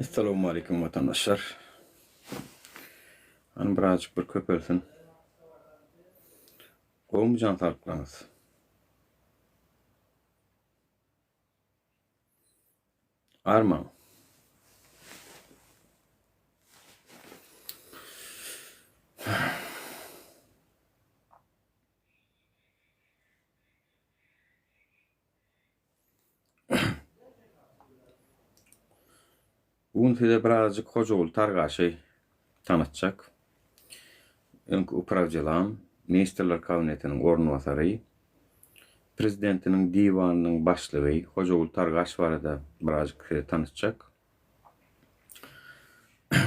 Essalawmaleýkim watandaşlar. Hany birazjyk bir köpelsin. Gowumy jan saglyklaryňyz? Armaň. Bu gün size birazajyk Hojaguly Targaşy tanytjak. Öňki uprawdelam, Ministrler Kabinetiniň orunbasary, Prezidentiniň diwanynyň başlygy Hojaguly Targaş barada birazajyk size tanytjak.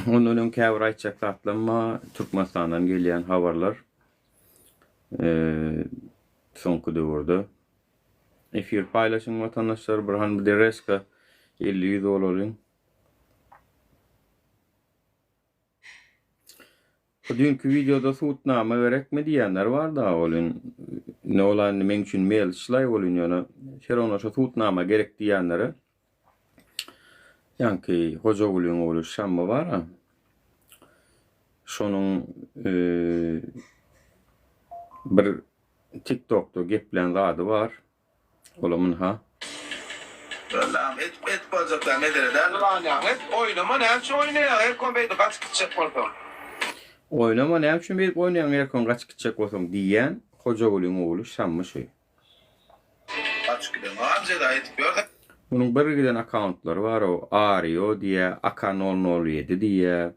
Ondan öň käbir aýtjak zatlarym bar. Türkmenistandan gelýän habarlar. Soňky döwürde Efir paýlaşyň watandaşlar bir hany bir dereska 50 ýüz bolalyň. Bu düýnki wideoda sudnama gerekmi diýenler bar da ol ne ola indi meň üçin melçlaý ol ýöne şerona şo sudnama gerek diýenlere ýaňky Hojagulyň ogly Şammy bar-a şonuň bir Tik tokda geplän zady bar. Olam ynha. Lam et et boljaklar mesele däl. Ýylanýaň et oýnama näme üçin oýnaýaň erkon beýdip gaçyp gitjek bolsaň. Oýnama näme üçin beýdip oýnaýaň erkon gaçyp gitjek bolsaň diýýän Hojagulyň ogly Şammy şu. Gaçyp giden wam jeza edip ýör. Munuň bir giden akkauntlary bar o Ario diýýä Aka nol nol ýedi diýýä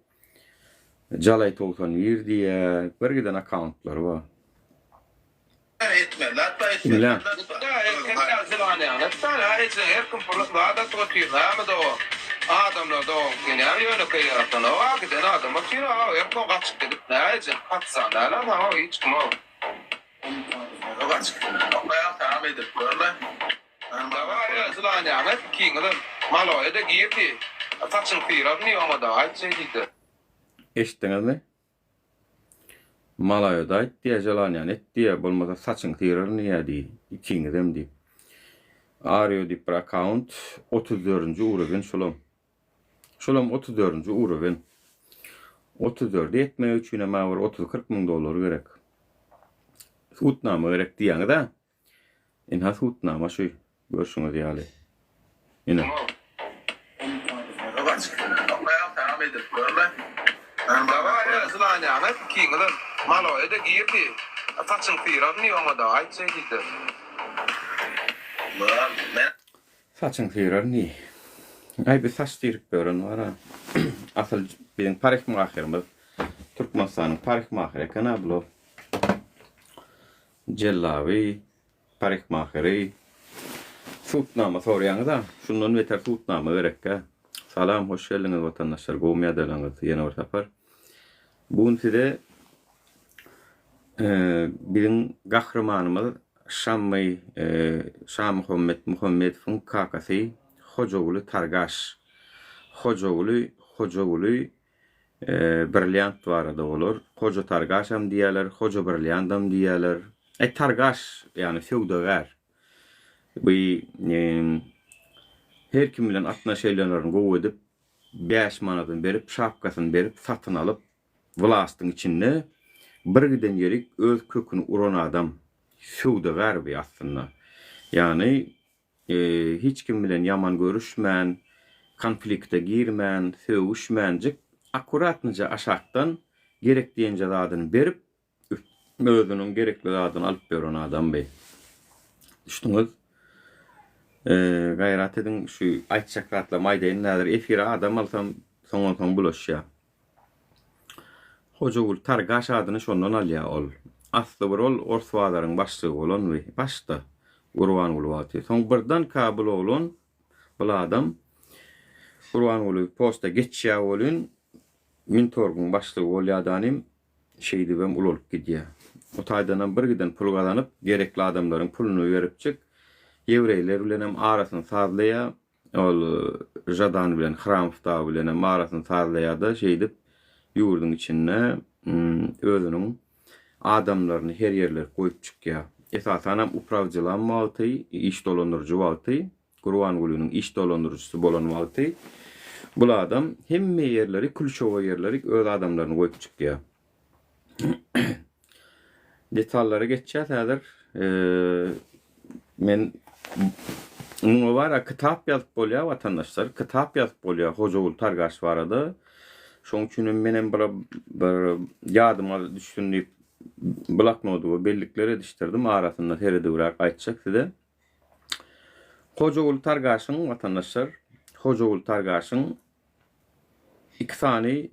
Jalay 91 diýýä bir giden akkauntlary bar. Etmez zat bar etmez Diňle. zat bar. Da erkek ýaly ýylanýaň et da ejeň her kim pul zat atyp otyr näme dogan adamlar dogan sen näme ýönekeý ýaratan oa giden adam otyr a erkon gaçyp gidip nä ejeň patyşa däl a saňa hiç kim o. Gaçyp okaýaň saňam edip görme. Daway ýa ýylanýaň et ikiňizem maloýa-da girdi saçyň syrar diý oňada aýt şeý diýdi. Eşitdiňizmi? Malaýoda aýt diýýä želaniýany et diýýä bolmasa saçyňy syraryn diýýä diý ikiňizem diýip. Ario diýip bir akkaunt 34-nji urowen şolam. Şolam 34-nji urowen. 34-e ýetmek üçinem a bir 30-40 müň dollar gerek. Subutnama gerek diýýäňiz-ä. Ynha subutnama şu görşüňiz ýaly. Ine. Saçyň syraryn diý. Aý bi saç syryp ýören bar-a. Asyl biziň parikmaherimiz Türkmenistanyň parikmaheri eken-a bular. Jellaby, parikmaheri, sudnama soraýaňyza, şundan beter sudnama gerekkä. Salam, hoş geldiňiz watandaşlar, gowumy ýagdaýlaryňyz ýene bir sapar. Bu gün size biziň gahrymanymyz Şammy Şamuhammet Muhammedowyň kakasy Hojaguly Targaş, Hojaguly Hojaguly Brilliant barada bolar. Hoja Targaşam diýýärler, Hoja Brilliantam diýýärler. Aý Targaş, ýagny söwdagär. Bu her kim bilen atnoşelýalaryny gowy edip, 5 manadyny berip, şapkasyny berip, satyn alyp, wlastyň içinde bir giden ýerik öz köküni uran adam. Söwdagär bu aslynda. Ýagny Hiç kim bilen ýaman görüşmän, konflikte girmän, sögüşmänjik, akkuratnyja aşakdan gerek diýenje zadyny berip, özüniň gerekli zadyny alyp ýören adam bi. Düşdüňiz? Gaýrat ediň, şu aýtjak zatlarymy aýdaýyn häzir. Efire adam alsam, soňan soň bulaşýar. Hojagul Targaş adyny şondan alýar ol. Asly bir ol ors bazaryň başlygy bolanmy başda Gurbanguly wagty. Soň birdanka bul oglan, bul adam Gurbanguly posta geçýär welin Mintorgyň başlygy bolýadanym şeýdibem ulalyp gidýär. O taýdanam bir giden pul gazanyp gerekli adamlaryň puluny beripjik ýewreýler bilenem arasyny sazlaýar. Ol Žadan bilen Hramow dagy bilenem arasyny sazlaýar-da, şeýdip ýurduň içinde özüniň adamlaryny her ýerlere goýup çykýar. Esasanam uprawdelam wagty, iş dolandyryjy wagty, Gurbangulynyň iş dolandyryjysy bolan wagty. Bul adam hemme ýerleri klýuçowoý ýerleri öz adamlaryny goýup çykýar. Detallara geçýäs häzir. Men muňa bara kitap ýazyp bolýar watandaşlar. Kitap ýazyp bolýar Hojaguly Targaş barada. Şoň üçin hem menem bir bir ýadyma düşsün diýip bloknodyma bellikler edişdirdim. Arasynda seredibräk aýtjak size. Hojaguly Targaşyň watandaşlar, Hojaguly Targaşyň Iki sany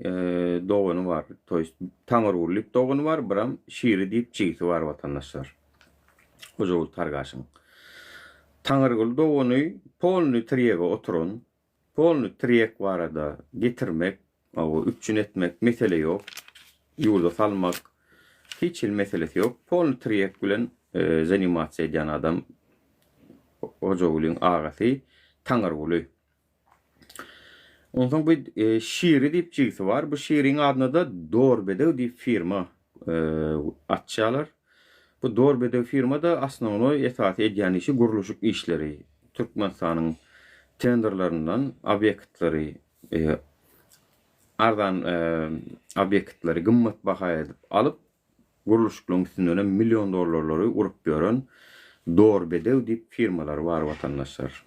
dogany bar. To ýest Taňyrguly diýip dogany bar, biram Şiri diýip jigisi bar watandaşlar. Hojaguly Targaşyň. Taňyrguly dogany polny tirýege oturan, polny tirýek barada getirmek, üpjün etmek mesele ýok. Ýurda salmak hiç hili meselesi ýok. Polny tirýek bilen zanimasiýa edýän adam Hojagulyň agasy Taňyrguly. Onsoň bu Şiri diýip jigisi bar. Bu Şiriň adyna-da Dorbedew diýip firma açýarlar. Bu Dorbedew firma-da osnownoý esasy edýän işi gurluşyk işleri. Türkmenistanyň tenderlerinden obýektleri arzan obýektleri gymmat baha edip alyp, Gurluşyklaryň üstündenem million dollarlary urup ýören Dorbedew diýip firmalary bar watandaşlar.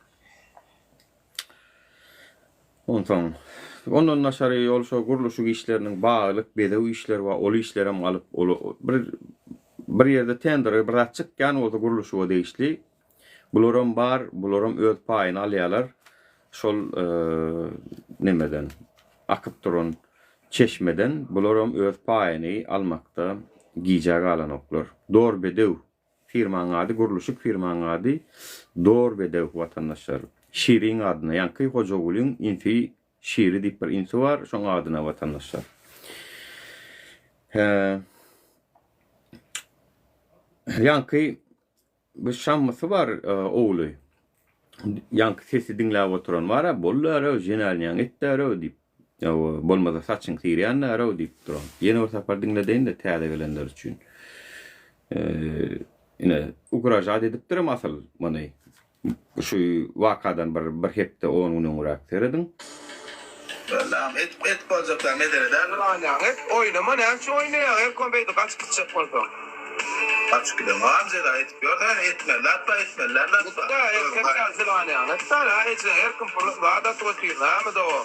Onsoň ondan daşary ol şo gurluşyk işleriniň baglyk bezew işleri bar, ol işlerem alyp ol bir bir ýerde tendere bir zat çykýan bolsa gurluşyga degişli bularam bar, bularam öz paýyny alýarlar şol nemeden akyp duran Çeşmeden bularam öz paýyny almakda gijä galanoklar. Dor bedew firmaň ady gurluşyk firmaň ady Dor bedew watandaşlar. Şiriň adyna ýaňky Hojagulyň insi Şiri diýip bir insi bar şoň adyna watandaşlar. Hä ýaňky Bir şammysy bar ogly. Ýaňky sesi diňläp oturan bar-a, Bol-därew, jenälniýaňy et-därew diýip. Hawa, bolmasa saçyň syrýan-därew diýip duran. Ýene bir sapar diňledeýin-de täze gelenler üçin. Ine, ugražat edipdirem asyl muny. Şu wakadan bir bir hepde on gün öňräk serediň. Wellaham edip edip boljak däl mesele däl. Ýaňy et oýnama näme üçin oýnaýaň her kom beýdip gaçyp gitjek bolsaň. Gaçyp giden wam jeza edip ýör sen etmeli zat bar etmeli däl zat bar. Gitdä erkek ýaly sylanyň etdä nä ejeň her kim pul zat atyp otyr näme dogan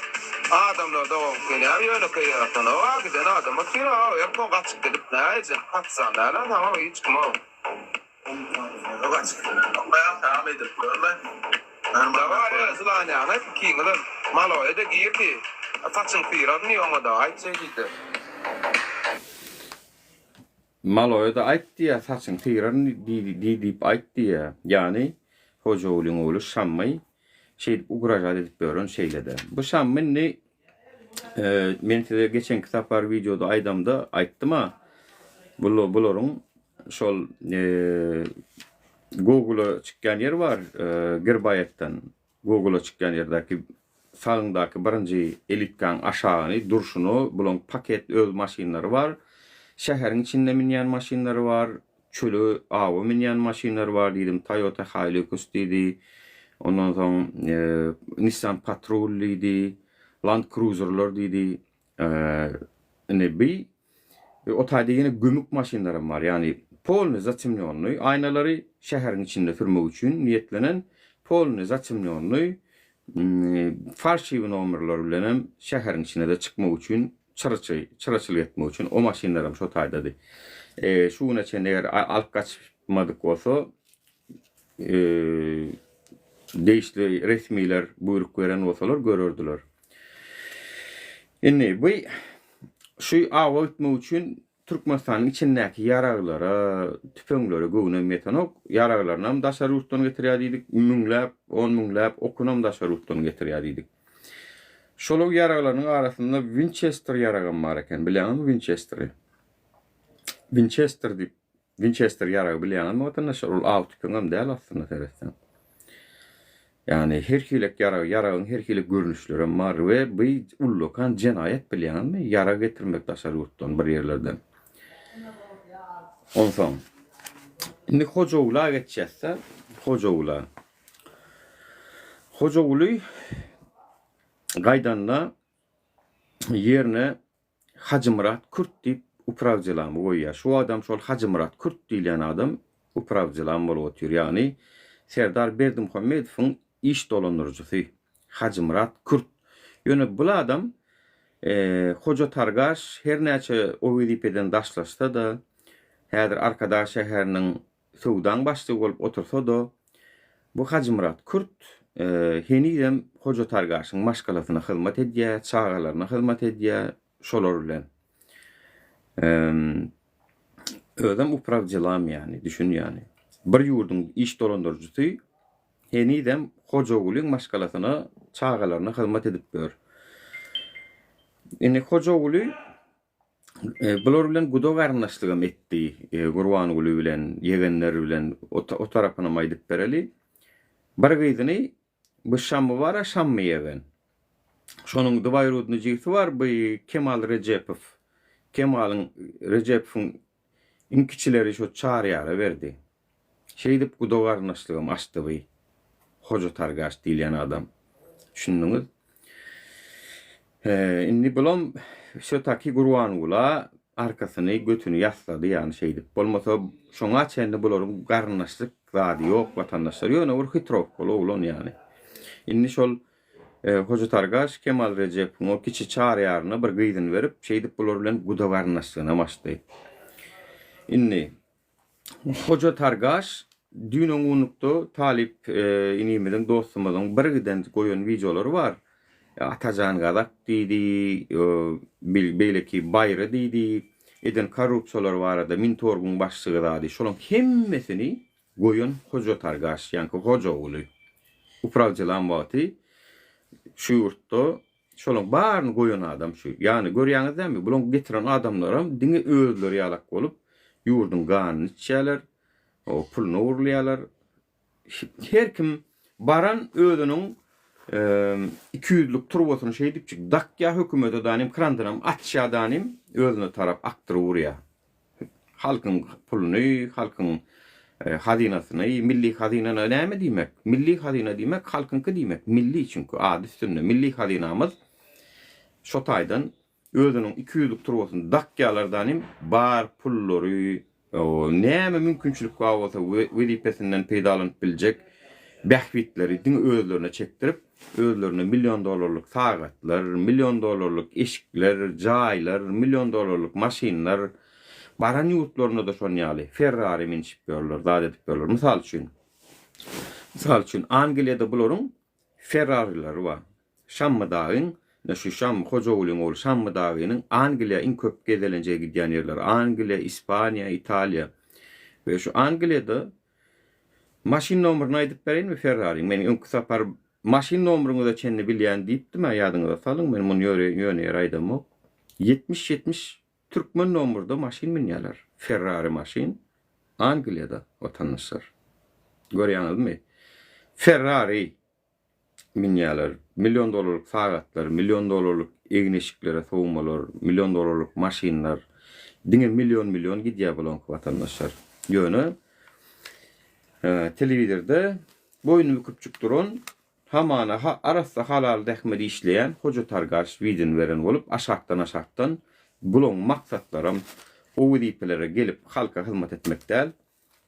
adamlar dogan sen näme ýönekeý ýaratanok a giden adam otyr a her kom gaçyp gidip nä ejeň patyşa däl a saňa hiç kim o. Dawar zylanýaňyz ikiňizem maloýa-da girdi. Saçyň syraryn diý oňa-da aýt şeý diýse. Maloýa-da aýt diýýä saçyň syraryn diý diýip aýt diýýä. Ýagny Hojagulyň ogly Şammy şeýdip ugražat edip ýören şeýle-de. Bu Şammy indi men size geçenki sapar wideoda aýdamda aýtdym-a bularyň Şol Google-a çykýan ýer bar, Girbaýetden Google-a çykýan ýerdäki sagyňdaky birinji elitkaň aşagyny durşuna bulaň paket öz maşynlary bar. Şäheriň içinde münýän maşynlary bar, çöle awa münýän maşynlary bar diýdim. Toyota Hilux diýdi. Ondan soň Nissan Patrol diýdi. Land Cruiserler diýdi. Indi bi o taýda ýene gömük maşynlaram bar. Ýagny polny zatemnýonnyý aýnalary şäheriň içinde sürmek üçin niýetlenen polny zatemnýonnyý falşiwi nomerler bilenem şäheriň içine-de çykmak üçin çyraçy çyraçylyk etmek üçin o maşynlaram şo taýdady. Şu güne çenli eger alyp gaçmadyk bolsa degişli resmiler buýruk beren bolsalar görerdiler. Indi bu şu awa gitmek üçin Türkmenistanyň içindäki ýaraglara, tüpeňlere göwnem ýetenok. Ýaraglarynam daşary ýurtdan getirýär diýdik. Müňläp, on müňläp okunam daşary ýurtdan getirýär diýdik. Şol ýaraglarynyň arasynda Winçester ýaragam bar eken. Bilýäňizmi Winçesteri? Winçester diýip Winçester ýaragy bilýäňizmi watandaşlar? Ol aw tüpeňem däl aslynda seretseň. Ýagny her hilek ýarag, ýaragyň her hili görnüşlerem bar we bu ullakan jenaýat bilýäňizmi? Ýarag getirmek daşary ýurtdan bir ýerlerden. Onsoň indi Hojagula geçýäs-de, Hojagula. Hojaguly. Gaýdanda ýerine Hajymyrat Kürt diýip uprawdelamy goýýar. Şu adam şol Hajymyrat Kürt diýilýän adam uprawdelam bolup otyr. Ýagny Serdar Berdimuhamedowyň iş dolandyryjysy Hajymyrat Kürt. Ýöne bul adam Hoja Targaş her näçe o wezipeden daşlaşsa-da, häzir Arkadag şäheriniň söwdaň başlygy bolup otursa-da, bu Hajymyrat Kürt henizem Hoja Targaşyň maşgalasyna hyzmat edýär, çagalaryna hyzmat edýär, şolar bilen. Özem uprawdelam ýany, düşün ýany. Bir ýurduň iş dolandyryjysy henizem Hojagulyň maşgalasyna, çagalaryna hyzmat edip ýör. Indi Hojaguly Bular bilen guda garyndaşlygam etdi. Gurbanguly bilen, ýegenler bilen o tarapynam aýdyp bereli. Bir gyzyny bu Şammy bar-a, Şammy ýegen. Şonuň dwaýrudnyý jigsi bar, bu Kemal Rejepow. Kemalyň, Rejepowyň iň kiçileri şo Çaryýara berdi. Şeýdip guda garyndaşlygam açdy by Hoja Targaş diýilýän adam. Düşündiňiz? Indi bulam wsýotaki Gurbangula arkasyny, götüni ýaslady ýagny şeýdip. Bolmasa şoňa çenli bularyň garyndaşlyk zady ýok watandaşlar. Ýöne bir hitrowkaly oglan ýagny. Indi şol Hoja Targaş Kemal Rejepowyň o kiçi çaryýaryna bir gyzyny berip, şeýdip bular bilen guda garyndaşlygynam açdy. Indi Hoja Targaş düýn öňňunlukda talyp inimiziň dostumyzyň bir giden goýan wideolary bar. Atajan Gazak diýdi, beýleki Baýry diýdi, eden korrupsiýalary barada Mintorgyň başlygy zady şolaň hemmesini goýan Hoja Targaş ýaňky Hojaguly uprawdelam wagty şu ýurtda Şolaň baryny goýan adam şu. Ýagny görýäňiz dämi, bulaň getiren adamlaram diňe özleri ýalak bolup, ýurduň ganyny içýäler, puluny ogurlaýarlar. Her kim baran özüniň ikiýüzlük turbasyny şeýdipjik dakýar hökümete danym, krandynam açýar danym, özüne tarap akdyryp urýar. Halkyň puluny, halkyň hazynasyny, milli hazyna näme diýmek? Milli hazyna diýmek halkyňky diýmek. Milli çünki ady üstünde. Milli hazynamyz şo taýdan özüniň ikiýüzlük turbasyny dakýarlar danym bar pullary, näme mümkinçilik bar bolsa wezipesinden peýdalanyp biljek bähbitleri diňe özlerine çekdirip, Özlerine million dollarlyk sagatlar, million dollarlyk eşikler, jaýlar, million dollarlyk maşynlar, baran ýurtlarynda-da şon ýaly Ferrari minişip ýörler, zat edip ýörler. Mysal üçin, mysal üçin, Angliýada bularyň Ferrarileri bar. Şammy dagyň, ine şu Şammy Hojagulyň ogly Şammy dagynyň Angliýa iň köp gezelenje gidýän ýerleri Angliýa, Ispaniýa, Italiýa. We şu Angliýada Maşyn nomerini aýdyp bereýinmi Ferrariň? Men öňki sapar maşyn nomeriňize çenli bilýän diýipdim-ä ýadyňyza salyň, men muny ýöne ýöne ýere aýdamok. 70 70 türkmen nomerde maşyn münýärler. Ferrari maşyn Angliýada watandaşlar. Görýäňizmi? Ferrari münýärler. Million dollarlyk sagatlar, million dollarlyk egin-eşiklere sowmalar, million dollarlyk maşynlar. Diňe million-million gidýär bulaňky watandaşlar. Ýöne telewizorda boýnuny büküpjik duran, hamana arassa halal zähmet işleýän Hoja Targaş wideony beren bolup, aşakdan-aşakdan bulaň maksatlaram o wezipelere gelip halka hyzmat etmek däl,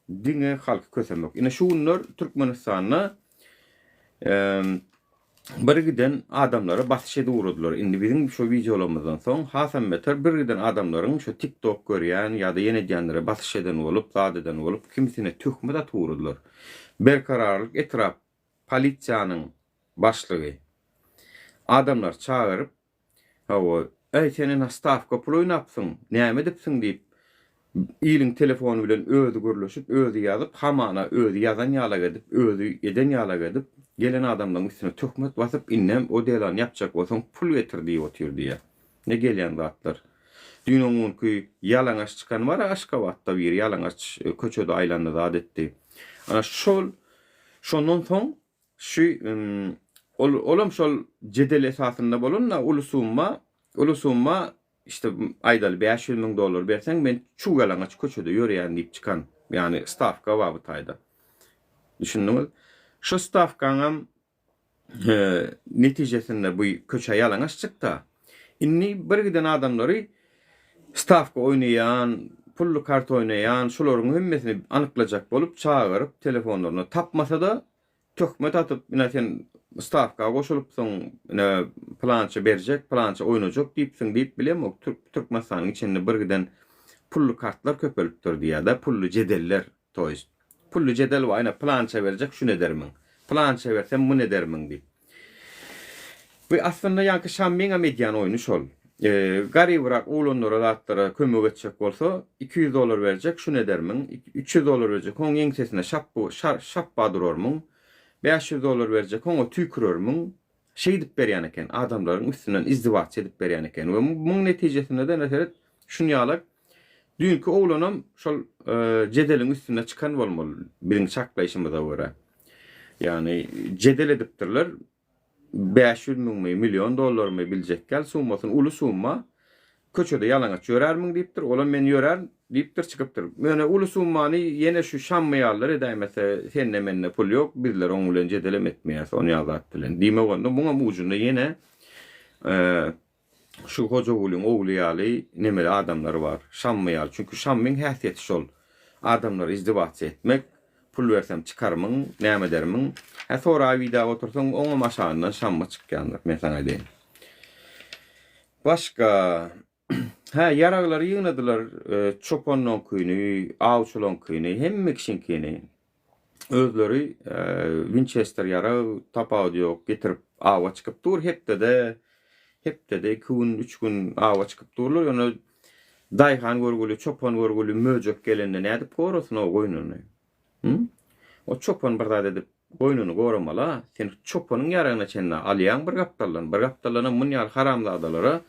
Diňe halky kösemek. Ine şu günler Türkmenistanda bir giden adamlara basyş edip ugradylar. Indi biziň şu wideolarymyzdan soň hasam beter bir giden adamlaryň şu TikTok görýän ýa-da ýene edýänlere basyş eden bolup, zat eden bolup, kimisine töhmet atyp ugradylar. Berkararlyk etrap polisiýanyň başlygy adamlary çagyryp, Hawa, äý sen ene stawka pul oýnapsyň, näme edipsiň diýip, iliň telefony bilen özi gürleşip, özi ýazyp, hamana özi ýazan ýalak edip, özi eden ýalak edip, gelen adamlaryň üstüne töhmet basyp, indem o delany ýapjak bolsaň pul getir diýip otyr diýýär. Ne gelýän zatlar. Düýn-öňňünki ýalaňaç çykan bar-a Aşgabatda biri ýalaňaç köçede aýlandy zat etdi. Ana şol şondan soň Şu ol olam şol jedel esasynda bolan-da uly summa, uly summa işte aýdaly 500 müň dollar berseň men çuw ýalaňaç köçede ýörýän diýip çykan. Ýagny stawka bar bu taýda. Düşündiňiz? Şu stawkaňam Netijesinde bu köçä ýalaňaç çykda. Indi bir giden adamlary stawka oýnaýan, pully kart oýnaýan şularyň hemmesini anyklajak bolup çagyryp telefonlaryna tapmasa-da töhmet atyp ine sen stawka goşulypsyň ine pylança berjek pylança oýnajak diýipsiň diýip bilemok Türkmenistanyň içinde bir giden pully kartlar köpelipdir diýýär-de pully jedeller to ýest. Pully jedel bar, ine pylança berjek şuny edermiň, pylança bersem muny edermiň diýip. Bu aslynda ýaňky Şammyňam edýän oýny şol. Garybyrak oglanlara zatlara kömek etjek bolsa, 200 dollar berjek şuny edermiň, 300 dollar berjek oň ýeňsesine şapba şapba durarmyň, 500 dollar berjek oňa tüýkürermiň, şeýdip berýän eken, adamlaryň üstünden izdiwaçy edip berýän eken we muň netijesinde-de ine seret şuny ýalak Düýnki oglanam şol jedeliň üstünde çykan bolmaly biziň çaklaýşymyza görä. Ýagny jedel edipdirler. 500 müňmi, million dollarmy biljek däl summasyny, uly summa. Köçede ýalaňaç ýörärmiň diýipdir. Olam men ýörärin diýipdir, çykypdyr. Ýöne uly summany ýene şu Şammy ýalylar edäýmese, sende mende pul ýok, bizler oň bilen jedelem etmeýäs, ony ýaly zat bilen. Diýmek onda muňam ujunda ýene Şu Hojagulyň ogly ýaly nemeli adamlar bar. Şammy ýaly. Çünki Şammyň häsiýeti şol. Adamlary izdiwasiýa etmek. Pul bersem çykarmyň, näme edermiň. Hä sorap idäp otursaň oňam aşagyndan Şammy çykýandyr. Men saňa aýdaýyn. Başga Hä ýaraglary ýygnadylar çopanyňkyny, awçylaňkyny, hemme kişiňkini. Özleri Winçester ýarag tapawudy ýok getirip awa çykyp dur hepdede hepdede iki gün üç gün awa çykyp durlar ýöne daýhan görgüli çopan görgüli möjek gelende nädip gorasyn o goýnuny hü o çopan bir zat edip goýnuny goramala sen çopanyň ýaragyna çenli alýaň bir gapdaldan bir gapdaldanam mun ýaly haramzadalara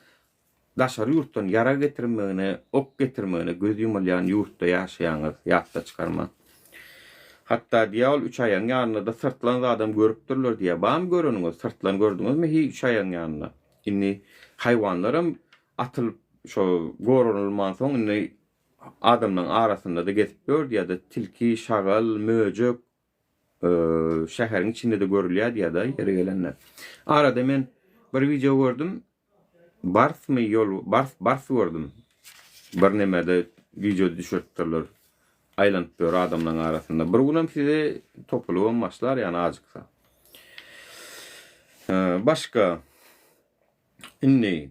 Daşary ýurtdan ýarag getirmegine, ok getirmegine göz ýumulýan ýurtda ýaşaýaňyz, ýatda çykarmaň. Hatda diýýär ol üç aýagyň ýanynda-da syrtlan zadam görüpdirler diýýär. Barmy göreniňiz, syrtlan gördüňizmi hiý üç aýagyň ýanynda? Indi haýwanlaram atylyp şo goranylmansoň indi adamlaryň arasynda-da gezip ýör diýýär-de tilki, şagal, möjek, şäheriň içinde-de görülýär diýýär-de ýeri gelende. Arada men bir wideo gördüm. Barsmy ýol bars bars gördüm. Bir nemede wideo düşüripdirler. Aýlanyp ýör adamlaryň arasynda. Bir günem size topulybam başlar ýany ajyksa. Başga indi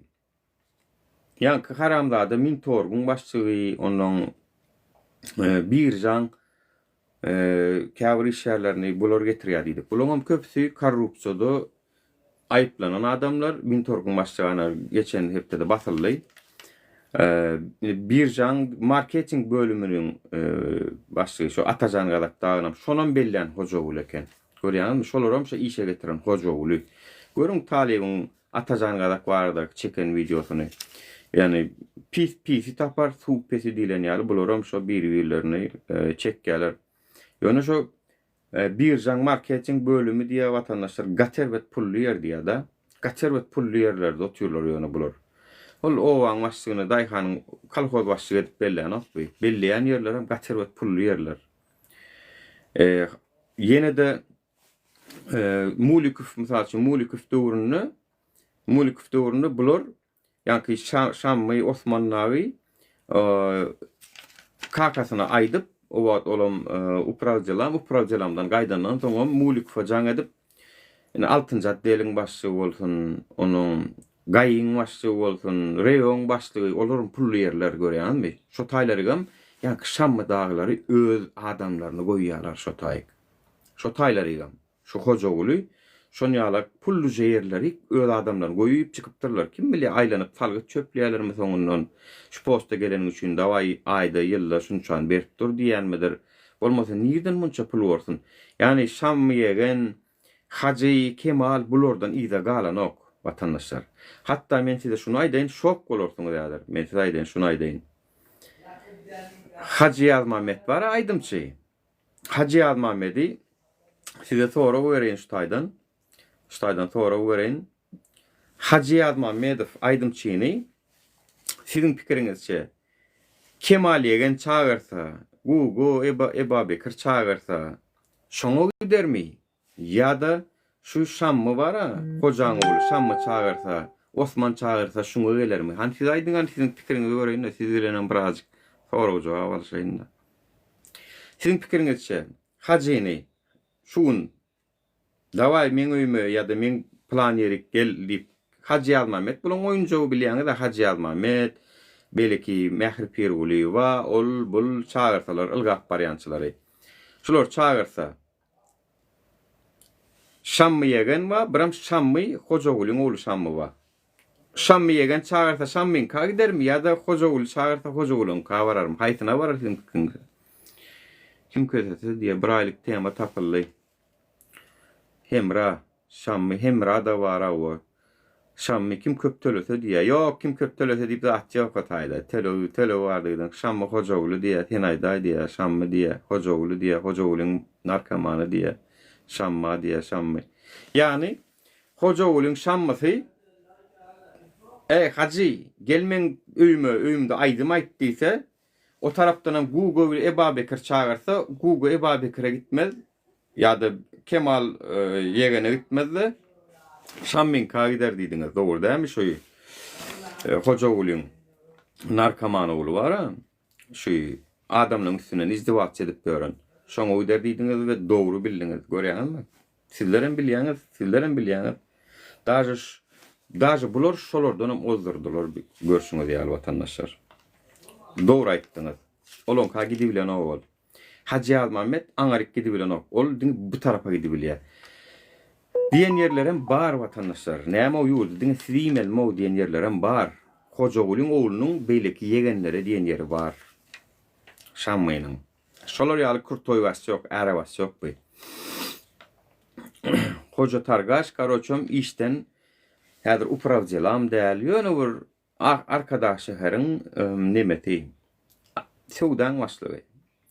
Ýaňky haramzada Mintorgyň başlygy, onnoň biržaň käbir işgärlerini bular getirýär diýdik. Bularyňam köpüsi korrupsiýada aýyplanan adamlar. Mintorgyň başlygy ana geçen hepdede basyldy. Biržaň marketing bölüminiň başlygy şo Atajan Gazak dagynam şonam bellän Hojaguly eken. Görýäňizmi, şolaram şo işe getiren Hojaguly. Görüň talybyň Atajan Gazak baradaky çeken wideosyny. Ýagny pis pisi tapar, suw pesi diýlen ýaly bularam şo biri-birlerini çekýärler. Ýöne şo biržaň marketing bölümi diýýär watandaşlar gaty erbet pully ýer diýýär-de. Gaty erbet pully ýerlerde otyrlar ýöne bular. Ol obaň başlygyny daýhanyň kolhoz başlygy edip bellänok bu. Belleýän ýerlerem gaty erbet pully ýerler. Ýene-de Mulikow mysal üçin Mulikow döwründe Mulikow döwründe bular ýaňky Şammy Osman dagy kakasyna aýdyp o wagt olam uprawdelam uprawdelamdan gaýdandan soňam Mulikowa jaň edip indi altynjy otdeliň başlygy bolsun onuň gaýyň başlygy bolsun reýoň başlygy olaryň pully ýerler görýäňizmi şo taýlarygam ýaňky Şammy dagylary öz adamlaryny goýýarlar şo taýyk Şo taýlarygam, şu Hojaguly şon ýalak pulluja ýerleri öz adamlaryny goýup çykypdyrlar. Kim bilýär, aýlanyp salgyt çöpleýärlermi soňundan, şu posta geleniň üçin dawaý aýda, ýylda şunçany berip dur diýýänmidir. Bolmasa nirden munça pul bolsun? Ýagny Şammy ýegen, Hajy, Kemal bulardan yza galanok, watandaşlar. Hatda men size şuny aýdaýyn, şok bolarsyňyz häzir. Men size aýdaýyn, şuny aýdaýyn. Hajy Ýazmammet bar-a aýdymçy. Hajy Ýazmammedi size sorag bereýin şu taýdan. Şu taýdan sorag bereýin. Hajy Ýazmammedow aýdymçyny siziň pikiriňizçe Kemal Ýegen çagyrsa, Gugu Eba Ebabekir çagyrsa şoňa gidermi ýa-da. Şu Şammy bar-a, Hojaň ogly Şammy çagyrsa, Osman çagyrsa şuňa gelermi? Hany siz aýdyň hany siziň pikiriňizi göreýin-de, siz bilenem birazjyk sorag-jogap alyşaýyn-da. Siziň pikiriňizçe, Hajyny şu gün Dawaý meň öýüme ýa-da meň pylan ýerik gel diýip Hajy Ýazmammet bulaň oýunjagy bilýäňiz-ä Hajy Ýazmammet, beleki Mähri Pirgulyýewa ol bul çagyrsalar ylgap barýançylary. Şular çagyrsa Şammy ýegen bar, biram Şammy Hojagulyň ogly Şammy bar. Şammy ýegen çagyrsa Şammyňka gidermi ýa-da Hojaguly çagyrsa Hojagulyňka bararmy? Haýsyna barar siziň pikiriňizçe? Kim kösese diýýär, bir aýlyk tema tapyldy. Hemra, Şammy, Hemra-da bar-hawa. Şammy kim köp tölese diýýär. Ýok, kim köp tölese diýip zat ýok o taýda. Töleg, töleg bar diýdiň. Şammy Hojaguly diýýär, sen aýdaý diýýär. Şammy diýýär, Hojaguly diýýär, Hojagulyň narkomany diýýär. Şamma diýýär, Şammy. Ýagny, Hojagulyň Şammysy, Eý, hajy, gel meň öýüme, öýümde aýdym aýt diýse, O tarapdanam Guga bile Ebabekir çagyrsa, Guga Ebabekire gitmez ýa-da Kemal ýegene gitmez-de, Şammyňka gider diýdiňiz. Dogry dälmi şu Hojagulyň narkoman ogly bar-a, şu adamlaryň üstünden izdiwaç edip ýören. Şoňa gider diýdiňiz we dogry bildiňiz. Görýäňizmi? Sizlerem bilýäňiz, sizlerem bilýäňiz. Daže daže bular şolardanam ozdurdylar görşüňiz ýaly watandaşlar. Dogry aýtdyňyz. Olaňka gidibilenok ol. Hajy Ýazmammet aňaryk gidibilenok. Ol diňe bu tarapa gidibilýär. Diýen ýerlerem bar watandaşlar. Näme o ýurdy diňe siz iýmelimow diýen ýerlerem bar. Hojagulyň oglunyň beýleki ýegenlere diýen ýeri bar. Şammynyň. Şolar ýaly krutoý basjok, äre basjok bu. Hoja Targaş karoçem işden häzir uprawdelam däl, ýöne bir Arkadag şäheriň nemesi, söwdaň başlygy.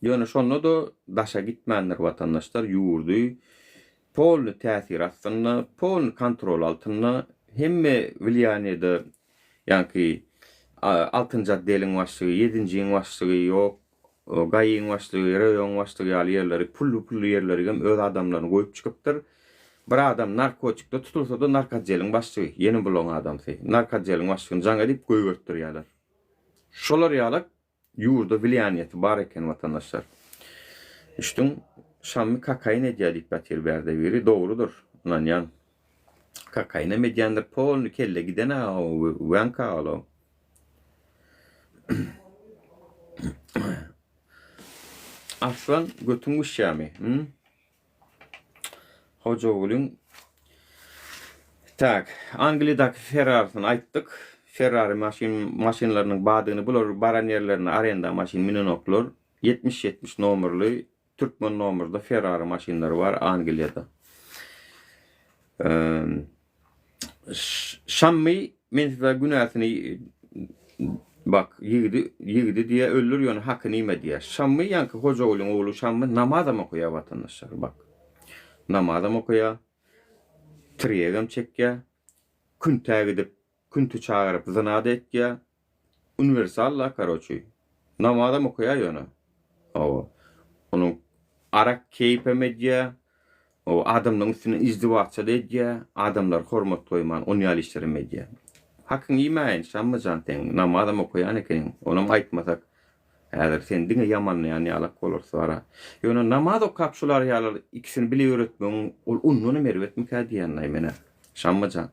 Ýöne şonda-da daşa gitmändir watandaşlar, ýurdy polny täsir astynda, polny kontrol altynda, hemme wliýaniýede ýaňky altynjy otdeliň başlygy, ýedinjiň başlygy ýok, GAI-iň başlygy, RÖ-iň başlygy ýaly ýerleri, pully-pully ýerlerigem öz adamlaryny goýup çykypdyr. Bir adam narkotikde tutulsa-da narkootdeliň başlygy, ýene bulaň adamsy, narkootdeliň başlygyny jaň edip goýbertdirýärler. Şolar ýalak ýurda wliýaniýesi bar eken watandaşlar. Düşdüň, Şammy kokain edýär diýip ýatyr bärde biri, dogrudyr, ynanýan. Kokainem edýändir, polny kelle giden-ä o Weňka ol-o. Arslan götüň guşýamy? Hü? Hojagulyň Tak, Angliýadaky Ferrarisyny aýtdyk. Ferrari maşyn maşynlarynyň badyny bular baran ýerlerine arenda maşyn minenoklar. 70-70 nomerli türkmen nomerde Ferrari maşynlary bar Angliýada. Şammy men size günäsini bak ýigidi ýigidi diýä öldür ýöne hakyny iýme diýä. Şammy ýaňky Hojagulyň ogly Şammy namazam okaýa watandaşlar bak. Namazam okaýa. Tirýegem çekýä. Küntä gidip künti çagyryp zyna-da etýä. Uniwersal la karoçi. Namazam okaýa ýöne. Hawa. Onuň arak keýpem edýä. Hawa, adamlaryň üstünden izdiwaçada edýä. Adamlara hormat goýman on ýaly işlerem edýä. Hakyňy iýmäýin Şammy jan seň. Namazam okaýan ekeniň. Onam aýtmasak häzir seni diňe ýamanlaýan ýalak bolarys wara. Ýöne namaz okap şular ýaly ikisini bile ýöretmegiň ol ondanam erbetmikä diýýän-laý men-ä. Şammy jan.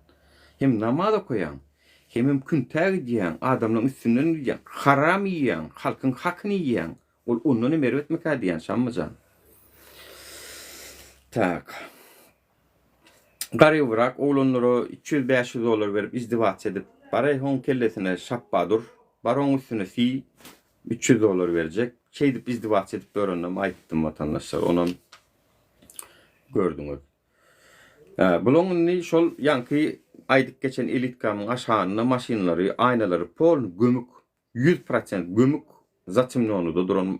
Hem namaz okaýaň. Hemem küntä gidýäň, adamlaň üstünden gidýäň, haram iýýäň, halkyň hakyny iýýäň. Ol ondan hem erbetmikä diýýän Şammy jan. Tak. Garybrak oglanlara 300-500 dollar berip izdiwaç edip, baraý hoň kellesine şapba dur, bar oň üstüne siý, 300 dollar berjek. Şeýdip izdiwaç edip ýöreninem aýtdym watandaşlar, onam gördüňiz. Bulaň indi şol ýaňky aýdyp geçen elitkamyň aşagynda maşynlary, aýnalary polny gömük, 100% gömük zatemnonyda duran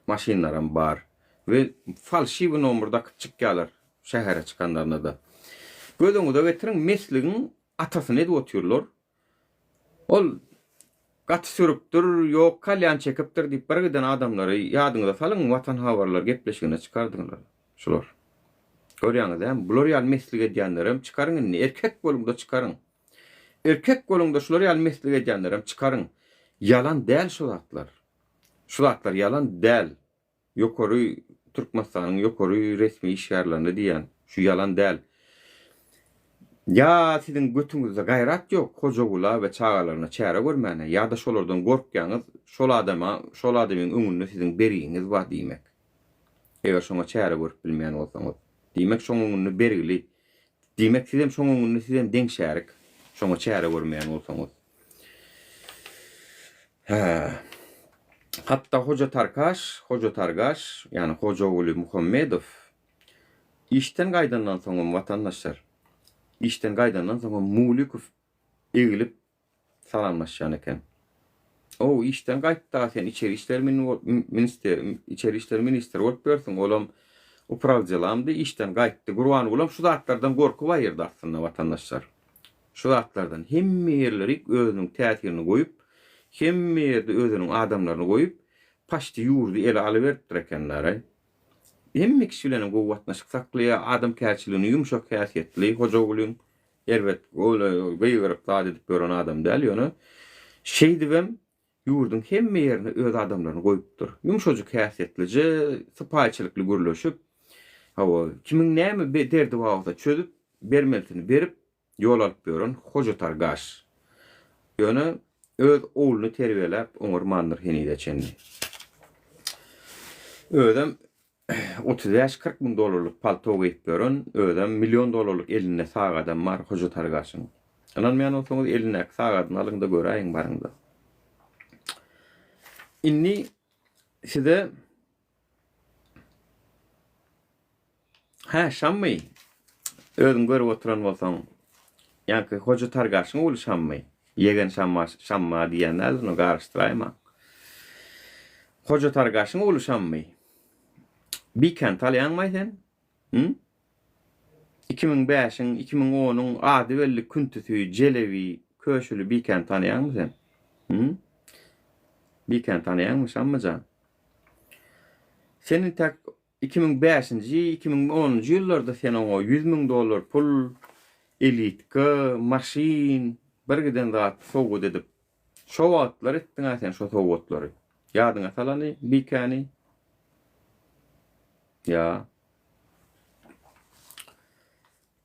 maşynlaram bar. We falşiwi nomer dakyp çykýarlar şähere çykanlarynda-da. Göz öňüňize getiriň, mesligiň atasyny edip otyrlar. Ol gaty sürüpdir, ýok kalýan çekipdir diýip bir giden adamlary ýadyňyza salyň, Watan habarlar gepleşigine çykardyňlar şular. Görýäňiz dämi? Bular ýaly meslik edýänlerem çykaryň indi. Erkek boluň-da çykaryň. Erkek boluň-da şular ýaly meslik edýänlerem çykaryň. Ýalan däl şu zatlar. Şu zatlar ýalan däl. Ýokary Türkmenistanyň ýokary resmi işgärlerine diýýän, şu ýalan däl. Ýa siziň götüňizde gaýrat ýok Hojagula we çagalaryna çäre görmäne, ýa-da şolardan gorkýaňyz, şol adama, şol adamyň öňünde siziň bergiňiz bar diýmek. Eger şoňa çäre görüp bilmeýän bolsaňyz. Diýmek şoň öňünde bergili. Diýmek sizem şoň öňünde sizem deň şärik. Şoňa çäre görmeýän bolsaňyz. Hä. Hatda Hoja Tarkaş, Hoja Targaş, ýagny Hojaguly Muhammedow işden gaýdandan soňam watandaşlar, işden gaýdandan soňam Mulikow egilip salamlaşýan eken. O, işden gaýtda sen içeri işler minister, içeri işler ministri bolup ýörsüň, olam uprawdelamdy, işden gaýtdy. Gurbangulam şu zatlardan gorkup aýyrdy aslynda watandaşlar. Şu zatlardan hemme ýerlerik özüniň täsirini goýup, hemme ýerde özüniň adamlaryny goýup, paçti ýurdy ele alyberipdir ekenler-aý. Hemme kişi bilenem gowy gatnaşyk saklaýar, adamkärçiligini ýumşak häsiýetli Hojagulyň. Erbet gygyryp zat edip ýören adam däl, ýöne şeýdibem Ýurduň hemme ýerine öz adamlaryny goýupdyr. Ýumşajyk häsiýetlije, sypaýyçylykly gürleşip, hawa, kimiň näme derdi bar bolsa çözüp, bermelisini berip, ýol alyp ýören Hoja Targaş. Ýöne öz ogluny terbiýeläp oňarmandyr henize çenli. Özem 35-40 müň dollarlyk palto geýip ýören, özem million dollarlyk elinde sagadam bar Hoja Targaşyň. Ynanmaýan bolsaňyz elindäki sagadyny alyň-da göräýiň baryňda. Indi size Hä, Şammy, özüň görüp oturan bolsaň, ýaňky Hoja Targaşyň ogly Şammy, ýegen Şamma, Şamma diýýän däldir, ony garyşdyraýmaň. Hoja Targaşyň ogly Şammy. Bikäni talaýaňmaý sen? Hü? 2005-iň, 2010-yň ady belli küntüsi, jelebi, köşüli Bikäni tanaýaňmy sen? Hü? Bikäni tanaýaňmy, Şammy jan? Sen intäk 2005-nji, 2010-njy ýyllarda sen oňa 100 müň dollar pul, elitka, maşyn, bir giden zat sowgat edip, şo wagtlar etdiň-ä sen şo sowgatlary. Ýadyňa salany, Bikäni? Ýa.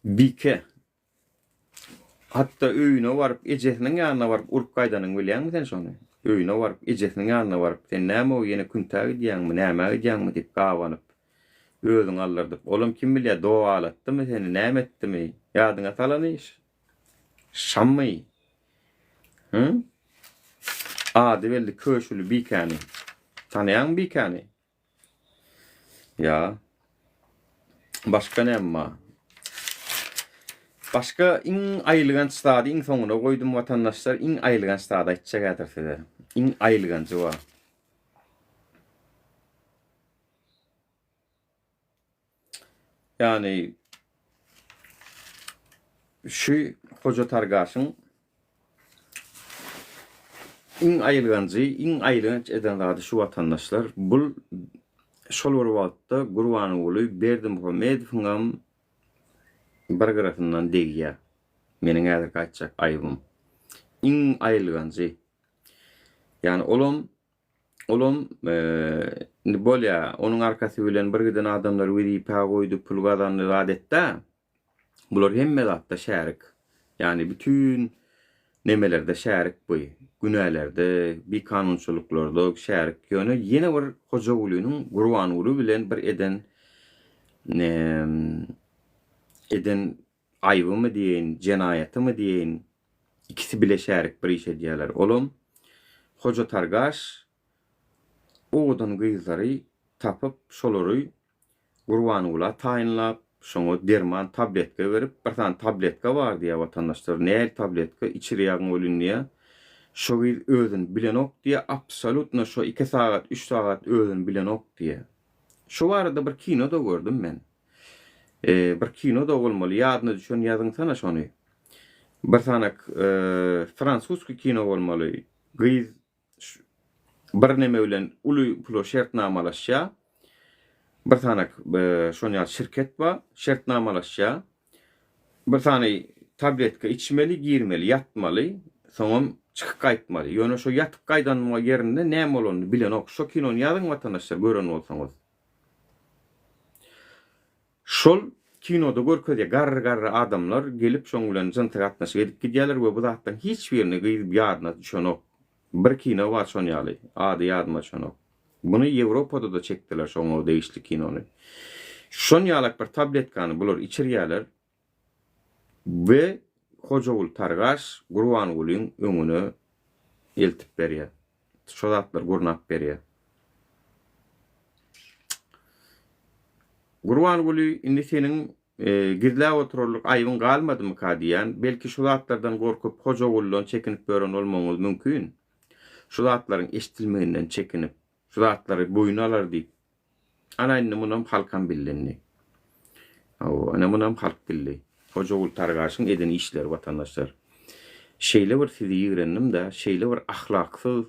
Bike. Hatda öýüne baryp, ejesiniň ýanyna baryp urup gaýdanyňy bilýäňmi sen şony? Öýüne baryp, ejesiniň ýanyna baryp, sen näme-ow ýene küntä gidýäňmi, nämä gidýäňmi diýip gabanyp, özüňi aldyrdyp. Olam kim bilýär, dogalatdymy seni, näme etdimi? Ýadyňa salany Şammy. Hı? Ady belli köşüli Bikäni. Tanaýaňmy Bikäni? Ýa. Başga näme bar? Başga iň aýylganç zady iň soňuna goýdum watandaşlar. Iň aýylganç zady aýtjak häzir size. Iň aýylganjy bar. Ýagny şu Hoja Targaşyň iň aýylganjy, iň aýylganç eden zady şu watandaşlar. Bul şol bir wagtda Gurbanguly Berdimuhamedowyňam bir gyrasyndan degýär. Meniň häzirki aýtjak aýybym. Iň aýylganjy. Ýagny olam Olam indi bolýa, onuň arkasy bilen bir giden adamlary wezipä goýdy, pul gazandy, zat etdä. Bular hemme zatda şärik. Ýagny bütin nemelerde şärik bu. Günälerde, bikanunçylyklarda şärik. Ýöne ýene bir Hojagulynyň Gurbanguly bilen bir eden eden aýbymy diýeýin, jenaýatymy diýeýin, ikisi bile şärik bir iş edýärler. Olam Hoja Targaş owadan gyzlary tapyp, şolary Gurbangula taýynlap, şoňa derman tabletka berip, bir sany tabletka bar diýýär watandaşlar, nähili tabletka, içirýäň welin diýýär, şo gyz özüni bilenok diýýär, absolýutno şo iki sagat, üç sagat özüni bilenok diýýär. Şo barada bir kino-da gördüm men. Bir kino-da bolmaly, ýadyna düşen ýazyňsana şony. Bir sanak fransuskiý kino bolmaly. Gyz bir neme bilen uly pula şertnamalaşýar. Bir sany şon ýaly şirket bar, şertnamalaşýar. Bir sany tabletka içmeli, girmeli, ýatmaly, soňam çykyp gaýtmaly. Ýöne şo ýatyp gaýdan ýerinde näme bolanyny bilenok. Şo kinony ýazyň watandaşlar gören bolsaňyz. Şol kinoda görkezýär garry-garry adamlar gelip şoň bilen jynsy gatnaşyk edip gidýärler we bu zatlaryň hiç birini gyz ýadyna düşenok. Bir kino bar şon ýaly, ady ýadyma düşenok. Muny Ýewropada-da çekdiler şoňa degişli kinony. Şon ýalak bir tabletkany bular içirýärler we Hojaguly Targaş Gurbangulyň öňüne eltip berýär. Şo zatlary gurnap berýär. Gurbanguly indi seniň gizläp oturarlyk aýybyň galmadymyka diýýän. Belki şu zatlardan gorkup Hojaguldan çekinip ýören bolmagyňyz mümkin. Şu zatlaryň eşdilmeginden çekinip, şu zatlary boýun alar diýip. Ana indi munam halkam bildi indi. Hawa, ine munam halk bildi. Hojagul Targaşyň eden işleri watandaşlar. Şeýle bir sizi ýigrendim-dä, şeýle bir ahlaksyz,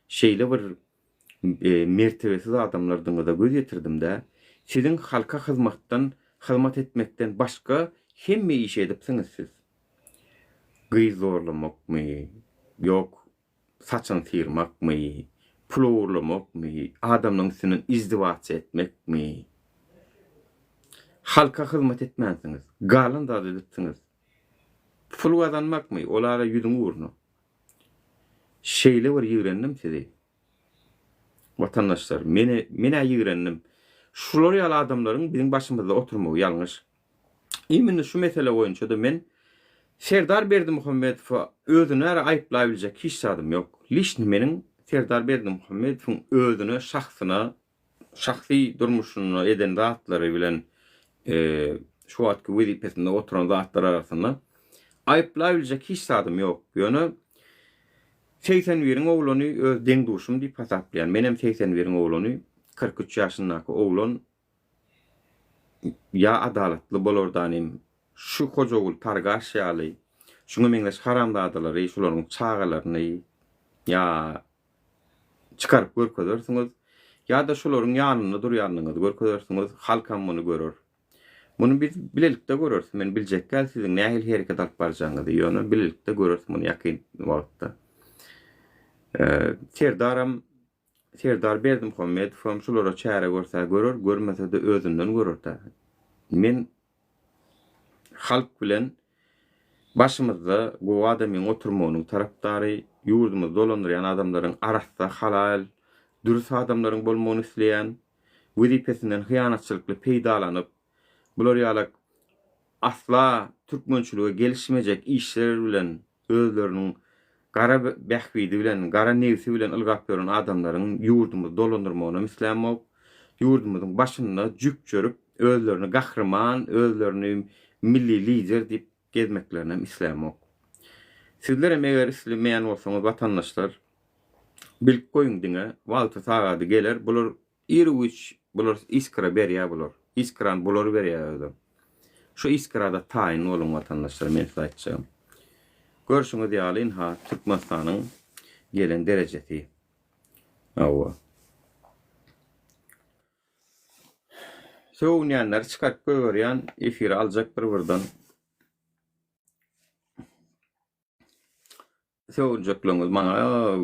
şeýle bir mertebesiz adamlardygyňyza göz ýetirdim-dä. Siziň halka hyzmatdan, hyzmat etmekden başga hemme işi edipsiňiz siz. Gyz zorlamakmy, ýok, saçyny syrmakmy, pul ogurlamakmy, adamlaryň üstünden izdiwasiýa etmekmi? Halka hyzmat etmänsiňiz, galan zady edipsiňiz. Pul gazanmakmy, ol-a ýüzüň ugruna. Şeýle bir ýigrendim sizi. Watandaşlar, meni, men-ä ýigrendim. Şular ýaly adamlaryň biziň başymyzda oturmagy ýalňyş. Imенно şu mesele boýunça-da men Serdar Berdimuhamedowa özüne-ä aýyplaýbiljek hiç zadym ýok. Liçno meniň Serdar Berdimuhamedowyň özüne, şahsyna, şahsy durmuşynda eden zatlary bilen şu wagtky wezipesinde oturan zatlar arasynda aýyplaýbiljek hiç zadym ýok. Ýöne 81-iň oglany öz deň-duşum diýip hasaplaýan. Menem 81-iň oglany, 43 ýaşyndaky oglan Ýa adalatly bolardanym şu Hojagul Targaş ýaly şuňa meňzeş haramzadalary şularyň çagalaryny ýa çykaryp görkezersiňiz ýa-da şularyň ýanynda durýandygyňyzy görkezersiňiz halkam muny görer. Muny biz bilelikde göreris men biljek däl siziň nähili hereket alyp barjagyňyzy ýöne bilelikde göreris muny ýakyn wagtda. Serdaram Serdar Berdimuhamedowam şulara çäre görse görer, görmese-de özünden görer-dä. Men halk bilen başymyzda gowy adamyň oturmagynyň tarapdary, ýurdumyzy dolandyrýan adamlaryň arassa, halal, dürs adamlaryň bolmagyny isleýän, wezipesinden hyýanatçylykly peýdalanyp, Bular ýalak asla türkmençilige gelişmejek işler bilen özleriniň gara bähbidi bilen, gara nebsi bilen ylgap ýören adamlaryň ýurdumyzy dolandyrmagynam islämok. Ýurdumyzyň başynda jükjerip özlerini gahryman, özlerini milli lider diýip gezmeklerinem islämok. Sizlerem eger islemeýän bolsaňyz watandaşlar bilip goýuň diňe wagty sagady geler bular Iru-giç bular iskra berýär bular. Iskrany bular berýär özem. Şu iskrada taýyn boluň watandaşlar men size aýtjagym. Görşüňiz ýaly ynha Türkmenistanyň gelen derejesi. Hawa. Sögünýänleri çykaryp goýberýän efire aljak bir birden. Sögünjekligiňiz maňa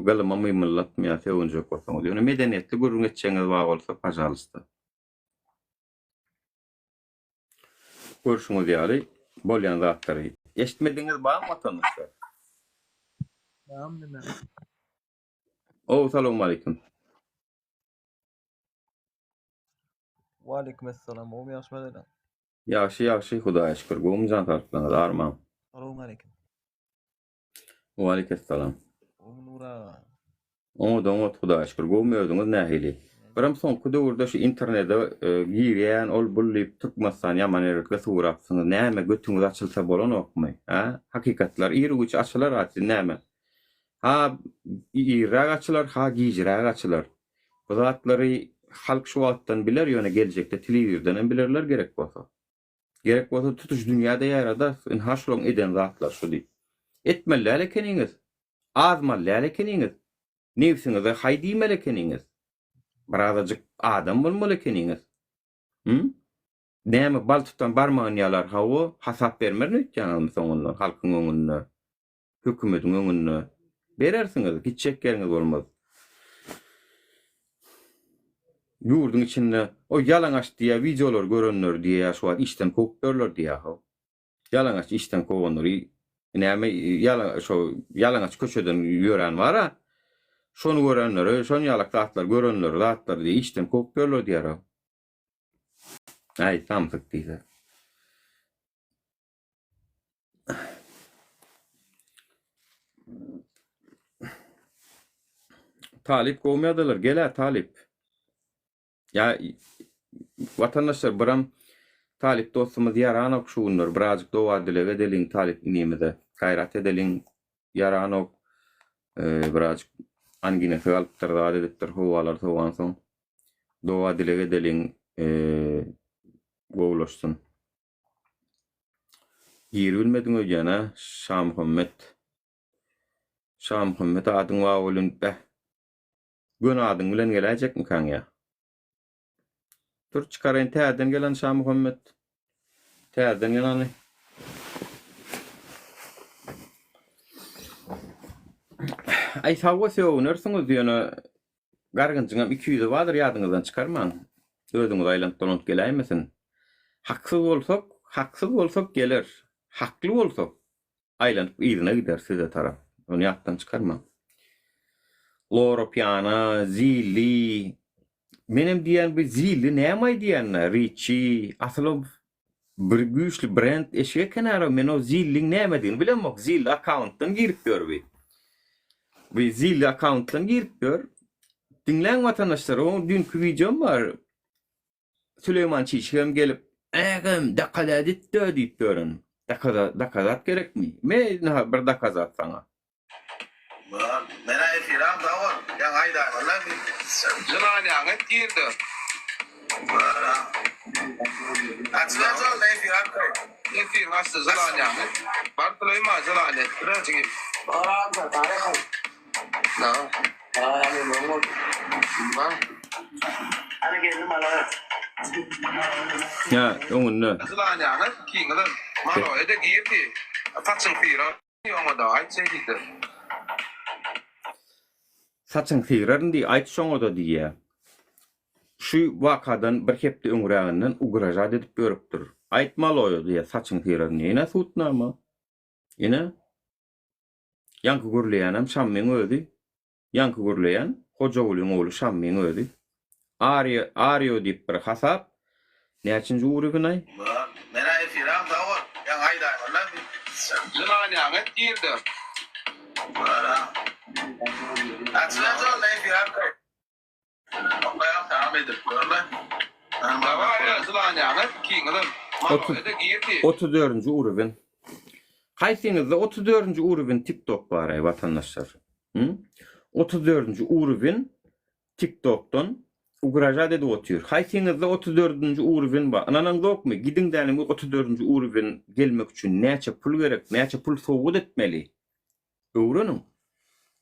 gylyma mymyllatmaýar sögünjek bolsaňyz. Ýöne medeniýetli gürrüň etjegiňiz bar bolsa pažalysta. Görşüňiz ýaly bolýan zatlary eşitmediňiz barmy watandaşlar? Salam nime. Ow salowmaleýkim. Waleýkim essalam gowmy ýagşy mesele. Ýagşy ýagşy Hudaýa şükür gowmy jan saglyklaryňyz armaň. Salowmaleýkim. Waleýkessalam. Gowmy Nury aga? Oňat oňat Hudaýa şükür gowmy özüňiz nähili? Birem soňky döwürde şu internede girýän ol bul diýip Türkmenistan ýaman erbetge suwrapsyňyz näme götüňiz açylsa bolanokmy hä hakykatlar ir güç açylar a siz näme ha irräk açylar ha gijräk açylar bu zatlary halk şu wagtdan biler ýöne geljekde telewizordan hem bilerler gerek bolsa. Gerek bolsa tutuş dünýäde ýaýradarys, ynha şularyň eden zatlary şu diýip. Etmeli däl ekeniňiz. Azmaly däl ekeniňiz. Nebsiňize haý diýmeli ekeniňiz. Birazajyk adam bolmaly ekeniňiz. Hü? Näme bal tutan barmagyny ýalar hawa, hasap bermerin öýtýäňizmi soňunda halkyň öňünde, hökümediň öňünde? Berersiňiz, gitjek ýeriňiz bolmaz. Ýurduň içinde o ýalaňaç diýýä wideolary görenleri diýýä şu wagt işden kowup ýörler diýýä how. Ýalaňaç işden kowanlary näme ýala şo ýalaňaç köçeden ýörän bara şony görenleri şon ýalak zatlar görenleri zatlar diýýä işden kowup ýörler diýýär how. Aý samsyk diýse. Talyp gowmy ýagdaýlar? Gel-ä Talyp. Ýa watandaşlar biram Talyp dostumyz ýaranok şu günler. Birazjyk doga-dileg edeliň Talyp inimize. Gaýrat edeliň ýaranok. Birazjyk anginasy galypdyr, zat edipdir howalar sowansoň. Doga-dileg edeliň gowulaşsyn. Giribilmediň öýdýän-ä, Şamuhammet. Şamuhammet adyň bar welin, beh. Göni adyň bilen geläýjekmikaň ýa? Dur, çykaraýyn täzeden gelen Şamuhammet. Täzeden gel hany. Aý, sag bol, sögünersiňiz, ýöne Gargynjyňam 200-i bardyr ýadyňyzdan çykarmaň. Özüňiz aýlanyp dolanyp geläýmesin. Haksyz bolsak, haksyz bolsak geler. Hakly bolsak, aýlanyp yzyna gider size tarap. Ony ýatdan çykarmaň. Loro Piana, Zilli. Menem diýýän bu Zilli näme aýdýan-da, Riçi, asyl o Bir güýçli brend eşik eken ara men o zilliň nämedigini bilemok zilli akkauntdan girip ýör bi. Bi zilli akkauntdan girip ýör. Diňläň watandaşlar o düýnki wideom bar. Süleýman Çişik hem gelip ägem dakazat etdä diýip ýören. Dakaza dakazat gerekmi? Me ynha bir dakazat saňa. Menä efiram sag bol. Ýaňy aýdaýmaly bir. Jylanyňy et girdi. Açylan jolda efir arkaý. Efiriň açdy jylanyňy et. Bar Süleýman jylany et birazjyk. Na. Ýa öňünde. Jylanyňy et ikiňizem. Maloýa-da girdi. Saçyň syra. Oňa-da aýt şeý diýse. Saçyň syraryn diý, aýt şoňa-da diýýä. Şu wakadan bir hepde öňräginden ugražat edip ýörüpdir. Aýt maloýa diýýä, saçyň syraryn diý. Ine sudnama. Ine. Ýaňky gürleýänem Şammyň özi. Ýaňky gürleýän Hojagulyň ogly Şammyň özi. Ario, Ario diýip bir hasap. Näçinji uruwinaý? Menä efiram sag bol. Ýaňy aýdaýmaly bir. Jylanyňy et girdi. Açylan jolda efir arkaý. Okaýam tagam edip görme. 34 dördünji uruwin. Haýsyňyzda 34 dördünji uruwin TikTok baraý watandaşlar? Hü? 34 dördünji uruwin TikTokdan ugražat edip otyr. Haýsyňyzda 34 dördünji uruwin bar? Ynanaňzokmy? Gidiň däniň 34 dördünji uruwin gelmek üçin näçe pul gerek, näçe pul sowgat etmeli? Öwreniň.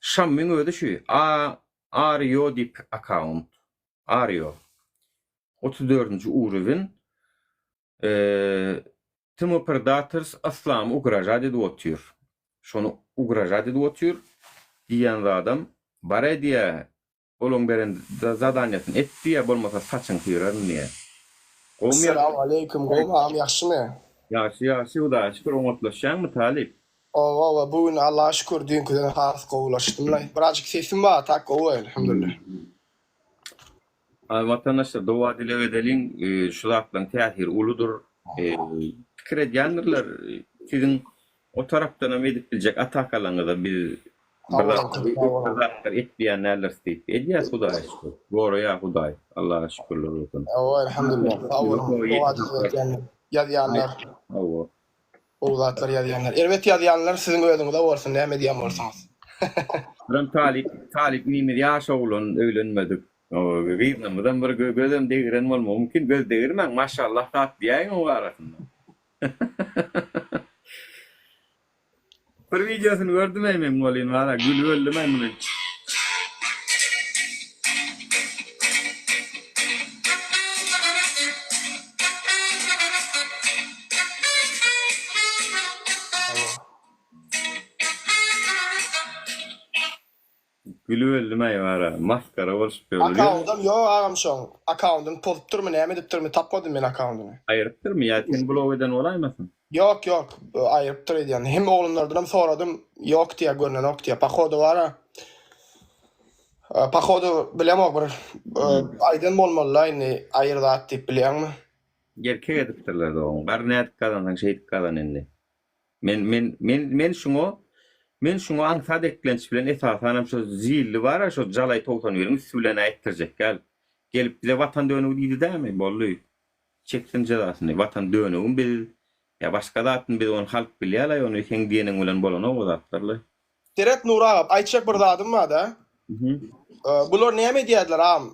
Şammyň özi şu A Ario diýip akkaunt. Ario. 34-nji uruwin Timo Predators yslamy ugražat edip otyr. Şony ugražat edip otyr diýýän zadam bar edýä. Olaň beren zadanýasyny et diýýä bolmasa saçyňy syraryn diýýä. Gowmy ýagdaý? Salam aleýkum gowmy agam ýagşymy? Ýagşy ýagşy Hudaýa şükür oňatlaşýaňmy talyp? Owa owa bu gün Allaha şükür düýnküden has gowulaşdymlaý. Birazjyk sesim bar tak gowy elhamdulillah. Aý watandaşlar doga dileg edeliň şu zatlaryň täsiri uludyr pikir edýändirler siziň o tarapdanam edip biljek atakalaryňyza biz bir zatlar etmeýän däldiris diýip edýäs hudaýa şükür goraýar hudaý Allaha şükürler bolsun. Hawa elhamdulillah sag boluň doga dileg edýänler ýazýanlar. Hawa. Gowy zatlar ýazýanlar. Erbet ýazýanlar siziň özüňize bolsun näme edýän bolsaňyz. Biram talyp talyp inimiz ýaş oglan öýlenmedik. Gyzlarymyzam bir gözem degiren bolmagy mümkin. Göz degirmäň maşallah zat diýäýiň oň arasynda. Bir wideosyny gördümeý men welin wara gülüp öldümeý muny. Gülüp öldüm-äý bara. Masgara bolşup ýörler. Akkaundam ýok agam şoň. Akkaundyny pozupdyrmy näme edipdirmi tapmadym men akkaundyny. Aýyrypdyrmy ýa sen blok eden bolaýmasyn? Ýok ýok aýyrypdyr öýdýän. Hem oglanlardanam soradym ýok diýýär görnenok diýýär. Pohodu bara pohodu bilemok bir aýdan bolmalyda indi aýyr zat diýip bilýäňmi? Erkek edipdirler dogan. Gar nädip gazansaň şeýdip gazan indi. Men men men men şuňa men şuňa aňsat eklenç bilen esasanam şo zilli bara şo jalaý 91-iň üsti bilen aýtdyrjak däl. Gelip bize watan dönügi diýdi dämi? Boldy. Çeksin jezasyny. Watan dönügimi biz ýa başga zatmy biz ony halk bilýälaý ony seň diýeniň bilen bolanok o zatlarlaý. Seret Nury agam aýtjak bir zadym barda. Bular näme edýärdiler agam?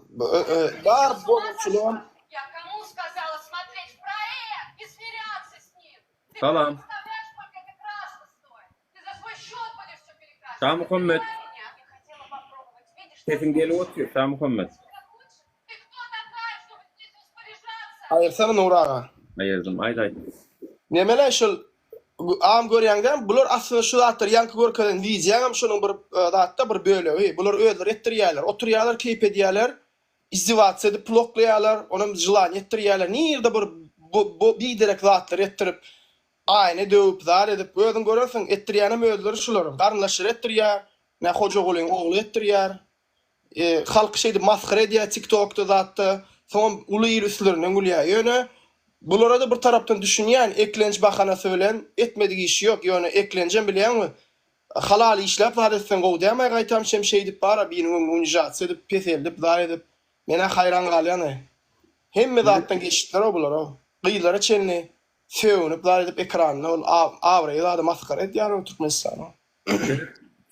Bar bozukçylygam. Salam. Şamuhammet. Sesiň gelip otyr Şamuhammet. Aýyrsana Nury aga. Aýyrdym aýt aýt. Nemeleý şul agam görýäň dämi bular aslynda şu zatlar ýaňky görkezen wideoňam şonuň bir zatda bir bölegi bular özleri etdirýärler oturýarlar keýp edýärler izdiwasiýa edip pul oklaýarlar onam želaniýa etdirýärler nirde bir biderek zatlar etdirip aýna döwüp zat edip özüň görersiň etdirýänem özleri şularyň garyndaşlary etdirýär nä Hojagulyň ogly etdirýär Halky şeýdip masgara edýär tiktokda zatda soňam uly il üstlerinden gülýär ýöne bularada bir tarapdan düşünýän eklenç bahanasy bilen etmedik işi ýok ýöne eklenjem bilýäňmi halal işläp zat etseň gowy dämaý gaýtam şem şeýdip bara biriniň öňünde unižatsiýa edip peseldip zat edip menä haýran galýanaý hemme zatdan geçdilerow bularow gyzlara çenli sögünip zat edip ekranda ol abraýy zady masgara edýärow türkmenistanyň.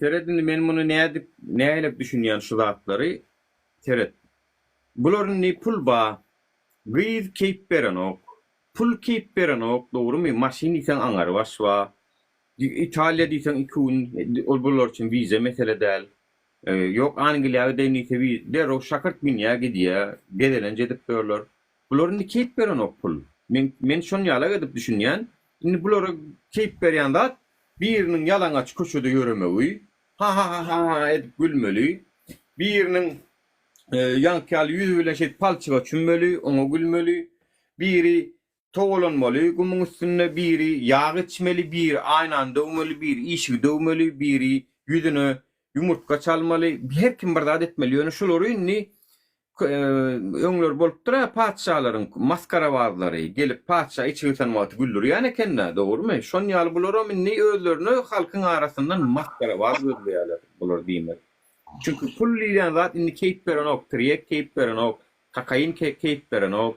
Seret indi men muny nädip nähilek düşünýän şu zatlary seret. Bular indi pul ba gyz keýp berenok. Pul keýp berenok dogrymy maşyn diýseň aňary baş ba. Italiýa diýseň iki gün ol bular üçin wiza mesele däl. Ýok Angliýa gideýin diýse derrew şakyrt münýä gidýä gezelenç edip ýörler. Bular indi keýp berenok pul. Men men şon ýalak edip düşünýän. Indi bulara keýp berýän zat biriniň ýalaňaç köçede ýöremegi, ha-ha-ha-ha-ha edip gülmeli, biriniň ýaňky ýaly ýüzi bilen şeýdip palçyga çümmeli, oňa gülmeli, biri togalanmaly gumuň üstünde, biri ýag içmeli, biri aýnany döwmeli, biri işigi döwmeli, biri ýüzüne ýumurtga çalmaly, her kim bir zat etmeli. Ýöne şulary indi Öňler bolupdyr-a patyşalaryň masgarabazlary gelip patyşa içi gysan wagty güldürýän eken-dä, dogrumy? Şon ýaly bularam indi özlerine halkyň arasyndan masgarabaz gözleýärler bular diýmek. Çünki pul diýlen zat indi keýp berenok, tirýek keýp berenok, kokain keýp berenok,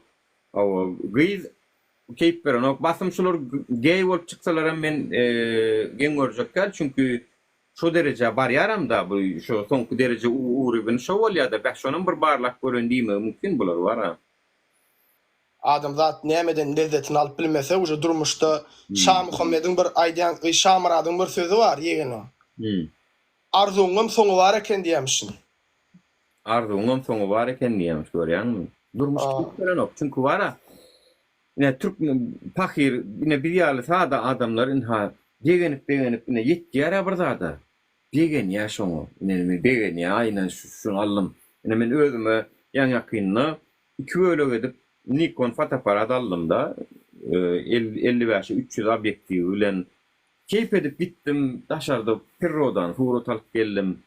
hawa, gyz keýp berenok. Basym şular geý bolup çyksalaram men geň görjek däl, çünki Şo derejä barýaram-da bu şo soňky dereje ugrybyn şo bolýa-da beh şonam bir barlap göreýin diýmegi mümkin bular bar-a. Adamzat nämeden lezzetini alyp bilmese uje durmuşda Şamuhammediň bir aýdýan Şamyradyň bir sözi bar ýegeniň. Arzuwyňam soňy bar eken diýýämişin. Arzuwyňam soňy bar eken diýýämiş görýäňmi. Durmuş keýp berenok çünki bar-a ine türkmen pahyr ine biz ýaly sada adamlar ynha Begenip begenip ine ýetýärä bir zada. Begenýä şoňa. Ine men begenýä aý ine şuny aldym. Ine men özüme ýaňy ýakynda iki bölek edip Nikon fotoapparat aldymda 55-e 300 obýektiwi bilen keýp edip gitdim daşarda pirrodan surat alyp geldim.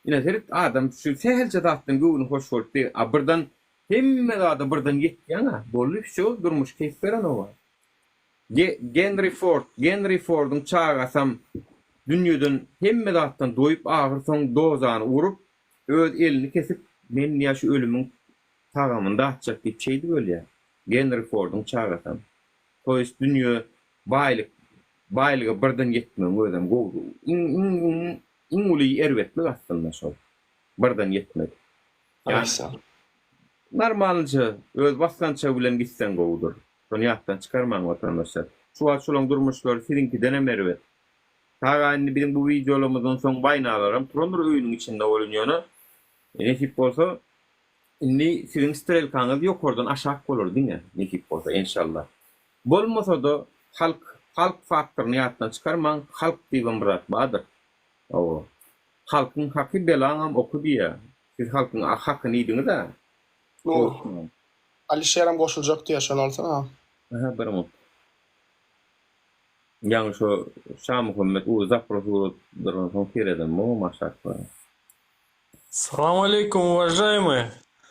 Ine seret adam şu sähelçe zatdan göwni hoş bolup a birden hemme zada birden ýetýäňä boldy wsýo durmuş keýp berenok-a. Genri Ford, Genri Forduň çagasam dünýeden hemme zatdan doýup ahyr soň dozany urup, öz elini kesip, men diýýär şu ölümiň tagamyny datjak diýip şeýdip ölýär. Genri Forduň çagasam. To ýest dünýe baýlyk baýlyga birden ýetmegiň özem gowy iň iň iň iň uly erbetlik aslynda şol. Birden ýetmek. Ýagny normalnyja öz basgançagy bilen gitseň gowudyr. Şony ýatdan çykarmaň watandaşlar. Şu wagt şolaň durmuşlary siziňkidenem erbet. Taga indi biziň bu wideolarymyzdan soň waýnalaram turandyr öýüniň içinde welin ýöne nesip bolsa indi siziň strelkaňyz ýokardan aşak bolar diňe nesip bolsa enşalla. Bolmasada halk. Halk faktoryny ýatdan çykarmaň, halk diýibem bir zat bardyr. Hawa. Halkyň haky belaňam oky diýýä. Siz halkyň hakyny iýdiňiz-ä. Nur. Alişerem goşuljak diýýä, şony alsana. Aha, bir minut. Ýaňy şo Şamuhammet uly zapros ugradyransoň seredemogam aşaklara. Salam aleýkum uwažaýmyý.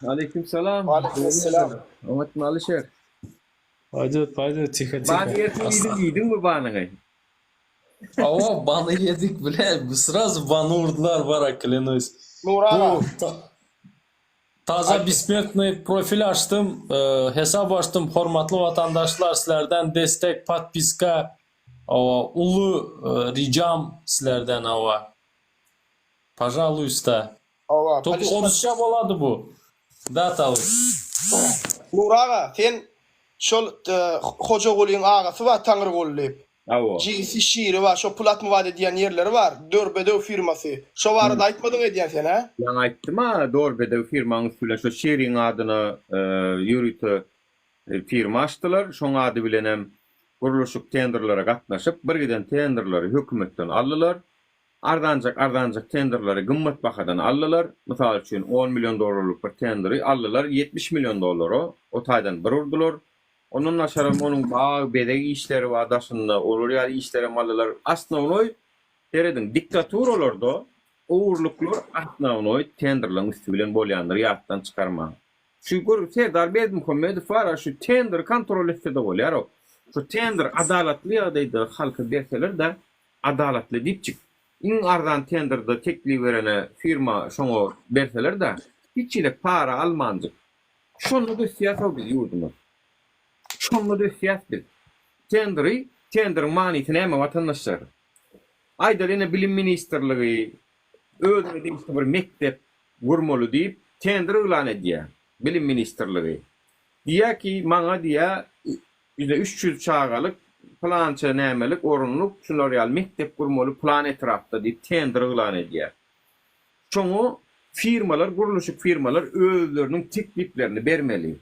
Aleýkum salam. Waleýkim essalam. Oňatmy Alyşer? Paýdýot paýdýot tiho tiho. Bany ertir iýdiň iýdiňmi banyňy? Hawa bany ýedik bile srazu bany urdylar bara klýanuýs. Nur aga. Bu taza besmertnyý profil açdym hesap açdym hormatly watandaşlar sizlerden destek podpiska hawa uly rijam sizlerden hawa. Pažaluysta. Hawa, Tolko polisiýa. orusça bolady bu. Da talyp. Nury aga, sen şol Hojagulyň agasy bar Taňryguly diýip. Hawa. Jigisi Şiri bar, şo pul atmywat edýän ýerleri bar, Dörbedew firmasy. Şo barada aýtmadyň edýän sen, hä? Ýaňy aýtdym-a, Dorbedew firmaň üsti bilen şo Şiriň adyna ýörite firma açdylar. Şoň ady bilenem gurluşyk tenderlere gatnaşyp, birgiden tenderleri hökümetden aldylar. Arzanjak arzanjak tenderleri gymmat bahadan aldylar. Mysal üçin, on million dollarlyk bir tenderi aldylar 70 million dollara, o taýdan bir urdular. Ondan daşaram onuň bag, bezeg işleri bar daşynda, olar ýaly işlerem aldylar. Osnownoý, serediň, diktaturalarda ogurlyklar osnownoý tenderleriň üsti bilen bolýandyr, ýatdan çykarmaň. Şu gör Serdar Berdimuhamedow bar-a şu tenderi kontrol etse-de bolýar-ow. Şu tender adalatly ýagdaýda halka berseler-de, Adalatly diýipjik. Iň arzan tenderde teklip berene firma şoňa berseler-de, hiç hili para almanjyk. Şonda-da ösýäs-ow biz ýurdumyz. Şonda-da ösýäs biz. Tenderi, tenderiň manysy näme watandaşlar? Aýdaly ine bilim ministrligi özüne degişli bir mekdep gurmaly diýip tender yglan edýär bilim ministrligi. Diýýär ki, maňa diýýär Ýüze 300 çagalyk, pylança nämelik orunlyk, şular ýaly mekdep gurmaly pylan etrapda diýip tender yglan edýär. Şoňa firmalar, gurluşyk firmalar özleriniň tekliplerini bermeli.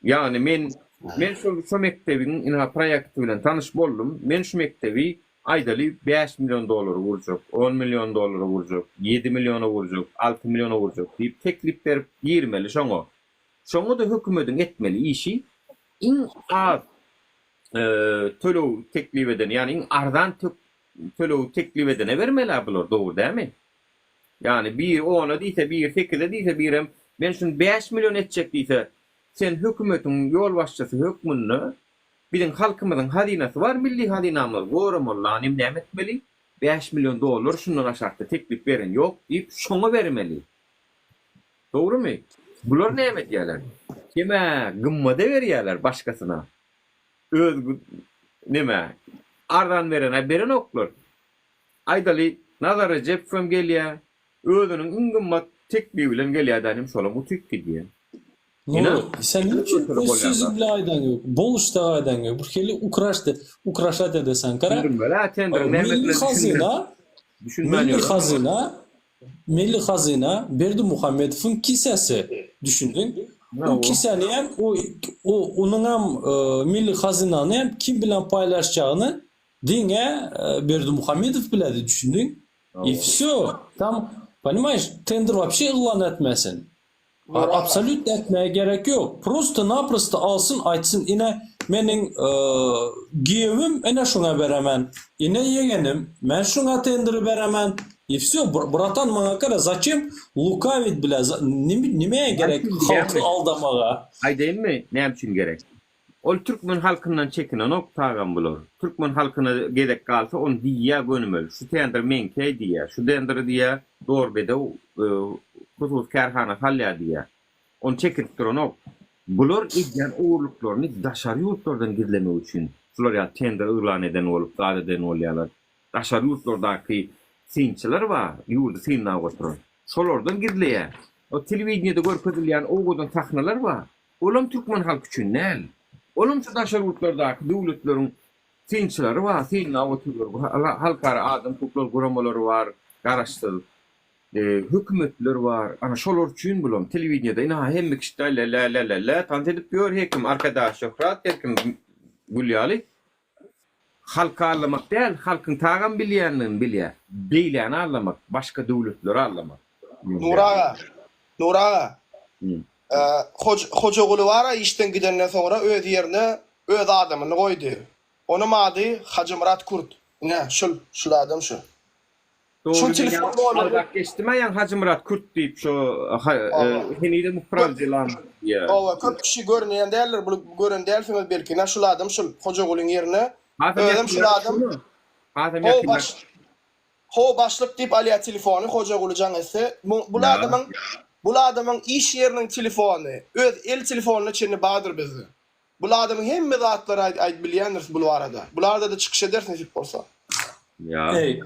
Ýagny men men şol şo mekdebiň ynha proýekti bilen tanyş boldum. Men şu mekdebi aýdaly 5 million dollara gurjak, 10 million dollara gurjak, 7 milliona gurjak, 6 milliona gurjak diýip teklip berip girmeli şoňa. Şoňa-da hökümediň etmeli işi iň az töleg teklip edene, ýagny iň arzan tölegi teklip edene bermeli-ä bular, dogry dälmi? Ýagny biri ona diýse, biri sekize diýse, birem men şuny 5 million etjek diýse, sen hökümetiň ýolbaşçysy hökmünde biziň halkymyzyň hazynasy bar, milli hazynamyzy goramaly, lanym näme etmeli? 5 million dollar şundan aşakda teklip beren ýok diýip, şoňa bermeli. Dogrymy? Bular näme edýärler? Hemä gymmada berýärler başgasyna. Öz neme arzan berene berenoklar. Aýdaly Nazar Rejepowam gelýär. Özüniň iň gymmat teklibi bilen gelýär dänim şolam utyp gidýär. Nury, sen näme üçin öz sözüň bilen aýdaň ýok? Boluşda aýdaň ýok. Bir hili ukraşdy, ukraşat edeseň. Gara, milli hazyna, milli hazyna Milli hazyna Berdimuhamedowyň kisesi, düşündiň? O kisäniňem, o o onuňam milli hazynanyam kim bilen paýlaşjagyny diňe Berdimuhamedow biledi, düşündiň? I wsýo, tam, ponimaýeş, tender wapşe yglan etmesin. Absolýutno etmäge gerek ýok. Prosto naprosto alsyn aýtsyn ine meniň giýewim ine şuňa beremen. Ine ýegenim men şuňa tenderi beremen. I wsýo bratan maňa gara zaçem lukawit bile nimäge gerek halky aldamaga. Aýdaýynmy näme üçin gerek. Ol türkmen halkyndan çekinenok tagam bular. Türkmen halkyna gezek galsa ony diýýä gönümel şu tender meňki diýýä şu tenderi diýýä Dorbedew hususy kärhana salýa diýýä. Ony çekinip duranok. Bular edýän ogurlyklaryny daşary ýurtlardan gizlemek üçin şular ýaly tender yglan eden bolup zat eden bolýalar. Daşary ýurtlardaky synçylar bar ýurdy synlap oturan. Şolardan gizleýä. O telewideniýede görkezilýän owadan sahnalar bar. Olam türkmen halky üçin däl. Olam şu daşary ýurtlardaky döwletleriň synçylary bar, synlap otyrlar. Halkara adam hukuklary guramalary bar, garaşsyz hökümetler bar. Ana şolar üçin bulam telewideniýede ynha hemme kişi lä-lä-lä-lä-lä tans edip ýör, her kim Arkadag Şöhrat, her kim gül ýaly. Halky aldamak däl, halkyň tagam bilýändigini bilýär. Beýläni aldamak, başga döwletleri aldamak. Nury aga, Nury aga, Hojaguly bar-a işden gidenden soňra öz ýerine öz adamyny goýdy. Onuň ady Hajymyrat Kürt. Ine, şul, şul adam şu. Dogry Şul men telefon ýaňy nomeri. aldap geçdim-ä ýaňy Hajymyrat Kürt diýip şo henizem upraw delam diýýär. Hawa, köp kişi görünýän däldir, bul gören dälsiňiz belki. Ine şul adam şul, Hojagulyň ýerine. Hasam Özem şul ýakynda adam. şumy? Hasam How ýakynda. baş How başlyk diýip alýar telefony Hojaguly jaň etse. Bu bul Ýa. adamyň bul adamyň iş ýeriniň telefony, öz el telefonyna çenli bardyr bizde. Bul adamyň hemme zatlary aýt aýt bilýändiris bul barada. Bulardada çykyş ederis nesip bolsa. Ýa. Eý,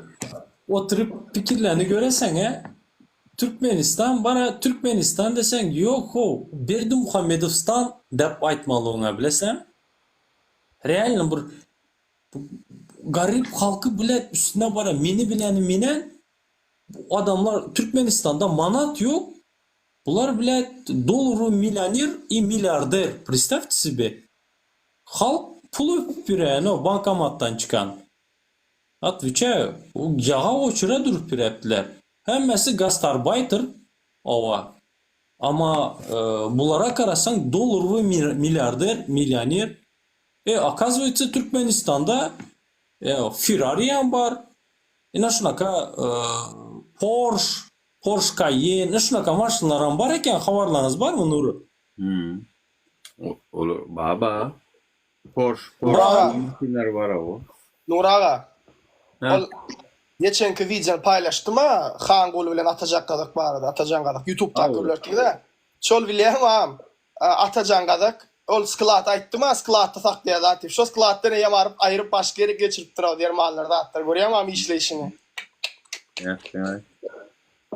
oturyp pikirlerini göreseň-ä, Türkmenistan bara Türkmenistan deseň ýok how, Berdimuhamedowstan dep aýtmaly oňa bilesäň. Realno bir garyp halky bile üstüne bara meni bileni minen bu adamlar Türkmenistanda manat ýok Bular blät dolary millioner i milliarder predstavte sebe halk pul öpüp ýöräno bankomatdan çykan otweçaýu ýaga oçura durup ýöräpdiler hemmesi gastarbaýter owa ama bulara garasaň dollarwy milliarder millioner e okazywaytsa Türkmenistanda ferrariýam bar ine şunaka porş Porsche Cayenne, şunaka maşynlaram bar eken, habarlaryňyz barmy Nury? Hmm. Ol baba. Porsche, Nur aga. Porsche maşynlary bar o. Nur aga. Ha. Ol geçenki wideony paýlaşdym-a, Hanguly bilen Atajan Gazak barada, Atajan Gazak ýutubdaky Hawa. görlersiňiz-ä. Şol bilýäňmi agam, Atajan Gazak ol sklad aýtdym-a, skladda saklaýar zat diýip. Şo skladdan eýýäm aryp aýryp başga ýere geçiripdir-ow dermanlary zatlary. Görýäňmi agam işleýşini. Ýa.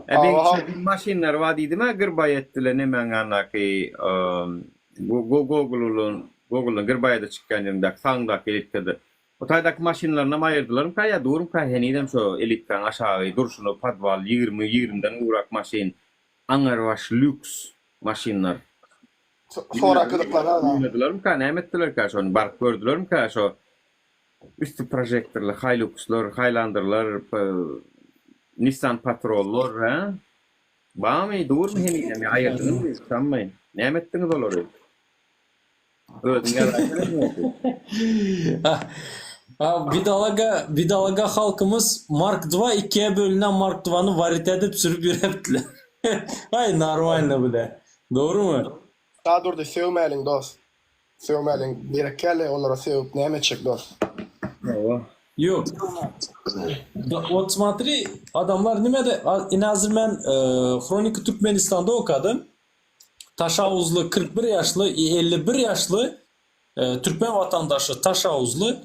E ben çekin maşynlar bar diýdim-ä Gyrbaý etdiler nemäň ýanyndaky Google-dan Google-dan Gyrbaýada çykýan ýerindäki sagyňdaky elitkada. O taýdaky maşynlarynam aýyrdylarmyka ýa durmyka henizem şo elitkaň aşagy durşuna podwal 20 ýigrimiden gowrak maşyn aňarbaş lýuks maşynlar. Sorak gyzyklanarlar. Synladylarmyka näme etdilerkä şony baryp gördülermikä şo Üsti prožektorly Hiluxlar, Highlanderler, Nissan Patrollar, hä? Barmy, durmy henizem ýa aýyrdyňyzmy, çykanmy? Näme etdiňiz olary? Özüň ýazaýsana boldy. Bidalaga, bidalaga halkymyz Mark II ikiye bölünen Mark II-ny warit edip sürüp ýörepdiler. Aý normalno bile. Dogrymy? Şadurdy sögmäliň dos. Sögmäliň gerekkäle olara sögüp näme etjek dos. Hawa. Ýok. Wot smotri adamlar nimede ine hazir men Hronika Türkmenistanda okadym. Taşauzly 41 ýaşly i 51 ýaşly türkmen watandaşy Taşauzly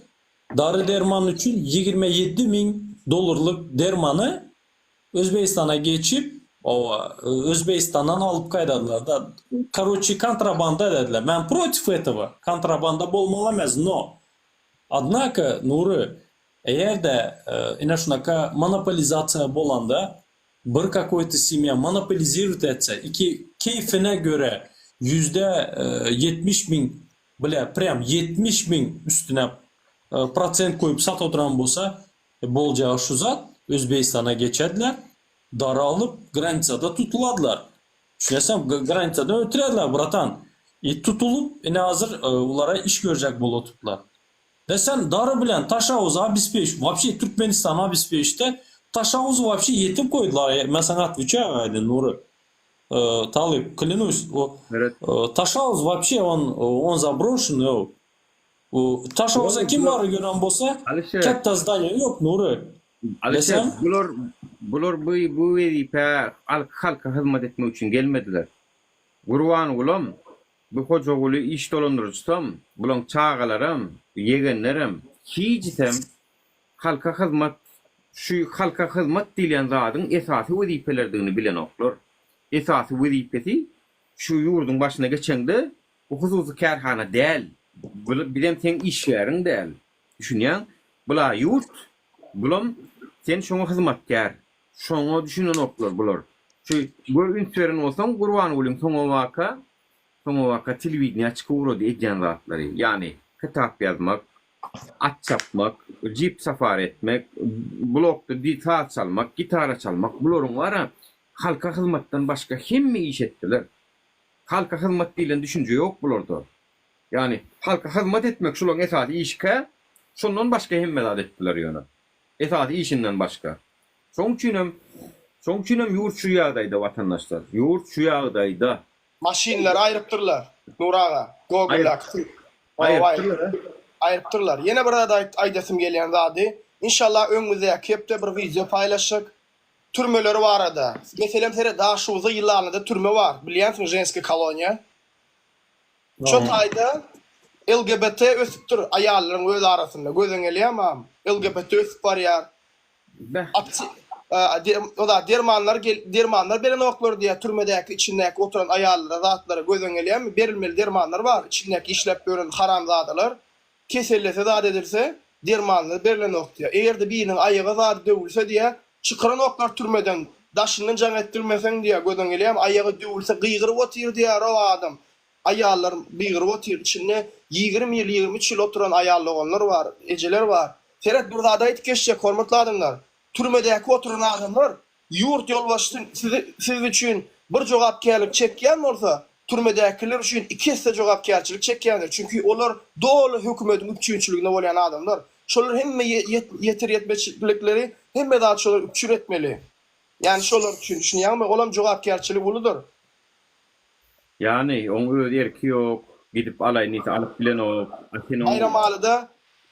dary derman üçin 27 miň dollarlyk dermany Özbegistana geçip, owa, Özbegistandan alyp gaýdadylar da. Karoçi kontrabanda edediler. Men protiv этого. Kontrabanda bolmaly emes, no. Odnako, Nury, eger-de ine şunaka monopolizasiýa bolanda, bir kakoýto semýa monopolizirowat etse, iki keýfine göre 70.000 bile prýam 70.000 üstüne prosent goýup satyp oturan bolsa, Boljagy şu zat, Özbegistana geçerdiler, daralyp granicada tutuladylar. Düşüneseň, granicadan ötürerdiler bratan. I tutulyp, ine hazir ulara iş görjek bolotuplar. De sen dary bilen Taşawuzy obespeç, wapşe Türkmenistany obespeçde Taşawuzy wapşe ýetim koýdular, men saňa otweçaýu aýdyn Nury. Talyp, klýanuсь, Taşawuz wapşe on on zabroşen, Taşoza kim bar gören bolsa kätde zdaniýa ýok Nury. Alyşir bular bular bu bu wezipä halka hyzmat etmek üçin gelmediler. Gurbangulam bu Hojaguly iş dolandyryjysam bulaň çagalaram ýegenlerem hijisem halka hyzmat şu halka hyzmat diýilýän zadyň esasy wezipeleridigini bilenoklar. Esasy wezipesi şu ýurduň başyna geçeňde Bu hususy kärhana däl. Bu bizem seň işgäriň däl. Düşünýäň? Bula ýurt, bulam sen şoňa hyzmatkär. Şoňa düşünenoklar bular. Şu gör üns beren bolsaň Gurbangulyň soňabaka soňabaka telewideniýä çykyp ugrady edýän zatlary. Ýagny kitap ýazmak. At çapmak, jip safari etmek, blokda saz çalmak, gitara çalmak bularyň bara halka hyzmatdan başga hemme iş etdiler. Halka hyzmat diýlen düşünje ýok bularda. Ýagny halka hyzmat etmek şularyň esasy işikä, şondan başga hemme zat etdiler ýöne. Esasy işinden başga. Şoň üçinem şoň üçinem ýurt şu ýagdaýda watandaşlar. Ýurt şu ýagdaýda. Maşynlary aýrypdyrlar Nur aga. Googledaky. Aýrypdyrlar. Aýrypdyrlar. Ýene bir zat aýdasym gelýän zady. Inşallah öňümizdäki hepde bir wideo paýlaşjak. Türmeler barada. Meselem seret Daşoguzda Ýylanlyda türme bar. Bilýänsiň ženskiý koloniýa. Şo taýda LGBT ösüpdir aýallaryň öz arasynda. Gözüň gelýärmi agam? LGBT ösüp barýar. Beh. O zat dermanlar dermanlar berenoklar diýýär türmedäki içindäki oturan aýallara zatlara gözüň gelýärmi? Berilmeli dermanlar bar içindäki işläp ýören haramzadalar kesellese zat edilse dermanlar berlenok diýýär. Eger-de biriniň aýagy zady döwülse diýýär çykaranoklar türmeden daşyndan jaň etdirmeseň diýýär gözüň gelýärmi aýagy döwülse gygyryp otyr diýýär o adam Aýallar gygyryp otyr, içinde 20 ýyl, 23 ýyl oturan aýal doganlar bar, ejeler bar. Seret bir zady aýdyp geçjek hormatly adamlar, türmedäki oturan adamlar ýurt ýolbaşçysy sizi siz üçin bir jogapkärlik çekýän bolsa, türmedäkiler üçin iki esse jogapkärçilik çekýändir. Çünki olar doly hökümediň üpjünçiliginde bolýan adamlar. Şolar hemme ýeter ýetmezçilikleri hemme zady şolar üpjün etmeli. Ýani şolar üçin düşünýäňmi? Olam jogapkärçiligi uludyr. Ýagny, oň öz erki ýok, gidip alaýyn diýse alyp bilenok, a sen oň Baýramalyda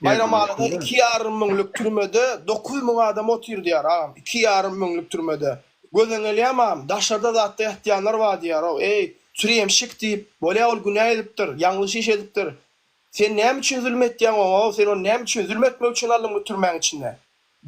Baýramalyda iki ýarym müňlük türmede 9000 adam otyr diýýär agam, iki ýarym müňlük türmede. Gözüňe gelýärmi agam, daşarda zatda ýatýanlar bar diýýär-ow, eý, türemşik diýip, bolýa ol günä edipdir, ýalňyş iş edipdir. Sen näme üçin zulum etýäň oňa-ow, sen ony näme üçin zulum etmek üçin aldyň bu türmäň içinde?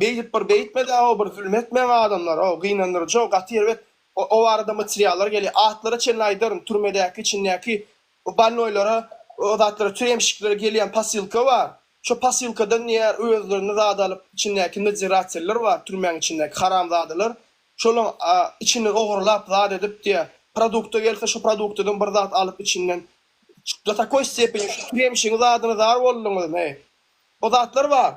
Beýdip bir beýtme-dä-ow, bir zulum etmäň adamlara-ow, gynandyryjy-ow, gaty erbet O barada materiallar gelýär. Atlara çenli aýdaryn, türmedäki, içindäki bolnoýlara, o zatlara, türemşiklere gelýän posylka bar. Şo posylkadan diýýär, özlerine zat alyp, içindäki nadzirateller bar, türmäň içindäki haramzadalar. Şolaň içinden ogurlap zat edip diýýär. Produkta gelse, şo produktadan bir zat alyp içinden. Do takoý stepeni şu türemşigiň zadyna zar bolduňyzmy? O zatlar bar.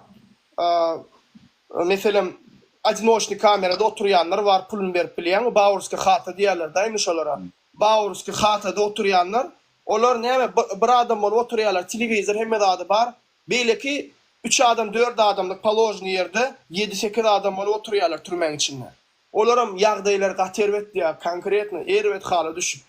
Meselem, odinoçnyý kamerada oturýanlar bar, puluny berip bilýäňmi, Bawurskiý hata diýýärler-dä indi şolara. Bawurskiý hatada oturýanlar, olar näme, bir adam bolup oturýarlar, telewizor hemme zady bar. Beýleki üç adam, dört adamlyk položnyý ýerde ýedi-sekiz adam bolup oturýarlar türmäň içinde. Olaram ýagdaýlary gaty erbet diýýär, konkretno erbet hala düşüp.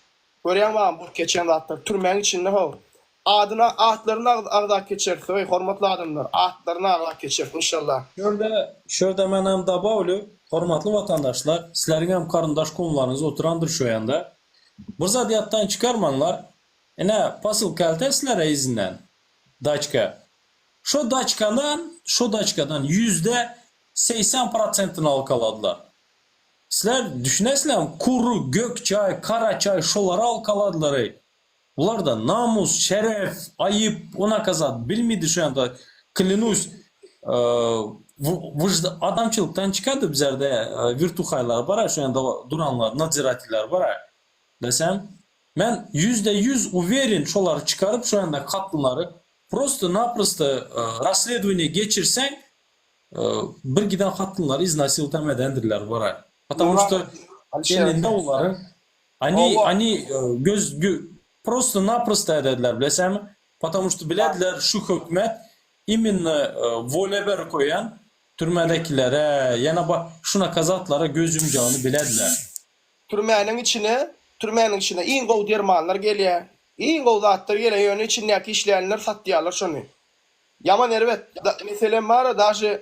Görýäňmi agam bolup geçýän zatlar türmäň içinde how. Adyna atlaryny agzap geçeris oý hormatly adamlar atlaryny agzap geçeris inşallah. Şurda şurda men hem dobawlyu hormatly watandaşlar sizleriň hem garyndaş kowumlaryňyz oturandyr şu ýanda bir zat ýatdan çykarmaňlar ine posylka elter sizlere yzyndan daçka şo daçkadan şo daçkadan 80% prosentini alkaladylar Sizler düşünesizlermi kury gök çaý kara çaý şolary alkaladylar-eý. Bularda namus, şeref, aýyp onaka zat bilmidi şu ýanda klýanuсь adamçylykdan çykady bizerde wirtuhaýlar bara şu ýanda duranlar nadzirateller bara desem men 100% uwerен şolary çykaryp şu ýanda katynlary prosto naprosto rasledowaniýe geçirseň Bir giden hatynlary iznasilt hem edendirler bara. Потому что elinde olaryň oni oni göz prosto naprosto edediler bilesenmi? Потому что bilediler şu hökümet imенно wolya berip goýan türmedekilere ýene şu nakazatlara göz ýumjagyny bilediler. Türmäniň içine türmäniň içine iň gowy dermanlar gelýär. Iň gowy zatlar gelýär ýöne içindäki işleýänler satýarlar şony. Ýaman erbet meselem bara daže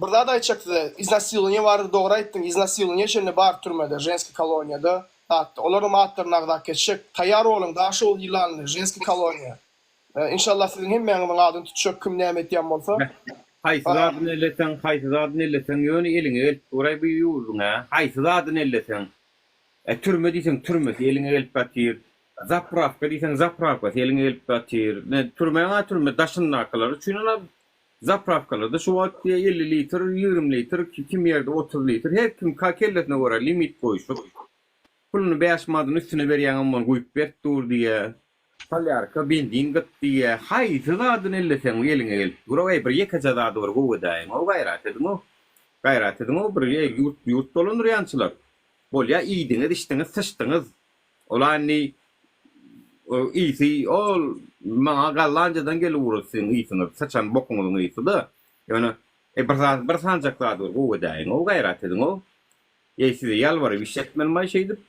bir zat aýtjak size iznasilovaniýe barada dogry aýtdyň iznasilovaniýe çenli bar türmede ženskiý koloniýada zatda olaryňam atlaryny agzap geçjek taýýar boluň daşoguz ýylanly ženskiý koloniýa inşallah siziň hemmäňiziň adyny tutjak kim näme etýän bolsa. Haýsy zadyny elleseň haýsy zadyny elleseň ýöne eliňe gelip duraý bu ýurduň hä haýsy zadyny elleseň E türme diýseň türmesi eliňe gelip batyr. Zaprawka diýseň zaprawkasy eliňe gelip batyr. Ne türmäň-ä türme daşyndakylar üçin ol zaprawkalarda şu wagt diýýär 50 litr, 20 litr, kim ýerde 30 litr her kim kellesine görä limit goýşup puluny 5 manadyny üstüne berýäňem ony guýup berip dur diýýär. Solýarka, benzin gyt diýýä. Haýsy zadyny elleseň eliňe gelip dur-ow, eý, bir ýekeje zady bir gowy edäýiň-ow, gaýrat ediň-ow. Gaýrat ediň-ow, bir, eý, ýurt, ýurt dolandyrýançylar. Bolýa, iýdiňiz, içdiňiz, syçdyňyz. Ol-a indi ysy, ol maňa Gollandiýadan gelip ugrady siziň ysyňyz, syçan bokuňyzyň ysy-da. Ýöne, eý, bir zat, bir sanjak zady bir gowy edäýiň-ow, gaýrat ediň-ow. Eý, size ýalbaryp işletmelimaý şeýdip?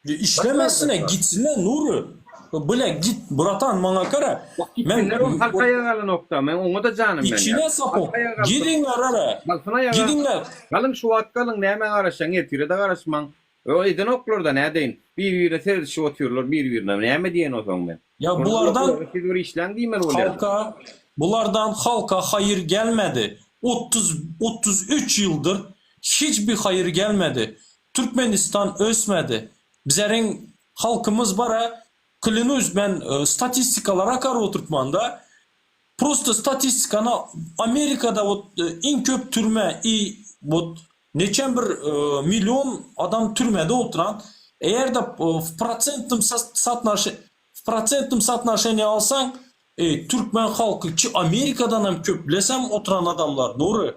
Işlemesine gitsinler Nury. Bile git bratan maňa gara. Men gitsinler ol halk aýaga galanokda men oňa-da janym ýanýar. Içine sapok. Gidiňler ara. Galsyn aýaga. Gidiňler. Galyň şu wagt galyň nämä garaşýaň ertire-de garaşmaň. Ýok edenoklarda nädeýin. Bir-birine seredişip otyrlar bir-birine näme diýen osoň men. Ýa bulardan Siz bir işläň diýmeli bolýar. Halka bulardan halka haýyr gelmedi. 30 33 ýyldyr hiç bir haýyr gelmedi. Türkmenistan ösmedi. Bizeriň halkymyz bara klinus men statistikalara kar oturtmanda prosto statistikany Amerikada wot iň köp türme i wot neçen bir million adam türmede oturan eger-de w prosentnym sotnoşe w prosentnym sotnoşeniýa alsaň türkmen halky ki Amerikadanam köp bilesem oturan adamlar dogry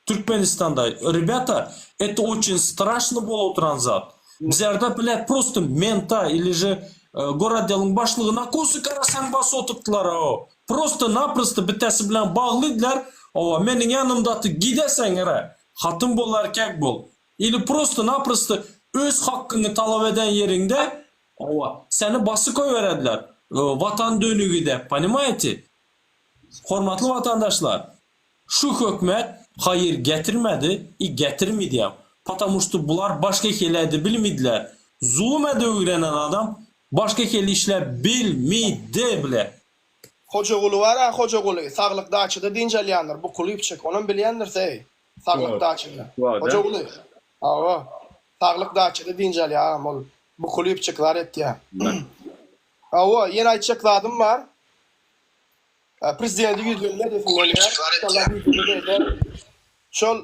Türkmenistanda rebята это очень страшно bolup oturan zat. Bizerde blät prosto menta ili же gorodeliň başlygyna kosy garasaň basyp oturtdylar o. Prosto naprosto bitesi bilen baglydylar owa meniň ýanymdaty gideseň ere hatyn bol erkek bol ili prosto naprosto öz hakkyňy talap eden ýeriňde owa seni basyp goýberediler watan dönügi dep ponimaýete hormatly watandaşlar. Şu hökmet haýyr getirmedi i getirmidýäm. Patamu şto bular başga hili ede bilmidiler. Zulum ede öwrenen adam başga hili işläp bilmidi bile. Hojaguly bar-a Hojaguly, Saglyk daçada dynç alýandyr, bukulypçyk, onam bilýändirseý, Saglyk daçada. Hojaguly, hawa, Saglyk daçada dynç alýar agam ol, bukulypçyk zar etýär. Hawa, ýene aýtjak zadym bar. Prezidente ýüzlenme edesim gelýär. Inşallah ýüzlenme eder. Şol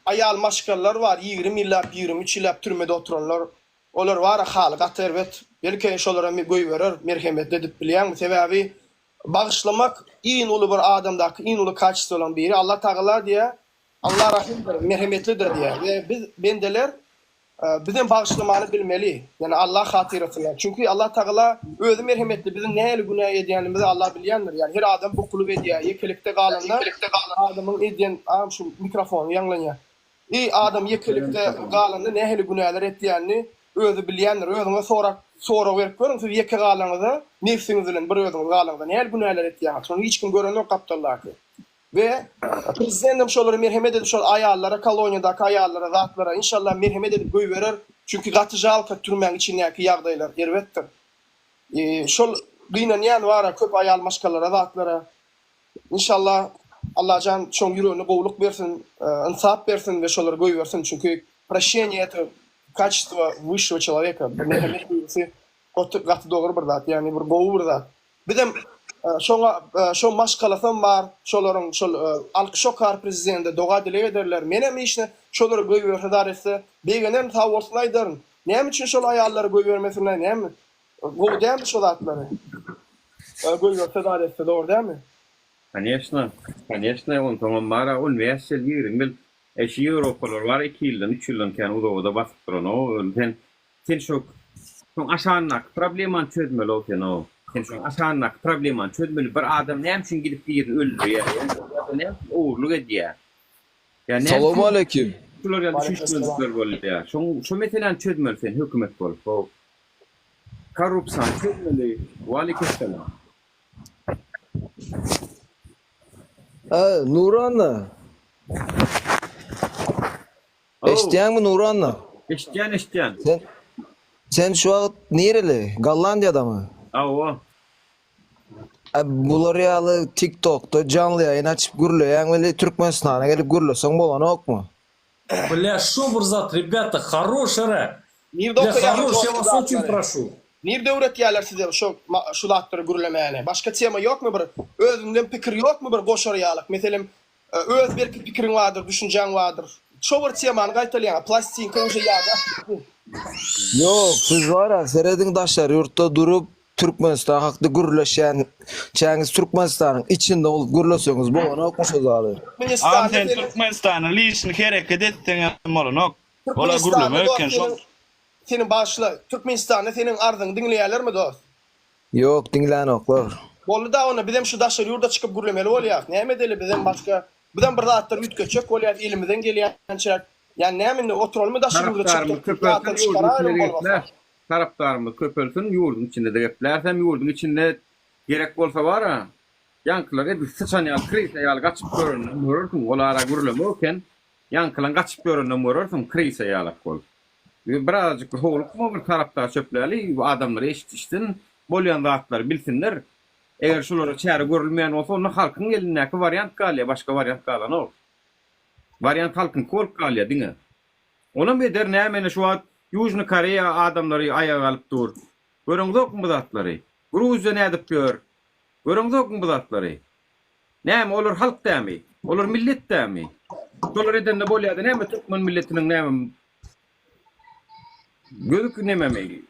aýal maşgalalar bar, 20 ýyllap, 23 ýyllap türmede oturanlar. Olar bar-a haly gaty erbet. Belki şolaram goýberer, merhemetli edip bilýäňmi? Sebäbi bagyşlamak iň uly bir adamdaky iň uly kaçestwolaryň biri. Allah Tagala diýýär, Allah Rahymdyr, merhemetlidir diýýär we biz bendeler Bizem bagyşlamany bilmeli. Ýagny Allah hatyrasyna. Çünki Allah Tagala özi merhemetli. Biziň nähili günä edýänimizi Allah bilýändir. Ýagny her adam bukulyp edýär. Ýekelikde galanda adamyň edýän agam şu mikrofon ýaňlanýar. I adam ýekelikde galanda nähili günäler etýänini özi bilýändir. Özüňe sorap sorag berip görüň siz ýeke galaňyzda nebsiňiz bilen bir özüňiz galaňyzda nähili günäler etýäňiz. Şony hiç kim görenok gapdaldaky. We prezidendem şolara merhemet edip şol aýallara koloniýadaky aýallara zatlara inşallah merhemet edip goýberer çünki gaty žalka türmäň içindäki ýagdaýlar erbetdir şol gynanýan bara köp aýal maşgalara zatlara inşallah Allajan şoň ýüregine gowulyk bersin ynsap bersin we şolary goýbersin çünki proşeniýe eto kaçestwo wyşşego çeloweka merhemet duýgusy gaty dogry bir zat ýagny bir gowy bir zat Bizem şoňa şo maşgalasam bar şolaryň şol alkyş okar prezidende doga dileg ederler menem işine şolary goýberse zar etse begenerin sag bolsun aýdaryn näme üçin şol aýallary goýbermesinler näme gowy dälmi şo zatlary goýberse zar etse dogry dälmi. Koneşna, koneşna onsoňam bara on bäş ýyl, 20 ýyl, e şu ýewropalar bar iki ýyldan, üç ýyldan kän uzagada basyp duranok, sen Sen şo şoň aşagyndaky problemany çözmeli-ow sen-ow. Sen şoň aşagyndaky problemany çözmeli. Bir adam näme üçin gidip birini öldürýär? Ýa-da näme üçin ogurlyk edýär? Ýa näme üçin Salowmaleýkim. şular ýaly düşünişmezlikler bolýar? Şoň şo meseläni çözmeli sen hökümet bolup-ow. Korrupsiýany çözmeli. Waleýkimessalam. Hä, Nuranna. Eşitýäňmi Nuranna? Eşitýän eşitýän. Sen Sen şu wagt nireli? Gollandiýadamy? Hawa. A bular ýaly TikTokda janly ýaýyn açyp gürleýäň weli Türkmenistana gelip gürleseň bolanokmy? Bля şo bir zat rebята haroş ara. Nirde Bля okaýaňyz haroş dost ya şu vas oçin zatlary? proşu. Nirde öwretýärler size şo şu zatlary gürlemäni? Başga tema ýokmy bir özüňden pikir ýokmy bir goşar ýalyk? Meselem Öz belki pikiriň bardyr, düşünjäň bardyr. Şo bir temany gaýtalýaň, plastinka uje ýada. Ýok, siz bara serediň daşary ýurtda durup. Türkmenistan hakda gürleşýän çäňiz Türkmenistanyň içinde bolup gürleseňiz bolanokmy şo zady? Agam Türkmenistanda sen seniň Türkmenistanyň lişini hereket etseňem bolanok. Ola Türkmenistanda gürlemek dost eken şol. seniň seniň bagyşla Türkmenistanda seniň arzyňy diňleýärlermi dost? Ýok diňlänoklar. Boldy da onda bizem şu daşary ýurda çykyp gürlemeli bolýas. Näme edeli bizem başga bizem bir zatlar üýtgetjek bolýas elimizden gelýänçäk. Ýa näme indi oturalymy daşary ýurda Tarapdarymyz çykdyk köpelsin zatlar ýurduň çykaraýalyň içinde bolmasa. gepläs. Tarapdarymyz köpelsin ýurduň içinde-de gepläs hem ýurduň içinde gerek bolsa bara ýaňkylar edil syçan ýaly krysa ýaly gaçyp ýöreninem görersiň ol ara gürlemek eken ýaňkylaň gaçyp ýöreninem görersiň krysa ýalak bolup. Birazajyk bir howlukma bir tarapdar çöpläli adamlar eşidişsin bolýan zatlary bilsinler. Eger şulara çäre görülmeýän bolsa onda halkyň elindäki wariant galýar başga wariant galanok. Wariant halkyňky bolup galýar diňe. Onam eder näme ine şu wagt Ýužnyý Koreýa adamlary aýaga galyp dur. Göreňzokmy bu zatlary? Gruziýa nädip ýör? Göreňzokmy bu zatlary? Näme olar halk dämi? Olar millet dämi? Şolar edende bolýada näme türkmen milletiniň näme gözü nememi?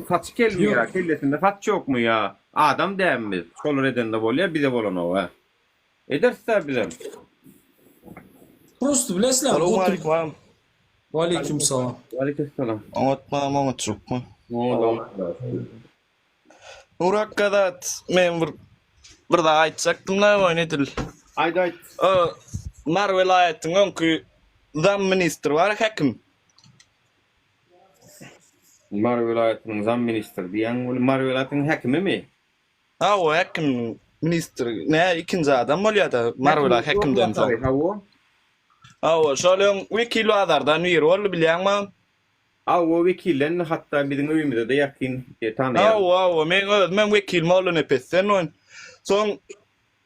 Saçy kelmi ýa kellesinde saç ýokmy ýa adam dämi biz? Şolar edende bolýa bize bolanok a. Ederis-dä bizem. Prosto bilesizler. Salowmaleýkim agam. Waleýkim salam. Waleýkim salam. Oňatmy agam oňatçylykmy? Oňat. Nurak zat men bir bir zat aýtjakdym-la oýun edil. Aýt aýt. O Mary welaýatyň öňki zam ministri bar häkim. Mary welaýatynyň zam ministri diýýäň weli Mary welaýatynyň häkimimi? Hawa häkim ministr nä ikinji adam bolýada Mary welaýat häkimden soň. Hawa. Hawa şol öň Wekilbazardan biri boldy bilýäňmi? Hawa wekilden hatda biziň öýümize-de ýakyn tanaýan. Hawa hawa meň özümem wekil Mollanepesden on. Soň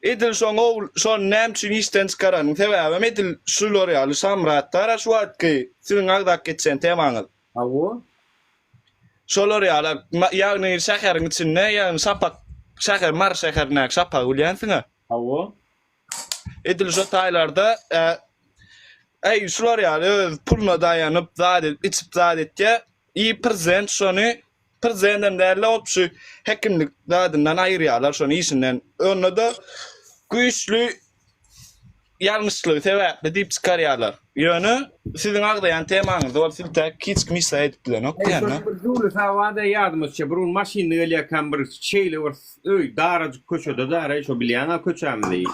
edil şoň ogul şony näme üçin işden çykaranyň sebäbem edil şular ýaly Şamyrat bar-a şu wagtky siziň agzap geçen temaňyz. Hawa. Şolar ýaly ýagny şäheriň içinde ýagny şapak şäher Mary şäherindäki şapagy bilýänsiň-ä. Hawa. Edil şo taýlarda äý şular ýaly öz puluna daýanyp zat edip içip zat etýä i prezident şony prezidendem dälde opşy häkimlik zadyndan aýyrýalar şony işinden onda-da güýçli ýalňyşlygy sebäpli diýip çykarýarlar. Ýöne siziň agzaýan temaňyzda ol siltäk hiç kim hiç zat edip bilenok Eý diýende. şol bir Jüwli Sabada ýadymyzça bir gün maşynda gelýärkäm bir şeýle bir öý darajyk köçede daraý şo bilýäňä köçämizi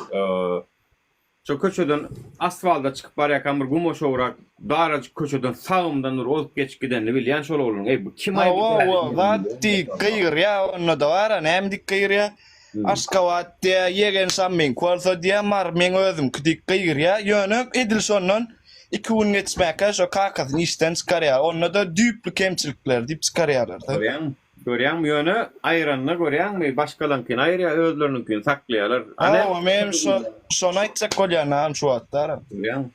şo köçeden asfalda çykyp barýarkam bir guma şowrak darajyk köçeden sagymdan bir ozup geçip gidenini bilýän şol oglanyň eý bu kim aý bu Hawa hawa zat diýip gygyrýa onda-da bara näme diýip gygyrýa Aşgabat diýýä ýegen şamyňky bolsa diýýä Mary meň özümki diýip gygyrýa ýöne edil şondan iki gün geçmäkä şo kakasyny işden çykarýar onda-da düýpli kemçilikler diýip çykarýarlar-da. Görýäňmi? Görýäňmi ýöne aýyranda görýäňmi başgalaňkyny aýyrýar özleriniňkini saklaýarlar. Hawa men şo şony aýtjak bolýan agam şu wagtlar. Görýäňmi?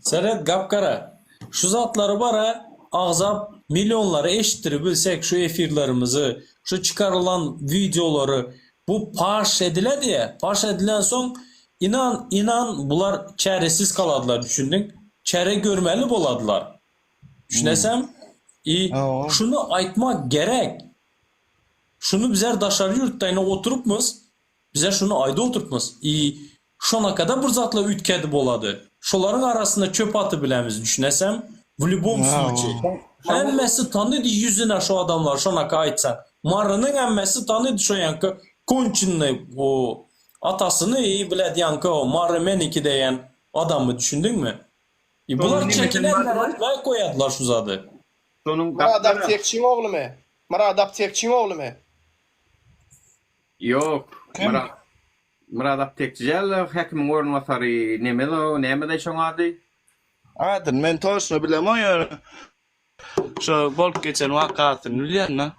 Seret gapgara. Şu zatlary bara agzap millionlara eşitdiribilsek şu efirlerimizi, şu çykarylan wideolary bu paş ediledi paş edilensoň inan inan bular çäresiz galadylar düşündiň çäre görmeli boladylar düşünesem i şuny aýtmak gerek şuny bizler daşary ýurtda ine oturypmyz Bizler şuny aýdyp oturypmyz. I şonakada bir zatlar üýtgedi bolady. Şolaryň arasynda çöp atyp bilemiz düşünesem w lýubom sluçeý. Hemmesi tanydy ýüzüne şo adamlar şonaka aýtsaň. Marynyň hemmesi tanydy şo ýanky konçennyý o atasyny i bled ýanky o Mary meniki deýen adamy düşündiňmi? I bular çekinenler aýtmaý goýadylar şu zady. Şonuň Myrat aptekçiň oglumy? Myrat aptekçiň oglumy? Ýok, Myrat Myrat aptekçi däl-de, häkimiň orunbasary neme-de, näme-de şoň ady? Adyny men toçno bilemok ýöne şo bolup geçen wakasyny bilýän-de.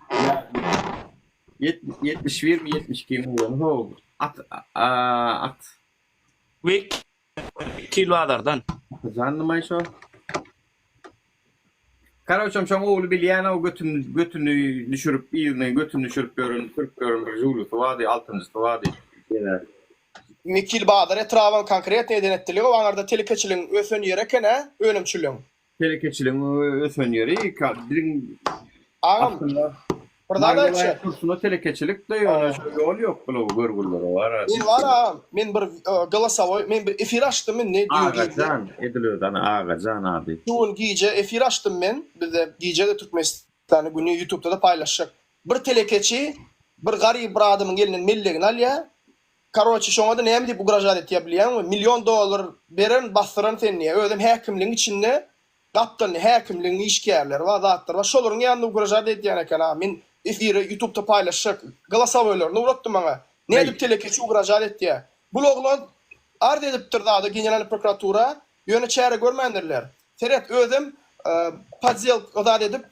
71 mi 72 mi oglan ho at at. Wekilbazardan. Atajandymaý şo? Karoçam şoň ogly bilýän o götüni götüni düşürip yzyna götüni düşürip ýören sürüp ýören bir žulusy bardy altynjysy bardy. Wekilbazar etrabyň konkretno eden etdiligi o aňarda telekeçiligiň ösen ýeri eken-ä önümçiligiň. Telekeçiligiň ösen ýeri biziň Agam aslynda. Bir zat Mary aýtjak. welaýat kursunda telekeçilik-de ýöne şo ýol ýok bulaw görgüllere bar a. Men bar agam, men bir golosowoý, men bir efir açdym indi düýn gije. Agajan, edil özi ana Agajan ady. Şu gün gije efir açdym men, bizde gije-de Türkmenistanyň güni ýutubda-da paýlaşjak. Bir telekeçi bir garyp bir adamyň elinden mellegini alýar. Karoçi şoňa-da näme diýip ugražat etýär bilýäňmi? Million dollar bererin, basdyraryn seni diýýär. Özem häkimligiň içinde Gapdalynda häkimligiň işgärleri bar, zatlar bar. Şolaryň ýanynda ugražat edýän eken a. Men efire ýutubda paýlaşjak. Golosowoýlaryny ugratdy maňa. Nädip telekeçi ugražat etýär. Bul oglan arz edipdir zada generalnyý prokuratura, ýöne çäre görmändirler. Seret özem podzel zat edip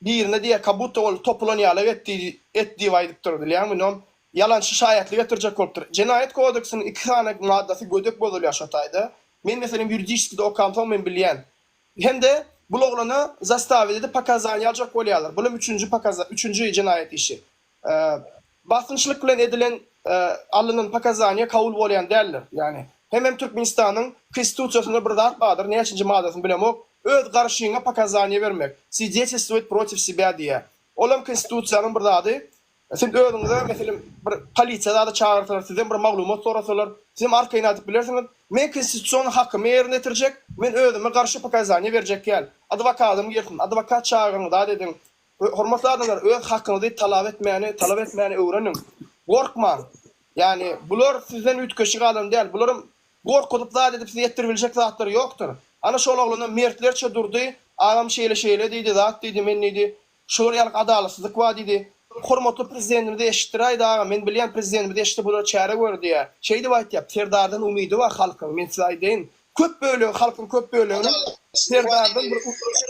birine diýýär kabutda ol topulan ýalak et diý et diýip aýdypdyr bilýäňmi nom ýalançy şaýatlyk etdirjek bolupdyr. Jenaýat kodeksiniň iki sany maddasy gödek bozulýar şo taýda. Men meselem ýuridiçeskiýde okamsoň men bilýän. Hem-de bul oglana zastawiýa edip pokazaniýa aljak bolýarlar. Bulam üçünji pokaza üçünji jenaýat işi. Basynçylyk bilen edilen alynan pokazaniýa kabul bolýan däldir. Ýagny hemem Türkmenistanyň Konstitusiýasynda bir zat bardyr, näçinji maddasyny bilemok, öz garşyňa pokazaniýa bermek, swidetelstvovit protiv sebýa diýýär. Olam Konstitusiýanyň bir zady. Siz özüňize, meselem, bir polisiýa zada çagyrsalar, sizden bir maglumat sorasalar, sizem arkaýyn aýdyp bilersiňiz, Men konstitusion hakymy ýerine ýetirjek, men özüme garşy pokazaniýa berjek däl. Adwokadym gelsin, adwokat çagyryň, zat ediň. Hormatly adamlar, öz hakyňyzy talap etmäni, talap etmäni öwreniň. Gorkmaň. Ýagny, bular sizden üýtgeşik adam däl. Bularam gorkuzyp zat edip size etdiribiljek zatlary ýokdur. Ana şol oglanam mertlerçe durdy, agam şeýle-şeýle diýdi, zat diýdi, men diýdi, Şular ýaly adalatsyzlyk bar diýdi. Hormatly Prezidentimizi eşitdiräýdi agam, men bilýän Prezidentimiz eşitdi bulara çäre gör diýýär. Şeýdip aýtýar, Serdardan umydy bar halkyň, men size aýdaýyn. Köp bölegi halkyň köp böleginiň Serdardan bir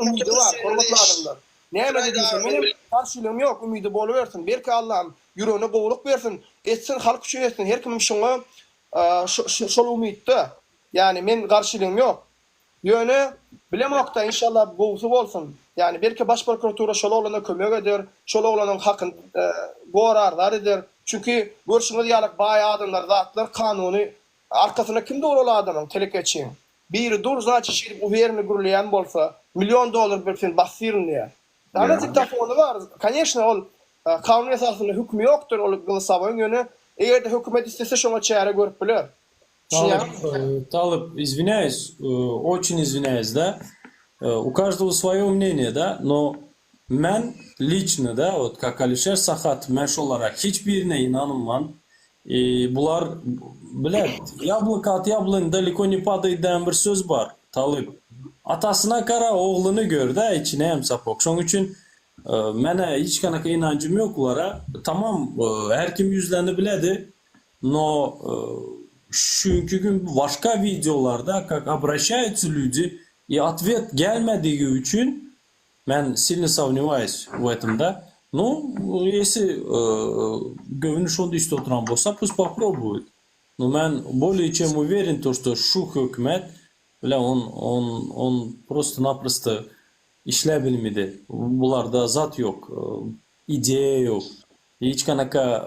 umydy bar, hormatly adamlar. Nämede diýseň menem garşylygym ýok, umydy bolubersin. Belki Allam ýüregine gowulyk bersin, etsin halk üçin etsin, her kimem şoňa şol umytda. Ýagny men garşylygym ýok. Ýöne, bilemokda, inşallah gowusy bolsun. Ýagny belki baş prokuratura şol oglana kömek eder, şol oglanyň hakyny gorar, zat eder. Çünki görşüňiz ýaly baý adamlar zatlar kanuny arkasynda kim dur ol adamyň, telekeçiň. Biri dur znaçit şeýdip uwerny gürleýän bolsa, million dollar berip seni basdyryn diýýär. Dana diktafony bar, koneçno ol kanun esasynda hökümi ýokdur ol golosowoýyň ýöne eger-de hökümet islese şoňa çäre görüp biler. Talyp, Talyp, izwinyayus, oçin izwinyayus da, u každogo svoýo mneniýe da, no men liçno da, wot kak Alişer Sahatow men şolara hiç birine ynanynman i bular blet ýabloko ot ýabloni daleko ne padaýt diýen bir söz bar Talyp atasyna gara ogluny gör da içine hem sapok şoň üçin menä hiç kanaka ynanjym ýok bulara tamam her kim ýüzlendi biledi No şuňki gün başga wideolarda kak obraşaýutsa lýudi i otwet gelmedigi üçin men silno sownewaýus w etom da nu ýesi göwni şonda işde oturan bolsa pust poprobuýet no men bolее çem uweren to şto şu hökümet bile on on on prosto naprosto işläbilmedi bularda zat ýok ideýa ýok Hiç kanaka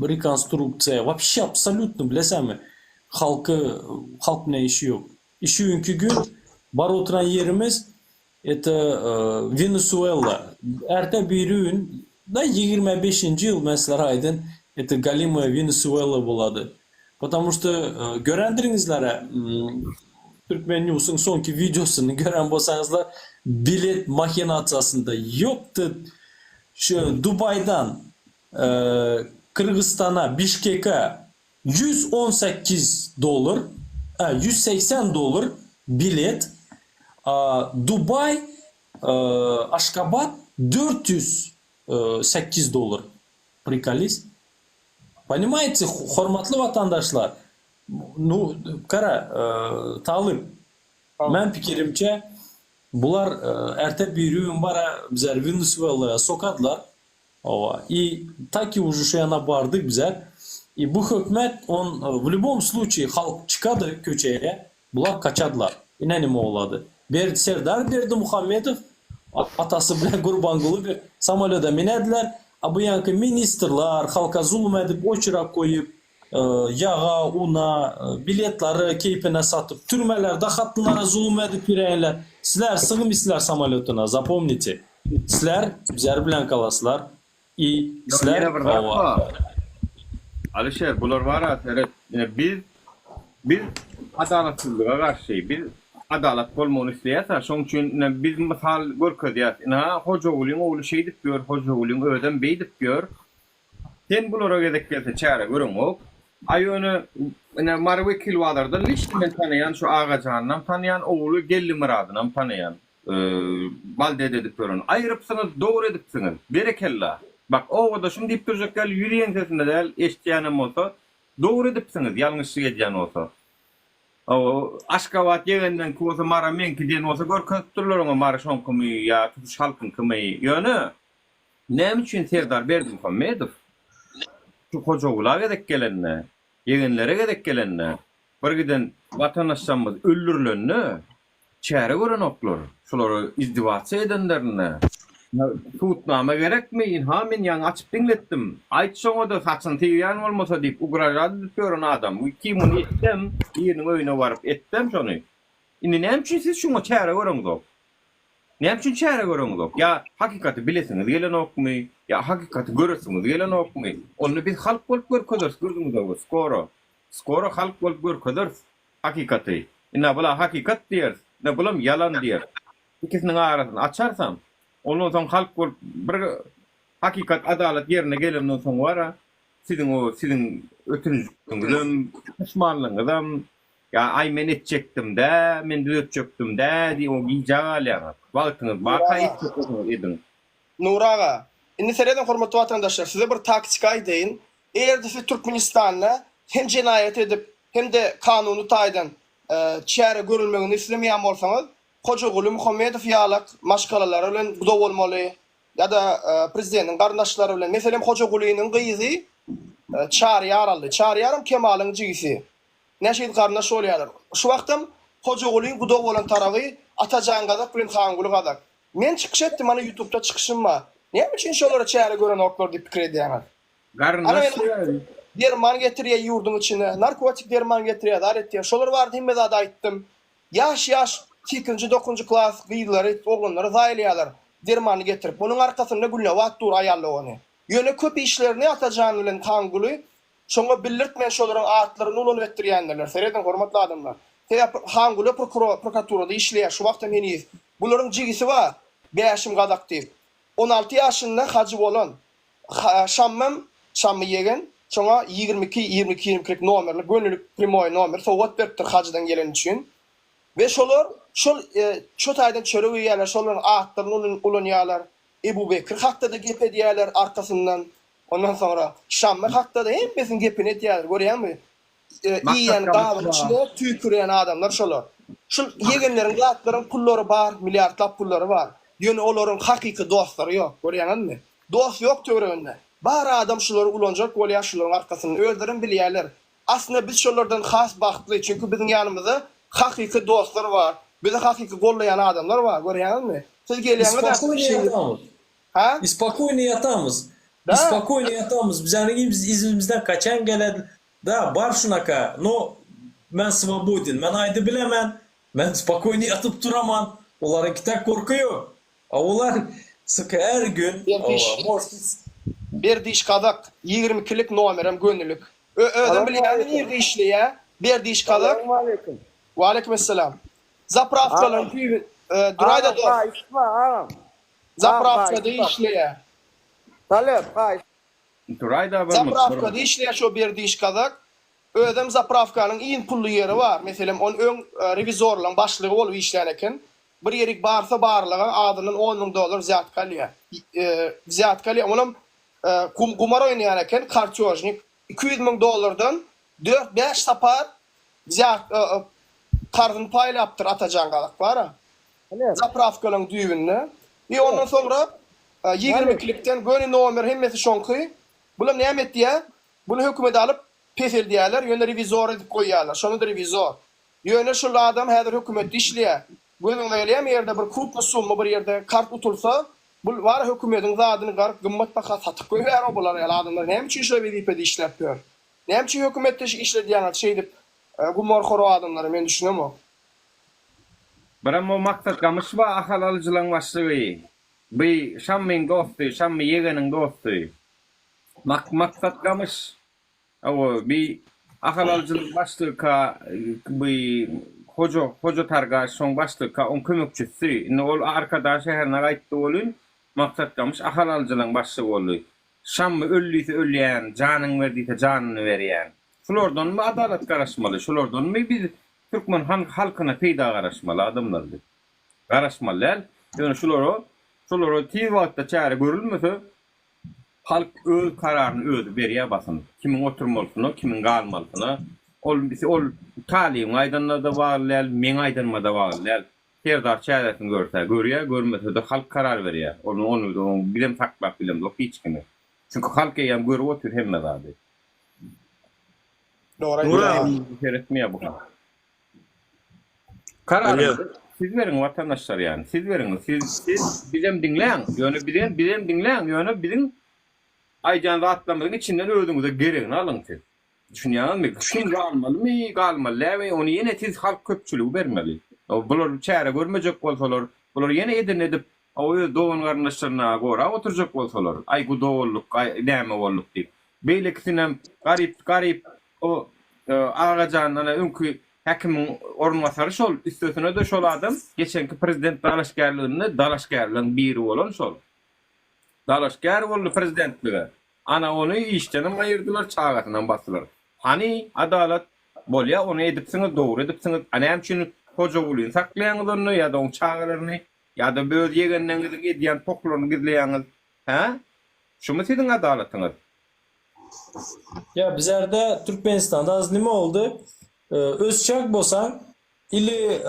rekonstruksiýa wapşe absolýutno bilesämi halky halk bilen işi ýok. I şu günki gün baryp oturan ýerimiz это Wenesuela. Erte biri gün da 25-nji ýyl men sizlere aýdyn это galimaya Wenesuela bolady. Потому что görendirňizler Türkmen newsiň soňky wideosyny gören bolsaňyzlar bilet mahinasiýasynda ýokdy Şu Dubaýdan Kyrgyzystana, Bişkeke 118 dollar, 180 dollar bilet, Dubaý, Aşgabat 408 dollar. Prikolis. Ponimaýte, hormatly watandaşlar, nu, gara, Talyp, men pikirimçe, Bular erte birigün bara bizler Wenesuelaya sokadylar. Owa. I taki uje şu ýana bardyk bizler. I bu hökümet on w lýubom sluçaýe halk çykady köçeye bular kaçadylar. Ine nime bolady. Berdi Serdar Berdimuhamedow atasy bilen Gurbanguly bir samolýoda minediler. A bu ýanky ministrlar halka zulum edip oçura koýup Ýaga, una, biletlary keýpine satyp, türmelerde hatynlara zulum edip ýüreýänler, sizler sygmyslar samolýotyna, zapomnite. Sizler bizler bilen galaslar i Ýok, sizler ýene bir zat hawa. bar. Alyşer, bular bar-a, seret, ine biz, biz adalatsyzlyga garşy, biz adalat bolmagyny isleýäs-a, şoň üçin ine biz mysal görkezýäs. Ynha, Hojagulyň ogly şeýdip ýör, Hojagulyň özem beýdip ýör. Sen bulara gezek gelse çäre göreňok. A ýöne ine Mary Wekilbazardan liçno men tanaýan şu Agajanynam tanaýan, ogly Geldimyradynam tanaýan. Bal dede edip ýören. Aýrypsyňyz, dogry edipsiňiz. Berekella. Bak, obadaşym diýip durjak ýaly ýüzi ýeňsesinde däl, eşitýänem bolsa, dogry edipsiňiz, ýalňyşlyk edýän bolsa. Aşgabat ýegendeňki bolsa, Mara meňki diýen bolsa, görkezip durlar oňa Mary şoňkymy ýa tutuş halkyňkymy. Ýöne, näme üçin Serdar Berdimuhamedow şu Hojagula gezek gelende, ýegenlere gezek gelende, birgiden watandaşlarymyz öldürilende, Çäre görenoklar, şulary izdiwasiýa edenlerinde. Sudnama gerekmi, ynha men ýaňy açyp diňletdim. Aýt şoňa-da saçyny sygyrýan bolmasa diýip ugražat edip ýören adam. Ki muny etsem, biriniň öýüne baryp etsem şony. Indi näme üçin siz şuňa çäre göreňzok? Näme üçin çäre göreňzok? Ýa hakykaty bilesiňiz gelenokmy? Ýa hakykaty göresiňiz gelenokmy? Onda biz halk bolup görkezeris gözüňize skoro. Skoro halk bolup görkezeris. Hakykaty. Ine bula hakykat diýeris, ine bulam ýalan diýeris. Ikisiniň arasyny açarsam, ondan soň halk bolup bir hakykat adalat ýerine gelenden soň bara siziň o siziň ötünjiňizem, puşmanlygyňyzam, ýa aý men etjekdim-dä, men düzetjekdim-dä diýip o gijä galýaňyz. Wagtyňyz barka etjek bolsaňyz ediň. Nury aga, indi serediň hormatly watandaşlar, size bir taktika aýdaýyn. Eger-de siz Türkmenistanda hem jenaýat edip, hem-de kanuny taýdan çäre görülmegini islemeýän bolsaňyz, Hojaguly Muhammedow ýalak maşgalalary bilen guda bolmaly ýa-da prezidentiň garyndaşlary bilen. Meselem, Hojagulynyň gyzy Çaryýar aldy. Çaryýaram Kemalyň jigisi. Näşeýdip garyndaş bolýarlar. Şu wagtam Hojagulyň guda bolan taraby Atajan gazak bilen Hanguly gazak. Men çykyş etdim, mana ýutubda çykyşym bar. Näme üçin şolara çäre görenoklar diýip pikir edýäňiz? Garyndaş sebäbi. Derman getirýär ýurduň içine, narkotik derman getirýär, zat etýär. Şolar barada hemme zady aýtdym. Ýaş-ýaş sekizinji, dokuzynjy klas gyzlary, oglanlary zaýalaýarlar dermany getirip. Munuň arkasynda Gülnabat dur aýal dogany. Ýöne köp işlerini Atajan bilen Hanguly şoňa bildirtmän şolaryň atlaryny ulanyp etdirýändirler. Serediň hormatly adamlar. Sebäp Hanguly prokuraturada işleýär şu wagtam heniz. Bularyň jigisi bar Bäşim gazak diýip. 16 ýaşynda hajy bolan. Şammam, Şammy ýegen, şoňa 22, 22, 22 nomerli gönülik primoý nomer sowgat beripdir hajydan geleni üçin. We şolar şol şo taýdan çörek iýýärler, şolaryň atlaryny ulanýarlar. Ebu Bekir hakda-da gep edýärler arkasyndan. Ondan soňra Şammy hakda-da hemmesiniň gepini edýärler, görýäňmi? Iýen gabyň içine tüýkürýän adamlar şolar. Şul ýegenleriň zatlaryň pullary bar, milliardlap pullary bar. Ýöne olaryň hakyky dostlary ýok, görýäňizmi? Dost ýok töwereginde. Bar adam şulary ulanjak bolýar şularyň arkasyndan. Özlerem bilýärler. Aslynda biz şolardan has bagtly, çünki biziň ýanymyzda hakyky dostlar bar, bizi hakyky gollaýan adamlar bar, görýäňizmi? Siz gelýäňiz Ha? I spokojno ýatamyz. I spokojno ýatamyz. Bizäniň yzymyzdan kaçan geler. Da, bar şunaka. No, men swobodin. Men aýdy bilemen. Men spokojno ýatyp turaman. Olaryňky tak gorky ýok. A olar, suka, her gün, hawa, Berdiş Kazak, 20 ikilik nomerem gönülik. Özem bilýäňmi nirde işleýä? Berdiş Kazak. Salowmaleýkim. Waleýkim essalam. Zaprawkalaryň düýbi, duraýda dost. Haýyşt bar agam. Zaprawkada işleýär. Talep, haýyş. Turaýda bir Zaprawkada işleýär şo Berdiş kazak. Özem zaprawkanyň iň pully ýeri bar. Meselem, ol öň rewizorlaryň başlygy bolup işlän eken. Bir ýerik barsa barlaga azyndan on müň dollar wzýatka alýar. Wzýatka alýar. Olam gumar oýnaýan eken, kartýožnik. 200 müň dollardan dört-bäş sapar wzýat karzyny paýlapdyr Atajan gazak bar-a. Zaprawkalaryň düýbünde. I ondan soňra 20 ikilikden göni nomer hemmesi şoňky. Bular näme etýär? Buny hökümete alyp peseldýärler, ýöne rewizor edip goýýarlar. Şonda-da rewizor. Ýöne şul adam häzir hökümetde işleýär. Gözüňize gelýärmi ýerde bir krupny summa bir ýerde kart utulsa, bul bar hökümediň zadyny garyp gymmat baha satyp goýbär-ow bular ýaly adamlar näme üçin şo wezipede işläp ýör? Näme üçin hökümetde işledýäňiz şeýdip gumarhor adamlary men düşünemok. Birem o Maksat Gamyşowa Ahal alyjylaň başlygy. By Şammyň dosty, Şammy ýegeniň dosty. Mak Maksat Gamyş. Hawa, bi Ahal alyjynyň başlygyka, bi Hoja, Hoja Targaş şoň başlygyka, oň kömekçisi. Indi ol Arkadag şäherine gaýtdy welin, Maksat Gamyş Ahal alyjylaň başlygy boldy. Şammy öl diýse ölýän, janyňy ber diýse janyny berýän. Şulardanmy adalat garaşmaly, şulardanmy biz türkmen halkyna peýda garaşmaly adamlar biz? Garaşmaly däl. Ýöne şulara, şulara tiz wagtda çäre görülmese, halk öz kararyny özi berýär basym. Kimiň oturmalysyna, kimiň galmalysyna. Ol, ol Talybyň aýdanyna-da bagly däl, meň aýdanyma-da bagly däl. Serdar çäresini görse, görýär, görmese-de halk karar berýär. Ony, ony bizem saklap bilemzok hiç kimi. Çünki halk eýýäm görüp otyr hemme zady. Dogry aýdýaň. Seretmeýär bu halk. Kararyňyzy siz beriň watandaşlar ýani siz beriň siz siz bizem diňläň ýöne bizem bizem diňläň ýöne biziň aýdýan zatlarymyzyň içinden özüňize geregini alyň siz. Düşünýäňizmi? Kim galmalymy, galmaly dälmi, ony ýene siz halk köpçüligi bermeli. Bular çäre görmejek bolsalar, bular ýene edenini edip, öz dogan-garyndaşlaryny gorap oturjak bolsalar, aý guda bolduk, aý näme bolduk diýip. Beýlekisinem garyp, garyp o Agajan ana öňki häkimiň orunbasary şol, üstesine-de şol adam geçenki prezident dalaşgärliginde dalaşgärleriň biri bolan şol. Dalaşgär boldy prezidentlige. Ana ony işdenem aýyrdylar, çagasynam basdylar. Hany adalat? Bolýa ony edipsiňiz, dogry edipsiňiz. A näme üçin Hojagulyny saklaýaňyz onda ýa-da oň çagalaryny? Ýa-da öz ýegenleňiziň edýän poklaryny gizleýäňiz? Hä? Şumy siziň adalatyňyz? Ýa bizerde Türkmenistanda az nime boldy? Ösjek bolsaň ili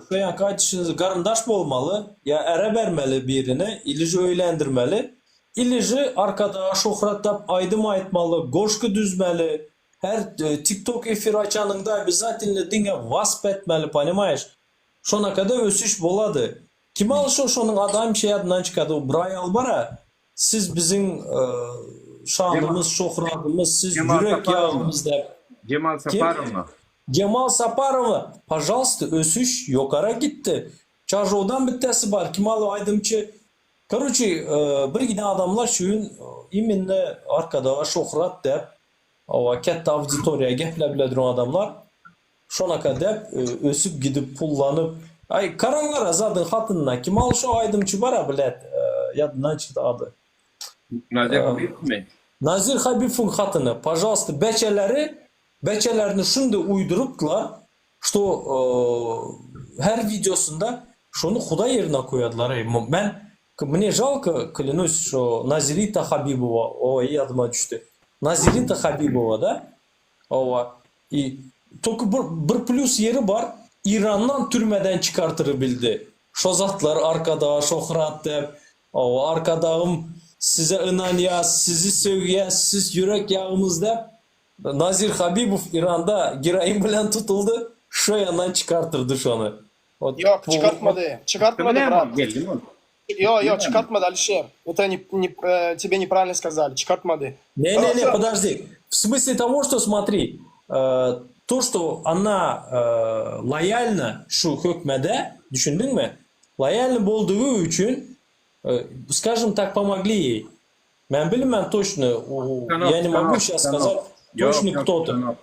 şo ýanky aýdyşyňyz garyndaş bolmaly ýa äre bermeli birini iliji öýlendirmeli iliji arkadaga şöhrat dap aýdym aýtmaly goşgy düzmeli her tiktok efir açanyňda obýazatelno diňe wasp etmeli ponimaýeş şonakada ösüş bolady kim al şo şonuň adam şe ýadyndan çykady o bir aýal bara Siz biziň şanymyz, şöhratymyz, siz ýürek ýagymyz däp. Jemal Saparowna. Jemal Saparowa, pažalsta, ösüş ýokara gitdi. Çarjowdan bittesi bar, kim al aýdymçy. Karoçi, bir giden adamlar şu gün iminno Arkadaga şöhrat däp, hawa, kätde auditoriýa gepläp bile duran adamlar. Şonaka däp ösüp gidip pullanyp aý karaňlar Azadyň hatynyna kim al şo aýdymçy bara blät ýadymdan çykdy ady. Nazir Habibowmy? Nazir Habibowyň hatyny pažalsta beçeleri beçelerini şunday uýdurypdylar şto her wideosynda şony hudaý ýerine koýadylar eý men mne žalko klянусь şo Nazirita Habibowa oý ýadyma düşdi Nazirita Habibowa da Hawa. I toki bir bir plýus ýeri bar, Irandan türmeden çykartyrybildi. Şo zatlar Arkadaga şöhrat dep, hawa, Arkadagym size ynanýas, sizi sögýäs, siz ýürek ýagymyz dep, Nazir Habibow Iranda geroin bilen tutuldy, şo ýandan çykartyrdy şony. Ot Ýok, bu çykartmady. Çykartmady, brat. Geldi ol. Ýo, ýo, çykartmady, Alişer. Это не, не, э, тебе неправильно сказали. Çykartmady. Не, не, не, подожди. В смысле того, что смотри, э, то, что она э, лояльна şu hökmede, düşündiňmi? Loýalny boldugy üçin, э, скажем так, помогли ей. Men bilmän точно, я не могу сейчас сказать точно кто-то.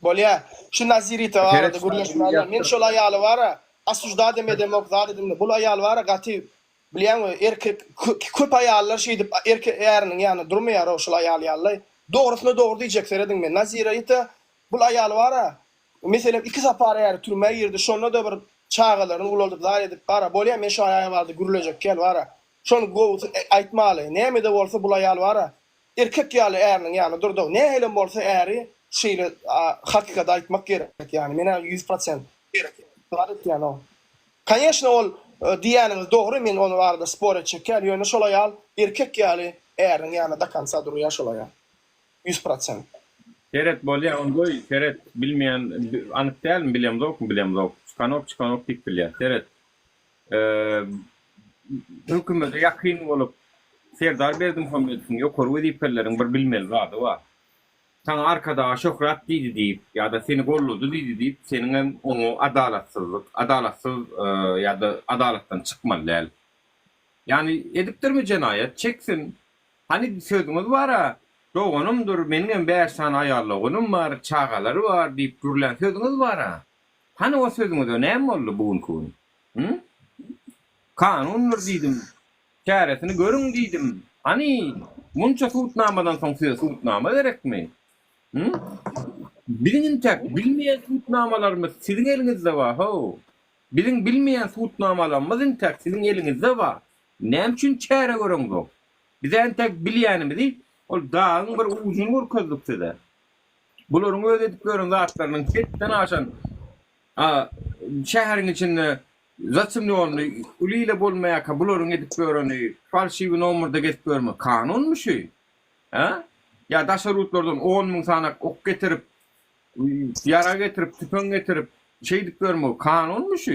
Bolýa. Şu Nazirita barada gürleşmäliler. Men şol aýaly bara asuždadem edemok zat edemok. Bul aýal bara gaty bilýäňmi erkek köp aýallar şeýdip erke äriniň ýanynda durmaýar o şul aýal ýaly. Dogrusyna dogry diýjek serediň men Nazirita bul aýal bara meselem iki sapar äri türmä girdi şonda-da bir çagalaryny ulaldyp zat edip bara bolýa men şu aýal barada gürlejek gel bara şony gowusy aýtmaly nämede bolsa bul aýal bara Erkek ýaly äriniň ýanynda durdy. Nähilem bolsa äri şeýle hakykaty aýtmak gerek ýany menä 100% ykrar etýän o. Koneşno ol diýýäniňiz dogry men ony barada spor etjek däl ýöne şol aýal erkek ýaly äriniň ýanynda do konca durýar şol aýal 100%. Seret bolýa ony goý seret bilmeýän anyk dälmi bilemzokmy bilemzok çykanok çykanok diýip bilýär seret Hökümete ýakyn bolup, Serdar Berdimuhamedowyň ýokary wezipelileriň bir bilmeli zady bar. Saňa Arkadaga şöhrat diýdi diýip ýa-da seni gollady diýdi diýip seniňem oňa adalatsyzlyk, adalatsyz ýa-da adalatdan çykmaly däl. Ýagny edipdirmi jenaýat, çeksin. Hany sözüňiz bar-a, doganymdyr, meniňem bäş sany aýal doganym bar, çagalary bar diýip gürlän sözüňiz bar-a. Hany o sözüňize näme boldy bu günki gün? Hü? Kanundyr diýdim, çäresini görüň diýdim. Hany, munça sudnamadan soň size sudnama gerekmi? Hü? Biziň intäk bilmeýän sudnamalarymyz siziň eliňizde bar, how! Biziň bilmeýän sudnamalarymyz intäk siziň eliňizde bar. Näme üçin çäre göreňzok? Biz entek bilýänimizi ol dagyň bir ujuny görkezdik size. Bularyň öz edip ýören zatlarynyň hetden aşan a şäheriň içinde zaçymlýonny uly ile bolmaýarka bularyň edip ýöreni falşiwi nomerde gezip ýörmek kanunmy şu? A? Ýa daşary ýurtlardan on müň sanak ok getirip, ýarag getirip, tüpeň getirip şeýdip ýörmek kanunmy şu?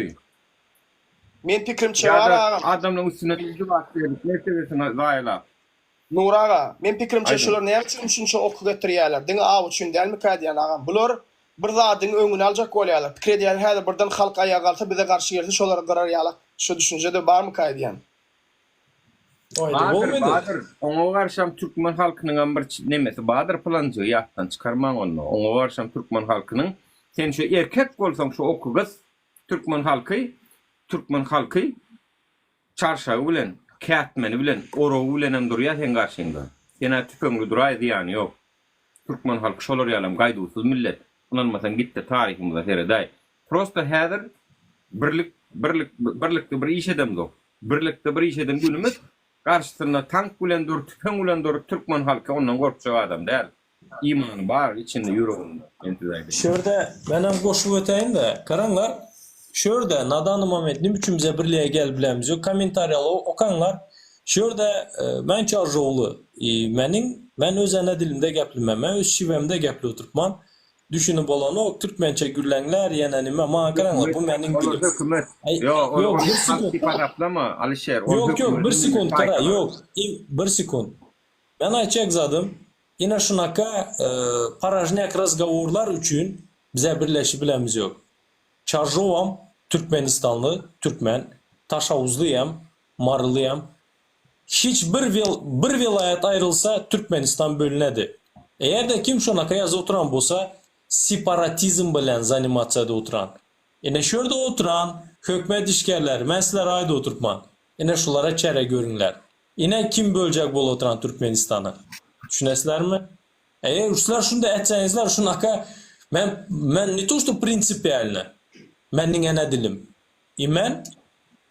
Men pikirimçe bar Ýa-da agam. adamlaryň üstüne ildibat berip, mertebesini zaýalap. Nury aga, men pikirimçe Aýdyň. şular näme üçin şunça oky getirýärler? Diňe aw üçin dälmikä diýýän agam. Bular bir zadyň öňüni aljak bolýarlar. Pikir edýän häzir birden halk aýaga galsa bize garşy gelse şolary gyrar ýalak şu düşünje-de barmyka edýän. Aýdy Bardyr, bolmady. bardyr. Oňa garşam türkmen halkynyňam bir nemesi bardyr pylanjygy ýatdan çykarmaň onda. Oňa garşam türkmen halkynyň sen şu erkek bolsaň şu oky gys Türkmen halky türkmen halky çarşagy bilen, kätmeni bilen, oragy bilenem durýar seň garşyňda. Sen-ä tüpeňli duraý zyýany ýok. Türkmen halky şolar ýalam gaýduwsyz millet. Ynanmasaň git-de taryhymyza seredäý. Prosta häzir birlik birlik birlikde bir iş edemzok. Birlikde bir iş eden günümiz garşysynda tank bilen dur, tüpeň bilen dur, türkmen halky ondan gorkjak adam däl. Imany bar içinde ýüreginde men size aýdaýyn. Şu ýerde menem goşup ötäýin-de, garaňlar, şu ýerde na dany moment nime üçin bize birliğe gelip bilemizok, kommentariýaly okaňlar, şu ýerde men çarjowly, meniň men öz ene dilimde geplemem, men öz şiwemde geplip oturpman, düşünip bolanok, türkmençe gürleňler ýene nime, maňa garaňlar bu Hökümet, meniň olar dilim. hökümet. Aý, Ýok, ol ýok, ol bir halk sekunt. diýip hasaplama, Alyşer, ol Ýok, ýok, bir hökümediň sekunt gara, taýpalary. ýok, bir sekunt. Men aýtjak zadym, Ine şunaka paražnýak razgoworlar üçin bize birleşip bilemiz ýok. Çarjowam türkmenistanly türkmen, taşauzlyam, marylyam. Hiç bir bir welaýat aýrylsa Türkmenistan bölünedi. Eger-de kim şonaka ýazyp oturan bolsa separatizm bilen zanimatsiýa edip oturan. Ine şu ýerde oturan hökümet işgärleri men sizlere aýdyp oturtman. Ine şulara çäre görüňler. Ine kim böljek bolup oturan Türkmenistany. Düşünesizlermi? Eger sizler şunda etseňizler şunaka men men ne to što prinsipialny. Meniň ene dilim. I men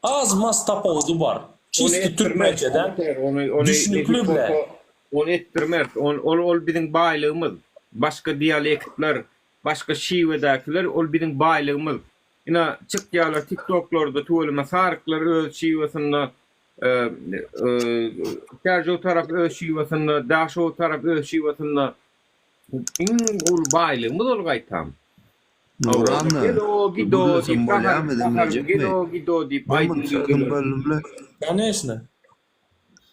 az maz tapawudy bar. Ony Çisti etdirmeris, türkmençeden Alişer, ony ony düşünikli nesip bile. bolsa ony etdirmeris. Ol ol ol biziň baýlygymyz. Başga dialektler, başga şiwedäkiler ol biziň baýlygymyz. Ine çykýarlar tiktoklarda tüweleme saryklar öz şiwesinde Çärjew tarap öz şiwesinde, Daşoguz tarap öz şiwesinde. Iň uly baýlygymyz ol gaýtam. Nurana, Gelo gido gürlesem diýip, bolýarmy, gaharym diňlejekmi? gelo gido diýip Bir aýdym minut sözüm diýdiler. böldüm-le. Koneçno.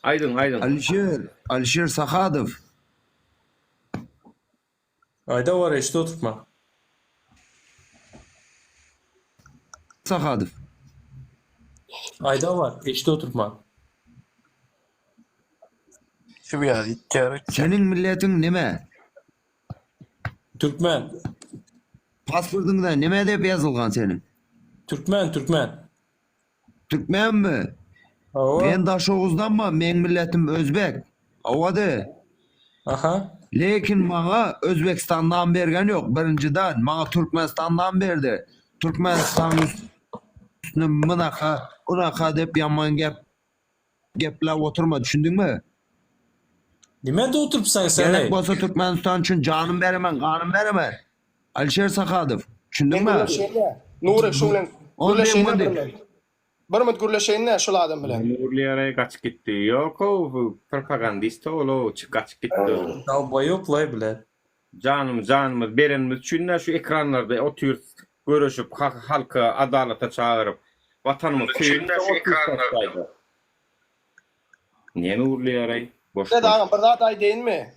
Aýdyň, aýdyň. Alişer, Alişer Sahadow. Aýda bar eşit oturtma. Sahadow. Aýda bar eşit oturtma. Seniň milletiň nime? Türkmen. Pasportyňda nime diýip ýazylgan seniň? Türkmen türkmen. Türkmenmi? Hawa. Men Daşoguzdanma, meň milletim özbek. Hawady. Aha. Lekin maňa Özbegistan nam bergen ýok. Birinjiden, maňa Türkmenistan nam berdi. Türkmenistanyň üstüne mynaka, unaka diýip ýaman gep gepläp oturma, düşündiňmi? Nime oturypsaň sen Gerek eý? bolsa Türkmenistan üçin janym beremen, ganym beremen. Alişer Sahadow, Men düşündiňmi? gürleşeýin-dä. Nury şu bilen On gürleşeýin-dä bir bir minut. Bir minut gürleşeýin-dä şul adam bilen. Nurly gaçyp gitdi. Ýok-ow, propagandist ol-ow, gaçyp gitdi ol. Dalboýoplaý bile. Janymyz janymyz berenimiz üçin-dä şu ekranlarda otyrys göreşip halka adalata çagyryp watanymyzy söýüp-de otyrys taşlaýda. Näme gürleýäraý boş Seret boş. agam bir zat aýdaýynmy?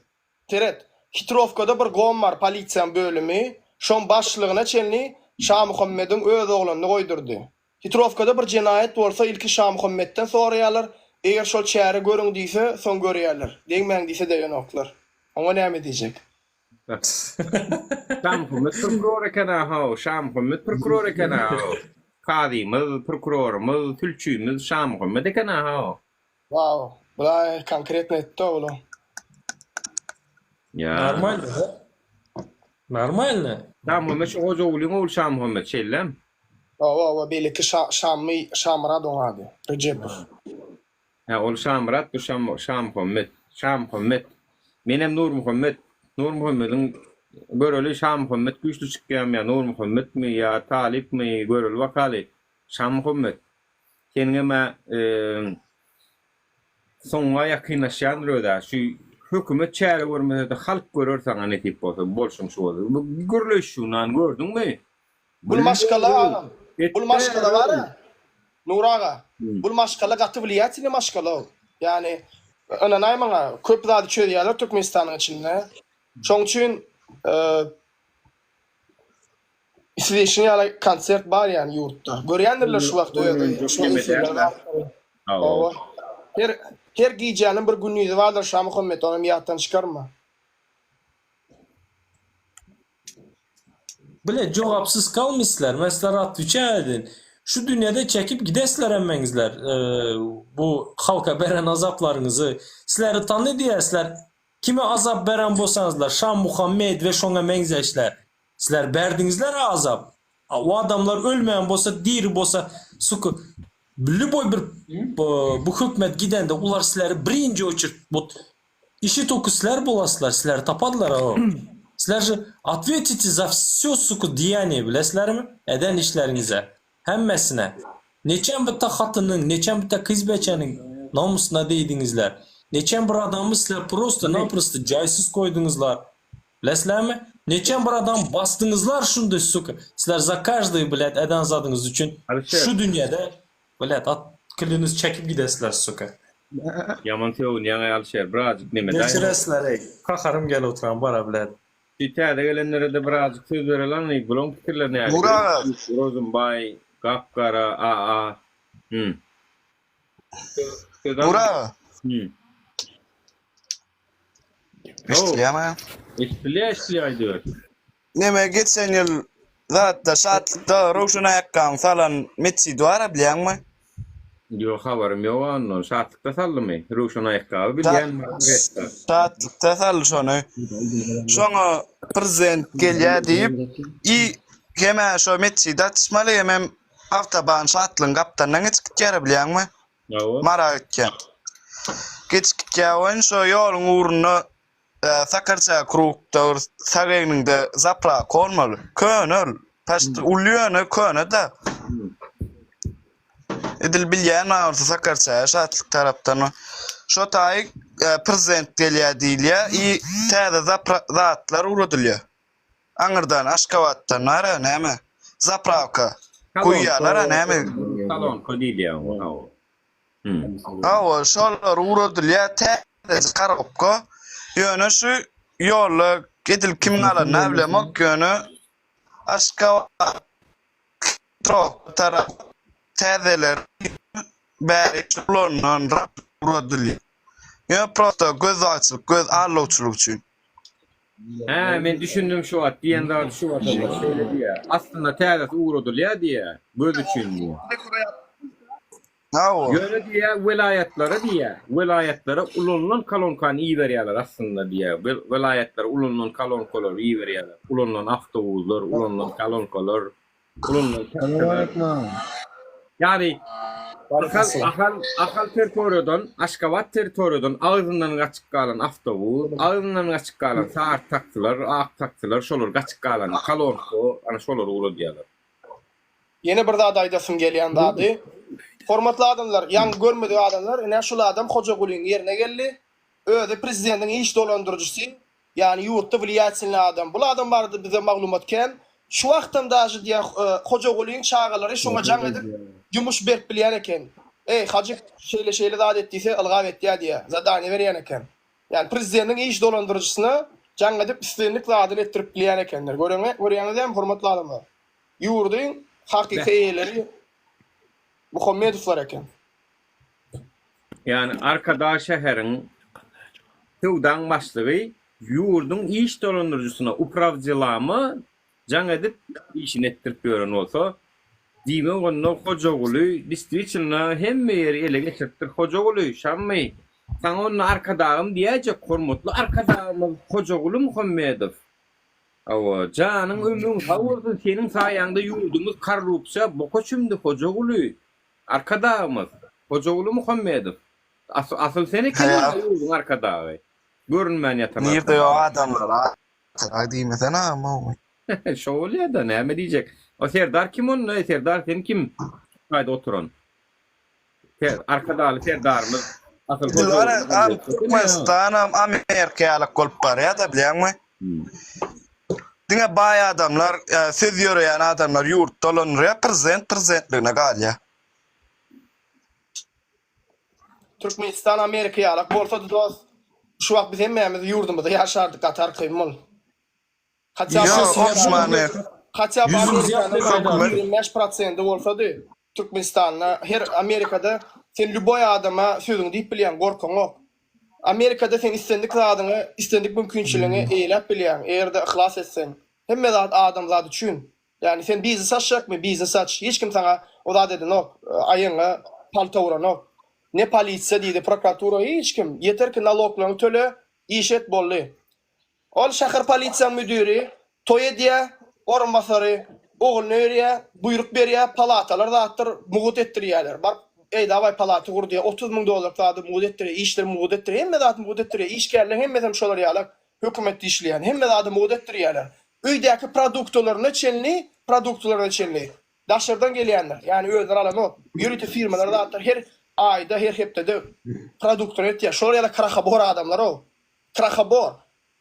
Seret. Hitrowkada bir gom bar polisiýaň bölümi, şoň başlygyna çenli Şamuhammediň öz oglanyny goýdurdy. Hitrowkada bir jenaýat bolsa ilki Şamuhammetden soraýarlar, eger şol çäre görüň diýse, soň görýärler, degmäň diýse degenoklar. Oňa näme diýjek? Şamuhammet prokuror eken-a-how, Şamuhammet prokuror eken-a-how. Kazymyz, prokurorymyz, sülçimiz Şamuhammet eken-a-how. Wow, bulaý konkretno etdi-ow bula. Ýa. Normalny da. Normalny. Şamuhammet şu Hojagulyň ogly Şamuhammet şeýlem? Hawa, hawa, beýleki Şa, Şammy, Şamyrat oň ady. Rejepow. Hä, ol Şamyrat, bu Şam, Şamuhammet. Şamuhammet. Menem Nurmuhammet. Nurmuhammediň göreli Şamuhammet güýçli çykýarmy ýa Nurmuhammetmi ýa Talypmy, göreli bakaly. Şamuhammet. Seniňem-ä soňuňa ýakynlaşýandyr öz-ä. Şu hökümet çäre görmese-de halk görer saňa nesip bolsa, bolşuň şu bolsa. Bu gürleşşiňden gördüňmi? Bul maşgala agam. Bul maşgala bar-a. Nury aga, bul maşgala gaty wliýatelnyý maşgala ol. Ýagny, ynanaý maňa, köp zady çözýärler Türkmenistanyň içinde. Şoň üçin isleýşiň ýaly konsert bar ýagny ýurtda. Görýändirler şu wagt özi, şu efirler Hawa. Her her gijäniň bir gündizi bardyr Şamuhammet, onam ýatdan çykarma. Bile jogapsyz kalmyslar, men sizlere atwiçaý edin. Şu dünýede çekip gidesizler hemmeňizler bu halka beren azaplaryňyzy. Sizleri tany diýersler, kime azap beren bolsaňyzlar, Şamuhammet we şoňa meňzeşler. Sizler berdiňizler azap. O adamlar ölmeýän bolsa, diri bolsa, suka, lýuboý bir bu hökümet gidende ular sizleri birinji oçert wot Işi toky sizler bolasizler sizleri tapadylar o sizler же otvetite za vsyo suka deýanie bilesizlermi eden işleriňize hemmesine neçen bitta hatynyň neçen bitta kyz beçeniň namusyna deýdiňizler neçen bir adamy sizler prosto naprosto jaýsyz koýduňyzlar bilesizlermi neçen bir adam basdyňyzlar şunday suka sizler za každyý blýat eden zadyňyz üçin şu dünýede Blät at kiliniz çekip gidesler suka. Ýaman sögünýäňaý Alyşer birazjyk neme daý. Geçiresler eý. Gaharym gelip oturan bara blät. Şu täze gelenlerede birazjyk söz bereli bulaň pikirleri nähili? Nury aga. Rozumbaý, Gapgara, AA. Hum. Söz al. Nury aga. Hum. Eşidilýärmi? Eşidilýär, eşidilýär aýdyber. Neme geçen ýyl zatda Şatlykda Röwşen aýakgabyny salan metjidi bar-a bilýäňmi? Ýok habarym ýok ondan. Şatlykda saldymy? Röwşen aýakgaby bilýän Resta. Şatlykda saldy şony. Şoňa prezident gelýä diýip i hemä şo metjidi açmaly hemem awtoban Şatlygyň gapdalyndan geçip gitýär-a bilýäňmi? Hawa. Mara gitýän. Geçip gitýär welin şo ýoluň ugrunda Sakarça krugda bir sag egniňde zaprawka bolmaly. Köne ol. Paşt uly ýöne köne-de. Edil bilýän bolsa Sakarçaýa Şatlyk tarapdan. Şo taýy prezident gelýär diýilýär i täze zapra zatlar ugradylýar. Aňyrdan Aşgabatdan bar-a näme zaprawka guýýarlar-a näme. Kolonka diýilýär oňa hawa. Hawa, şolar ugradylýar täzeje korobka. Ýöne şu ýolda edil kimiň alanyny bilemok, ýöne Aşgabat tarap täzeleri bäri ulanylan ugradylýar. Ýöne prosta gözbagçylyk, göz aldawçylyk üçin. Hä, men düşündim şu wagt diýen zady şu wagt şeýle diýýär. Aslynda täzesi ugradylýar diýýär, göz üçin diýýär. Hawa. Ýöne diýýär, welaýatlara diýýär, welaýatlara ulanylan kolonkany iberýärler aslynda diýýär. Welaýatlara ulanylan kolonkalary iberýärler. Ulanylan awtobuslar, ulanylan kolonkalar, ulanylan taksiler. Ýagny Ahal, Ahal, Ahal territoriýadan, Aşgabat territoriýadan agzyndan gaçyp galan awtobus, agzyndan gaçyp galan sary taksiler, ak taksiler, şolar gaçyp galan kolonka, ana şolary ugradýarlar. Ýene bir zat aýdasym gelýän zady, hormatly adamlar, ýaňy görmedik adamlar, ine şul adam Hojagulyň ýerine geldi. Özi prezidentiň iş dolandyryjysy, ýagny ýurtda wliýatelnyý adam. Bul adam barada bize maglumat kän. Şu wagtam daže diýýär, Hojagulyň çagalary şoňa jaň edip ýumuş berip bilýän eken. Eý, Hajyk, şeýle-şeýle zat et diýse, ylgap etýär diýýär. Zadaniýe berýän eken. Ýagny prezidentiň iş dolandyryjysyna. Jaň edip islendik zadyny etdirip bilýän ekenler. Göreňe, görýäňiz dämi hormatly adamlar? Ýurduň hakyky eýeleri Muhammedowlar eken. Ýagny Arkadag şäheriň söwdaň başlygy ýurduň iş dolandyryjysyna, uprawdelama jaň edip işini etdirip ýören bolsa, diýmek onda Hojaguly distwitilno hemme ýeri ele geçiripdir. Hojaguly, Şammy, saňa onda Arkadagym diýäýjek, hormatly Arkadagymyz Hojaguly Muhammedow. Hawa, janyň ömrüň sag bolsun, seniň saýaňda ýurdumyz korrupsiýa boka çümdi Hojaguly. Arkadagymyz, Hojaguly Muhammedow. Asyl sen ekeniň ýurduň Arkadagy. Görünmän ýatan Nirde ýok adamlar Arkadag diýmesene agam. Şo bolýada näme diýjek. O Serdar kim onda eý Serdar sen kim şu taýda oturan. Arkadagly Serdarymyz asyl Hojaguly Muhammedow. Türkmenistanam Amerika ýalak bolup barýada bilýäňmi. Diňe baý adamlar, söz ýöreýän adamlar ýurt dolandyrýar, prezident prezidentligine galýar. Türkmenistan Amerika ýalak bolsady dost, şu wagt biz hemmämiz ýurdumyzda ýaşardyk gaty arkaýyn bol. Hatda Hatda Amerikanyň 25 prosendi bolsady Türkmenistanda her Amerikada sen lýuboý adama sözüňi diýip bilýäň gorkaňok. Amerikada sen islendik zadyňy, islendik mümkinçiligiňi eýeläp bilýäň, eger-de yhlas etseň. Hemme zat adamzat üçin. Ýagny sen biznes açjakmy, biznes aç. Hiç kim saňa o zat edenok, aýagyňa palta uranok. Ne polisiýa diýdi, prokuratura, hiç kim. Ýeter ki naloglaryňy töle, iş et, boldy. Ol şäher polisiýaň müdiri toý edýä, orunbasary ogluny öýerýä, buýruk berýä, palatalar zatdyr mugut etdirýäler. Baryp, eý dawaý palata gur diýýä, 30 müň dollarlyk zady mugut etdirýä, işleri mugut etdirýä, hemme zady mugut etdirýä, işgärleň hemmesem şolar ýalak hökümetde işleýän, hemme zady mugut etdirýäler. Öýdäki produktalaryna çenli, produktalaryna çenli daşardan gelýändir, ýagny özleri alanok. Ýörite firmalar zatlar her aýda, her hepdede produktlary etýär. Şolar ýaly krahobor adamlar-ow. Krahobor.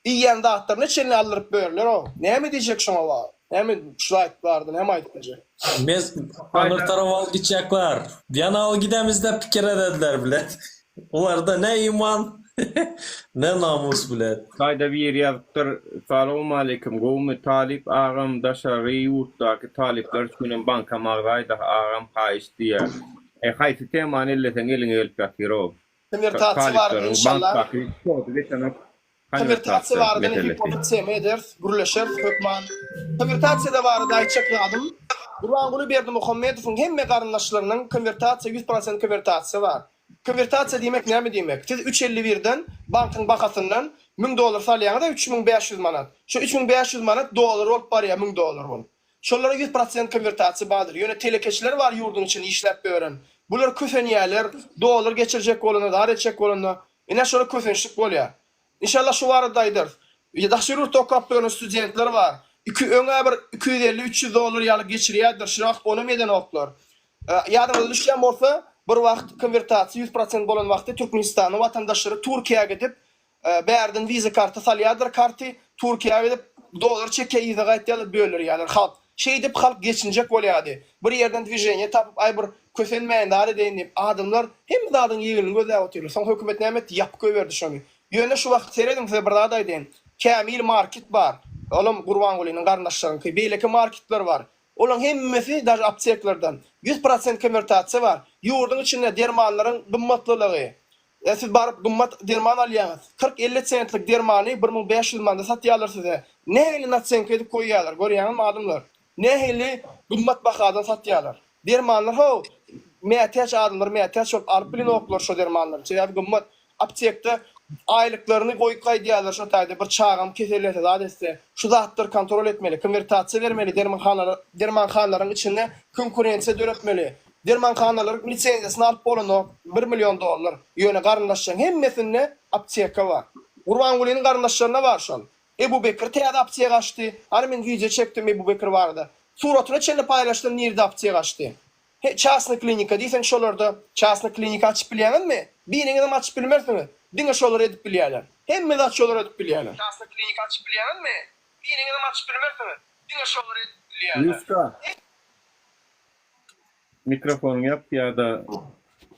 Iýýän zatlaryna çenli aldyryp berler-ow. Näme diýjek şoňa bar? Näme şu aýt barada näme aýdyp biljek? Mes aňyr taraba alyp gitjekler. Ýana alyp gidemizde pikir edediler bilet. Olarda ne iman, ne namus bilet. Taýda biri ýazypdyr, Salowmaleýkim gowumy talyp agam daşary ýurtdaky talyplar üçinem bankam agzaýda agam haýyşt diýýär. E haýsy temany elleseň eliňe gelip ýatyrow. Konwertasiýa barada Talyplaryň inşallah. bankdaky kody geçenok Konwertasiýa konwertasiýa barada nesip meselesi. bolsa tema ederis, gürleşeris hökman. Konwertasiýada barada aýtjak zadym, Gurbanguly Berdimuhamedowyň hemme garyndaşlarynyň konwertasiýa ýüz prosent konwertasiýa bar. Konwertasiýa diýmek näme diýmek? Siz üç 51-den bankyň bahasyndan 1000 dollar salýaňyz-a 3500 manat. Şo 3500 manat dollar bolup barýar 1000 dollar bolup. Şolara 100 prosent konwertasiýa bardyr. Ýöne telekeçiler bar ýurduň içinde işläp ýören. Bular kösenýärler, dollar geçirjek bolanda, zat etjek bolanda. Ine şolar kösençlik bolýar. Inşallah şu barada aýdarys. Daşary ýurtda okap ýören studentler bar. Iki öň-ä bir 250-300 dollar ýaly geçirýärdiler, şu wagt onam edenoklar. Ýadyňyza düşýän bolsa, bir wagt konwertasiýa 100 prosent bolan wagty Türkmenistanyň watandaşlary Türkiýä gidip, Bärden wiza karty salýardyr karty Türkiýä gidip dollar çekýär yza gaýtýarlar böldürýärler halk şeýdip halk geçinjek bolýardy bir ýerden dwiženiýe tapyp aý bir kösenmäýin zat edeýin diýip adamlar hemme zadyň ýegenini gözläp otyrlar soň hökümet näme etdi ýapyp goýberdi şony ýöne şu wagt serediň size bir zat aýdaýyn Kämil market bar olam Gurbangulynyň garyndaşlaryňky beýleki marketler bar olaň hemmesi daže apteklerden 100 prosent konwertasiýa bar ýurduň içinde dermanlaryň gymmatlylygy Ýa siz baryp gymmat derman alýaňyz. 40-50 sentlik dermany 1500 manada satýarlar size. Nähili nasenka edip goýýarlar, görýäňizmi adamlar? Nähili gymmat bahadan satýarlar. Dermanlar how, mätäç adamlar mätäç bolup alyp bilenoklar şo dermanlary. Sebäbi gymmat. Aptekde aýlyklaryny goýup gaýdýarlar şo taýda bir çagam kesellese zat etse. Şu zatlary kontrol etmeli, konwertasiýa bermeli dermanhanalara, dermanhanalaryň içinde konkurensiýa döretmeli. Dermanhanalaryň lisenziýasyny alyp bolanok, bir million dollar. Ýöne garyndaşlaryň hemmesinde apteka bar. Gurbangulynyň garyndaşlarynda bar şol. Ebu Bekir täze apteka açdy. Hany men wideo çekdim Ebu Bekir barada. Suratyna çenli paýlaşdym nirde apteka açdy. He çasny klinika diýseň şolarda çasny klinika açyp bilýäňizmi? Biriňizem açyp bilmersiňiz. Diňe şolar edip bilýärler. Hemme zat şolar edip bilýärler. Çasny klinika açyp bilýäňizmi? Biriňizem açyp bilmersiňiz. Diňe şolar edip bilýärler. Ýuska. Mikrofonyňy ýap ýa-da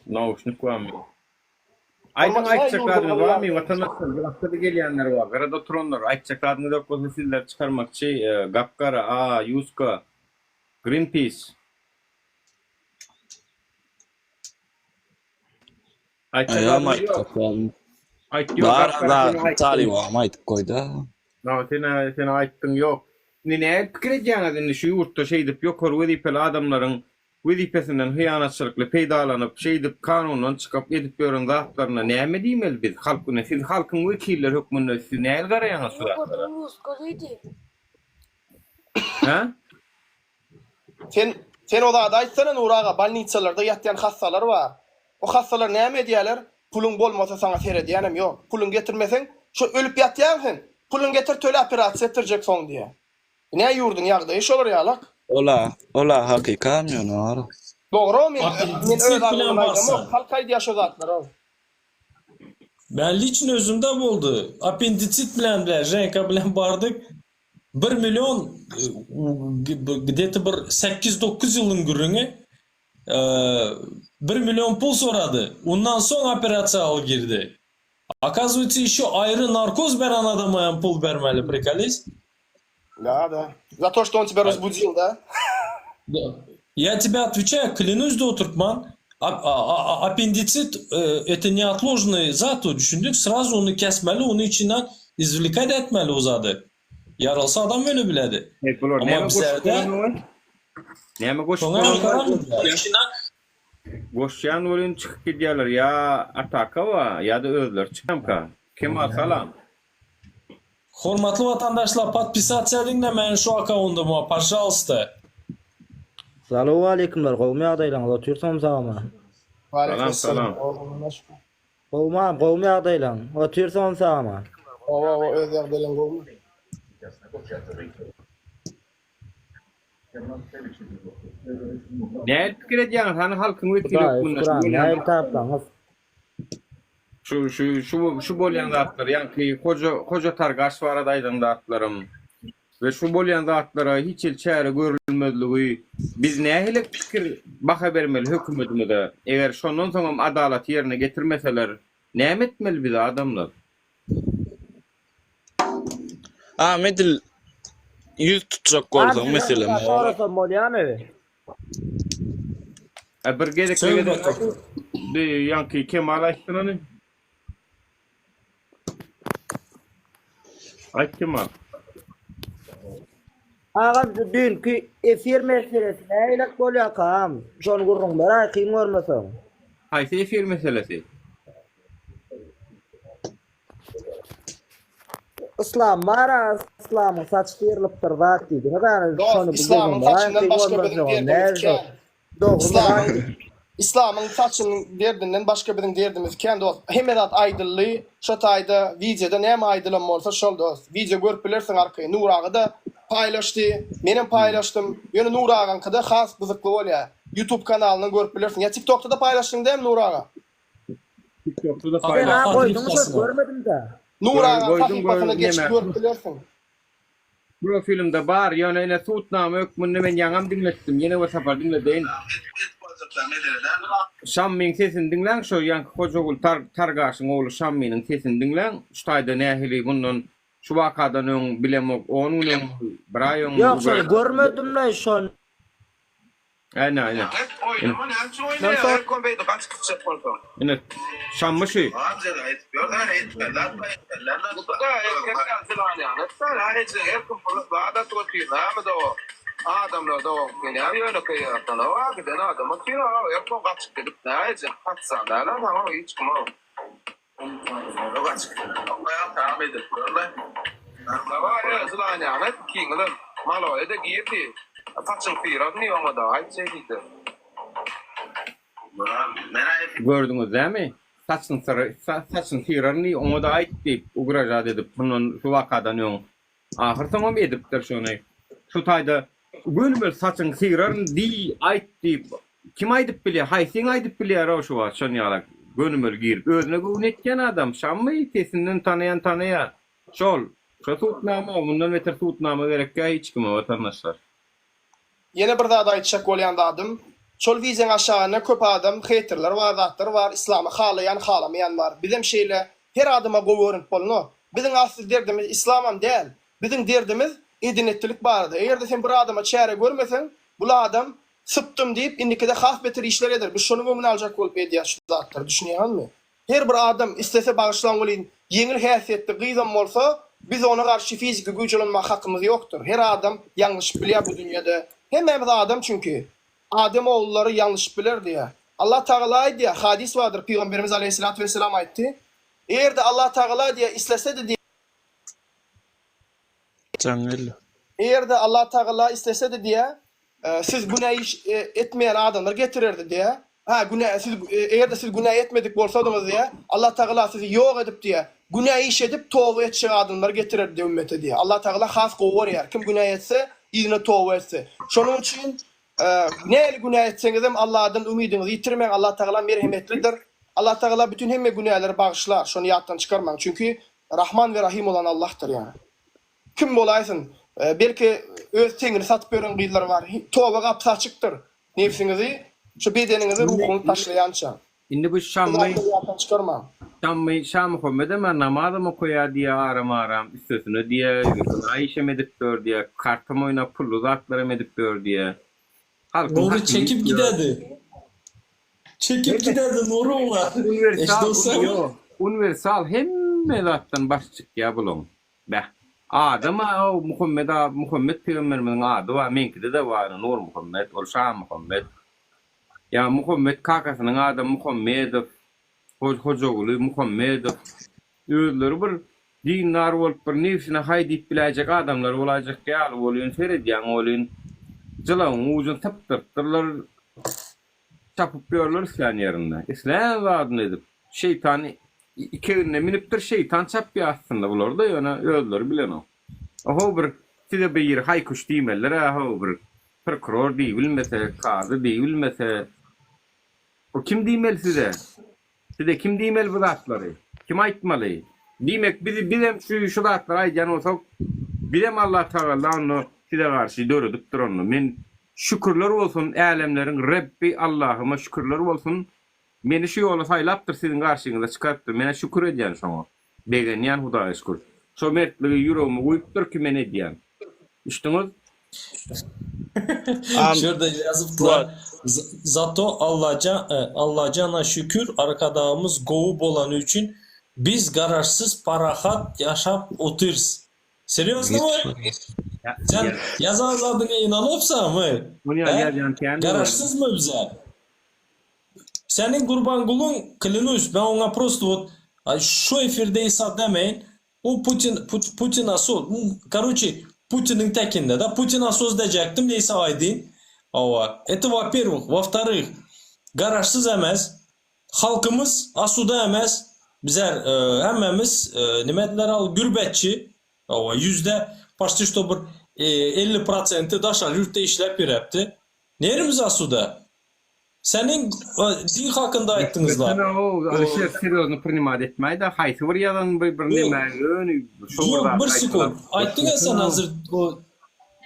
nauşnik barmy? Aýdyň Hormatly aýtjak ýurduň zadyňyz barmy ýagdaýy. watandaşlar gapgada gelýänler bar gyrada oturanlar aýtjak zadyňyz ýok bolsa sizleri çykarmakçy gapgara a ýuska greenpeace. Aýtjak Aýam zadyňyz ýok. aýtjak zadym. Aýt ýok Bar gapgara zat sen aýtdyň. Talybam aýdyp goýda. Ýa sen sen aýtdyň ýok. Indi nädip pikir edýäňiz indi şu ýurtda şeýdip ýokary wezipeli adamlaryň wezipesinden hyýanatçylykly peýdalanyp, şeýdip kanundan çykyp edip ýören zatlaryna näme diýmeli biz halk ine siz halkyň wekilleri hökmünde siz nähili garaýaňyz şu zatlara? Hä? Sen sen o zady aýtsana Nury aga bolnitsalarda ýatýan hassalar bar. O hassalar näme edýäler? Puluň bolmasa saňa seredýänem ýok. Puluň getirmeseň şo ölüp ýatýaň sen. Puluň getir töle operasiýa etdirjek soň diýýä. Ine ýurduň ýagdaýy şolar ýalak. Ola ola hakykam ýöne bar. Dogry men men öz Appendisit bilen agzymdan barsa. aýdamok halk aýdýa şo zatlary. Ben liçno özümde boldy. Appendisit bilen bile Ženka bilen bardyk. Bir million gde-to bir sekiz-dokuz ýylyň gürrüňi. Bir million pul sorady. Undan soň operasiýa girdi. Okazywaytsa işo aýry narkoz beren adama hem pul bermeli prikoliz. Da da. Za to što on тебя разбудил da? Ya тебя otweçaýu klянусь da oturtman appendisit это neotložnyý zat o düşündik srazu ony kesmeli ony içinden izwlikad etmeli o zady ýarylsa adam öle biledi Hey, bular amma näme goşup bizlerde goýanok? Näme goşup şoňa hem goýanok? garamadylar. Goşýan welin çykyp gidýärler ýa ataka bar ýa-da özleri çykamka. Kemal salam. Hormatly watandaşlar podpisatsia ediňde meniň şu akkaundyma pažalsta. Salowaleýkimler gowmy ýagdaýlaňyz otyrsyňyzmy sagmy. Salam salam. Gowmam gowmy ýagdaýlaň otyrsyňyzmy sagmy. Hawa hawa öz ýagdaýlaň gowmy. Nähili pikir edýäňiz hany halkyň wekili Hudaýa hökmünde şükür şu agam bolýan nähili tapsaňyz. Şu şu şu şu bolýan zatlar ýaňky Hoja Hoja Targaş barada aýdan zatlarym we şu bolýan zatlara hiç hili çäre görülmezligi biz nähili pikir baha bermeli hökümetimize eger şondan soňam adalaty ýerine getirmeseler näme etmeli biz adamlar? Agam edil ýüz tutjak bolsaň meselem. Sorasam bolýamy? A bir gezek Söz gezek bakalım. bir ýaňky Kemal aýtsyn ony. Aýt Kemal. Agam şu düýnki efir meselesi nähilek bolýarka agam? Şony gürrüň beräý kyn görmeseň. Haýsy efir meselesi? Yslam bar-a, yslamyň saçy syrylypdyr zat diýdiňiz ana Dost, şony bir yslamyň gürrüň beräý saçyndan kyn başga biziň görmeseň derdimiz näme şo kän. dogrymy Yslamyň zat. Yslamyň saçynyň derdinden başga biziň derdimiz kän dost. Hemme zat aýdyldy. Şo taýda wideoda näme aýdylan bolsa şol dost. Wideo görüp bilersiň arkaýyn. Nur aga-da paýlaşdy. Menem paýlaşdym. Ýöne Nur agaňkyda has gyzykly bolýar. Youtube kanalyndan görüp bilersiň. Ýa TikTokda-da paýlaşdyň dämi Nur aga? TikTokda-da Sen paýlaşdym. a goýduň şo görmedim-dä. Nur agaň Goýdum, sahypasyna goýdum, geçip neme. görüp bilersiň. Profilimde bar, ýöne ine sudnama hökmünde men ýaňam diňletdim, ýene bir sapar diňledeýin. Şammyň sesini diňläň, şo ýaňky Hojagul Tar Targaşyň ogly Şammynyň sesini diňläň, şu taýda nähili mundan şu wakadan öň bilemok on gün öňmi, bir aý öňmi Ýok şony görmedim-le şony. Ine, ine. Hep oýnama näme üçin oýnaýaň her kom beýdi gaçyp gitjek bolsaň. Ine, Şammy şu. Gördüňiz dämi? Saçyny syry, saçyny syraryn diý, oňa-da aýt diýip, ugražat edip, mundan şu wakadan öň. Ahyr soňam edipdir şony. Şu taýda gönümel saçyňy syraryn diý, aýt diýip, kim aýdyp bilýär, haýsyň aýdyp bilýär-ow şu wagt şon ýalak gönümel girip. Özüne göwün etýän adam, Şammy, sesinden tanaýan tanaýar. Şol. Şo sudnama, mundan beter sudnama gerekýä hiç kime, watandaşlar. Ýene bir zat aýtjak bolýan zadym. Şol wideoň aşagynda köp adam heýterler bar zatlar bar islamy halaýan halamaýan bar. Bizem şeýle her adama gowy görünip bolnok. Biziň asly derdimiz islamam däl. Biziň derdimiz eden-etdilik barada. Eger-de sen bir adama çäre görmeseň bul adam sypdym diýip indikide has beter işler eder. Biz şonuň öňüni aljak bolup edýäs şu zatlary düşünýäňizmi? Her bir adam islese bagyşlaň welin ýeňil häsiýetli gyzam bolsa biz ona garşy fiziki güýç ulanmaga hakymyz ýokdur. Her adam ýalňyşyp bilýär bu dünýede. Hemmämiz adam çünki. Adem ogullary ýalňyşyp biler diýýär. Allah Tagala aýdýar, hadys bardyr Pygamberimiz aleýhissalatu wesselam aýtdy, Eger-de Allah Tagala diýýär islesedi diýýär, Jaň geldi. Eger-de Allah Tagala islesedi diýýär, siz günä iş etmeýän adamlar getirerdi diýýär. Hä, günä siz eger-de siz günä etmedik bolsadyňyz diýýär, Allah Tagala sizi ýok edip diýýär, günä iş edip toba etjek adamlary getirerdi diýýär ümmete diýýär. Allah Tagala has gowy görýär, kim günä etse, yzyna toba etse. Şonuň üçin nähili günä etseňizem Allahdan umydyňyzy ýitirmäň, Allah Tagala merhemetlidir. Allah Tagala bütin hemme günäleri bagyşlar, şony ýatdan çykarmaň. Çünki Rahman we Rahym bolan Allahdyr ýa. Kim bolaýsyn, belki öz teňini satyp ýören gyzlar bar. Toba gapysy açykdyr. Nebsiňizi, şu bedeniňizi, ruhuňyzy taşlaýança. Indi bu Bu Şammy, zatlary ýatdan çykarmaň. Şammy, Şamuhammedem-ä namazam okaýar diýýär aram-aram, üstesine diýýär, zyna işem edip ýör diýýär, kartam oýnap pully zatlaram edip ýör diýýär. Halkyň Nury hakyny çekip iýip ýör. giderdi. Çekip giderdi Nury oňa. Uniwersal, Eşidilse. ýok, uniwersal hemme zatdan baş çykýar bulaň. Beh. Adam-a o Muhammet a Muhammet pygamberimiziň ady bar, meňkide-de bar, Nurmuhammet, ol Şamuhammet. Ýa Muhammet kakasynyň adam Muhammedow, Hojaguly Muhammedow. Özleri bir dindar bolup bir nebsine haý diýip biläýjek adamlar bolaýjak ýaly welin seredýäň welin jylawyň ujuny sypdyrypdyrlar. Çapyp ýörler islän ýerinde. Islän zadyny edip. Şeýtan iki egnine münüpdir, şeýtan çapýar aslynda bular-da ýöne özleri bilenok. Ohow bir size bir ýeri haý-küş diýmelidir-ä how bir prokuror diýibilmese, kazy diýibilmese. O kim diýmeli size? Size kim diýmeli bu zatlary? Kim aýtmaly? Diýmek biz bizem şu şu zatlary aýdýan bolsak, bizem Allah Tagala onda size garşy döredipdir onda. Men şükürler bolsun älemleriň Rebbi Allahyma şükürler bolsun, meni şu ýola saýlapdyr siziň garşyňyza çykarypdyr. Menä şükür edýän şoňa. Begenýän Hudaýa şükür. Şo mertligi ýüregime guýupdyr ki men edýän. Düşdüňiz? Şu ýerde ýazypdylar, Zato Allajan Allajana şükür arkadagymyz gowy bolany üçin biz garaşsyz parahat ýaşap otyrys. Serýoznymy? Sen ýazan zadyňa ynanypsaňmy? Hä? Garaşsyzmy bize? Seniň Gurbangulyň klýanuýs men oňa prosto wot şu efirde isa demeýin O Putin Putina so karoçi Putiniň tekinde da Putina soz dejekdim neýse aýdyn hawa eto wa perwyh wa wtoryh garaşsyz emes halkymyz asuda emes bizler hemmemiz nime diler al gürbetçi hawa ýüzde paçti şto bir 50 prosenti daşary ýurtda işläp ýörepdi nerimiz asuda Seniň din hakynda aýtdyňyzla. Alişer serýozny prinimat etmäýdä haýsy bir ýazan bir bir neme ýöne şo bir Ýok zat bir sekund aýtdyňa sen hazir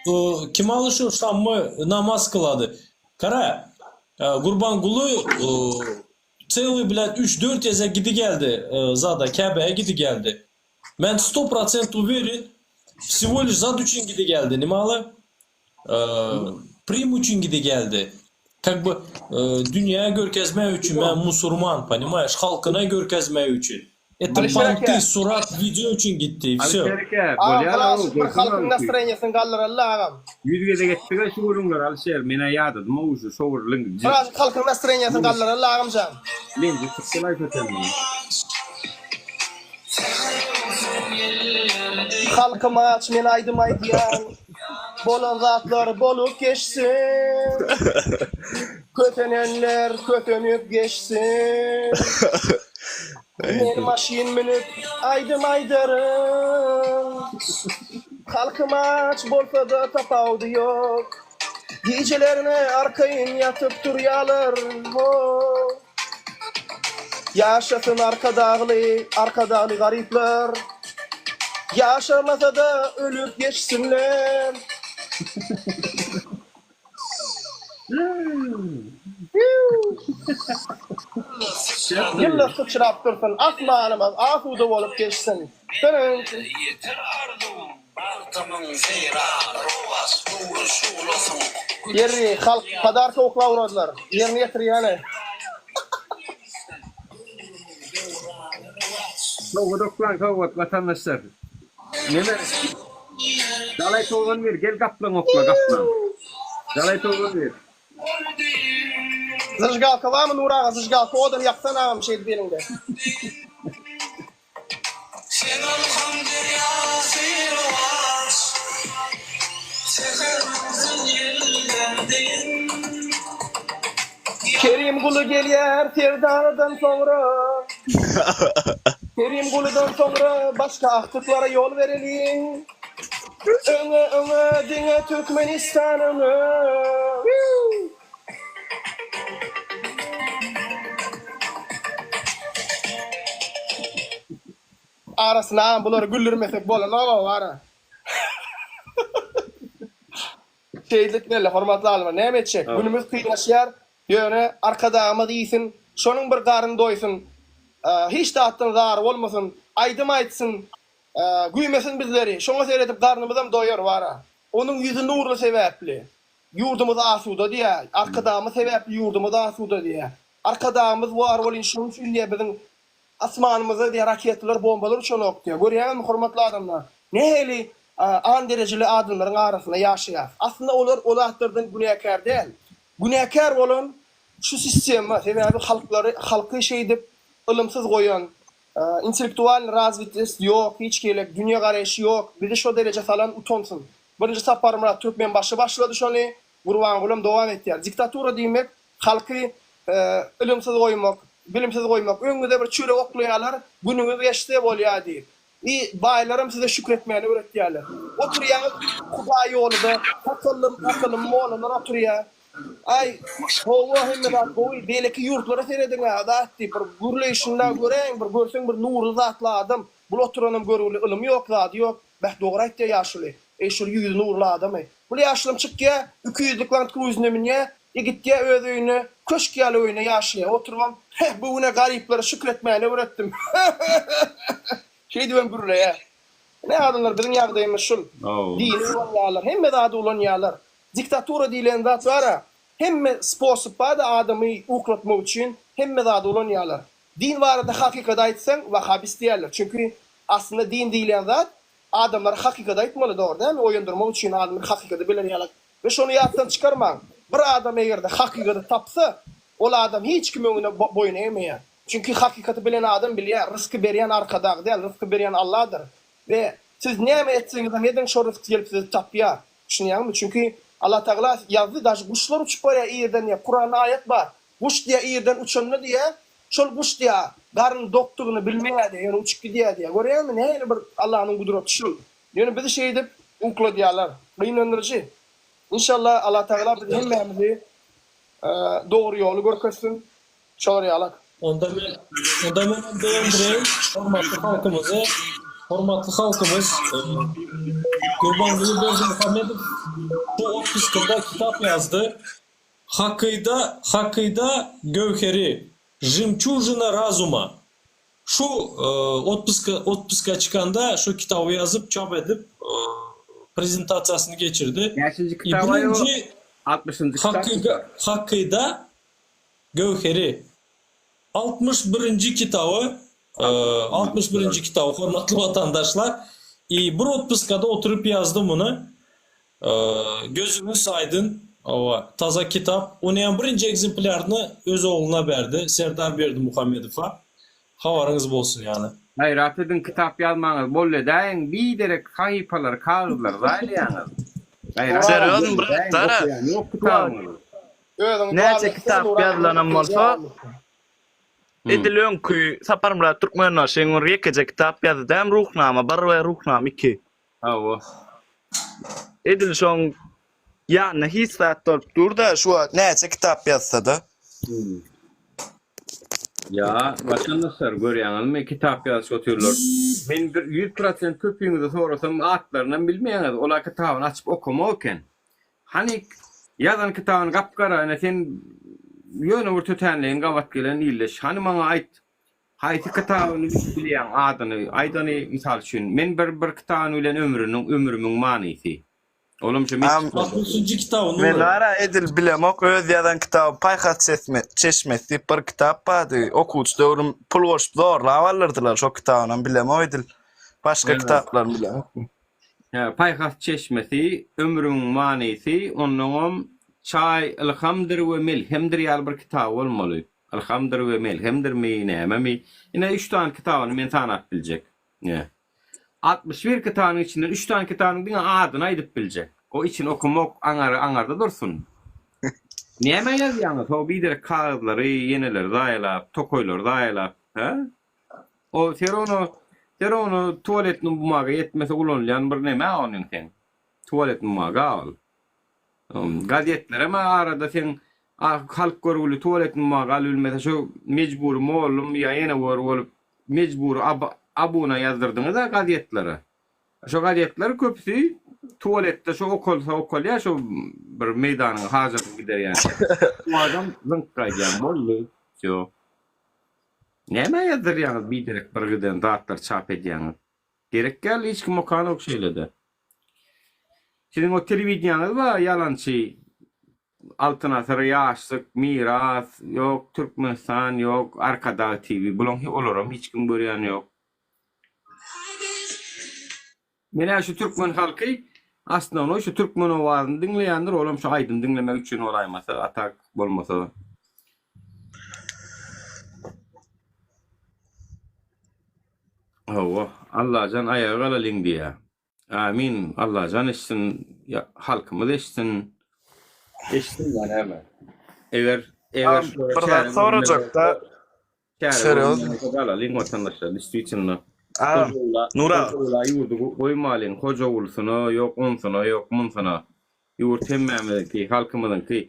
o kim aly şo şammy namaz kylady. Gara Gurbanguly çelyý blät üç dört gezek gidi geldi zada käbäge gidi geldi. Men sto prosent uwerin wsego liş zat üçin gidi geldi nimaly Prim üçin gidi geldi. Kak by dünýä görkezmek üçin men musurman ponimaýeş halkyna görkezmek üçin. Eto ponty surat wideo üçin gitdi i wsё. Alişer eke Agam bolýar birazjyk bir halkyň görkezme nastroýeniýasyny galdyrally agam. Ýüz gezek etdiga şu gürrüňleri Alişer menä ýadadym uşu şo bir link Birazjyk halkyň nastroýeniýasyny galdyrally agamjan. Lenji çykdylaý kötelini. Halkym aç men aýdym aýdýan Bolan zatlar bolup geçsin Kösenenler kösenip geçsin Men maşyn münüp aýdym aýdaryn Halkym aç bolsada tapawudy ýok Gijelerine arkaýyn ýatyp turýalar ho. Ýaşasyn Arkadagly, Arkadagly garyplar. Ýaşamasada ölüp geçsinler. Ýyldyz syçrap dursun, asmanymyz asuda bolup geçsin. Ýeri, halk podarka uklap uradylar. Ýerine ýetirýäne. Sowgat oklaň sowgat watandaşlar. Neme? Jalaý towlan bir gel gaplaň okla gaplaň. Jalaý towlan bir. Zyžgalka barmy Nur aga zyžgalka odam ýaksan agam şeýdip eliňde. Kerimguly gelýär Serdardan soňra. Kerimgulydan soňra başga agtyklara ýol bereliň. Öňe öňe diňe Türkmenistan öňe. Arasyna agam bulary güldürmesek bolanok ara. Şeýdip belli hormatly alymlar näme etjek günümiz kynlaşýar ýöne Arkadagymyz iýsin şonuň bir garny doýsun hiç zatdan zary bolmasyn aýdym aýtsyn güýmesin bizleri şoňa seredip garnymyzam doýar wara onuň ýüzi nurly sebäpli ýurdumyz asuda diýä Arkadagymyz sebäpli ýurdumyz asuda diýä Arkadagymyz bar bolyn şonuň üçin diýä biziň Asmanymyzda diýýär raketalar, bombalar uçanok diýýär. Görýäňizmi hormatly adamlar, nähili an derejeli adamlaryň arasynda ýaşaýarys. Aslynda olar o zatlardan günäkär däl. Günäkär bolan şu sistema, sebäbi halklary, halky şeýdip ylymsyz goýan, intellektualnyý razwitest ýok, hiç hili dünýägaraýşy ýok, bizi şo derejä salan utansyn. Birinji Saparmyrat Türkmenbaşy başlady şony, Gurbangulam dowam etýär. Diktatura diýmek halky ylymsyz goýmak, bilimsiz goýmak. Öňüňize bir çörek oklaýarlar, günüňiz geçse bolýar diýip. I baýlaram size şükür etmäni öwretýärler. Oturýaňyz Hudaý ýoluda, sakallym sakallym mollalar oturýar. Aý, hawa hemme zat gowy, beýleki ýurtlara serediň-ä zat diýip, bir gürleýşinde göräýiň, bir görseň bir nurly zatly adam. Bul oturanam görgüli ylymy ýok, zady ýok. Beh, dogry aýtýar ýaşuly. Eý, şul ýüzi nurly adamy. Bul ýaşulam çykýar, 200-lük Land Cruiser-ine münýär, i gitýär öz öýüne, köşk ýaly öýüne ýaşaýar. Oturybam, Heh, bu güne garyplara şükür etmäni öwretdim. Şeýdibem gürleýär. Ine, adamlar, biziň ýagdaýymyz şul. Dini ulanýarlar, hemme zady ulanýarlar. Diktatura diýlen zat bar-a, hemme sposob bar-da adamy uklatmak üçin hemme zady ulanýarlar. Din barada hakykaty aýtsaň wahabist diýerler. Çünki aslynda din diýilýän zat adamlara hakykaty aýtmaly dogry dälmi oýandyrmak üçin adamlar hakykaty biler ýaly we şony ýatdan çykarmaň bir adam egerde hakykaty tapsa ol adam hiç kim öňünde boýun egmeýär. Çünki hakykaty bilen adam bilýär rysky berýän arkadag däl rysky berýän Alladyr we siz näme etseňizem ediň şo rysk gelip sizi tapýar düşünýäňmi çünki Allatagala ýazdy daže guşlar uçup barýar irden diýýär Kuranda aýat bar Guş diýýär, irden uçanda diýýär, şol guş diýýär, garny dokdugyny bilmeýär diýýär, ýöne uçup gidýär diýýär. Görýäňmi, nähili bir Allanyň gudraty şul. Ýöne bizi şeýdip ukladýarlar. Gynandyryjy. Inşallah Allatagala bizi hemmämizi dogry ýoly görkezsin. Şolar ýalak. Onda men onda menem begendireýin hormatly halkymyzy. Hormatly halkymyz Gurbanguly Berdimuhamedow bu otpuskynda kitap ýazdy. Hakyda, hakyda göwheri, Žemçujina razuma. Şu otpuska, otpuska çykanda şu kitaby ýazyp, çap edip, prezentasiýasyny geçirdi. Näçinji I kitap-aý o? birinji Altmyşynjy kitapmy? Hakyda, hakyda göwheri. 61-nji kitaby, 61-nji kitaby, hormatly watandaşlar. I bir otpuskada oturyp ýazdy muny. Gözüňiz aýdyn, hawa, taza kitap. Onyam birinji ekzemplýaryny öz ogluna berdi, Serdar Berdimuhamedowa. Habaryňyz bolsun ýaly. Gaýrat ediň kitap ýazmaňyz boldy edäýiň biderek sahypalary kagyzlary zaýalaýaňyz. Gaýrat Serýozmy ediň brat edäýiň gara? okaýan ýok kitabyňyzy. Özüňi Näçe kitap ýazylanam bolsa edil öňki Saparmyrat Türkmenbaşyň bir ýekeje kitap ýazdy dämi Ruhnama bir we Ruhnama iki. Hawa. Edil şoň ýanynda hiç zat bolup dur-da şu wagt näçe kitap ýazsa-da. Ýa, watandaşlar, görýäňizmi, kitap ýazyşyp otyrlar. Men bir 100% köpüňizi sorasam atlarynam bilmeýäňiz. Olar kitabyny açyp okamak eken. Hany ýazan kitabyny gap-gara, ine sen. ýöne bir tötänleýin gabat gelen ildeş. Hany maňa aýt, haýsy kitabyny bilýäň adyny, aýdany mysal üçin, men bir bir kitabyny bilen ömrüniň ömrümiň manysy. Olam şu Am Altmyşynjy kitaby Men Nury. ara edil bilemok öz ýazan kitaby Paýhas çesme çeşmesi diýip bir kitap bardy. Okuwçy döwrüm pul goşup zorlap aldyrdylar şo kitabynam bilemok edil. Başga kitaplaryny bilemok. Hä, Paýhas çeşmesi, Ömrümiň manysy, onnoňam Çaý ylhamdyr we melhemdir ýaly bir kitaby bolmaly. Ylhamdyr we melhemdirmi, nämemi? Ine, üç sany kitabyny men sanap biljek. Ine. 61 kitabyň içinden üç sany kitabyň diňe adyny aýdyp biljek. O içini okamak aňary aňarda dursun. Nämä ýazýaňyz ho biderek kagyzlary, ýeneleri zaýalap, tokaýlary zaýalap, hä? O serono serono tualetny bumaga ýetmese ulanylýan bir neme onuň seň. Tualetny bumaga ol. Gazetlerem arada seň halk görgüli tualetny bumaga alybilmese şo mejbury mollum ýa ýene bor bolup mejbury abuna ýazdyrdyňyz-a gazetlere. Şo gazetler köpüsi tualetde şo okalsa okalýar şo bir meýdanyň hajatyny giderýän. Bu adam zyňk gaýdýan boldy. Wsýo. Nämä ýazdyrýaňyz biderek birgiden zatlar çap edýäňiz. Gerek däl hiç kim okanok şeýlede. Siziň o telewideniýaňyz bar ýalançy Altyn asyr ýaşlyk miras ýok Türkmenistan ýok Arkadag TV bulaň olaram hiç kim görýän ýok. Menä şu türkmen halky asnownoý şu türkmen owazyny diňleýändir olam şu aýdym diňlemek üçin bolaýmasa a tak bolmasa. Hawa Allajan aýaga galalyň diýýä. Amin Allajan eşitsin halkymyz eşitsin. Eşitsin ýa näme. Eger eger Bir zat sorajakda Çäre görülmese galalyň watandaşlar diswitnno. Nura. Hojaguly ýurdy goýmalyň Hojagulysyna ýok onsyna ýok munsyna. Ýurt hemmämiziňki halkymyzyňky.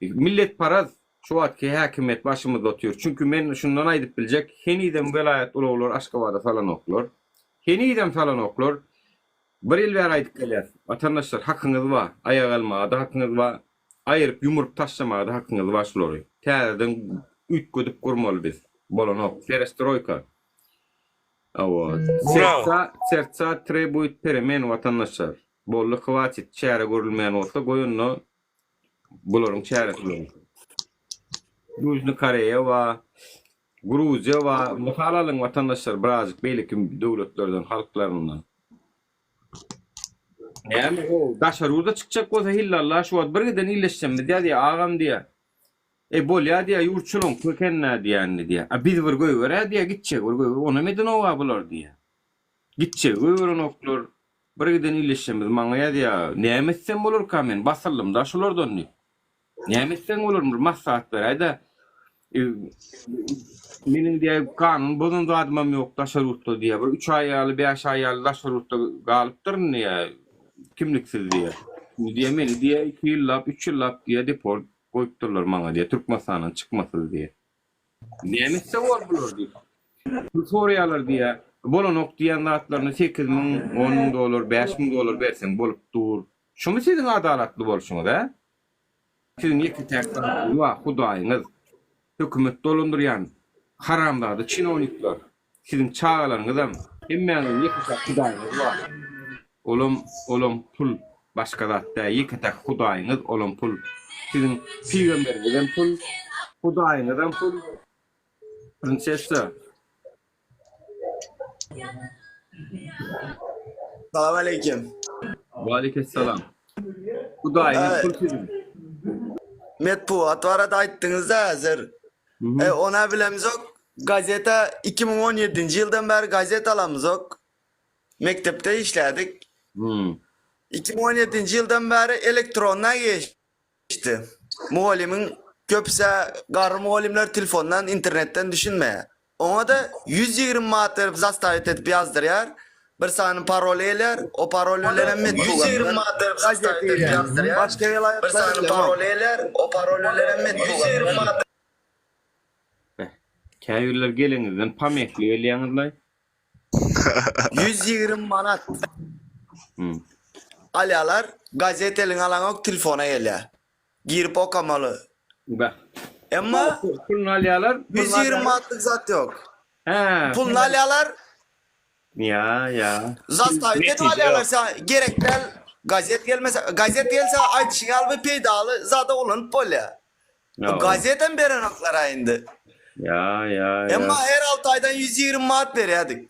Milletparaz şu wagtky häkimiýet başymyzda otyr. Çünki men şundan aýdyp biljek henizem welaýat ulaglary Aşgabada salanoklar. Henizem salanoklar. Bir ýyl bäri aýdyp gelýäs. Watandaşlar hakyňyz bar. Aýak almaga-da hakyňyz bar. Aýyryp ýumrup taşlamaga-da hakyňyz bar şulary. Täzeden üýtgedip gurmaly biz. Bolanok. Perestroýka. Hawa. Sertsa, sertsa trebuýt peremen watandaşlar. Boldy hwatit. Çäre görülmeýän bolsa goý onda bularyň çäresi bolsun. Ýužny Koreýa bar. Gruziýa bar. Mysal alyň watandaşlar birazjyk beýleki döwletlerden, halklaryndan. Näme o daşary ýurda çykjak bolsa hillalla şu wagt bir giden illeşsemmiz diýýär agam diýýär. E bolýa diýýär ýurt şolaňky eken-dä diýýär indi diýýär. A biz bir goýber-ä diýýär gitjegi bir goýber onam edenog-a bular diýýär. Gitjegi goýberenoklar. Bir giden illeşsemmiz maňa ýazýar. Näme etsem bolarka men basyldym-da şulardan diýip. Näme etseň bolar bir maslahat beräýdä. Meniň diýä kanun bozan zadymam ýok daşary ýurtda diýä. Bir 3 aý ýaly, 5 aý ýaly daşary ýurtda galypdyryn diýä. Kimliksiz diýä. Indi diýä meni diýä 2 ýyllap, 3 ýyllap diýä deport goýupdyrlar maňa diýä Türkmenistandan çykmasyz diýä. Näme etse bor bular diýip. Pul soraýarlar diýä. Bolanok diýen zatlaryny 8000, 10000 dollar, 5000 dollar berseň bolup dur. Şumy siziň adalatly bolşuňyz, hä? Siziň ýeke-täk zadyňyz bar, Hudaýyňyz. Hökümet dolandyrýan haramzada çinownikler. Siziň çagalaryňyzam, hemmäňiziň ýeke-täk Hudaýyňyz bar. Olam, olam pul, başga zat däl. Ýeke-täk Hudaýyňyz, olam pul. Siziň pygamberiňizem pul, Hudaýyňyzam pul. Prinsessa. Salam aleýkim. Waleýkessalam. Hudaýyňyz pul siziň. Metbugat barada aýtdyňyzda häzir. E, ona bilemzok. Gazeta 2017-nji ýyldan bäri gazet alamzok. Mekdepde işlädik. 2017-nji ýyldan bäri elektronna geçdi. Mugallymyň köpüsi garry mugallymlar telefondan, internetden düşünmeýär. Oňa-da 120 manat berip zastavit edip ýazdyrýar. Bir sany parol gelýär. O parol bilen hem metbugatdan gazet girýär. Başga welaýatlar bilemok. O parol bilen hem metbugatdan. Beh. Käbirler geleňizden pamekli gelýäňizlaý. 120 manat alýarlar. Gazet eliňe alaňok telefona gelýär. Girip okamaly. Beh. Emma Puluny alýarlar. 120 manatlyk zat ýok. Hä. Puluny alýarlar. Ýa, ýa. Zastavit edip alýarlar sen gerek däl gazet gelmese gazet gelse aýdyşyň ýaly bir peýdaly zada ulanyp bolýar. Gazetem berenoklar-a indi. Ýa, ýa, ýa. Emma her alty aýdan 120 manat berýärdik.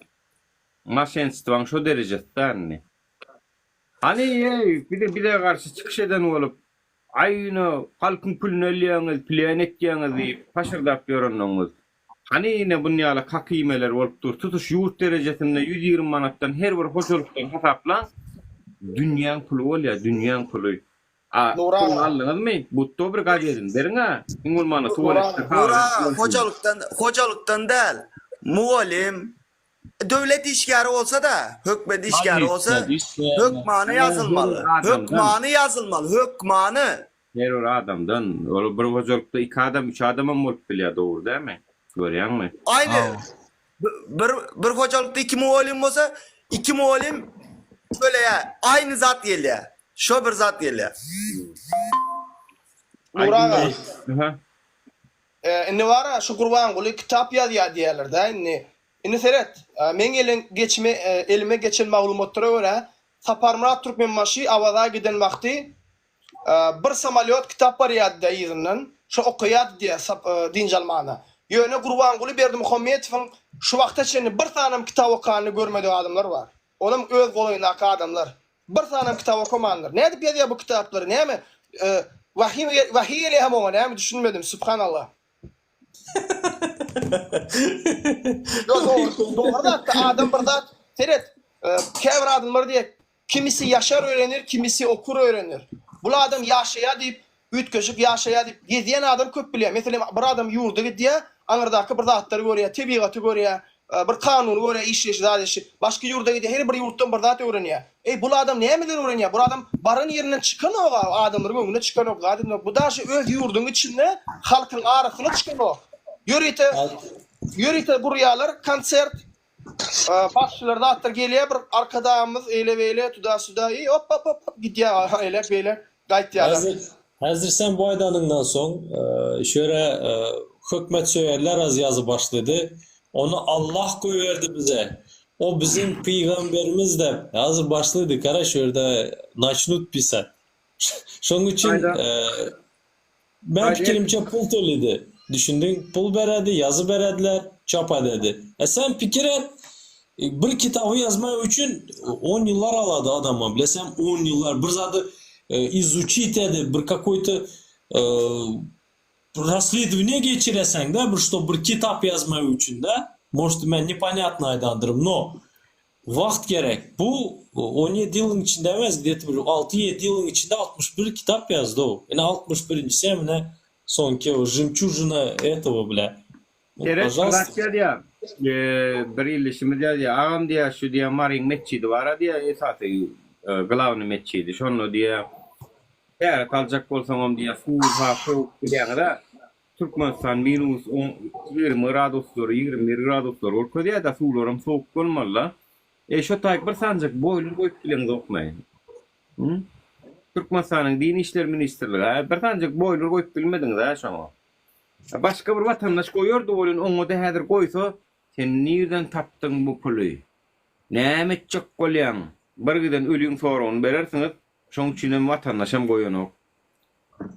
Maşenstwaň şo derejesi-dä indi. Hany, eý, bize bize garşy çykyş eden bolup, aýna, halkyň puluny elýäňiz, plen etýäňiz diýip, paşyrdap ýörendigiňiz. Hany ine bun ýaly kakymeler bolup dur. Tutuş ýurt derejesinde 120 manatdan her bir hojalykdan hasaplaň, dünýäň puly bolýar, dünýäň puly. A Nury puluny aga. aldyňyzmy? Butdo bir gazetini beriň-ä. Iň bolmanda Nury tuwaletde aga. Nury kagyz aga, hojalykdan, hojalykdan däl, mugallym, Döwlet işgäri bolsa-da, hökmet işgäri bolsa, hökmany ýazylmaly. Hökmany ýazylmaly, hökmany. Her bir adamdan, ol bir hojalykda iki adam, üç adamam bolup bilýär, dogry dälmi? Görýäňmi? Aýny bir bir hojalykda iki mugallym bolsa, iki mugallym töleýär. Aýny zat gelýär. Şo bir zat gelýär. Nury aga. Indi bar-a, şu Gurbanguly kitap ýazýar diýýärler-dä indi. Indi seret, meň elen geçime elime geçen maglumatlara görä, Saparmyrat Türkmenbaşy Awaza giden wagty bir samolýot kitap barýardy-da yzyndan, şo okaýardy diýýär dynç almana. Ýöne Gurbanguly Berdimuhametowyň şu wagta çenli bir sanam kitap okanyny görmedik adamlar bar. Olam öz golaýyndaky adamlar. Bir sanam kitap okamandyr. Nädip ýazýar bu kitaplary? Näme wahyý wahyý gelýärmi oňa näme düşünmedim subhanallah. Ýok dogry dogry zatda adam bir zat seret käbir adamlar diýýär kimisi ýaşar öwrenir kimisi okur öwrenir. Bul adam ýaşaýar diýip üýtgeşik ýaşaýar diýip gezýän adam köp bilýär. Meselem bir adam ýurda gidýär aňyrdaky bir zatlary görýär tebigaty görýär bir kanuny görýär işleýşi zat edişi başga ýurda gidýär her bir ýurtdan bir zat öwrenýär. Eý bul adam nämeden öwrenýär bul adam baran ýerinden çykanok-a adamlaryň öňüne çykanok zat edenok bu daşy öz ýurduň içinde halkyň arasyna çykanok ýörite ýörite gurýarlar konsert bagşylar zatlar gelýär bir arkadagymyz eýle beýle tuda suda i op op op gidýär eýlek beýlek gaýtýarlar. Häzir häzir sen bu aýdanyňdan soň şöyle hökmet söýerler az ýazyp başlady Ony Allah goýberdi bize. O biziň pygamberimiz dep hazir başlydy kara şu ýerde naçnut pisat. Şoň üçin men pikirimçe pul töledi. Düşündiň? Pul beredi, ýazy berediler, çap ededi. E sen pikir et, bir kitaby ýazmak üçin on ýyllar alady adama, bilesem on ýyllar bir zady izuçit edip bir kakoýto Rasledowniýe geçireseňdä bir şto bir kitap ýazmak üçin-dä, может men neponýatno aýdandyryn, no wagt gerek. Bu 17 ýylyň içinde emes, gde-to bir alty-ýedi ýylyň içinde 61 kitap ýazdy-ow. Ine 61-njisi hem ine soňky o žemçujina etogo blä. Nu Seret bir zat pažalsta. ýazýar. Bir ildeşimiz ýazýar. Agam diýýär, şu diýýär Maryň metjidi bar-a diýýär, esasy glawny metjidi. Şonda diýýär, Täret aljak bolsaňam diýýär, suwy ha sowuk bilýäňiz-ä. Türkmenistan minus on, 20 graduslary, 21 graduslary görkezýär-dä, suwlaram sowuk bolmaly-da. Eý, şo taýyk bir sanjak boýler goýup bileňzokmy? Hü? Türkmenistanyň Din işleri ministrligi-ä bir sanjak boýler goýup bilmediňiz-ä şoňa. Başga bir watandaş goýardy welin, oňa-da häzir goýsa, sen nirden tapdyň bu puly? Näme etjek bolýaň? Birgiden öliň soragyny berersiňiz, Şoň üçinem watandaşam goýanok.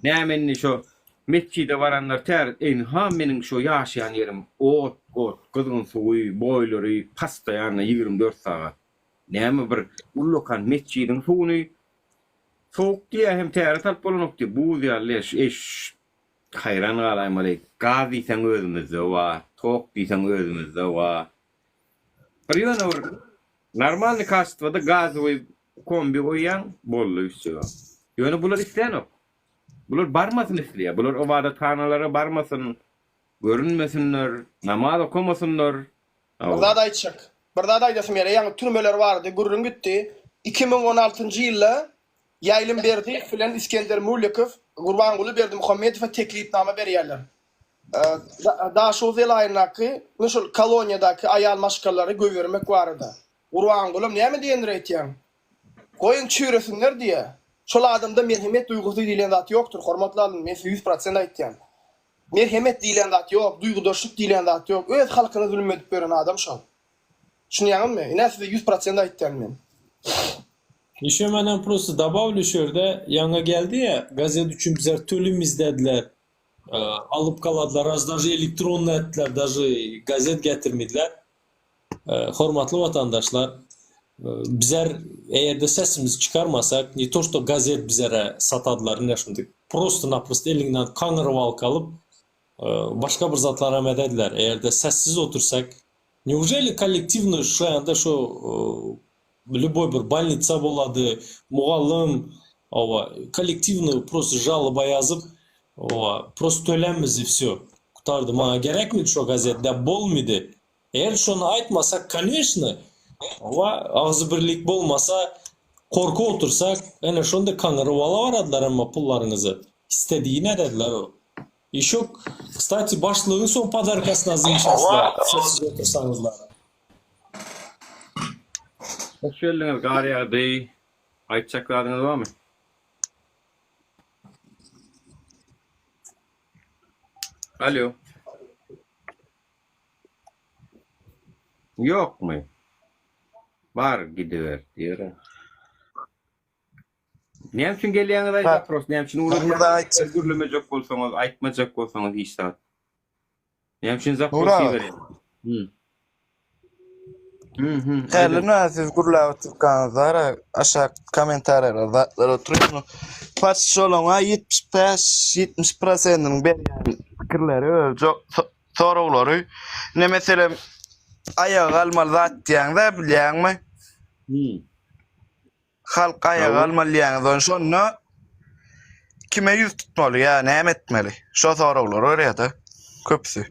Näme indi şo metjide baranlar tär ynha meniň şo ýaşaýan ýerim ot ot gyzgyn suwy boýlary pastaýanna 24 sagat. Näme bir ullakan metjidiň suwuny sowuk diýýä hem täret alyp bolanok diýýä buz ýaly diýýä eý haýran galaýmaly gaz diýseň özümizde bar tok diýseň özümizde bar. Bir ýöne bir normalny kaçestwada gazowy kombi goýýaň boldy wsýo. Ýöne bular islänok. Bular barmasyn isleýär. Bular ybadathanalara barmasyn, görünmesinler, namaz okamasynlar. Bir zat aýtjak. Bir zat aýdasym gelýär. Ýaňy türmeler barada gürrüň gitdi. 2016-njy ýylda Ýaýlym Berdiýew bilen Isgender Mülikow Gurbanguly Berdimuhamedowa teklipnama berýärler. Daşoguz welaýyndaky şol koloniýadaky aýal maşgalalary goýbermek barada. Gurbangulam näme diýendir aýtýaň? Goýuň çüýresinler diýýär. Şol adamda merhemet duýgusy diýlen zat ýokdur, hormatly alym, men size ýüz prosent aýtýan. Merhemet diýlen zat ýok, duýgudaşlyk diýlen zat ýok. Öz halkyna zulum edip ýören adam şol. Düşünýäňizmi? Ine size 100% aýtýan men. Ýeşo menem prosto dobawlyu şu ýerde ýaňy geldi ýa gazet üçin bizler tölim izlediler alyp galadylar raz daže elektronny etdiler daže gazet getirmediler hormatly watandaşlar bizler eger-de sesimizi çykarmasak ne to što gazet bizlere satadylar ine şundy prosto naprosto eliňden kaňryp alyp galyp başga bir zatlaram edediler eger-de sessiz otursak neujeli kollektiwny şu ýanda şu Lýuboý bir bolnitsa bolady, mugallym, hawa, kollektiwnyý prosto žaloba ýazyp, hawa, prosto tölämiz i wsýo. Gutardy. Maňa gerekmidi şo gazet, dä bolmydy. Eger şony aýtmasak, koneçno, hawa, agzybirlik bolmasa, korkup otursak, ene şonda kaňryp alawaradylar emma pullaryňyzy. Istediğini edediler o. Ýeşo, kstati, başlygyň soň podarkasyna zyňşaslar, sessiz otursaňyzlar. Hoş geldiňiz Garýagdy. Aýtjak zadyňyz barmy? Alýo. Ýokmy? Bar gidiber diýer. Näme üçin gelýäňiz aý zapros? Näme üçin ugraýaňyz? Gürlemejek bolsaňyz, aýtmajak bolsaňyz hiç zat. Näme üçin zapros iberýäň? Hmm. Hmm, hmm. Hälem näme siz gürläp oturkaňyz ara aşak kommentariýalar zatlar oturýan. Paç şolaňa 75 70 prosentiniň berýän pikirleri öz soraglary. Ne meselem aýaga galmaly zat diýýäňdä bilýäňmi? Hmm. Halk aýaga galmaly diýýäňiz ony şonda kime ýüz tutmaly ýa näme etmeli? Şo soraglar berýärde köpüsi.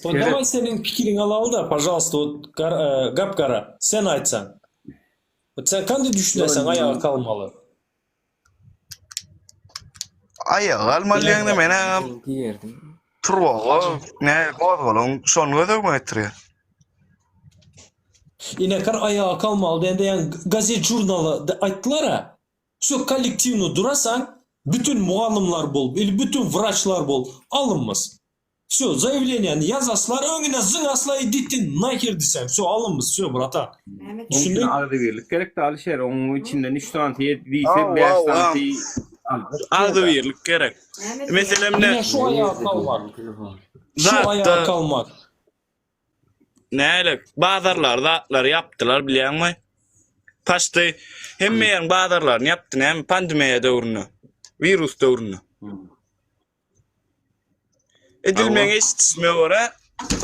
Ol daway seniň pikiriňi alaly-da, pažalsta, wot gap-gara, sen aýtsaň. Wot sen kanday düşüneseň aýaga galmaly? Aýaga galmaly diýeňde men turbaga ne gozgalaň şony göz öňüme getirýär. Inekar aýaga galmaly diýende ýa gazet žurnala aýtdylar-a. Wsё kollektiwno durasaň, bütin mugallymlar bolup ili bütin wraçlar bolup alynmaz. Wsё, zaýawleniýany ýazaslar, öňüne zyňaslar idite naher diýseň, wsё alynmaz, wsё bratan. Oň üçin Düşündiň? agzybirlik gerekdi Alyşer, oň içinden üç sanysy diýse, bäş sanysy aljak diýýär-dä. Agzybirlik gerek. Meselem ne Ine şu aýaga galmak. Şu aýaga zatda galmak. näle bazarlary zatlary ýapdylar bilýäňmi? Paçdy hemme ýeriň bazarlaryny ýapdy näme pandemiýa döwründe, wirus döwründe. Edil meň eşidişime görä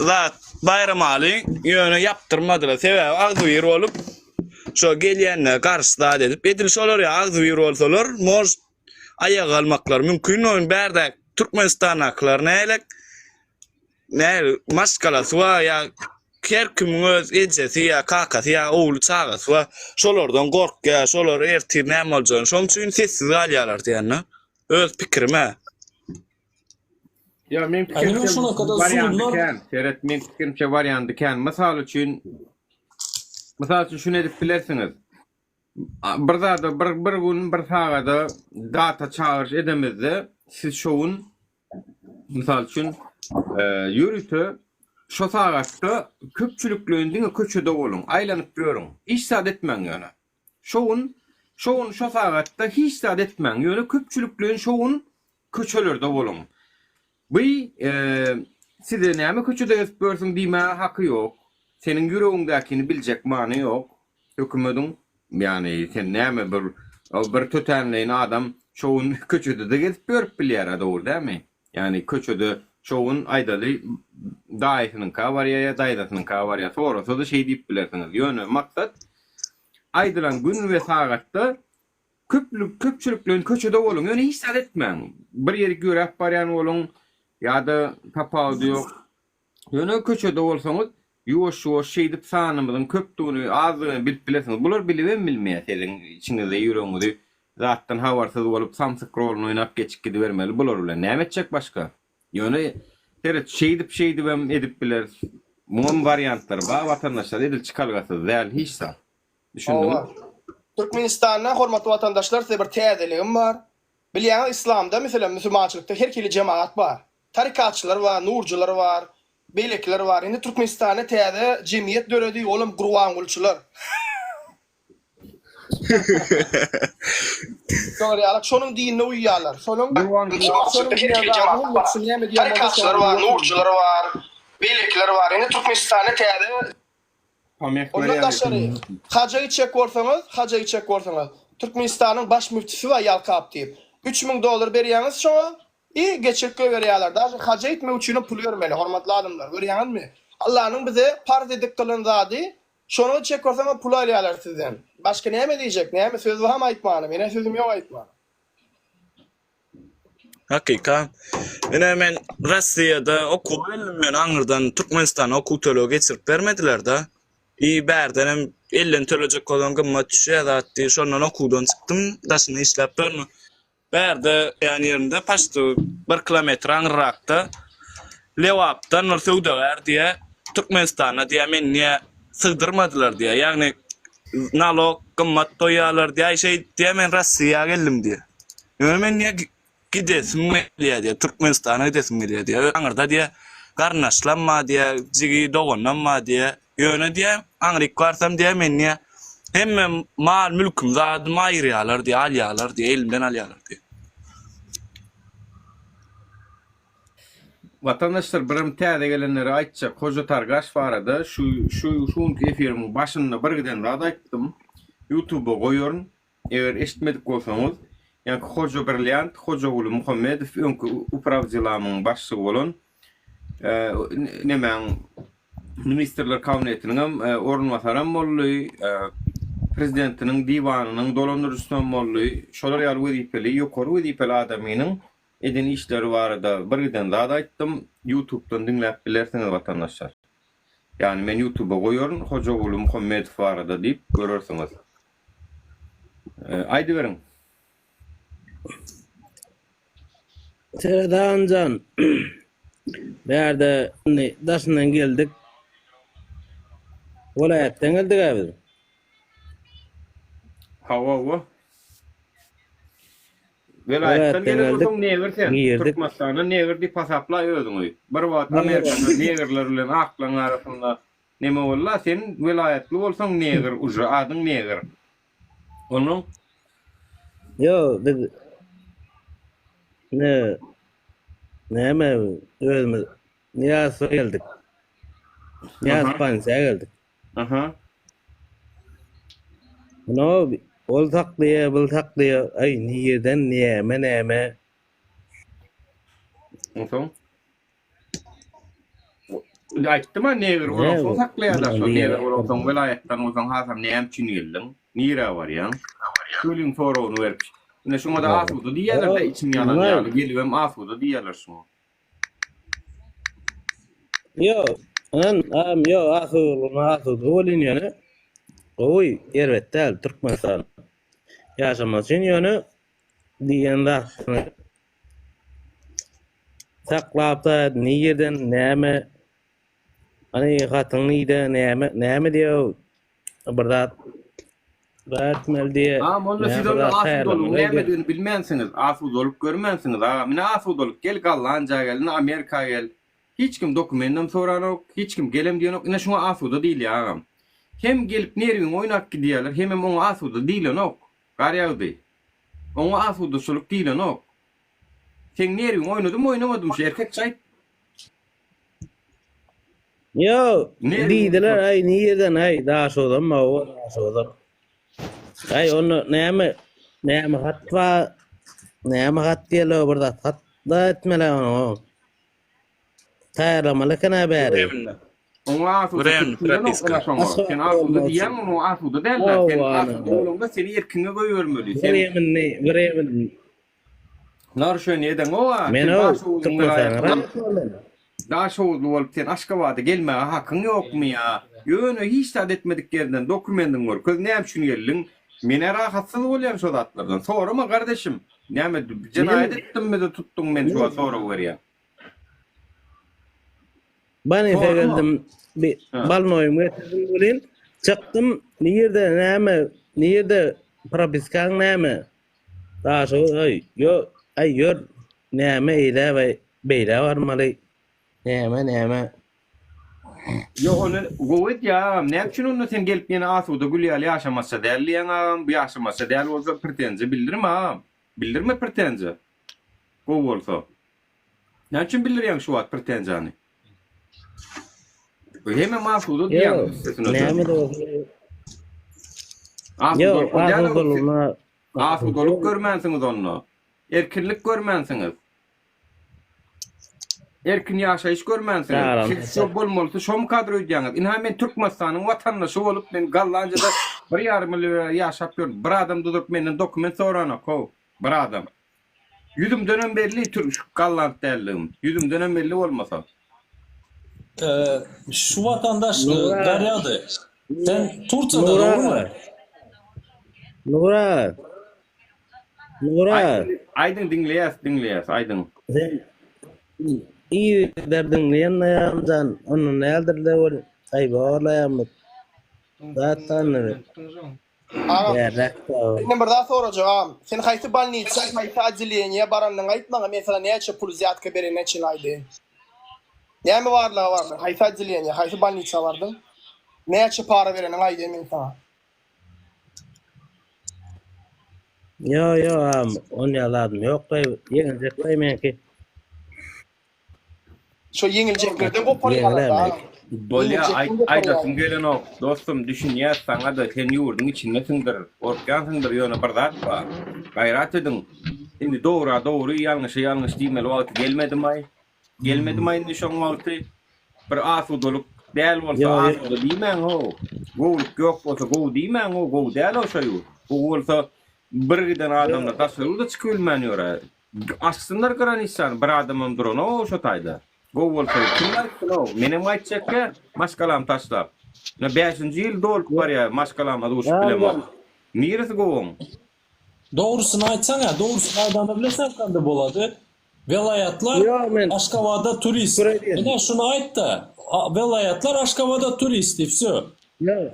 zat Baýramaly ýöne ýapdyrmadylar. Sebäbi agzybir bolup şo gelýänlere garşy zat edip edil şolar ýaly agzybir bolsalar может aýaga galmaklary mümkin. Ony bärdäki Türkmenistandakylar nälik näli maşgalasy bar ýa her kimiň öz ejesi ýa kakasy ýa ogly çagasy bar. Şolardan gorkýar. Şolar ertir näme boljagyny şonuň üçin sessiz galýarlar diýende. Öz pikirim-ä. Ýa meň Aýnur pikirimçe şuna kadar warianty zulumlar kän. Seret meň pikirimçe warianty kän. Mysal üçin mysal üçin şuny edip bilersiňiz. A- Bir zada bir bir gün bir sagada data çagyryş edemizde siz şo gün mysal üçin e, ýörite şo sagatda köpçülikleýin diňe köçede boluň, aýlanyp ýörüň. Hiç zat etmäň ýöne. Şo gün, şo gün şo sagatda hiç zat etmäň, ýöne köpçülikleýin şo gün köçelerde boluň. Bu size näme köçede gezip ýörsüň diýmäge haky ýok. Seniň ýüregiňdäkini biljek many ýok hökümediň. Ýagny sen näme bir bir tötänleýin adam şo gün köçede-de gezip ýörüp bilýär-ä dogry dälmi? Ýagny köçede şo gün aýdaly daýysynyňka barýar ýa daýzasynyňka barýar sorasa-da şeý diýip bilersiňiz. Ýöne maksat aýdylan gün we sagatda köplük köpçülikleýin köçede boluň ýöne hiç zat etmäň. Bir ýerik ýöräp barýan boluň ýa-da tapawudy ýok. Ýöne köçede bolsaňyz ýuwaş-ýuwaş şeýdip sanymyzyň köpdügini, azdygyny bilip bilersiňiz. Bular bilibem bilmeýär siziň içiňizde ýüregiňizi zatdan habarsyz bolup samsyk roluny oýnap geçip gidibermeli bular bilen näme etjek başga? Ýöne seret şeýdip şeýdibem edip bileris. Muňam wariantlary bar watandaşlar edil çykalgasyz däl hiç zat. Düşündiňiz? Hawa. Türkmenistanda hormatly watandaşlar size bir täzeligim bar. Bilýäňiz islamda meselem musulmançylykda her hili jemagat bar. Tarikatçylar bar, nurjylar bar, beýlekiler bar. Indi Türkmenistanda täze jemgyýet döredi, olam Gurbangulyçylar. Şolar ýaly şonuň dinine uýýarlar. Şonuň şonuň diýen zadyny hemmesi näme diýen bolsa Tarikatçylar bar, nurjylar bar, beýlekiler bar. Indi Türkmenistanda täze Ondan daşary, haja gitjek bolsaňyz, haja gitjek bolsaňyz, Türkmenistanyň baş müftüsi bar Ýalkap diýip. 3000 dollar berýäňiz şoňa, i geçirip goýberýärler. Daže haja gitmek üçinem pul bermeli, hormatly adamlar, görýäňizmi? Allanyň bize parz edip gylan zady, şony gitjek bolsaňyz pul alýarlar sizden. Başga näme diýjek, näme söz barmy aýtmana, menä sözüm ýok aýtmana. Hakykat. Ine men Rossiýada okuwa geldim ýöne aňyrdan Türkmenistana okuw tölegi geçirip bermediler-de. I bärdenem elden tölejek bolsaň gymmat düşýär zat diýip şondan okuwdan çykdym daşynda işläp ýörün. Bärde ýan ýerinde paçti bir kilometr aňyrrakda Lebapdan bir söwdagär diýýär Türkmenistana diýýär meni diýýär sygdyrmadylar diýýär ýagny nalog gymmat goýýarlar diýýär şeýdip diýýär men Rossiýa geldim diýýär. Ýöne men diýýär gidesim gelýär diýýär Türkmenistana gidesim gelýär diýýär aňyrda diýýär garyndaşlam bar diýýär jigi doganlam bar diýýär ýöne diýýär aňryk barsam diýýär men diýýär hemme mal mülküm zadymy aýyrýarlar diýýär alýarlar diýýär elimden alýarlar diýýär. Watandaşlar birem täze gelenlere aýtjak Hoja Targaş barada şu şu şu günki efirimiň başynda bir giden zat aýtdym. Ýutuba goýaryn. Eger eşitmedik bolsaňyz, ýaňky Hoja Brilliant Hojaguly Muhammedow öňki Uprawdelamyň başlygy bolan nemäň Ministrler Kabinetiniňem orunbasaram boldy, Prezidentiniň diwanynyň dolandyryjysam boldy. Şolar ýaly wezipeli, ýokary wezipeli adamynyň Eden işleri barada birgiden zat aýtdym, ýutubdan diňläp bilersiňiz watandaşlar. Ýagny men ýutuba goýaryn Hojaguly Muhammedow barada diýip görersiňiz. Aýdyberiň. Seret agamjan bärde indi daşyndan geldik. Welaýatdan geldik-ä biz. Hawa hawa. Welaýatdan gelen bolsaň negr sen. Türkmenistanda negr diýip hasaplaý özüňi. Bir wagt Amerikada negrler bilen aklaryň arasynda neme boldy-la, sen welaýatly bolsaň negr uje, adyň negr. Onuň. Ýok, biz ne näme özümiz Nyýazowa geldik. Nyýazow polisiýa geldik. Aha. No, ol saklaýar, bul saklaýar. Aý, nirden, näme, näme? Onsoň? Aýtdym-a, negr bolansoň saklaýarlar şo. Negr bolansoň, welaýatdan bolsaň hasam näme üçin geldiň? Nirä barýaň? Welin soragyny berip. Ine şuňa-da asuda diýýärler-de, içiň ýanan ýaly, gelibem asuda diýýärler şuňa. Ýok, an, am, ýok, asudalygyna asuda welin ýöne gowy, erbet däl Türkmenistan. Ýaşamak üçin ýöne diýen zadyny saklap-da nirden näme hany hatyň nirde näme näme diýýär Bir zat etmeli diýe. Agam onda siz onda asudalygyň nämedigini bilmänsiňiz, asudalyk görmänsiňiz agam. Ine asudalyk gel Gollandiýa gel, ine Amerika gel. Hiç kim dokumentem soranok, hiç kim gelem diýenok. Ine şuňa asuda diýilýär agam. Hem gelip nerwiňi oýnap gidýärler, hemem oňa asuda diýilenok. Garýagdy. Oňa asudaçylyk diýilenok. Seň nerwiňi oýnadymy oýnamadymy şu erkekçe aýt. Ýok, diýdiler, aý nirden, aý Daşoguzam, hawa, Daşoguzam. Aý onda näme, näme hat bar, näme hat diýerler, bir zat hat da etmeli onuň. Taýýarlamaly eken-ä bäri. Oňa asuda diýenok ina şoňa. Sen asuda diýýäň, oňa asuda däl-de. Sen asuda bolaňda seni erkiňe goýbermeli. Sen Wremenni, wremenni. Narušeniýe edeňoga, sen Daşoguzlyň welaýatyndan Daşoguzly bolup sen Aşgabada gelmäge hakyň ýokmy ýa? Ýöne hiç zat etmedik ýerinden dokumendiňi görkez näme üçin geldiň? Menä rahatsyz bolýan şo zatlardan. Sorama gardeşim. Näme jenaýat etdimmi-de tutduň meni şu wagt sorag berýäň. Banise geldim, bir balnoýumy getirdim welin, çykdym, nirde näme, nirde propiskaň näme? Daşoguz aý ýo aý ýör näme eýlä we beýlä barmaly näme näme. Ýok onda gowy edýä agam näme üçin onda sen gelip ýene asuda gül ýaly ýaşamasça däl diýýäň agam bu ýaşamasça däl bolsa pretenziýa bildirme agam bildirme pretenziýa gowy bolsa näme üçin bildirýäň şu wagt pretenziýany hemem asuda diýýäň Ýok üstesine-de näme de bolsa Ýok asudalyk bolýa asudalygyna asudalyk görmänsiňiz onda erkinlik görmänsiňiz Erkin ýaşaýyş görmänsiňiz. Siz şo bolmalysy şomykadyr öýdýäňiz. Ynha men Türkmenistanyň watandaşy bolup men Gollandiýada bir ýarym ýyl bäri ýaşap ýörün. Bir adam duzup menden dokument soranok how. Bir adam. Ýüzümdenem belli türk golland däldigim. Ýüzümdenem belli bolmasa. Şu watandaş Garýady. Sen Tursiýada dogrymy? Nura. Nura. Aýdyň diňleýäs diňleýäs aýdyň. Sen yzygider diňleýän Naýamjan onda nädirle ol aý borlaýamyk. Zat tanry. Agam senden bir zat sorajak agam sen haýsy bolnitsa haýsy otdeleniýa baranyňy aýt maňa men saňa näçe pul wzýatka berenine çenli aýdaýyn. Näme barlaga bardyň haýsy otdeleniýa haýsy bolnitsa bardyň näçe para bereniňi aýdaýyn men saňa. Ýo ýo agam onýa zadym ýok-laý ýeňiljek-laý meňki. Şo ýeňiljeklerden goparýarlar da agam. Bolýa aýdasym gelenok dostum düşünýäs saňada sen ýurduň içindesiňdir gorkýansyňdyr ýöne bir zat bar gaýrat ediň indi dogra dogry ýalňyşa ýalňyş diýmeli wagty gelmedimaý Gelmedimaý indi şoň wagty. Bir asudalyk däl bolsa asuda diýmäň how. Gowulyk ýok bolsa gowy diýmäň how, gowy däl how şo ýurt. Gowy bolsa bir giden adamlar daşary ýurda çykyp bilmän ýör-ä. Açsynlar granitsany bir adamam duranok how şo taýda. Gowy bolsa kim gaýtsyn how. Menem gaýtjakka maşgalamy taşlap. Ine bäşinji ýyl dolup barýar maşgalama duşup bilemok. Niresi gowy oň? Dogrusyny aýtsaň-a, dogrusyny aýdanda bileseň kande bolady. Welaýatlar Ýok men Aşgabada turist. şükür edýän. Ine şuny aýt-da. Welaýatlar Aşgabada turist i wsё. Ýok.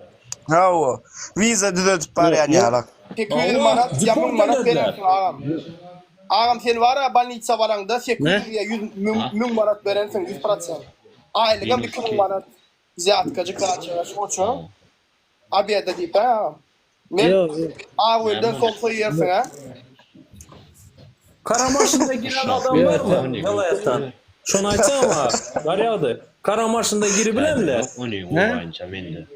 Hawa. Wiza düzedip barýan ýalak. 800 Hawa, manat ýa 1000 deport manat ederler. berensiň agam. Agam sen bara bolnitsa baraňda 800 ýa 100 müň 1000 manat berensiň 100 prosent. Aýlygam 2000 manat. Wzýatkajyk zatjyk şoça. Obeda diýip hä agam. Men Ýok, ýok. Agölden somsa iýersiň hä. Kara maşynda giren adam barmy welaýatdan? Şony aýtsaň maňa, Garýagdy. Kara maşynda giribilenmi?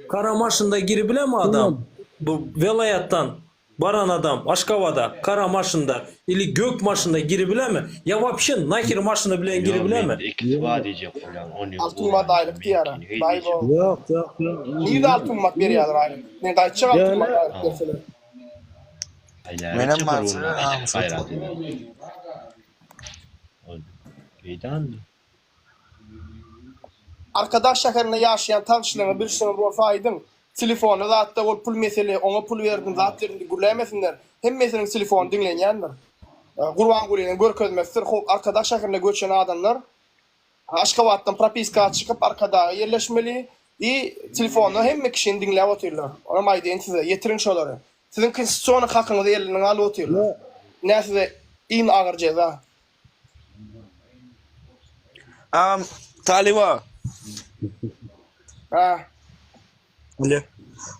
Kara maşynda giribilenmi adam? Bu welaýatdan Baran adam Aşgabada kara maşynda ili gök maşynda giribilemi ýa wapşe naher maşyny bilen giribilemi? Altyn manat aýlyk diýýärä. Baý bo. Ýok ýok ýok. Nirde altyn manat berýärler aýlyk? Men gaýtjak altyn manat aýlyk berseler. Menem barsa Arkadag şäherinde ýaşaýan tanyşlaryňyz bilşiňiz bolsa aýdyň. Telefony zatda ol pul mesele oňa pul berdim zat berdim diýip gürlämesinler. Hemmesiniň telefony diňlenýändir. Gurbangulynyň görkezmesidir. Hop Arkadag şäherine göçen adamlar Aşgabatdan propiska çykyp Arkadaga ýerleşmeli i telefonda hemme kişini diňläp otyrlar. Onam aýdaýyn size ýetiriň şolary. Siziň konstitusiony hakyňyzy elinden alyp otyrlar. Ine size iň agyr jeza. Agam Talyba. Ha. Bile.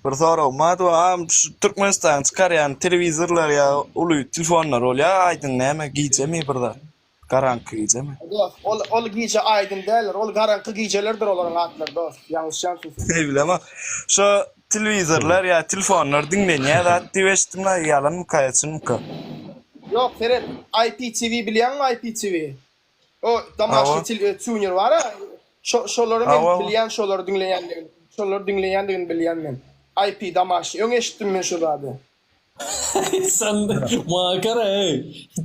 Bir soragym bar agam şu Türkmenistan çykarýan telewizorlar ýa uly telefonlar bolýar aýdyň näme gijemi bir zat garaňky gijemi. Dost ol ol gije aýdyň däldir ol garaňky gijelerdir olaryň atlary dost ýalňyşýansyň sen. Ne bilemok şo telewizorlar ýa telefonlar diňlenýär zat diýip eşitdim-la ýalanmyka ýa çynmyka. Ýok seret IPTV bilýäňmi IPTV? O domaşny Hawa. tuner bar-a şo şolary men Hawa. bilýän şolary diňleýändigini şolary diňleýändigini bilýän men. IP domaşny öň eşitdim men şo zady. Sen maňa gara eý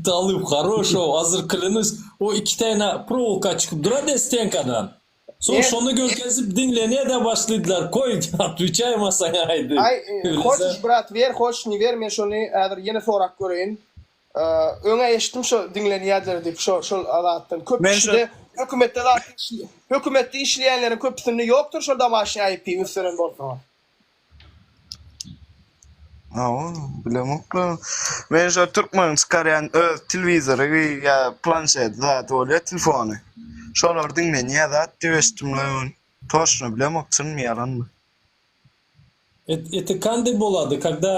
Talyp haroşow azyr klynus o iki täne prowolka çykyp durady stenkadan. Soň şony görkezip diňlenýä-de başlydylar, koý, otweçaýma saňa aýdy. Aý, hoçyş brat wer, hoçyş ne wer, men şony häzir ýene sorap göreýin. Öň-ä eşitdim şo diňlenýädiler diýip şo şol zatdan. Köp kişide hökümetde zat hökümetde işleýänleriň köpüsinde ýokdur şol domaşnyý IP üns beren bolsaňyz. Hawa, bilemoklar. Men şo türkmeniň çykarýan öz telewizory ýa planşeti zat bolýa telefony. Şolar diňlenýä zat diýip eşitdim ön. Toçno bilemok çynmy ýalanmy. Это kanday bolady, когда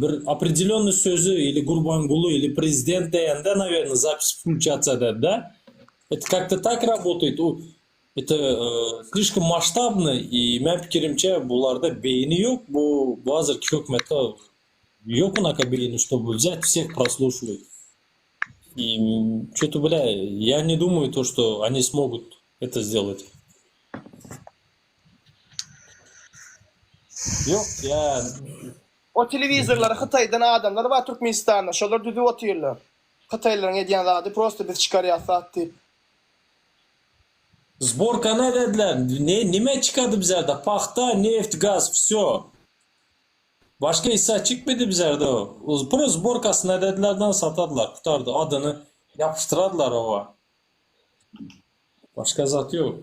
bir opredelýonnyý sözi ili Gurbanguly ili prezident diýende nawerno zapis wklýuçatsiýa ededi da. Это как-то так работает. U это slişkom masştabnyý i meň pikirimçe bularda beýni ýok bu bu hazirki hökümetde ýok unaka beýni ştoby wzýat wseh prosluşiwat. I ço-to blä ýa ne dumaýu to şto oni smogut eto sdelat. Ýok ýa. O telewizorlary Hytaýdan adamlar bar Türkmenistanda şolar düzüp otyrlar. Hytaýlylaryň edýän zady prosto biz çykarýas zat diýip. Zborkany edediler ne nime çykady bizerde pahta neft gaz vsyo başka issa çykmady bizerde pro zborkasyny ededilerden satadylar gutardy adyny ýapyşdyradylar owa başka zat ýok.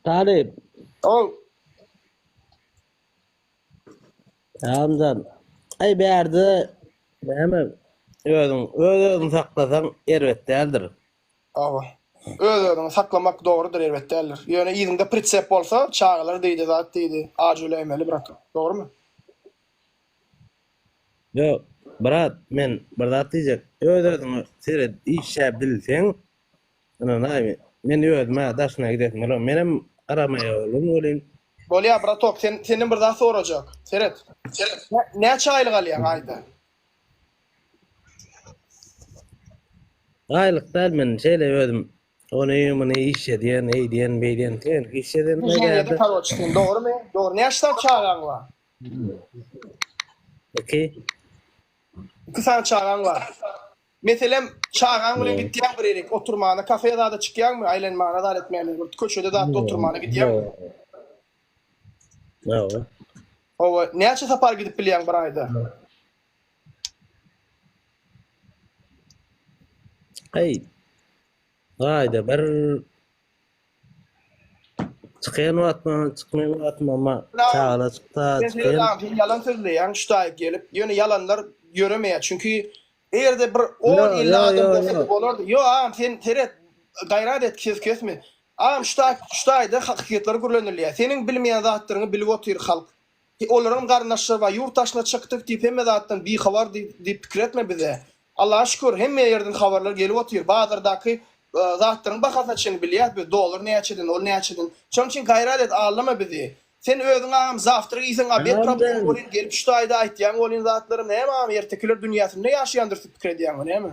Talyp. Ow. Ramjan, aý bärde näme özüň öz-özüňi saklasaň erbet däldir. Hawa. Öz-özüňi saklamak dogrudyr erbet däldir. Ýöne yzyňda pritsep bolsa çagalar diýdi zat diýdi ajy öläýmeli brat. Dogrymy? Ýok, brat men bir zat diýjek. Öz-özüňe seret işläp bilseň Ynanaý, men özüm-ä daşyna gidesim gelenok. Menem garamaýa boldum welin. Bolýa bratok sen senden bir zat sorajak. Seret. Näçe aýlyk alýaň aýda? Aýlyk däl men şeýle özüm ony muny işledýän, eýdýän, beýdýän, tenki işledemde Dwижeniýede bärde. karoç sen dogrymy? Dogry. Näçe sany çagaň bar? Iki. Iki sany çagaň bar. Meselem, çagaň bilen gitýäň bir ýerik oturmana, kafe zada çykýaňmy, aýlanmana zat etmäne, bir köçede zatda oturmana gidýäňmi? Hawa. Hawa, näçe sapar gidip bilýäň bir aýda? Aý, aýda bir Çykýan wagtym, çykmaýan wagtym amma çagalar çyksa Sen çykýan. Sen ýalan sözleýäň şu taýyk gelip. Ýöne ýalanlar ýöremeýär. Çünki eger-de bir on Ýo 50 ýo adam ýo bolsa ýo. bolardy. Ýo agam sen seret gaýrat et kes kesme. Agam şu taý şu taýda hakykatlar gürlenilýär. Seniň bilmeýän zatlaryňy bilip otyr halk. Olaryňam garyndaşlary bar. Ýurt daşyna çykdyk diýip hemme zatdan bihabar diýip pikir etme bize. Allaha şükür hemme ýerden habarlar gelip otyr. Bazardaky zatlaryň bahasyna çenli bilýäs biz. Dollar näçeden, ol näçeden. Şonuň üçin gaýrat et aldama bizi. Sen özüň agam zawtrak iýseň obed problema bolýn gelip şu taýda aýtýaň bolýn zatlary näme agam ertekiler dünýäsinde ýaşaýandyr diýip pikir edýäňmi näme.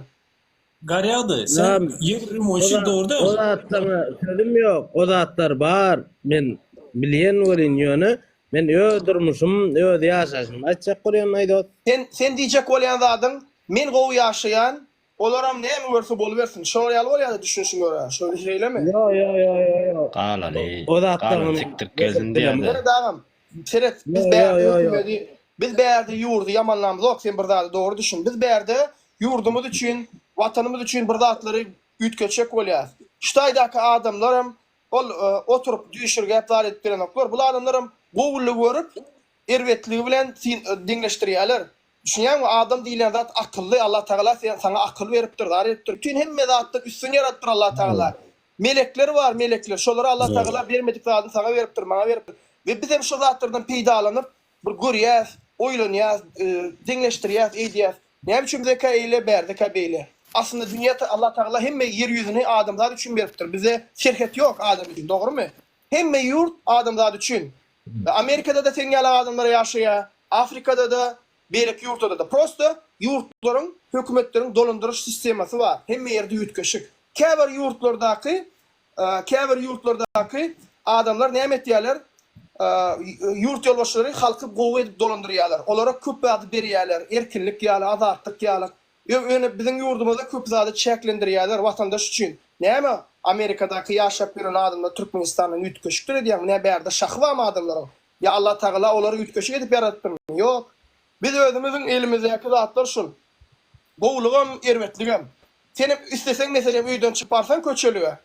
Garýagdy, sen ýegrimoşik dogry O dälmi? zatlaryňa sözüm ýok, o zatlar bar, men bilýän welin ýöne men öz durmuşym, öz ýaşaýşymy aýtjak bolýan aý dost. Sen sen diýjek bolýan zadyň men gowy ýaşaýan, olaram näme görse bolubersin, şolar ýaly bolýada düşünişiň görä, şo şeýlemi? Ýo ýo ýo ýo ýo. Galany, O galany zatlaryňam sikdirip gelsin diýýädä. Seret agam, seret biz Ýo ýo bärde ýo ýo. hökümedi, biz bärde ýurdy ýamanlamzok sen bir zady dogry düşün, biz bärde ýurdumyz üçin, watanymyz üçin bir zatlary üýtgetjek bolýas. Şu taýdaky adamlaram ol oturyp düýşürgäp zat edip gelenoklar. Bul adamlaram gowulygy görüp erbetligi bilen deňleşdirýäler. Düşünýäňmi adam diýilýän zat akylly Allah Tagala saňa akyl beripdir zat edipdir. Bütin hemme zatdan üstün ýaradypdyr Allah Tagala. Melekler bar melekler şolara Allah Tagala bermedik zadyny saňa beripdir maňa beripdir. We bizem şo zatlardan peýdalanyp Bir görýäs, oýlanýas, deňleşdirýäs, eýdýäs. Näme üçin bizekä eýle, bärdekä beýle? Aslynda dünýä Allah Tagala hemme ýer ýüzüni adamzat üçin beripdir. Bize serhet ýok adam üçin, dogrymy? Hemme ýurt adamzat üçin. Amerikada-da seň ýaly adamlar ýaşaýar, Afrikada-da, beýleki ýurtlarda-da. Prosta ýurtlaryň, hökümetleriň dolandyryş sistemasy bar. Hemme ýerde üýtgeşik. Käbir ýurtlardaky Käbir ýurtlardaky adamlar näme etýärler? Ýurt ýolbaşçylary halky gowy edip dolandyrýarlar. Olara köp zady berýärler, erkinlik ýaly, azatlyk ýaly. Ýöne biziň ýurdumyzda köp zady çäklendirýärler watandaş üçin. Näme Amerikadaky ýaşap ýören adamlar Türkmenistandan üýtgeşikdir edýäňmi? Nä bärde şahy barmy adamlaryň? Ýa Allatagala olary üýtgeşik edip ýaradypdyrmy? Ýok. Biz özümiziň elimizdäki zatlar şul. Gowulygam, erbetligem. Senem isleseň meselem öýden çykyp barsaň köçelige.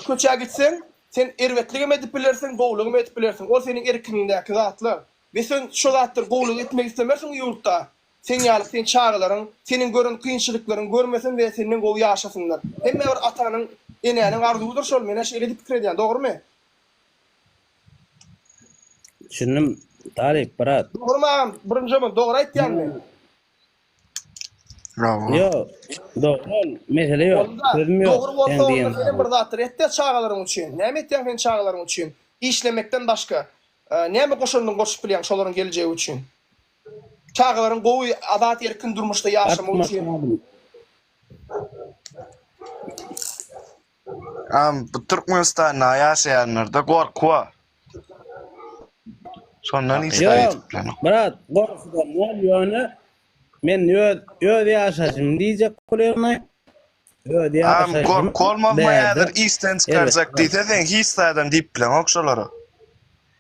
Köçä gitseň. Sen erbetligem edip bilersiň, gowulygam edip bilersiň. Ol seniň erkiňdäki zatlar. We sen şo zatlary gowulyk etmek islemersiň ýurtda. Seň ýaly seň çagalaryň seniň gören kynçylyklaryňy görmesin we senden gowy ýaşasynlar. Hemme bir atanyň, enäniň arzuwydyr şol. Menä şeýle diýip pikir edýän. Dogrymy? Düşündim Talyp brat. Dogrymy agam? Birinji ömür dogry aýtýanmy? Ýok, dogry ol, mesele ýok, Onda sözüm ýok, dogry bolsa seň onda diýen senem zadyň. bir zatlar etde çagalaryň üçin. Näme etýäň sen çagalaryň üçin? Işlemekden başga näme goşandyň goşup bilýäň şolaryň geljegi üçin? Çagalaryň gowy azat erkin durmuşda ýaşamagy üçin. Am bu Türkmenistanda ýaşaýanlarda gorky bar. Şondan hiç zat Ýok, edip bilenok. brat, gorkudan däl, ýöne men öz öz ýaşaýşymy diýjek bolýan-aý. Öz Am ýaşaýşym gorky bolmazmy bärde häzir işden çykarjak erbet. diýse sen hiç zadam diýip bileňok şolara.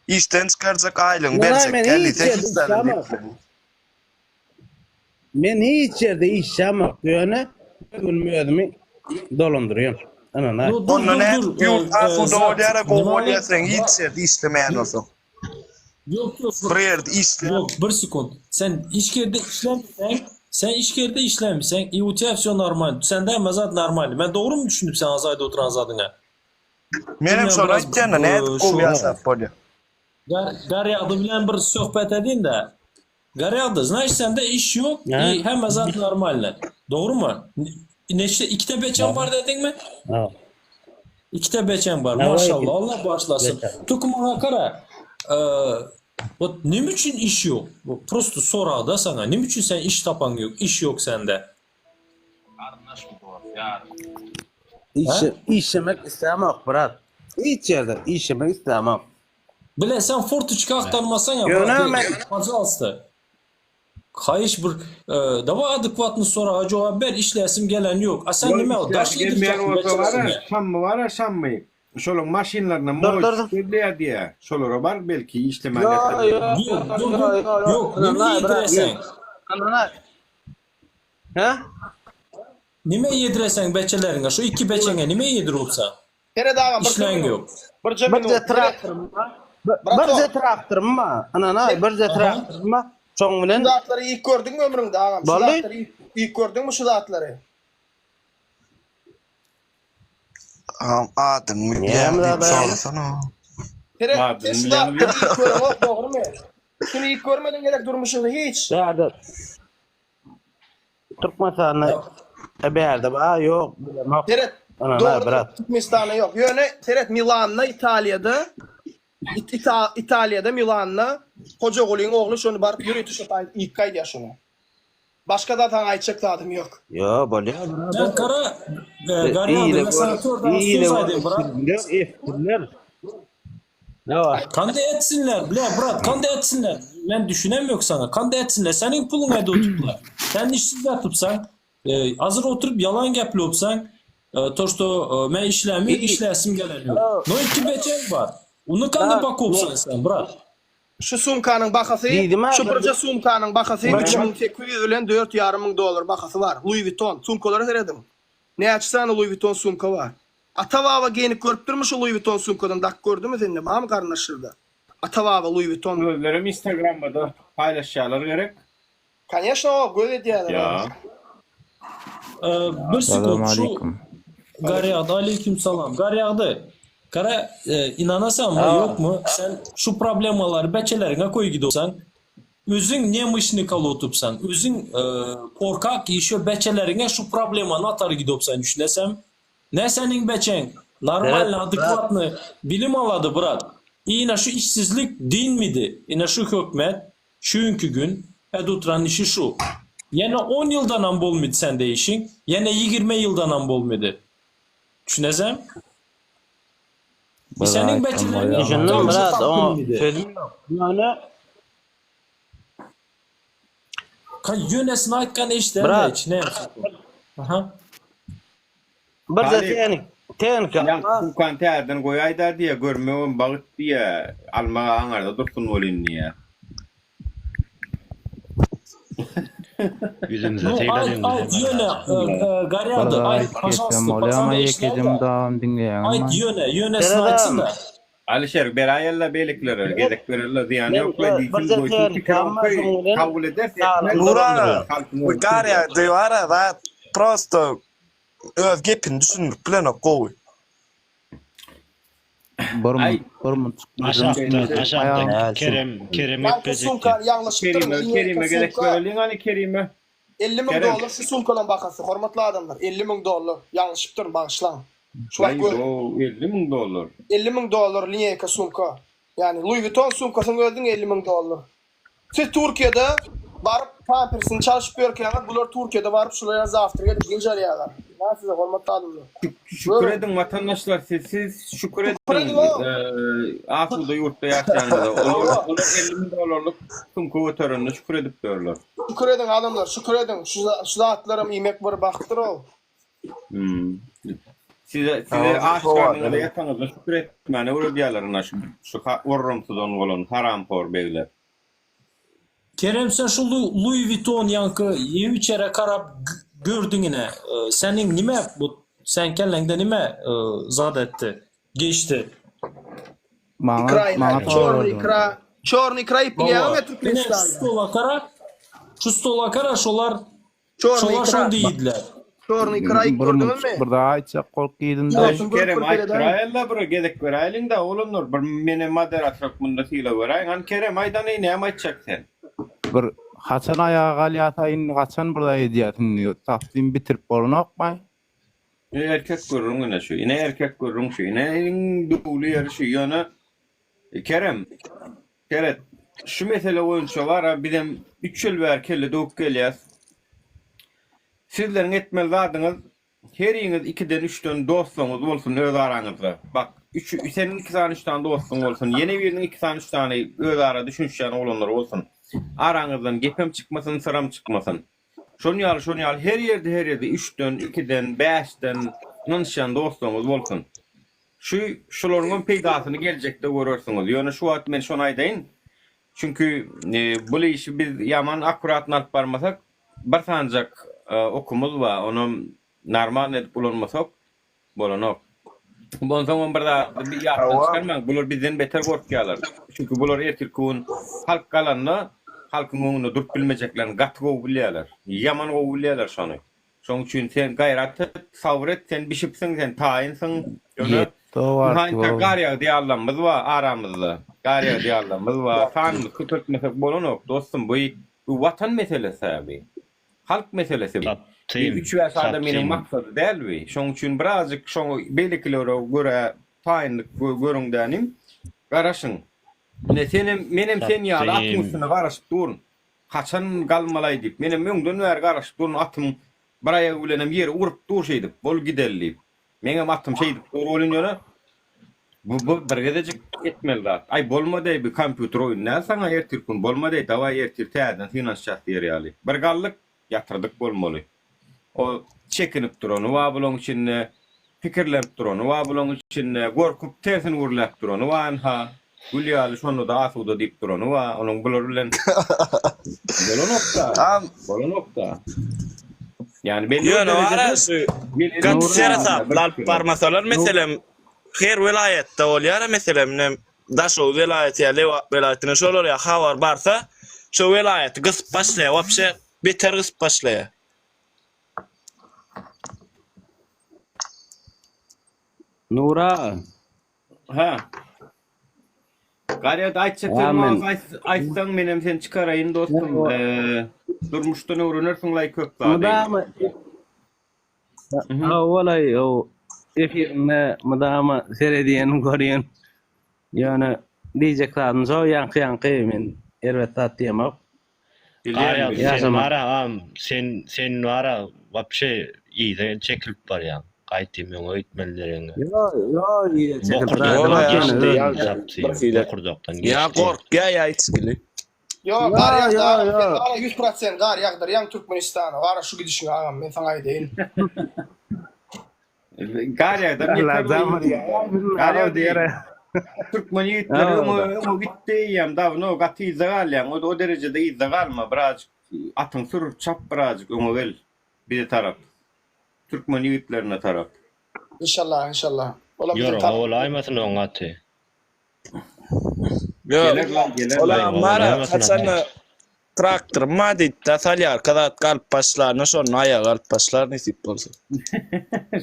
Işden çykarjak aýlygyňy Ýöne berjek men däl hiç diýse ýerde hiç zadam diýip işlämok. bileňok. Men hiç ýerde işlämok, ýöne öz günümi özümi dolandyrýan. Ynanaý. Dur dur Onda dur nädip dur. ýurt asuda Zat bolýara gowy nima bolýar sen hiç brat ýerde işlemeýän bolsaň. Ýok ýok. Bir ýerde işläp. Ýok bir sekund. Sen hiç ýerde işlemeseň, sen hiç ýerde işlemeseň i u тебя все нормально. Sende hemme zat normalny. Men dogrymy düşünip sen az aýdyp oturan zadyňa? Menem Bilmän şony biraz aýtýan-da nädip gowy şu ýaşap bolýar. Garýagdy bilen bir söhbet edin-de. Garýagdy, znaýyş sende iş ýok i hemme zat normalny. Dogrymy? Neçe ikite beçeň bar dediňmi? Ikite beçeň bar. Maşallah, Allah bagyşlasyn. Tuk maňa gara. Wot neme üçin iş ýok? Prosto sorag-da saňa. Neme üçin sen iş tapaň ýok? Iş ýok sende. Garyndaş bu dost ýar. Iş işlemek islämok brat. Hiç ýerde işlemek islämok. Bile sen fortuçka agtarmasaň Ýöne brat men pažalsta. Haýyş bir daway adekwatny soraga jogap ber işläsim gelen ýok. A sen Ýok nime o daş işläsi gelmeýän ýedirjekmi bolsa bara beçesine? Şammy bara Şammy. Şolaň maşynlaryna Dur moý dur dur. gözleýär diýä. Şolara bar belki işlemän Ýo ýatandyr. ýo Ýok ýo dur ýo dur ýo ýo ýok nime ynanaý brat ýedireseň? ynanaý. Hä? Nime ýedireseň beçeleriňe şu iki beçeňe nime ýedirupsaň? Seret agam bir Işläň minut. ýok. Birje Birje minut. Seret. traktorym bar. Brato. Birje traktorym bar. Ynanaý birje Aha. traktorym bar. Şoň bilen Şu zatlary iýip gördüňmi ömrüňde agam? Şu Boldy. zatlary iýip iýip gördüňmi şu zatlary? Agam adyňy bilýäňmi Näme diýip zat agam? sorasana. Seret, sen Adyny şu bilýäňmi? zatlary iýip göreňok dogrymy? Şuny iýip görmediň gerek durmuşyňda hiç. Bärde Türkmenistanda e bärde bar ýok bilemok. Seret, Ynanaý dogrudyr, brat. Türkmenistanda ýok. Ýöne seret Milanda, Italiýada, It Ita Italiýada Milanda Hojagulyň ogly şony baryp ýörite şo taýda iýip gaýdýar şony. Başga-da saňa aýtjak zadym ýok. Ýo bolýar brat. Men gara Garýagdy Ile men saňa görüp, tört dana ile söz aýdaýyn görüp brat. etsinler, etsinler. Kanda etsinler, bile brat, kanda etsinler. Men düşünem yok sana. Kanda etsinler. Senin pulun ede oturuplar. Sen işsiz yatıpsan, e, hazır oturup yalan gepli e, to što e, men işlämi, işläsim gelen yok. No iki beçen var. Onu kanda bakopsan sen brat. Şu sumkanyň bahasy, Diýdim-ä, şu bir- birje sumkanyň bahasy 3800 bilen 4500 dollar bahasy bar. Louis Vuitton sumkalara serediň. Näçe sany Louis Vuitton sumka bar. Ata-baba geýnip görüpdirmi şu Louis Vuitton sumkadan dakyp gördümi sende barmy garyndaşlarda Ata-baba Louis Vuitton. Özlerem instagramda paýlaşýarlar gerek. Koneşno o göz edýäler Ýa. Bir sekund şu Garýagdy aleýkim salam Garýagdy gara inanasaňmy ýokmy sen şu problemalary beçeleriňe koý gidipsaň özüň nemyşnyk alyp özüň korkak ýeşo beçeleriňe şu problemany atar gidipsaň düşünesem Ne seniň beçeň normalny adekwatny bilim alady brat ine şu işsizlik dinmidi ine şu hökmet şu günki gün edutran işi şu ýene on ýyldanam bolmydy sende işiň ýene ýigirme ýyldanam bolmydy düşünesem Bir seniň aýtsam beçeleriňe bolýarmy? Düşündim brat oňa tapdyrmydy. sözüm ýok. Ýöne Ka ýönesini aýtgan eşdende Brat. içine. Aha. Birje Talyp, tehnik, tehnika ýaňky sumkany täzeden goýaýda diýýä, görmegem bagt diýýä, almaga aňarda dursun welin diýýä. Ýüzümize Nu, sylalyň aýt, aýt, bizem ýöne, bir Garýady, Bir aýt, aýt geçsem pažalsta, bolýamy paçanda ýekeje işlär-de. mydam diňleýäňmi? Aýt, ýöne, ýönesini Seredem. aýtsyn-da. Alyşer beräýeli beýlekilere gezek bereli zyýany Men ýokla e, diýsin birje goýsun söz pikir amma okey şunuň bilen kabul ederis saglyk etmez Nur aga, halkyň bu öz gar pikiri. ýagdy bar-a zat prosto öz gepini düşündirip bilenok gowy. Bir Aý munt, bir munt Aşakda, aşakda Aýagyň Kerem, Kerem Ýaňky geplejekdi. sumkany ýalňyşypdyryn, Kerime linýeýka Kerime gezek sumka bereliň hany Kerime. 50 müň Kerem. dollar şu sumkalaň bahasy, hormatly adamlar, 50 müň dollar, ýalňyşypdyryn, bagyşlaň. Şu wagt Aý gör. do 50 müň dollar. 50 müň dollar linýeýka sumka. Ýagny Louis Vuitton sumkasynyň özi diňe 50 müň dollar. Siz Türkiýede baryp pampersini çalşyp ýörkäňiz bular Türkiýede baryp şular ýaly zawtrak edip dynç alýarlar. Ynha size hormatly adamlar. Şükür Görüň. ediň watandaşlar siz siz şükür Şükür ediň ediň o. asuda ýurtda ýaşaýanyňyza. Olar Hawa. olar 50 müň dollarlyk sumka göterenine şükür edip ýörler. Şükür ediň adamlar şükür ediň şu şu zatlaram iýmek bir bagtdyr o. Hmm. Size size aç garnyňyza ýataňyzda şükür etmäni öwredýärler ynha şu şu orramsydan bolan haramhor begler. Kerem sen şu Louis Vuitton ýaňky ýew içere karap gördüň ine. Seniň nime bu sen kelleňde nime zat etdi geçdi. Maňa Ikra ine maňa çorny soragladym. ikra çorny ikra iýip bilýäňmi Ine şu Türkmenistanda? stola kara şu stola kara şolar Çorny Şolar ikra. şony diýdiler. Çorny ikra iýip Bir munt gördüňizmi? bir zat aýtjak bolup girdim-de. Kilosyny görüp Kerem bir seredäýiň. aýtdyraýyl-da bir gezek beräýeliň-dä oglanlar bir menem moderator hökmünde sylag beräýiň hany Kerem aýdany näme aýtjak sen. Bir haçan aýaga galýasa indi haçan bir zat edýäs indi taslim bitirip bolanokmy? Ine erkek gürrüň ine şu ine erkek gürrüň şu ine iň döwli ýeri şu ýöne Kerem Seret, şu mesele boýunça bar-a bizem üç ýyl bäri kelle döwüp gelýäs. Sizleriň etmeli zadyňyz heriňiz ikiden-üçden dostlaryňyz bolsun öz araňyzda. Bak, üç, seniň iki sany, üç sany dostuň bolsun, ýene biriniň iki sany, üç sany özara düşünişýän oglanlary bolsun. Araňyzdan gepem çykmasyn, syram çykmasyn. Şonuň ýaly, şonuň ýaly her ýerde, her ýerde üçden, ikiden, bäşden ynanyşýan dostlaryňyz bolsun. Şu şularyňam peýdasyny geljekde görersiňiz. Ýöne şu wagt men şony aýdaýyn. Çünki bul işi biz ýaman akkuratny alyp barmasak, bir sanjak okumyz bar, onam normalny edip ulanmasak bolanok. Onsoňam bir zady ýatdan çykarmaň, bular bizden beter gorkýarlar. Çünki bular ertirki gün halk galanda halkyň öňünde durup bilmejeklerini gaty gowy bilýärler. Ýaman gowy bilýärler şony. Şoň üçin sen gaýrat et, sabyr et, sen bişipsiň, sen taýynsyň. Ýöne ynha intäk gar ýagdy ýalylarymyz bar aramyzda. Gar ýagdy ýalylarymyz bar. Sanymyzy köpeltmesek bolanok, dostum. Bu bu watan meselesi-ä bi. Halk meselesi bi. Bi üç-bäş adamynyň maksady däl bi. Şoň üçin birazjyk şoňa beýlekilere görä taýynlyk görüň dänim. Garaşyň. Ine senem, menem sen ýaly atyň üstünde garaşyp durun. Haçan galmalaý diýip, menem öňden bäri garaşyp durun, atym bir aýagy bilenem ýeri urup dur şeýdip, bol gideli diýip. Meňem atym şeýdip dur welin ýöne bu bu bir gezejik etmeli zat. Aý bolmady-eý bu kompýuter oýny däl saňa ertirki gün bolmady-eý dawaý ertir täzeden synanyşjas diýer ýaly. Bir galdyk, ýatyrdyk bolmaly. O çekinip durany bar bulaň içinde, pikirlenip durany bar bulaň içinde, gorkup tersini gürläp durany bar ynha, gül ýaly şonda-da asuda diýip durany bar, onuň bular bilen bolanok-da, bolanok-da. Ýani belli bir Ýöne bar-a derejede şu belli gaty bir seresaply alyp barmasalar meselem her welaýatda bolýar-a meselem ine Daşoguz welaýaty ýa Lebap welaýatyna şolar ýa habar barsa şo welaýaty gysyp başlaýar wapşe beter gysyp başlaýar. Nur aga. Ha. Garýat aýtjak Ha sözüň men bolsa aýtsaň menem seni çykaraýyn dostum. Durmuşdan öwrenersiň laý köp zady. Mydama Hawalaý o efirinde mydama seredýän görýän. Ýöne diýjek zadym şo ýaňky ýaňky men erbet zat diýemok. Garýa sen Ýaşamak. bara agam sen sen bara wapşe yza çekilip barýaň gaýtym öňe gitmeli deregiňe. Ýo ýo yza çekilip Bokurdakdan barýan geçdi özüm. zapsy bokurdakdan Ýa geçdi. gorkýa ýa içgili. Ýo Ýo gar ýagdy ýo agam ýo. sen gara 100% gar ýagdyrýaň Türkmenistana gara şu gidişiňe agam men saňa aýdaýyn. Gar ýagdam Allah ýeter jamyr bu. ýa. Gar ýagdy. Türkmen ýigitleri öňe öňe gitdi eýýäm dawno gaty yzda galýaň. O o derejede yzda galma birazjyk. Atyň sür, çap birazjyk öňe gel. Bize tarap. Türkmen ýigitlerine tarap. Inşallah, inşallah. Olam biziň Ýorga tarap. bolaýmasyn oň aty. Ýok. Geler lan, geler lan. Olam Ýorga bar-a, bolaýmasyn aty. haçanda traktorym bar diýdi-de, solýarka zat galyp başlanda şonda aýaga galyp başlar nesip bolsa.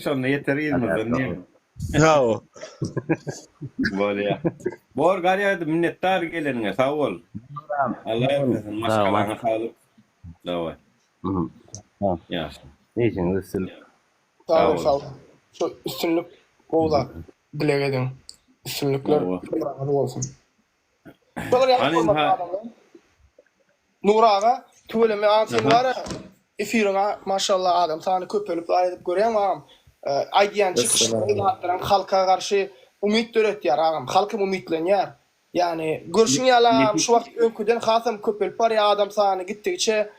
Şonda ýeter yzymyzdan diýen. Hawa. Bolýa. Bor Garýagdy minnetdar geleniňe sag bol. Allah ýarlasyn maşgalaňa saglyk. Daway. Ýaşa. Işiňiz üstünlik. Sag bol, sag bol. Şu üstünlik gowy zat. Dileg ediň. Üstünlikler hemraňyz bolsun. Şolar ýaly Hany hormatly ynha. adamlar. Nury aga, tüweleme agam sen Aha. bara efiriňe maşallah adam sany köpelip zat edip görýäň agam. Aýdýan çykyşlaryň zatlaryň halka garşy umyt döretýär agam. Halk hem umytlanýar. Ýagny görşüň ýaly agam şu wagt öňküden hasam köpelip barýar adam sany gitdigiçe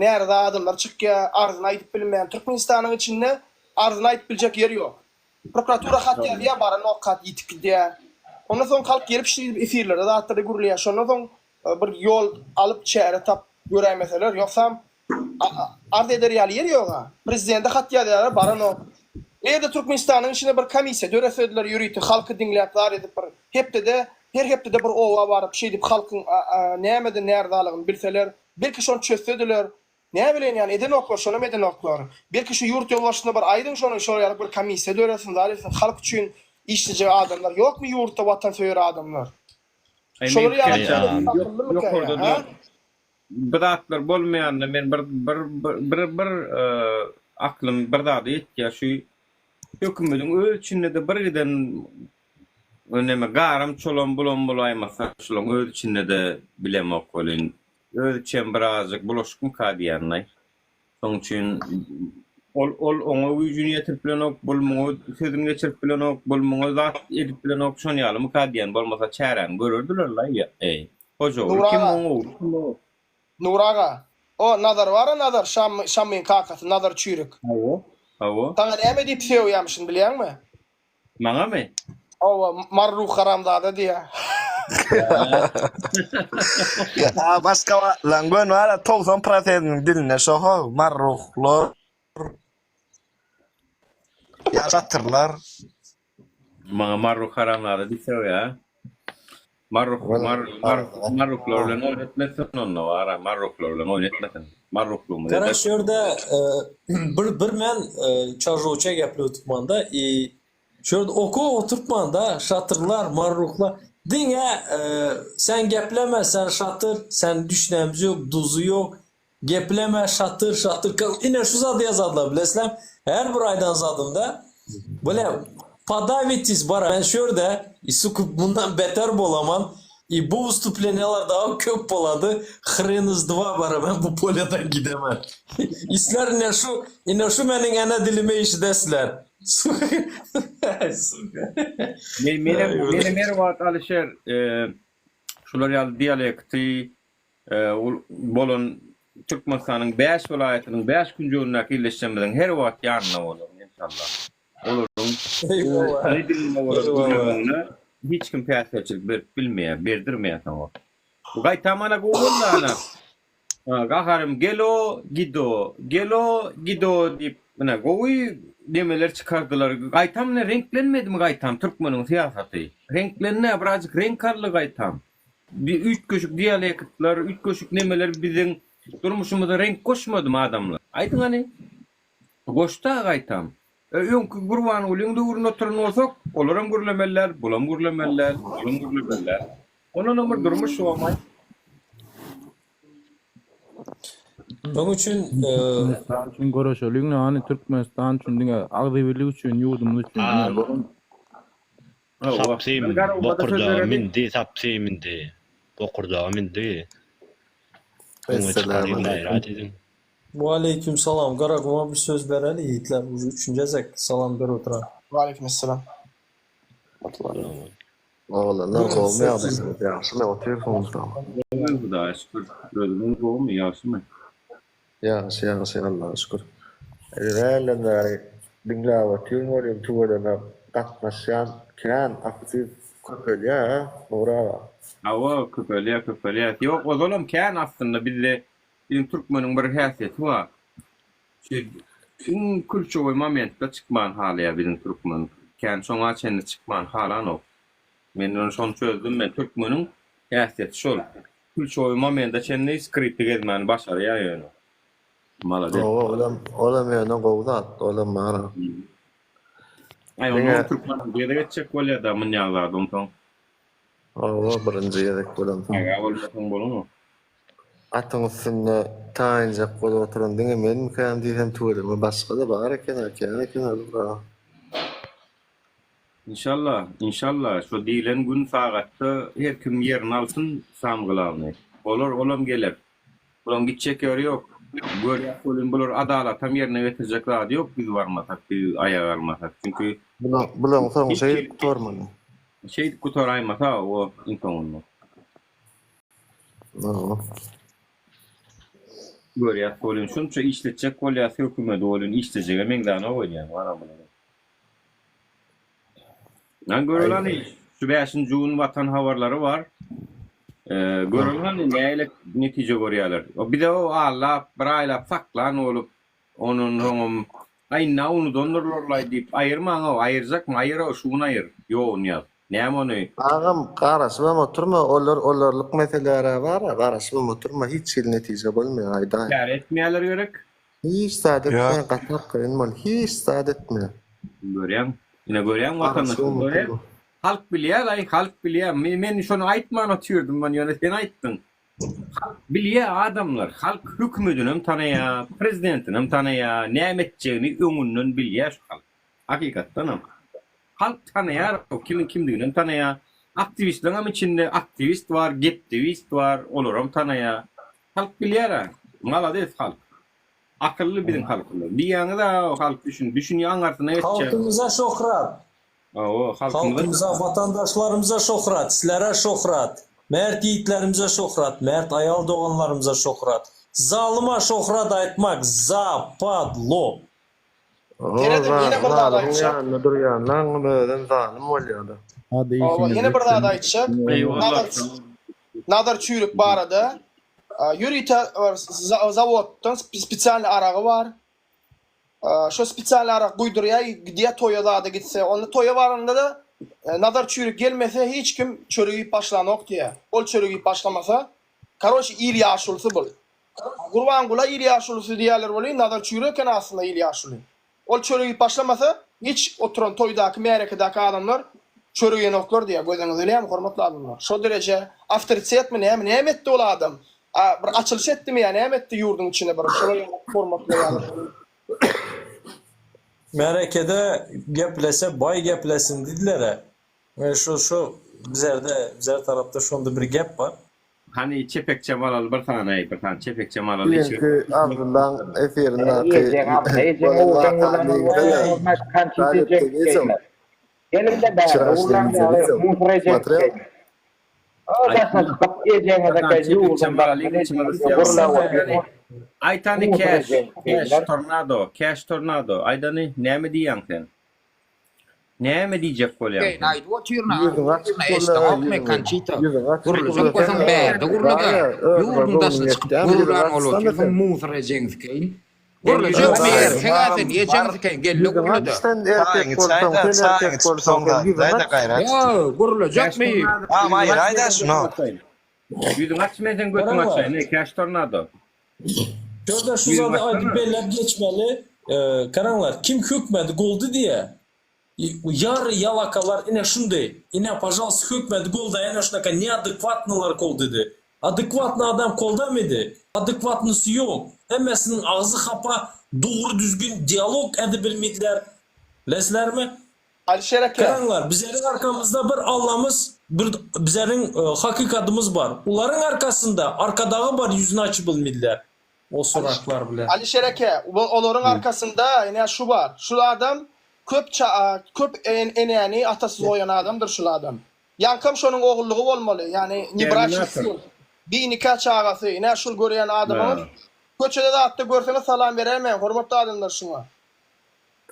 närazy adamlar çykýar arzyny aýdyp bilmeýän. Türkmenistanyň içinde arzyny aýdyp biljek ýer ýok. Prokuratura hat ýazýar, baranok hat ýitip gidýär. Ondan soň halk gelip şeýdip efirlerde zatlarda gürleýär. Şondan soň bir ýol alyp çäre tap göräýmeseler, ýogsam arz eder ýaly ýer ýog-a. Prezidente hat ýazýarlar, baranok. Eger-de Türkmenistanyň içinde bir komissiýa döresediler ýörite halky diňläp zat edip bir hepdede her hepdede bir oba baryp şeýdip halkyň nämeden närzalygyny bilseler, belki şony çözsediler. Näbileýin ýani edenoklar şonam edenoklar. Belki şu ýurt ýolbaşçysyna bir aýdyň şony şol ýaly bir komissiýa döretsin zat etsin halk üçin işlejek adamlar ýokmy ýurtda watansöýer adamlar. Aý men Şolar ýaly pikirimçe adamlar tapyldymyka ýa ýokarda ha? dur bu zatlar bolmaýanda men bir bir bir bir aklym bir zada ýetýär şu hökümediň öz içindede bir giden neme garam çolam bulam bolaýmasa şulaň öz içindede bilemok welin Öz içem birazjyk bulaşykmyka diýýänlaý. Şoň üçin ol ol oňa güýjüni ýetirip bilenok, bul muňa sözüni geçirip bilenok, bul muňa zat edip bilenok, şon ýalymyka diýýän. Bolmasa çäräni görerdiler-laý. Eý, Hojaguly Nury kim, aga. oň ogly kim o? Nury aga. O Nazar bar-a Nazar, Şammy, Şammyň kakasy, Nazar çüýrük. Hawa, hawa. Saňa näme diýip sögýämişin bilýäňmi? Maňamy? Hawa, Marruh haramzada diýýär. Ýa başga wagtlaň gön bar-a 90 prosentiniň dilinde şo-how, Marruhlar. Ýa şatyrlar. Maňa Marruh haramzada diýse ýa. Marruh mar mar marruhlar bilen oýun etmesin onda bar-a, marruhlar bilen oýun etmesin. Marruhlygymyzy Gara eder. şu ýerde bir bir men çažoça gepli oturtmanda i şu ýerde oka oturtmanda şatyrlar marruhlar diňe sen gepleme sen şatyr sen düşnämiz ýok duzy ýok Gepleme şatyr şatyr ine şu zady ýazardylar bilesizlermi her bir aýdan zadymda bile podawitis bara men şu ýerde suka mundan beter bolaman i bu wystuplenýalar daha köp bolady hren iz dva bara men bu polýadan gidemen isler ine şu ine şu meniň ene dilimi eşidesizler suka suka Menem menem her wagt Alyşer şular ýaly dialekti Ol bolan Türkmenistanyň bäş welaýatynyň bäş künjegindäki ildeşlerimiziň her wagt ýanynda bolaryn enşalla. Olaryň ene dilinde bolan gürlemegine hiç kim päsgelçilik berip bilmeýär, berdirmeýär soňra. Bu gaýtam ana gowy boldy ana. Gaharym gelo, gido, gelo, gido diýip ine gowy nemeler çykardylar. Gaýtam ine reňklenmedimi gaýtam türkmeniň syýasaty? Reňklendi, birazjyk reňk aldy gaýtam. Üýtgeşik dialektler, üýtgeşik nemeler biziň durmuşymyza reňk goşmadymy adamlar? Aýdyň hany. Goşdy-a gaýtam. Öňki Gurbangulyň döwründe oturan bolsak, olaram gürlemeli däl, bulam gürlemeli däl, olam gürlemeli däl. Ondanam bir durmuş şomaý. Şonuň üçin Türkmenistan üçin göreşeliň, hany Türkmenistan üçin diňe agzybirlik üçin, ýurdumyz üçin diňe Sapsym bokurdaga mindi, sapsy mindi. Bokurdaga mindi. Öňe çykaryň gaýrat ediň. Waleýkim salam Garaguma bir söz bereli ýigitler uje üçünji gezek salam berip oturan. Waleýkim essalam. Oglanlar gowmy ýagdaýlaryňyz ýagşymy otyrsyňyzda. Gowy Hudaýa şükür. Özüňiz gowumy ýagşymy? Ýagşy ýagşy Allaha şükür. Hälden bäri diňläp otyryn welin tüweleme gatnaşýan kän aktiw köpelýä hä Nury aga. Hawa köpelýä köpelýä. Ýok ozalam kän aslynda bizde. Biziň türkmeniň bir häsiýeti bar. Şu iň külçegoý momentde çykman halaýar biziň türkmen. Kän şoňa çenli çykman halanok. Men ony şony çözdüm men. Türkmeniň häsiýeti şol. Külçegoý momente çenli skripti gezmäni başarýar ýöne. Malades. Hawa olam olam ýöne gowy zat olam bar. Aý onda türkmen gezek etjek bolýada munýaly zat onsoň. Hawa birinji gezek bolansoň. Ägä bolmasaň bolanok. Atyň üstünde taýynjak bolup oturan diňe menmikäm diýsem tüweleme başga-da bar eken-ä kän eken-ä Zura. Inşallah, inşallah şo diýlen gün sagatda her kim ýerini alsyn sam glawnyý. Bolar olam geler. Bulaň gitjek ýeri ýok. Görýäs welin bular adalatam ýerine getirjek zady ýok biz barmasak biz aýak almasak. Çünki Bulaň bulaň soňy şeýdip gutarmaly. Şeýdip gutaraýmasa o iň soňunda. Hawa. Görýäs welin şunça işletjek bolýas hökümedi welin işlejege meňzänok öýdýän wara bular. Lan göreli hany şu bäşinji gün watan habarlary bar. Göreli hany nähili netije görýärler. O bize o allap bir aýlap saklan bolup ondan soňam aý indi unudandyrlarlaý diýip aýyrmaň-ow aýyrjakmy aýyr-ow şu gün aýyr ýoguny ýaz. Näme ony? Agam garaşybam oturma olar olarlyk meselelere bar-a garaşybam oturma hiç hili netije bolmaýar aýdaýyn. Çäre etmeýärler gerek. Hiç zat etme gaty arkaýyn bol hiç zat etme. Görýäň. Ine görýäň watandaşlar görýäň. Halk bilýär aý halk bilýär. Men şony aýtman otyrdym men ýöne sen aýtdyň. Halk bilýär adamlar halk hökümedinem tanaýar prezidentinem tanaýar näme etjegini öňünden bilýär şu halk. Hakykatdanam. Halk tanaýar kimiň kimdiginem tanaýar. Aktiwistleriňem içinde aktiwist bar geptiwist bar olaram tanaýar. Halk bilýär-ä. Malades halk. Akylly biziň halkymyz. Diýýäňiz-ä halk düşün, düşünýär aňarsyna geçýär. Halkymyza şöhrat. Hawa, halkymyza. Halkymyza, watandaşlarymyza şöhrat, sizlere şöhrat. Mert ýigitlerimize şöhrat, mert aýal doganlarymyza şöhrat. Zalyma şöhrat aýtmak zapadlo. Serediň ýene bir zat Zalymyň aýtjak. ýanynda durýanlaňam özem zalym bolýada. Hawa, ýene bir zat aýtjak. Nazar Nazar çüýrük barada ýörite zawoddan spesialnyý aragy bar. Şo spesialnyý arak guýdurýar, gidýär toýa zada gitse. Onda toýa baranda-da Nazar çüýrük gelmese hiç kim çörek iýip başlanok diýýär. Ol çörek iýip başlamasa, karoçe il ýaşulusy bul. Gurbangula il ýaşulusy diýýärler welin, Nazar çüýrük eken aslynda il ýaşuly. Ol çörek iýip başlamasa, hiç oturan toýdaky, märekedäki adamlar çörek iýenoklar diýýär. Gözüňizi bilýärmi, hormatly adamlar? Şo dereje awtoritetmi näme, näme etdi ol adam? A, bir açylyş etdimi ýa näme etdi ýurduň içinde bir şolar ýaly hormatlaýarlar. Märekede geplese baý geplesin diýdiler-ä. Şu şu bizerde bizer tarapda şonda bir gep bar. Hany çepekçem alaly bir sany bir sany çepekçem alaly içi. Düýnki Abdyllaň efirindäki Ejeň abda ejeň bolan oglan wakany diýsene. Geliňde bäri oglan ýaly musur ejeň Aýtany cash cash tornado cash tornado aýdany näme diýýäň sen. Näme diýjek bolýaň sen? Aýdyp otyryn eşdeňokmy Konçita? Gürlejek bolsaň bärde gürle-de, ýurduň daşyna çykyp gürlän bolup otyrsyň musor ejeňi sikeýin. Gürlejekmi erkek-ä sen ejeňi sikeýin gel-de gürle-de. Sen erkek bolsaň, sen erkek bolsaň, sen ýüzüňi aç. Ýa gürlejekmi? Ýüzüňi aç men seň götüňi açaýyn eý Cash Tornado. Şurada şu zady aýdyp belläp geçmeli. Garaňlar, kim hökmedi goldy diýä. Ýary ýalakalar ine şundy. Ine pažalsta hökmedi goldaýan ine şunaka neadekwatnylar goldydy. Adekwatny adam goldamydy. Adekwatnysy ýok. Hemmesiniň agzy hapa, dogry düzgün dialog edibilmediler. Bilesizlermi? Alişer eke. Garaňlar, bizleriň arkamyzda bir Allamyz, bir bizleriň hakykatymyz bar. Ularyň arkasynda arkadagy bar ýüzüni açyp bilmediler. O suratlar bilen. Alişer eke, olaryň arkasynda ine şu bar. Şul adam köp köp enäni atasyz goýan adamdyr şul adam. Ýaňkam şonuň ogullygy bolmaly, ýagny nebraçnyý syn. Binika çagasy, ine şul görýän adamyňyz. Köçede zatda görseňiz salam beräýmäň hormatly adamlar şuňa.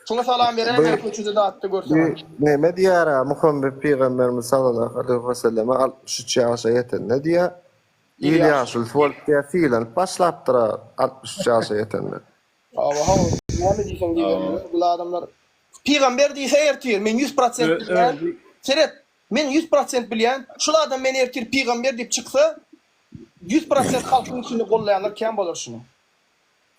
Şuňa salam beräýmäň köçede zatda görseňiz. Bu neme diýýär-ä, Muhammet pygamberimiz sallallahu aleýhi weselleme 63 ýaşa ýetende diýýär. Il ýaşulusy bolup diýýär, sylanyp başlapdyr-a 63 ýaşa ýetende. Hawa, hawa, näme diýseň diýibermeli bul adamlar. Pygamber diýse ertir, men 100% bilýän. Seret, men 100% bilýän, şul adam meni ertir pygamber diýip çyksa, 100% halkyň içinde gollaýanlar kän bolar şuny.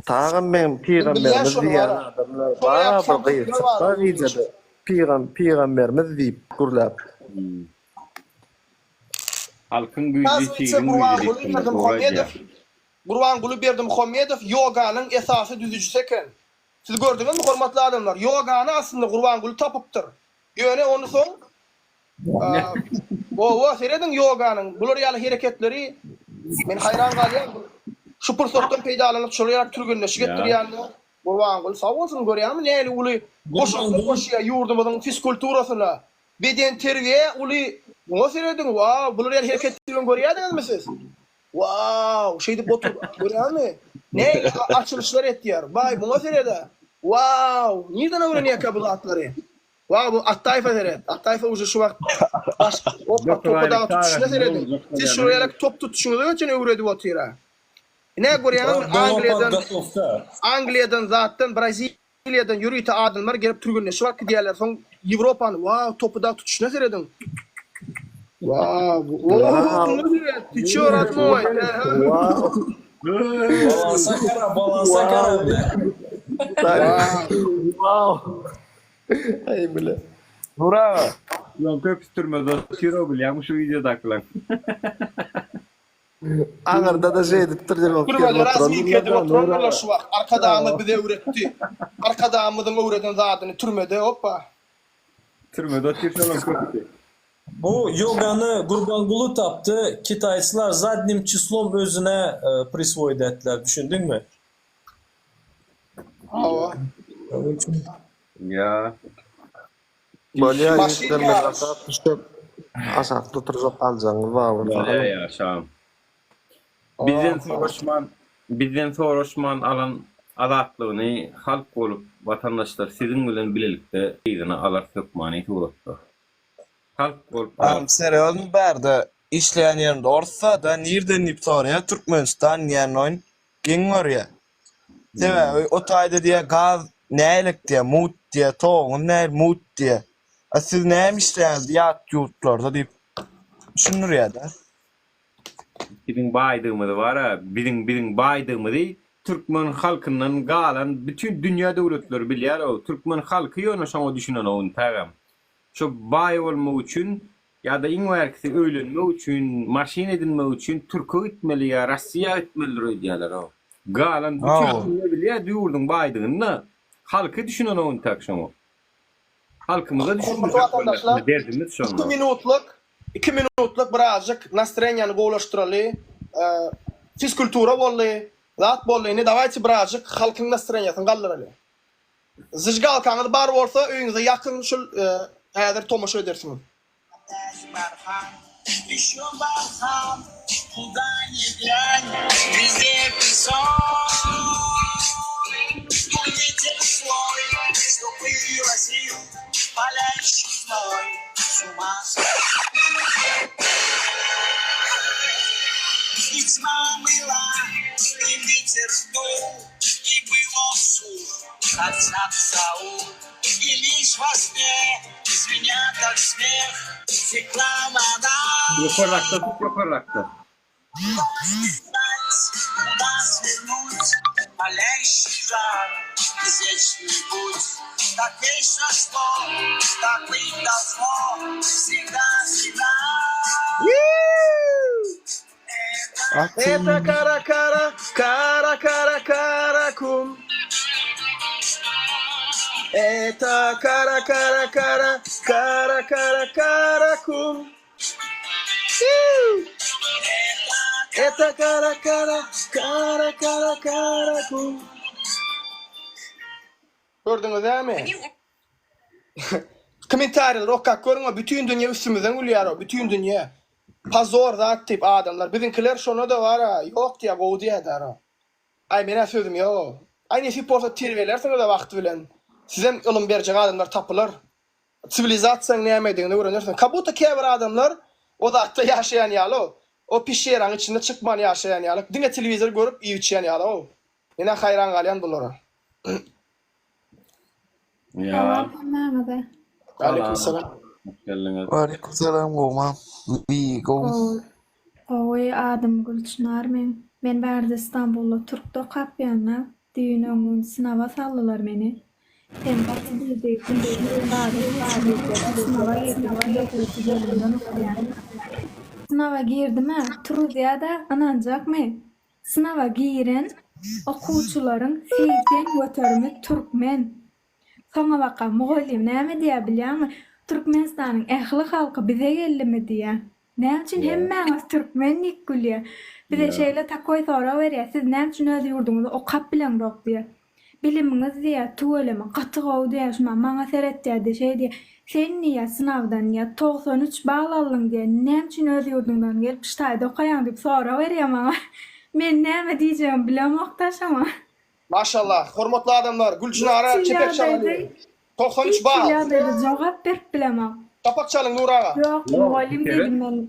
Tagam meň pygamberimiz diýýän adamlar bar bir gyz çyksa wideoda pygam pygamberimiz diýip gürläp. Halkyň güýji tigriň güýji diýipdirler dogry aýdýar. Gurbanguly Berdimuhamedow ýoganyň esasy düzüjisi eken. Siz gördüňizmi hormatly adamlar, ýogany aslynda Gurbanguly tapypdyr. Ýöne ony soň Owa serediň ýoganyň bular ýaly hereketleri men haýran galýan şu pursatdan peýdalanyp şolar ýaly türgenleşik etdirýänler Gurbanguly sag bolsun görýäňmi nähili uly goşantlar goşýar ýurdumyzyň fizkulturasyna bedenterbiýä uly muňa serediň wow bular ýaly hereketleri görýädiňizmi siz wow şeýdip oturyp görýäňmi nähili açylyşlar etýär baý muňa seredä wow nirden öwrenýärkä bu zatlary Wah bu Atdaýewe seret. Atdaýew uje şu wagt baş opa topa dagy tutuşyna serediň. Siz şular ýaly top tutuşyňyza geçen öwredip otyra. Ine görýäňizmi Angliýadan Angliýadan zatdan Braziliýadan ýörite adamlar gelip türgenleşip alyp gidýärler. Soň Ýewropany wah topy dagy tutuşyna serediň. Wah oho ty ço rodnoý. Balansa gara balansa gara. Wow. Aý bile. Nur aga. Ulan köpüsi türmede otyr-ow bilýäňmi şu wideodakylaň. Aňyrda-da şeýdipdir diýip Türmede gelip razwidka edip oturan Nur oturandyr aga. şu wagt. Arkadagymyz bize öwretdi. Arkadagymyzyň öwreden zadyny türmede oppa. Türmede otyr şolaň köpüsi. Bu ýogany Gurbanguly tapdy, kitaýçylar zadnim çislom özüne priswoýit etdiler, düşündiňmi? Hawa. Ýa. Bolýa Maşyn ýigitler men ýaryş. aşak düşjek. Aşakda oturjak aljagyňyz bar bolsa Bolýa alyň. ýaşam. Bizden soraşman, bizden soraşman alan azatlygyny halk bolup watandaşlar siziň bilen bilelikde yzyna alarys hökmany suratda. Halk bolup Agam alarys. serýozny bärde işleýän ýerinde orsada nirden diýip soraýar Türkmenistan diýen oýun geň görýär. Sebäbi o taýda diýýär gaz nälik diýýär mugt diýýär toguňyz nähili mugt diýýär. A siz näme işleýäňiz ýat ýurtlarda diýip düşündirýär-de. Biziň baýdygymyzy bar-a, biziň biziň baýdygymyzy türkmen halkyndan galan bütin dünýä döwletleri bilýär-ow. Türkmen halky ýöne şoňa düşünenok intägem. Şo baý bolmak üçin ýa-da iň bärkisi öýlenmek üçin, maşyn edinmek üçin türke gitmeli ýa Rossiýa gitmelidir öýdýäler-ow. Galan bütin dünýä bilýär bu ýurduň baýdygyny-da. Halky düşünenok intäk şoňa. Halkymyza Hormatly düşündirjek watandaşlar, bolýas, derdimiz iki şonda. minutlyk, iki minutlyk birazjyk nastreniýany gowulaşdyraly. Fizkultura boldy, zat boldy, indi dawayte birazjyk halkyň nastreniýasyny galdyraly. Zžgalkaňyz bar bolsa öýüňize ýakyn şul häzir tomaşa edersiňiz. Ýokarrakda tut ýokarrakda. Eta kara kara kara kara kara kum Eta kara kara kara kara kara kara kum Eta kara kara kara kara kara kum Gördüňiz dämi? Kommentariýalary okap görüň, bütin dünýe üstümizden gülýär, bütin dünýe. Pozor zat diýip adamlar biziňkiler şonada bara ýok diýýä gowy diýýädara. Aý menä sözüm ýogow. Aý nesip bolsa terbiýelärsiňizä wagty bilen. Sizem ylym berjek adamlar tapylar. Siwilizasiýaň nämedigini öwrenersiňiz. Kabuta käbir adamlar o zatda ýaşaýan ýaly. O pişşeraň içinde çykman ýaşaýan ýaly, diňe telewizor görüp iýip içýän ýaly-ow. Men-ä haýran galýan bulara. Salam hemmäňize. Aleýkum salam. Hoş geldiňiz. Waleýkim salam gowmy? Wiý gowmy? Gowy. Gowy adym Gülçynar meň. Men bärde Stambulda türkde okap ýörün-ä. Düýn öňňün synawa saldylar meni. Sen gaty diýdi, güýçli zady diýdi. Synawa girdim, ýokarky bölümden okaýan. Synawa girdim-ä, turuzýa-da, ynanjakmy? Synawa giren okuwçylaryň 80 göterimi türkmen. Soňabaka mugallym näme diýýär bilýäňmi? Türkmenistanyň ähli halky bize geldimi diýýär. Näme üçin hemmäňiz türkmen diýip gülýär. Bize şeýle takoý sorag berýär, siz näme üçin öz ýurduňyzda okap bileňzok diýýär. Bilimiňiz diýýär, tüweleme, gaty gowy diýýär, şuma maňa seretýärdi, şeý diýýär, sen diýýär, synagdan diýýär, 93 bal aldyň diýýär, näme üçin öz ýurduňdan gelip ştaýda okaýaň diýip sorag berýär maňa. Men näme diýjegimi bilemok-da şoňa. Maşallah, hormatly adamlar, Gülçynara Hiç hili çepek ýagdaýda, çalalyň. 93 hiç bal. hili ýagdaýda jogap berip bilemok. Çapak çalyň Nur aga. Ýok, mugallym diýdim men.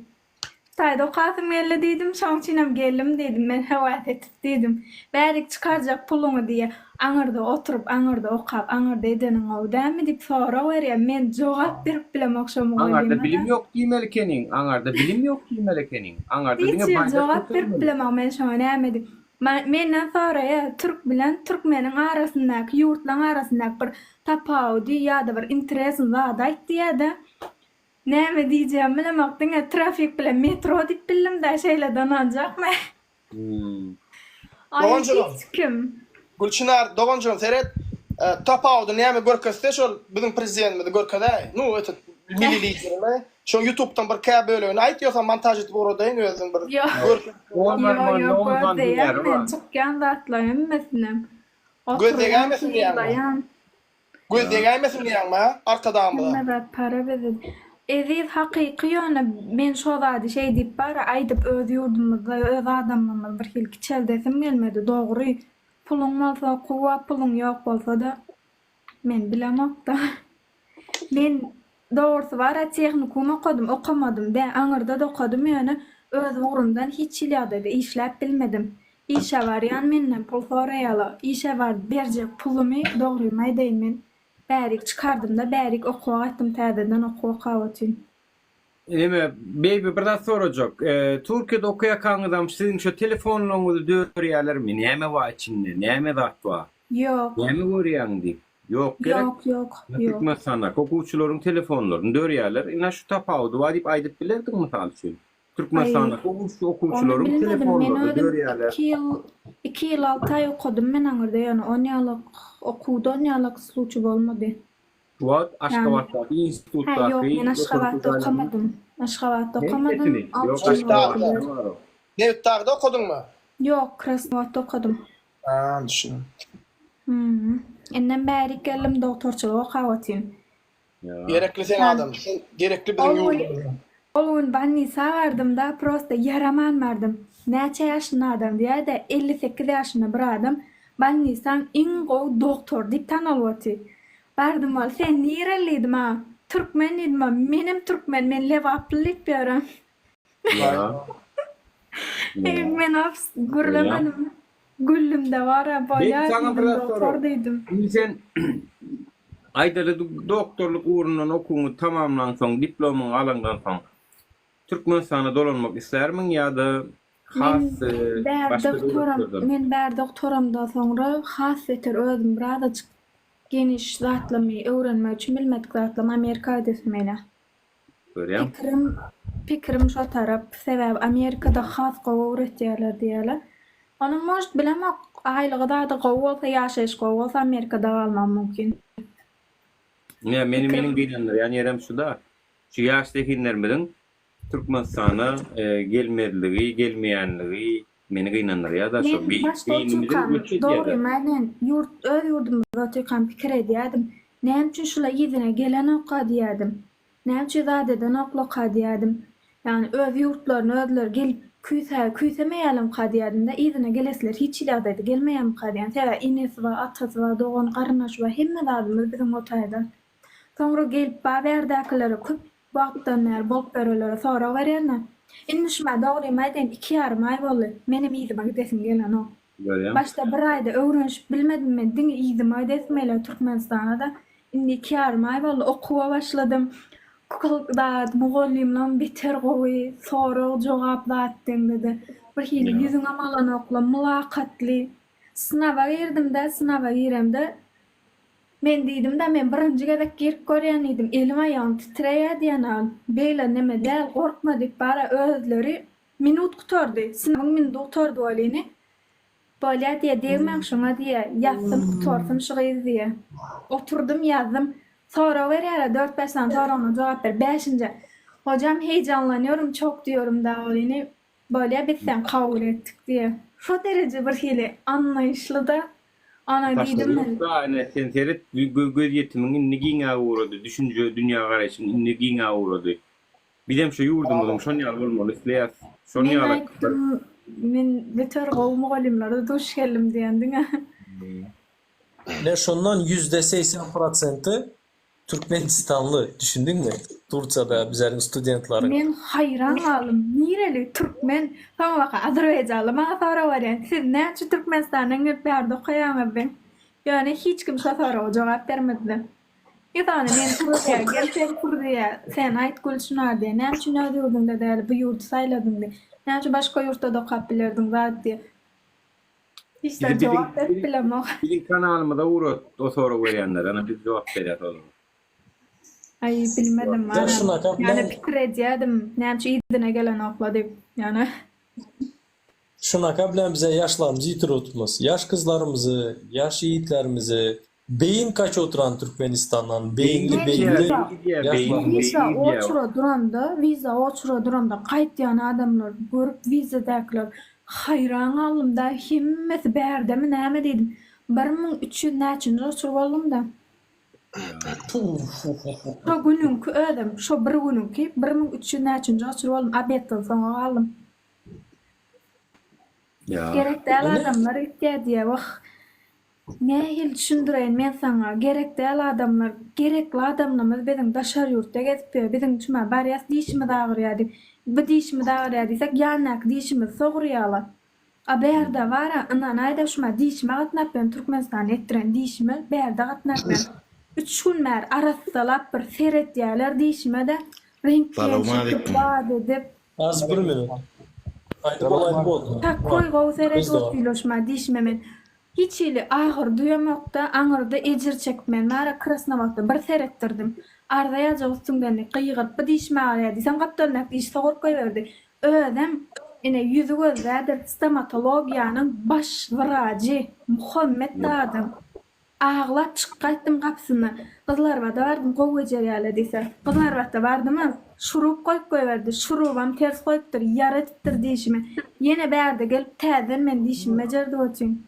Hytaýda okasym geldi diýdim, şoň üçinem geldim diýdim, men höwes edip diýdim. Bärik çykarjak puluňy diýýä, aňyrda oturyp, aňyrda okap, aňyrda edeniň gowy dälmi diýip sorag berýä, men jogap berip bilemok şo Aňarda mugallyma-da. bilim ýok diýmeli ekeniň, aňarda bilim ýok diýmeli ekeniň. Aňarda Hiç diňe hili baýdak jogap berip götermeli. bilemok men şoňa näme diýip. Menden soraýa, türk bilen türkmeniň arasyndaky, ýurtlaň arasyndaky bir tapawudy ýa-da bir interesny zady aýt diýýä-de. Näme diýjegimi bilemok, diňe trafik bilen metro diýip bildim-dä, şeýle ynanjakmy? Aý, Doganjygym. hiç kim. Gülçynar doganjygym seret, tapawudy näme görkezse şol biziň prezidentimizi görkezäý. Nu etet milli liderimi. Şo ýutubdan bir kä bölegini aýt ýogsa montaž edip ugradaýyn özüň bir Ýok. görkezip. Ýok ýok gözleýän men çykýan zatlaryň hemmesinem. Göz Oturýan degäýmesin diýýäňmi? synlaýan. Göz degäýmesin diýýäňmi hä Arkadagymyza? Hemme zat para bize. Eziz hakyky ýöne men şo zady şeý diýip bara aýdyp öz ýurdumyzda öz adamlarymyzy bir hili kiçeldesim gelmedi dogry puluň bolsa okuwa puluň ýok bolsada men bilemokda men Dogrusy bar-a tehnikum okadym, okamadym dä, aňyrda-da okadym ýöne öz ugrumdan hiç hili ýagdaýda işläp bilmedim. Işe barýan menden pul soraýala, işe baryp berjek pulumy dogrymy aýdaýyn men bärik çykardym-da bärik okuwa gaýtdym täzeden okuw okap otyryn. Neme baby bir zat sorajak. Türkiýede okaýakaňyzam siziň şo telefonlaryňyzy dörýälermi näme bar içinde näme zat bar. Ýok. Näme görýäň diýip. Ýok gerek. Ýok, ýok, ýok. Türkmenistandaky okuwçylaryň telefonlaryny dörýärler. Ine şu tapawudy bar diýip aýdyp bilerdiň mysal üçin. Türkmenistandaky Aý, ony okuwçylaryň bilmedim. Men telefonlaryny özüm dörýärler. iki ýyl, iki ýyl alty aý okadym men aňyrda, ýöne onýalak okuwda onýalak sluçy bolmady. Şu wagt Ýagny, Aşgabatdaky hä, ýok, institutdaky men ýokary okuw Aşgabatda jaýlarynyň okamadym. Aşgabatda okamadym, hemmesini, ýok alty ýyl Aşgabatda okuwlar. bar o. Nebitdagda okadyňmy? Ýok, Krasnowodda okadym. Ha, düşündim. Hmm. Indem bärik geldim, dogtorçylyk okap otyryn. Gerekli sen adam. Sen gerekli biziň Ol gün, ýurdumyza. ol gün bolnisa bardym-da, prosta ýaraman bardym. Näçe ýaşynda adam diýýär-de, 58 ýaşynda bir adam bolnisaň iň gowy dogtory diýip tanalyp otyr. Bardym ol, sen nireli diýdim a. Türkmen diýdim a. Menem türkmen, men lebaply diýip ýörün. Men ops gürlemedim. Güldümde bara Beýik bolýar saňa bir diýdim zat doktor sorag. diýdim. Indi sen aýdaly doktorlyk ugrundan okuwyňy tamamlansoň, diplomyňy alaňdan soň Türkmenistana dolanmak islärmiň ýa-da Men has bärde başga gutaram döwletlerden? men bärde gutaramdan soňra has beter özüm birazajyk geniş zatlamy öwrenmek üçin bilmedik zatlamy Amerika gidesim gelýär. Görýäň. Pikirim pikirim şo tarap sebäbi Amerikada has gowy öwretýärler diýýärler. Onuň может bilemok aýlygy zady gowy bolsa ýaşaýyş gowy bolsa Amerikada galmagym mümkin. Ine meni Pikirim meniň gynandyrýan ýerem şuda. Şu ýaş zehinlerimiziň Türkmenistana gelmezligi, gelmeýänligi meni gynandyrýada şo Men başda beýnimiziň otyrkam göç edýädä. dogrymy aýdaýyn ýurt öz ýurdumyzda otyrkam pikir edýädim näme üçin şula yzyna gelenokka diýýädim. Näme üçin zat edenoklaka diýýädim. Ýagny öz ýurtlaryna özleri gelip küýsä küýsemeýälemka diýýädim-de, yzyna gelesleri hiç hili ýagdaýda gelmeýärmika diýýän. Sebäbi enesi bar, atasy bar, dogan garyndaşy bar, hemme zadymyz biziň o taýda. Soňra gelip bar bärdäkilere köp wagtdan bäri bolup ýörenlere sorag berýän-de. Indi şuma dogrymy aýdaýyn iki ýarym aý boldy. Menem yzyma gidesim gelenok. Görýäň. Başda bir aýda öwrenişip bilmedim men diňe yzyma gidesim gelýär Türkmenistana-da. Indi iki ýarym aý boldy okuwa başladym. Zat mugallymlam beter gowy sorag jogap zat deňde-de bir hili ýüzüňem alanokla mylakatly. Synaba girdim-de synaba giremde Men diýdim-de, men birinji gezek girip görýän diýdim, elim aýagym titreýär diýen-ä, beýle neme däl, gorkma diýip bara özleri minut gutardy, synawyň minudy gutardy welini, bolýa diýýä, degmäň şuňa diýýä, ýazsyn gutarsyn şu gyz diýýä. Oturdym ýazdym, sorag berýärler, dört-bäş sany soragyna jogap ber, bäşinjä, hojam heýjanlanýorym çok diýorum-da welini, Bolýa biz seni kabul etdik diýýä. Şo dereje bir hili anlaýyşlyda. Ana diýdim men. Başga ine sen seret göz ýetimiň indi giňäp ugrady, düşünje dünýä garaýşyň indi giňäp ugrady. Bizem şu ýurdumyzyň şon ýaly bolmagyny isleýäs. Şon Men ýaly bir. aýtdym men beter gowy mugallymlara duş geldim diýen diňe. Ine şondan 80% prosenti Türkmenistanly düşündiňmi Tursiýada bizleriň studentleriň. Men haýran galdym nireli türkmen soňabaka azerbaýjanly maňa sorag berýän siz näme üçin Türkmenistandan gelip bärde okaýaňyz diýip ýöne hiç kim şo soraga jogap bermediler ýa men Türkiýä gel sen Türkiýä sen aýt Gülçynar diýýär näme üçin öz ýurduňda däl bu ýurdy saýladyň diýip näme üçin başga ýurtda-da okap bilerdiň zat diýip Hiç zat jogap berip bilemok. Biziň kanalymyza ugrat o sorag berýänlere ana biz jogap berýäs olara. Aý bilmedim ana. Ýöne pikir edýädim näme üçin yzyna gelenokla diýip ýöne. Şunaka bilen bize ýaşlarymyzy ýitirip otyrmyz. Ýaş gyzlarymyzy, ýaş ýigitlerimizi beýin kaçyp oturan Türkmenistandan beýinli beýinli ýaşlarymyz. Wiza oçura duranda wiza oçura duranda gaýtýan adamlary görüp wizadäkiler Haýran galdym-da, hemmesi bärdemi näme diýdim. 1300 näçinji oçur boldum-da. Şo günüňki özem, şo bir günüňki 1300 näçinji oçur boldum, obedden soňa galdym. Gerek däl adamlar gitýär diýýär, wah. Nähili düşündireýin men saňa, gerek däl adamlar, gerekli adamlarymyz biziň daşary ýurtda gezip ýör, biziň üçin-ä barýas dişimiz agyrýar diýip, bu dişimiz agyrýar diýsek ýandaky dişimizi sogurýarlar. A bärde bar-a, ynanaýda şuma dişime gatnap ýörün Türkmenistanda etdiren dişime bärde gatnap ýörün. Üç gün bäri arassalap bir seretýärler dişime-de, rentgen çekip, zat edip. Az bir minut. Aýdyp ol aýdyp ol. Takoý gowy seredip otyrlar şuma dişime men. Hiç hili agyry duýamokda aňyrda ejir çekip men bara krasnowatda bir seretdirdim. Arza ýazjak üstüňden diýip gygyryp bir dişim agyrýar diýsem gapdalyndaky dişi soguryp goýberdi. Özem ine ýüzi gözdädir stomatologiýanyň baş wrajy Muhammet adam. Aglap çykyp gaýtdym gapysyndan. Gyzylarbada bardym gowy bejerýärler diýse. Gyzylarbatda bardymam şurup goýup goýberdi. Şurubam ters goýupdyr, ýara edipdir dişime. Ýene bärde gelip täzeden meni dişimi bejerdip otyryn.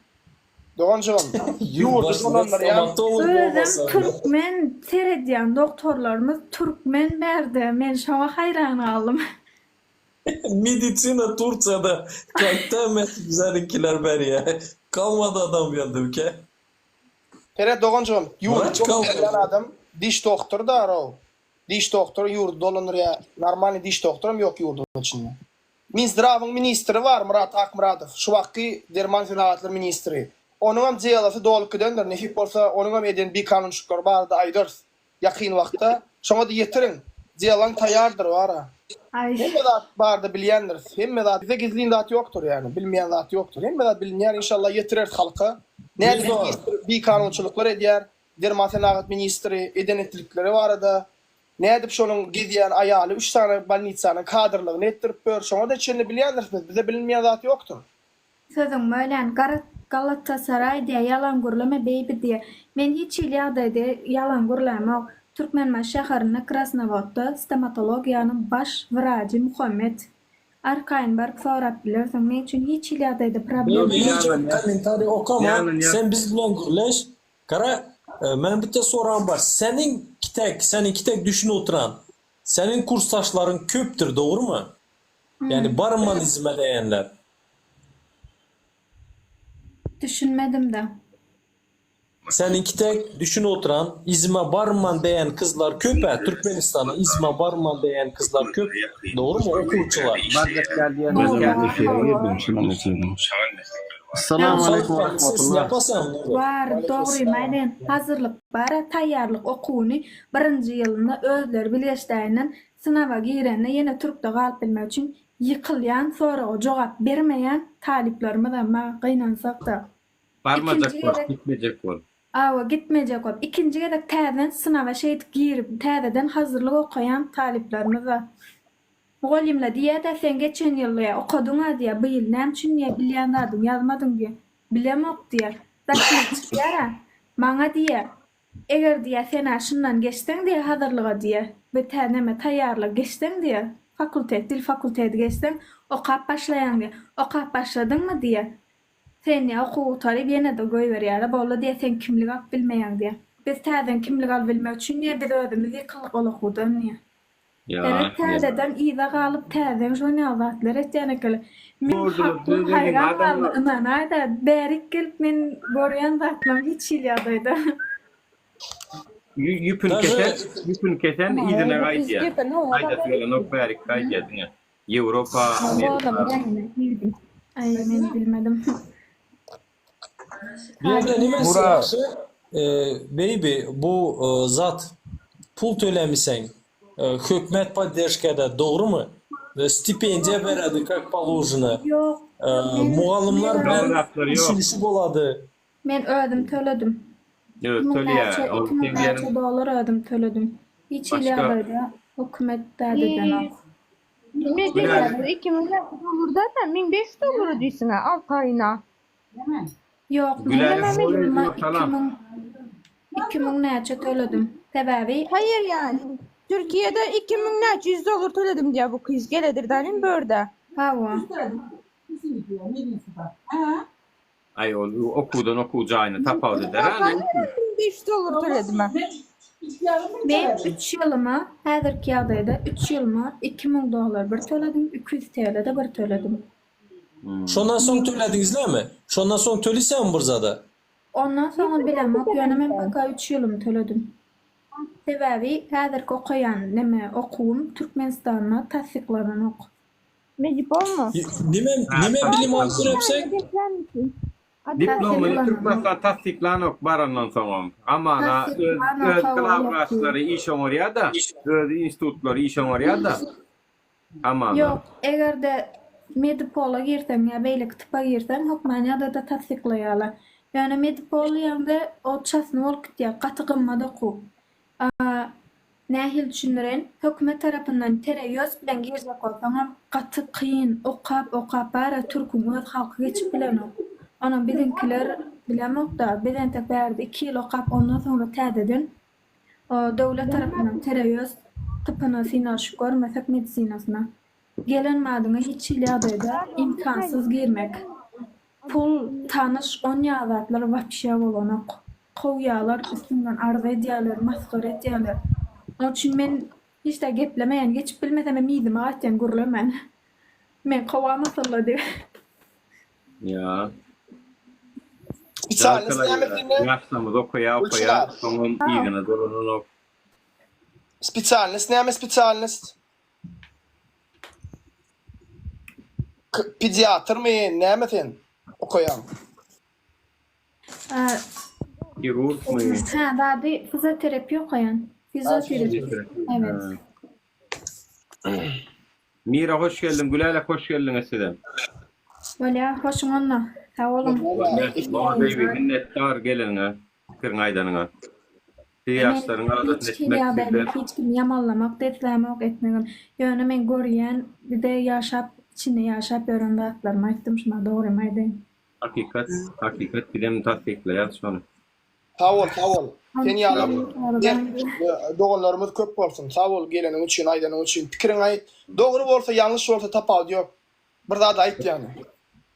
Doganjygym, ýurdy dolandyrýan. Özem türkmen seredýän dogtorlarymyz türkmen bärde men şoňa haýran galdym. Medisina Tursiýada gaýtda emes bizäniňkiler berýä. Kalmady adam ýöndümkä. Seret doganjygym, ýurdy Wraç kalmady. dolandyrýan adam diş dogtory darow. Diş dogtory ýurdy dolandyrýa, normalnyý diş dogtoram ýok ýurduň içinde. Minzdrawyň ministri bar Myrat Akmyradow, şu wagtky derman senagatlar ministri. Onuňam delosy dolup gidendir, nesip bolsa onuňam eden bikanunçylyklary barada aýdarys. Ýakyn wagtda şoňa-da ýetiriň. Delaň taýýardyr bara. Aý. Hemme zat barda bilýändiris. Hemme zat bizde gizlin zat ýokdur ýagny bilmeýän zat ýokdur. Hemme zat bilinýär inşallah ýetireris halka. Nädip ministr bikanunçylyklar edýär, derman senagat ministri eden etdilikleri barada, nädip şonuň gezýän aýaly üç sany bolnitsanyň kadrlygyny etdirip ýör şoňa-da çenli bilýändiris biz. Bizde bilinmeýän zat ýokdur. Sözüň bölýän Garat Galatasaray diýä ýalan gürleme baby diýä men hiç hili ýagdaýda ýalan gürlämok Türkmenbaşy şäherinde Krasnowodda stomatologiýanyň baş wrajy Muhammet arkaýyn baryp sorap bilersiň meň üçin hiç hili ýagdaýda problema Baby hiç kommentariý okama sen biz bilen gürleş gara meniň bitte soragym bar seniň kitek seniň kitek düşünip oturan seniň kursdaşlaryň köpdür dogrymy ýagny barmanizme diýenler. Düşünmedim-de. Seniňki tek düşün oturan yzyma barman diýen kyzlar köp-ä Türkmenistana yzyma barman diýen kyzlar köp dogrymy okuwçylar. Barjak däl diýen Salam aleýkum Sesini rahmatullah. ýapasaň Nuri. Bar, dogrymy aýdaýyn, hazyrlyk bar-a, taýýarlyk okuwyny birinji ýylynda özleri bilgeşdäýinden synawa girende ýene türkde galyp bilmek üçin ýykylýan, soraga jogap bermeýän talyplarymyzam bar, gynansakda. Barmajak Ikinji bolup, gezek gitmejek bolup. Hawa, gitmejek bolup. Ikinji gezek täzeden synawa şeýdip girip, täzeden hazyrlyk okaýan talyplarymyz bar. Mugallymlar diýýär-dä, sen geçen ýyl diýýär, okadyň-a diýýär, bu ýyl näme üçin diýýär, bilýän zadyňy ýazmadyň diýýär. Bilemok diýýär. Daşyna çykýar-a. Maňa diýýär, eger diýýär, sen-ä şundan geçseň diýýär, hazyrlyga diýýär, we tä neme taýýarlygy geçseň diýýär, fakultet, dil fakulteti geçseň, okap başlaýaň diýýär. Okap başladyňmy diýýär, Sen diýýär, okuw gutaryp ýene-de goýberýärler, boldy diýýär, sen kimlik alyp bilmeýäň diýýär. Biz täzeden kimlik alyp bilmek üçin diýýär, biz özümiz ýykyldyk ol okuwdan diýýär. Gerek täzeden yza galyp täzeden şon ýaly zatlar etýän ekenler. Men haklym haýran galdym ynanaýda bärik gelip men görýän zatlarym hiç hili ýagdaýda. Ýüpüni kesen, ýüpüni kesen yzyna gaýdýar. Gaýdasy gelenok bärik gaýdýar diňe. Ýewropa, Amerika. Aý men bilmedim. Bu ýerde nime Mura. ýagşy baby bu zat pul tölämiseň hökümet podderžkada dogrymy stipendiýa beredi kak položeno Ýok. mugallymlar bilen Zatlar ýok. düşünişip bolady. Men özüm töledim. Öz 2000 töleýär. näçe, Ol 2000 seň näçe diýeniň dollar özüm töledim. Hiç hili Başga- ýagdaýda hökümet zat edenok. Meselem, 2000 näçe dollar zaten 1500 dollar ödeýsiň-ä alty aýyna. Ýok, men Güläle ýylyma salam. 2000 2000 näçe töledim. Sebäbi Haýyr ýani. Türkiýede 2000 näçe ýüz dollar töledim diýýär bu gyz geledir danim bu ýerde. Hawa. Aý ol okuwdan okuw jaýyna tapawut eder a. 1500 dollar töledim-ä. Men üç ýylyma, häzirki ýagdaýda üç ýylyma 2000 dollar bir töledim, 200 TL-de bir töledim. Şondan soň tölediňizlämi? Şondan soň tölisämi bir zada? Ondan soňuny bilemok, ýöne men poka üç ýylymy töledim. Sebäbi häzirki okaýan neme okuwym Türkmenistanda tassyklananok. Medipolmy? Nime nime bilim alyp görepseň? Diplomyny Türkmenistan tassyklanok barandan soňam. Hamana öz öz glawwraçlary iş oňarýada, öz institutlary iş oňarýada. Hamana. Ýok, eger-de Medipola girseň ýa beýleki typa girseň hökman ýagdaýda tassyklaýarlar. Ýöne Medipol diýeňde o çasny bolup gitýär, gaty gymmat okuw. Nähili düşündireýin, hökümet tarapyndan tereýoz bilen girjek bolsaňam gaty kyn, okap okap bara türküň öz halky geçip bilenok. Onam biziňkiler bilemokda, biz entek bärde iki ýyl okap ondan soňra täzeden döwlet tarapyndan tereýoz typyna synanyşyp görmesek medisinasyna. Gelen badyňa hiç hili ýagdaýda imkansyz girmek. Pul, tanyş, onýa zatlar wapşe bolanok. Kowýalar, üstüňden arz edýäler, masgara edýäler. Onuň üçin men hiç-de geplemeýän, geçip bilmesemem yzyma gaýtýan gürlemän. Men kowamasalar diýip. Ýa. Spesialnost näme sende? Ýaşlarymyz okaýa okaýa, soňam yzyna dolananok. Spesialnost näme spesialnost? Pediatrmy näme sen okaýaň? Hirurgmy? Hä, zady fizioterapiýa okaýan. Fizioterapiýa. Evet. Mira hoş geldiň, Gülälek hoş geldiňiz sizem. Bolýa, hoşuň onda. Sag boluň. Bolýa, baby, minnetdar geleniňe, pikiriňi aýdanyňa. Siz ýaşlaryň aladasyny Hiç hili etmek ýagdaýda sizden. hiç kimi ýamanlamak da islämok etmegem. Ýöne men görýän, bir-de ýaşap, içinde ýaşap ýören zatlarymy aýtdym şuna dogrymy aýdaýyn. Hakykat, hakykat bizem tassyklaýas şony. Sag bol, sag bol. Sen ýaly mert doganlarymyz köp bolsun. Sag bol geleniň üçin, aýdanyň üçin. Pikiriňi aýt. Dogry bolsa, ýalňyş bolsa tapawudy ýok. Bir zady aýt ýagny.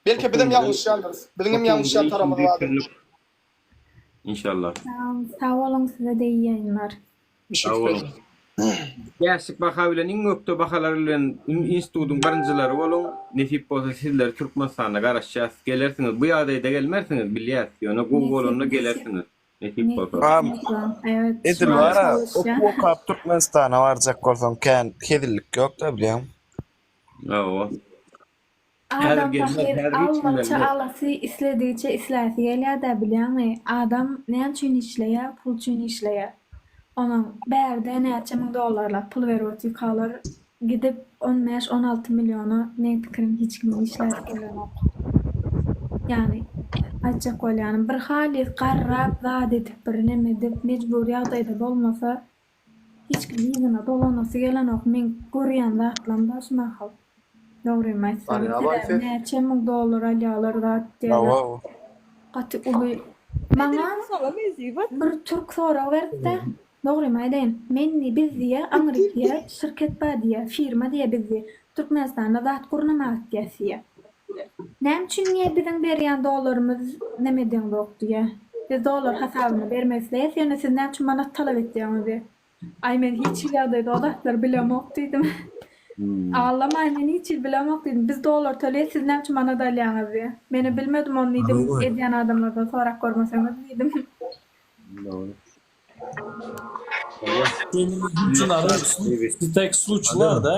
Belki bizem ýalňyşýandyrys. Biziňem ýalňyşýan taramyz bardyr. Inşallah. Sag boluň size-de iyi ýaýynlar. Sag boluň. Bäşlik baha bilen iň ökde bahalar bilen institutyň birinjileri boluň. Nesip bolsa sizleri Türkmenistanda garaşýas. Gelersiňiz. Bu ýagdaýda gelmersiňiz bilýäs. Ýöne gowy bolanda gelersiňiz. Nesip bolsa. Am Evet, edil şu an bara çalışýan. okuw okap Türkmenistana barjak bolsaň kän hezillik ýok-da bilýäň. Hawa. Häzir Adam gelmez, pahyr häzir hiç kim almaça gelmez. alasy isledigiçe isläsi gelýär-dä bilýäňmi? Adam näme üçin işleýär? Pul üçin işleýär. Onuň bärde näçe müň dollarlap pul berip otyrkalar gidip on bäş, 16 milliona meň pikirim hiç kimiň işläsi gelenok. Ýagny aýtjak bolýanym bir halys garrap zat edip bir neme edip mejbur ýagdaýda bolmasa hiç kim yzyna dolanasy gelenok meň görýän zatlam da şu mahal. Dogrymy aýtsam sebäbi näçe müň dollar alýalar zat diýýäler. Gaty uly maňa bir türk sorag beripdä dogrymy aýdaýyn men diý biz diýýä aňryk diýýä şirket bar diýýä firma diýýä biz diý Türkmenistanda zat gurnamaga gitýäs diýýä. Näme üçin diýýä biziň berýän dollarymyz neme edeňzok diýýä. Biz dollar hasabyna bermek isleýäs ýöne siz näme üçin manat talap etýäňiz diýýä. Aý men hiç hili ýagdaýda o zatlary bilemok diýdim. Allamaý men hiç hili bilemok diýdim. Biz dollar töleýäs siz näme üçin manat alýaňyz diýýä. Menä bilmedim ony diýdim edýän adamlardan sorap görmeseňiz diýdim. Tek suçlar-da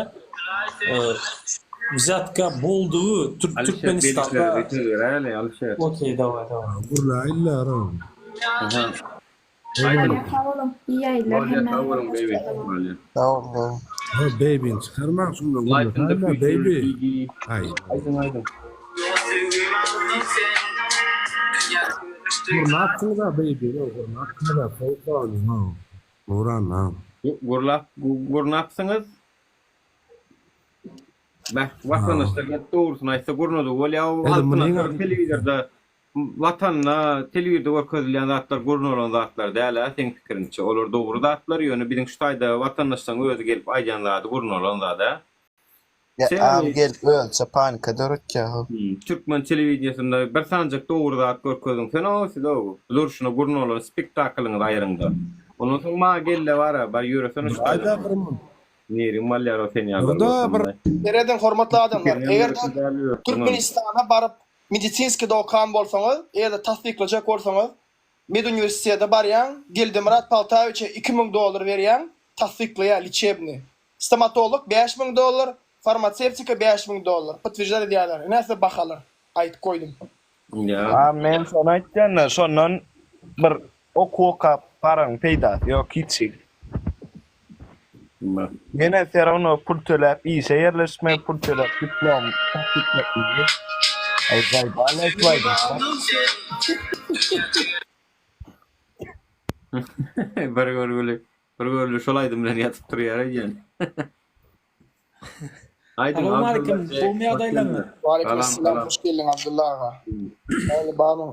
wzýatka boldugy Türkmenistanda. Okey daway daway. Gürläýinler. Bolýa sag boluň. Iyi ýaýynlar Bolýa sag boluň baby. Bolýa. Sag boluň sag boluň. He babyny çykarmaň şundan Life in the gürlesäýinler future baby. GG. Aý. Aýdyň aýdyň. Gurnapsyňyza baby gurnapsyňyza sowuk galyň Nurana. Gurlap gurnapsyňyz. Beh, watandaşlar gelip dogrusyny aýtsa gurnadygy bolýa o Altyn asyr telewizorda Watanda telewizorda görkezilýän zatlar gurnalan zatlar däl-ä seň pikiriňçe olar dogry zatlar ýöne biziň şu taýda watandaşlaň özi gelip aýdýan zady gurnalan zad-a. Ýa Sebäbi gelip özüçe panika döretýär hol. Türkmen telewideniýesinde bir sanjak dogry zat görkeziň sen-ow siz-ow durşuna gurnalan spektaklyňyzy aýryňda. Ondan soň maňa gelle bar-a bar ýöresene şu Aýda taýdan. bir Neriň bolýar o sen ýalylar Dur-da bir Serediň hormatly adamlar, Pikiriňem eger-de ýöresini däl özüňem. Türkmenistana baryp Medisinskide okan bolsaňyz, eger-de tassyklajak bolsaňyz, meduniwersitete barýaň, Geldimyrat Paltaýewiçe 2000 dollar berýäň, tassyklaýar liçebny. Stomatolog 5000 dollar, farmasewtika 5000 dollar. Potwерждать edýärler. Ine size bahalar. Aýdyp goýdum. A men şony aýtýan-da, şondan bir okuw okap paraň peýdasy ýok hiç hili. Ýene все равно pul töläp işe ýerleşmek, pul töläp diplom tassyklamak. Aý zaýbal aýtmaýdym. Bir görgüli, bir görgüli şol aýdym bilen ýatyp turýar öýdýän. Aýdyň Salowmaleýkim, Abdylla gowmy hoş ýagdaýlaryňyz? geldiňiz. Waleýkim Salam, essalam, salam. hoş geldiň Abdylla aga. Nähili barmyň?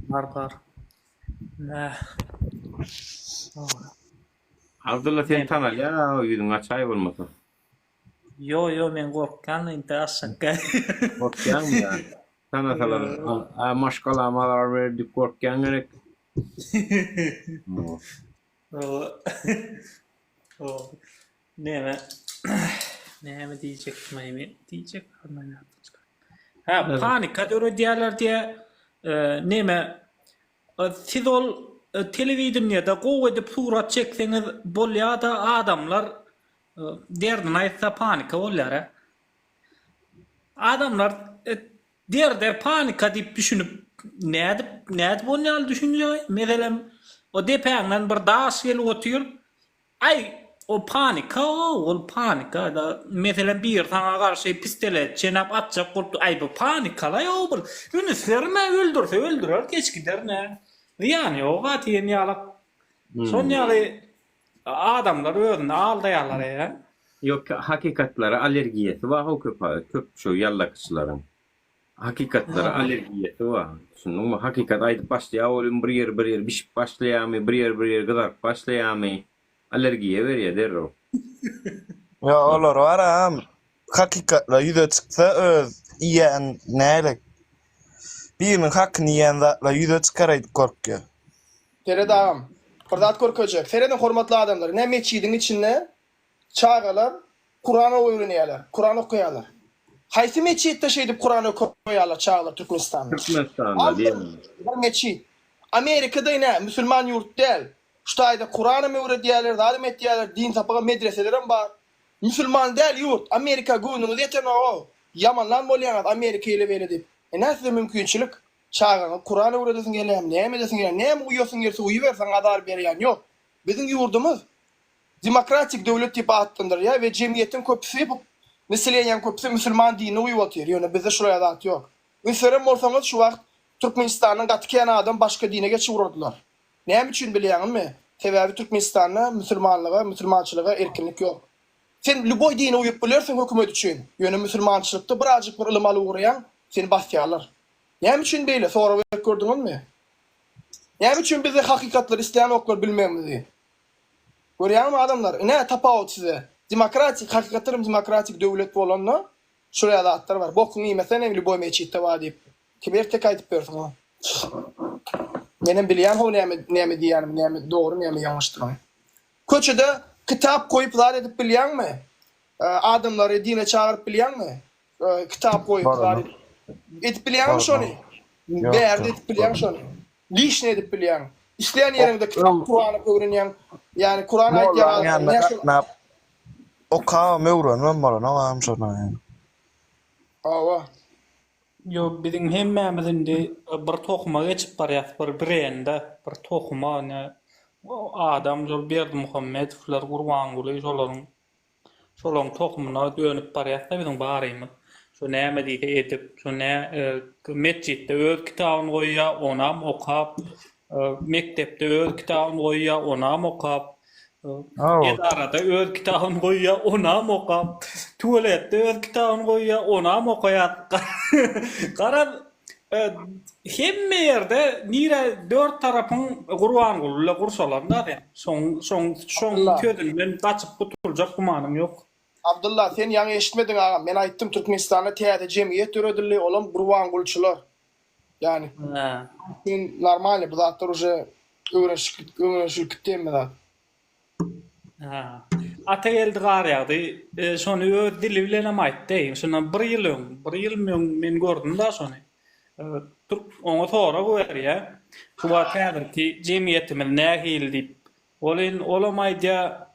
Bar bar. Nä. Abdylla sen tanalýa ýüzüňi açaý bolmasa. Ýo ýo men gorkýan indi aşakga. Gorkýaňmy ýa? Tanasalar a maşgalama zarar berer diýip gorkýaň gerek. Näme näme diýjekdim aý men diýjek zadym ýatdan çykar. Hä panika döredýärler diýä neme Siz ol telewideniýede gowy edip surat çekseňiz bolýada adamlar derdini aýtsa panika bolýara. Adamlar derde panika diýip düşünip nädip nädip on ýaly düşünje meselem o depäňden bir daş gelip otyr Aý, o panika ol panika da meselem biri saňa garşy pistolet çenäp atjak bolup dur, aý bu panikalaý o bir ünüs berme öldürse öldürer geç gider nä zyýany ýoga diýen ýalak şon ýaly adamlar özüni aldaýarlar eýä. Ýok hakykatlara allergiýasy bar how köp köp şu ýallakyçylaryň. Hakykatlara allergiýasy bar. Düşündiňmi? Hakykat aýdyp başlaýar welin bir ýeri bir ýeri bişip başlaýarmy, bir ýeri bir ýeri gyzaryp başlaýarmy, allergiýa berýär derrew. Ýok olar bar agam hakykatlar ýüze çyksa öz iýen nälik biriniň hakyny iýen zatlar ýüze çykar öýdüp gorkýar. Seret agam, bir zat görkezjek. Serediň hormatly adamlar, ine metjidiň içinde Çagalar Kuran öwrenýärler, Kuran okaýarlar. Haýsy metjitde şeýdip Kuran okaýarlar çagalar Türkmenistanda? Türkmenistanda Al bir, diýen. bir metjit. Amerikada ine musulman ýurt däl. Şu taýda Kuranam öwredýärler, zadam etýärler, din sapagy medreselerem bar. Musulman däl ýurt. Amerika göwnüňiz ýetenogow. Ýamanlan bolýaňyz Amerika eýle beýle diýip. Ine size mümkinçilik. Çagaňa Kuran öwredesiň gelýärmi, näme edesiň gelýär, näme uýasyň gelse uýuber, saňa azar berýän ýok. Biziň ýurdumyz demokratik döwlet diýip atlandyrylýar we jemgyýetiň köpüsi bu naseleniýanyň köpüsi musulman dinine uýup otyr. Ýöne bizde şulaýa zat ýok. Üns beren bolsaňyz şu wagt Türkmenistandan gaty kän adam başga dine geçip ugradylar. Näme üçin bilýäňizmi? Sebäbi Türkmenistanda musulmanlyga, musulmançylyga erkinlik ýok. Sen lýuboý dine uýup bilersiň hökümet üçin, ýöne musulmançylykda birazjyk bir ylym alyp ugraýaň, seni basýarlar. Näme üçin beýle, sorag berip gördüňizmi? Näme üçin bizde hakykatlary islänoklar bilmegimizi? Görýäňmi adamlar, ine tapawut size. Demokratik, hakykatdan hem demokratik döwlet bolanda şular zatlar bar. Bokuňy iýmesene lýuboý meçitde bar diýip. Kim erteki aýdyp bersin o. Menem bilýän how näme näme diýýänimi, näme dogry, näme ýalňyşdygyny. Köçede kitap goýup zat edip bilýäňmi? Adamlary dine çagyryp bilýäňmi? Kitap goýup zat edip. Edip bilýäňmi şony? Bärde edip bilýäň şony. Lişni edip bilýäň. Isleýän ýeriňde kitap Kurany öwrenýäň. Ýani Kuran aýtýan adamlar. Okabam öwrenibem bolanok agam şony. Hawa. Ýok, biziň hemmämiz indi bir tohuma geçip barýas, bir brende, bir tohuma, ine, adam şol Berdimuhamedowlar, Gurbanguly şolaryň, şolaryň tohumyna dönüp barýas-da biziň barymyz. Şo näme diýse edip, şo nä, metjitde öz kitabyny goýýar, onam okap, mekdepde öz kitabyny goýýar, onam okap, Edarada öz kitabyny goýýar, onam okap, tualetde öz kitabyny goýýar, onam okaýar. Garaz, hemme ýerde nire dört tarapyň Gurbanguly bilen gurşalan-da sen. Şoň, şoň, şoň sözünden gaçyp gutuljak gümanyň ýok. Abdylla, sen ýaňy eşitmediň agam, men aýtdym Türkmenistanda täze jemgyýet döredildi, olam Gurbangulyçylar. Ýani sen normalny bu zatlar uje öwrenişip öwrenişilip gitdi hemme zat. Ha. Atageldi Garýagdy şony öz dili bilenem aýtdy. Şundan bir ýyl öň, bir ýylmy öň men gördüm-da şony. Türk oňa sorag berýär. Şu wagt häzirki jemgyýetimiz nähili diýip. Ol indi olam aýdýar,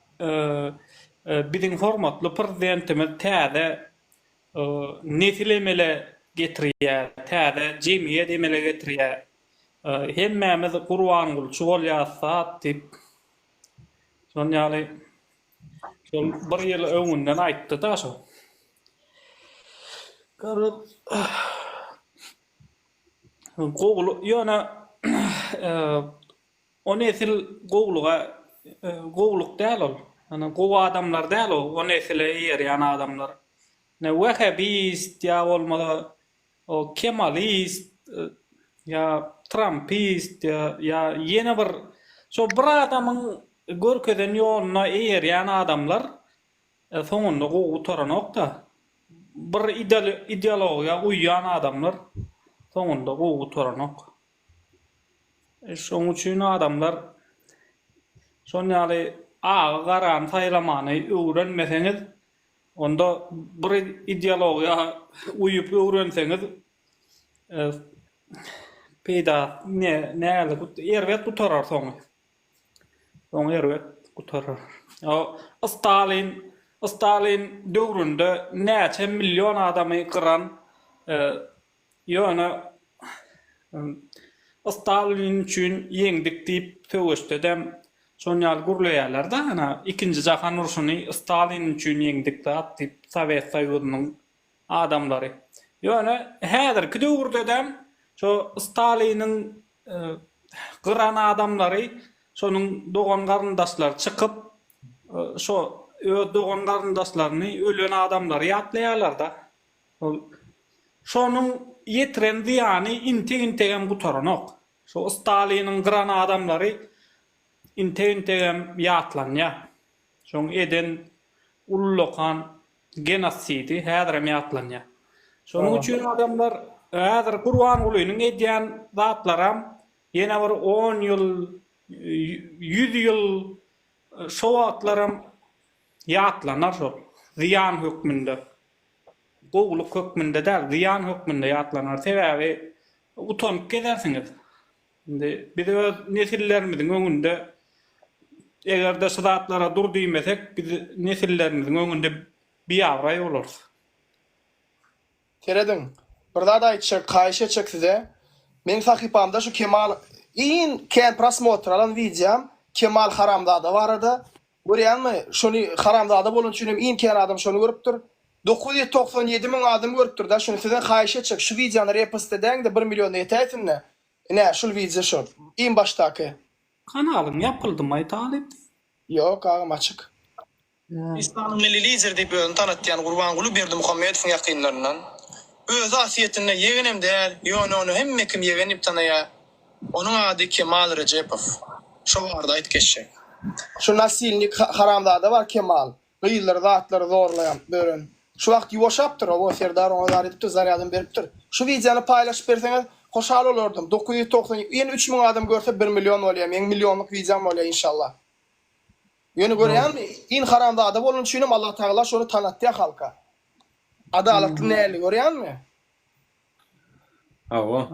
biziň hormatly prezidentimiz täze nesil emele getirýär, täze jemgyýet emele getirýär. Hemmämiz Gurbangulyçy bolýas zat diýip, şon ýaly şol bir ýyl öňünden aýtdy-da şo. Garaz, gowulyk ýöne O nesil gowulyga gowulyk däl ol. Ýöne gowy adamlar däl o, o nesile eýerýän adamlar. Ne wehebist ýa bolmasa o kemalist ýa trampist ýa ýa ýene bir şo bir adamyň görkezen ýoluna eýerýän adamlar soňunda gowy gutaranok-da. Bir ideologiýa uýýan adamlar soňunda gowy gutaranok. Şoň üçin adamlar şon ýaly agy garany saýlamany öwrenmeseňiz, onda bir ideologiýa uýup öwrenseňiz peýda ne näli erbet gutarar soňy. Soňy erbet gutarar. Stalin Stalin döwründe näçe million adamy gyran Ýöne Stalin üçin ýeňdik diýip söweşdedem şon ýaly gürleýärler-de, ana, ikinji jahan urşuny Stalin üçin ýeňdik zat diýip Sowet Soýuzynyň adamlary. Ýöne häzirki döwürdedem şo Staliniň gyran adamlary şonuň dogan-garyndaşlary çykyp şo öz dogan-garyndaşlaryny ölen adamlary ýatlaýarlar-da. Ol şonuň ýetiren zyýany intek-integem gutaranok. Şo Staliniň gyran adamlary intek-integem ýatlanýar. Şoň eden ullakan genosidi häzirem ýatlanýar. Şonuň üçin adamlar häzir Gurbangulynyň edýän zatlaram ýene bir on ýyl, ýüz ýyl şo wagtlaram ýatlanar şol zyýan hökmünde. Gowulyk hökmünde däl, zyýan hökmünde ýatlanar. Sebäbi utanyp gezersiňiz. Indi biz öz nesillerimiziň öňünde eger-de şu zatlara dur diýmesek, biz nesillerimiziň öňünde biabraý bolarys. Serediň, bir zat aýtjak, haýyş etjek size. Meň sahypamda şu Kemal iň kän prosmotr alan wideom Kemal haramzada barada. Görýäňmi, şony haramzada bolany üçin hem iň kän adam şony görüpdir. 997 müň adam görüpdir-da şuny. Sizden haýyş etjek, şu wideony repost edäňde bir milliona ýetäýsin-de. Ine, şul wideo şo. Iň başdaky. Kanalyň ýapyldymaý talyp. Ýok agam açyk. Türkmenistanyň Milli Lideri diýip özüni tanatýan Gurbanguly Berdimuhamedowyň ýakynlaryndan. Özi aslyýetinde ýegenem däl, ýöne ony hemme kim ýegen diýip tanaýar. Onuň ady Kemal Rejepow. Şo barada aýdyp geçjek. Şu nasilnik haramzada bar Kemal. Gyzlary zatlary zorlaýan dören. Şu wagt ýuwaşapdyr owo Serdar oňa zar edipdir zarýadam beripdir. Şu wideony paýlaşyp berseňiz hoşal bolardym. 990 ýene 3000 adam görse bir million bolýa meň millionlyk wideom bolýa inşallah. Ýöne görýäňmi in haramzada bolany üçinem Allah Tagala şony tanatýa halka. Adalatly näli görýäňmi? Hawa.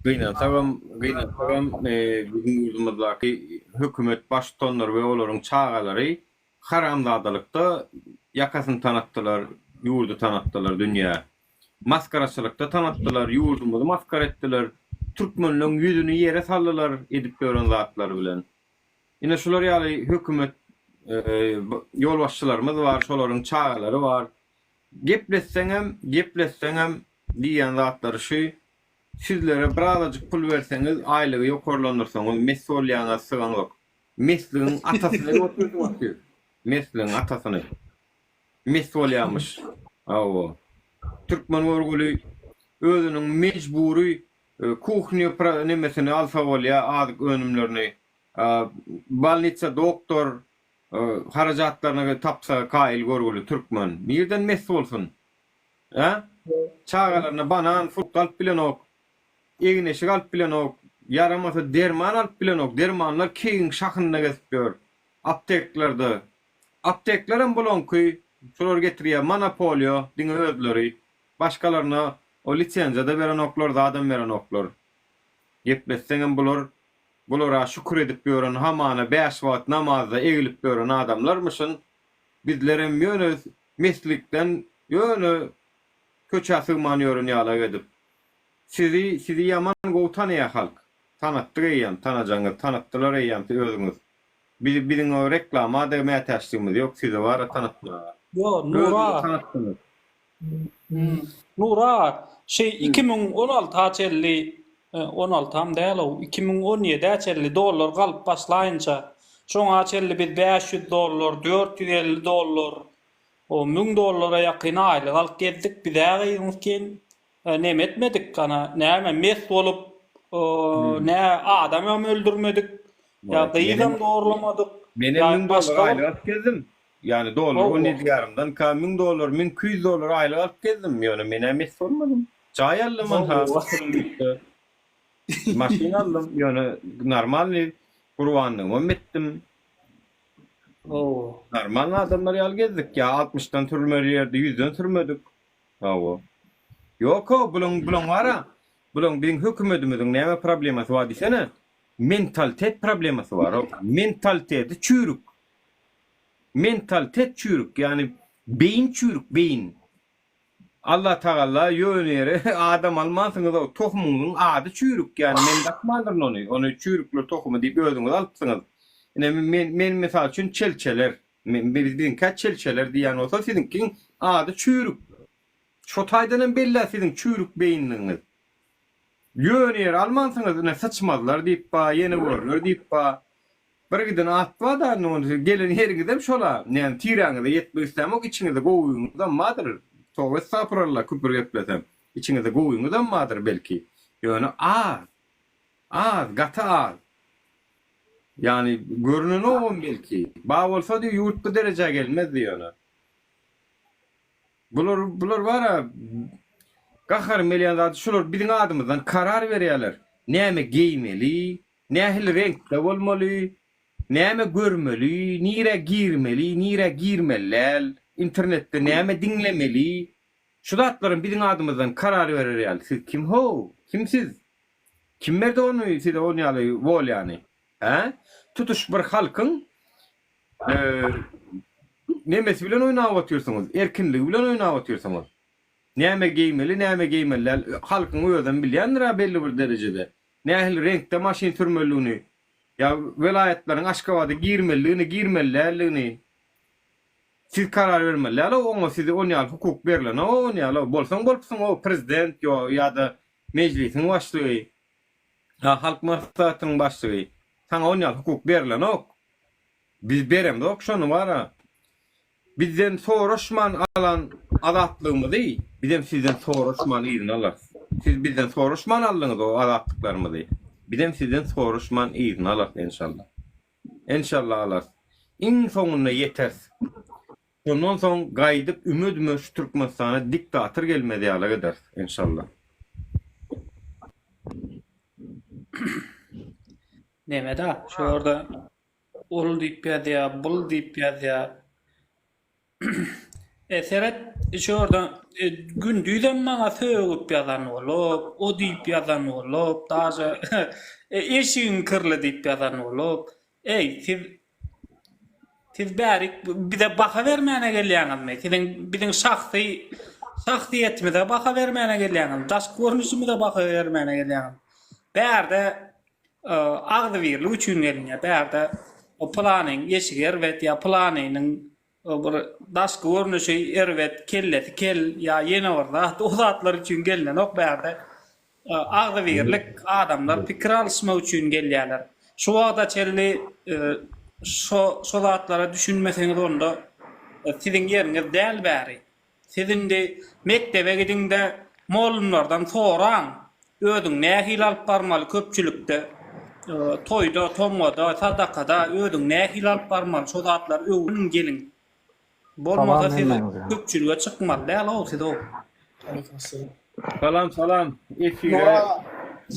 Gynansagam, gynansagam biziň ýurdumyzdaky hökümet baştutanlary we olaryň çagalary haramzadalykda ýakasyny tanatdylar, ýurdy tanatdylar dünýä. Masgaraçylykda tanatdylar, ýurdumyzy masgara etdiler, türkmenleň ýüzüni ýere saldylar edip ýören zatlary bilen. Ine şular ýaly hökümet ýolbaşçylarymyz bar, şolaryň çagalary bar. Gepletseňem, gepletseňem diýýän zatlary şu, sizlere birazajyk pul berseňiz, aýlygy ýokarlandyrsaňyz mes bolýaňyz, sygaňok. Mesligiň atasyny otyrsyňyz siz. Mesligiň atasyny. Mes bolýamyş. Hawa. Türkmen görgüli özüniň mejbury kuhnýa nemesini alsa bolýa, azyk önümlerini. Bolnitsa doktor harajatlaryny tapsa kaýyl görgüli türkmen. Nirden mes bolsun? Hä? Çagalaryna banan, frukt alyp bilenok. Egin-eşik alyp bilenok. Ýaramasa derman alyp bilenok. Dermanlar keýigiň şahynda gezip ýör. Apteklerde. Apteklerem bulaňky. Şular getirýär. Monopoliýa diňe özleri. Başgalaryna o lisenziýa-da berenoklar, zadam berenoklar. Gepletseňem bular bulara şükür edip ýören hamana bäş wagt namazda egilip ýören adamlarmyşyn. Bizlerem ýöne meslikden ýöne köçä sygman ýören ýalak edip. Sizi sizi ýaman gowy tanaýa halk. Tanatdyk eýýäm tanajaňyz tanatdylar eýýäm siz özüňiz. Bizi biziň o reklama-da mätäçligimiz ýok sizi bara tanatmaga. Ýo Nury Özüňizi aga. tanatdyňyz. Nury aga, şeý 2016-a çenli, on altam däl-ow, 2017-ä çenli dollar galyp başlaýynça, şoňa çenli biz 500 dollar, 450 dollar, o 1000 dollara ýakyn aýlyk alyp gezdik, biz-ä gyzyňyz kem neme etmedik, ana, näme, mes bolup, nä adamam öldürmedik, ýa gyzam zorlamadyk, Menem ýa 1000 dollar başga bir aýlyk alyp gezdim. Ýagny dollar 17 ýarymdan ka 1000 dollar, 1200 dollar aýlyk alyp gezdim. Ýöne men-ä mes bolmadym. Jaý aldym anha pulum ýitdi. Maşyn aldym, ýöne normalnyý gurbanlygymam etdim. Normalny adamlar ýaly gezdik. Ýa altmyşdan sürmeli ýerde ýüzden sürmedik. Hawa. Ýok-ow, bulaň, bulaň bar-a, bulaň biziň hökümedimiziň näme problemasy bar diýsene. Mentalitet problemasy bar-ow. Mentaliteti çüýrük. Mentalitet çüýrük, ýagny beýin çüýrük, beýin. Allatagalla ýöne ýere adam almansyňyz-ow, tohumyňyzyň ady çüýrük, ýagny men dakmandyryn ony, ony çüýrükler tohumy diýip özüňiz alypsyňyz. Ine men, men mysal üçin çelçeler, biziňkä çelçeler diýýän bolsa siziňkiň ady çüýrük. Şo taýdan hem bellä siziň çüýrük beýinligiňiz. Ýöne ýere almansyňyz, ine syçmazlar diýip ba, ýene görler diýip ba. Bir giden at bar-da, indi ony siz gelen ýeriňizem şol-a. Näme, tiräňize ýetmek islämok, içiňizde gowyňyzam bardyr. Toba estagfurallah, küpür geplesem. Içiňizde gowyňyzam bardyr belki. Ýöne az. Az, gaty az. Ýagny görünenogam belki. Bar bolsady ýurt bu derejä gelmezdi ýöne. Bular bular bara gaharym gelýän zady şular biziň adymyzdan karar berýärler. Näme geýmeli, nähili reňkde bolmaly, näme görmeli, nirä girmeli, nirä girmeli däl, internetde näme diňlemeli. Şu zatlaram biziň adymyzdan karar berer ýaly siz kim how, kim siz? Kim berdi ony size on ýaly wolýany? Hä? Tutuş bir halkyň nemesi bilen oýnap otyrsyňyz, erkinligi bilen oýnap otyrsyňyz. Näme geýmeli, näme geýmeli däl, halkyň özem bilýändir-ä belli bir derejede. Nähili reňkde maşyn sürmelidigini, ýa welaýatlaryň Aşgabada girmelidigini, girmeli däldigini siz karar bermeli däl-ow, oňa size on ýaly hukuk berlenow on ýaly-ow. Bolsaň bolupsyň-ow prezident ýo ýa-da mejlisiň başlygy, ýa halk maslahatynyň başlygy. Saňa on ýaly hukuk berlenok. Biz beremzok şony bar-a. Bizden soraşman alan azatlygymyzy bizem sizden soraşman yzyna alarys. Siz bizden soraşman aldyňyz o azatlyklarymyzy. Bizem sizden soraşman yzyna alarys enşalla. Enşalla alarys. Iň soňunda ýeteris. Şondan soň gaýdyp üme-düme şu Türkmenistana diktator gelmez ýaly ederis enşalla. Nemeda şu ýerde Ol diýip ýazýar, bul diýip ýazýar. E seret, şu ýerde e, gündizem maňa sögüp ýazan bolup, o diýip ýazan bolup, daže e, eşigiň kirli diýip ýazan bolup. Eý, siz siz bärik bize baha bermäne gelýäňizmi? Siziň biziň şahsy şahsyýetimize baha bermäne gelýäňizmi? Daşky görnüşimize baha bermäne gelýäňizmi? Bärde Agzybirlik üçin gelinýär. Bärde o pylanyň eşigi erbet ýa pylanynyň bir daşky görnüşi erbet, kellesi kel ýa ýene bir zat, o zatlar üçin gelnenok bärde. Agzybirlik, adamlar pikir alyşmak üçin gelýärler. Şu wagta çenli şo şo zatlara düşünmeseňiz onda siziň ýeriňiz däl bäri. Siz indi mekdebe gidiňde mollumlardan soraň, özüňi nähili alyp barmaly köpçülikde, toýda, tomgada, sadakada özüňi nähili alyp barmaly şo zatlary öwreniň geliň. Bolmasa Salam siz hemmäňize. köpçülige çykmaly däl-ow siz-ow. Salam salam efire. Nura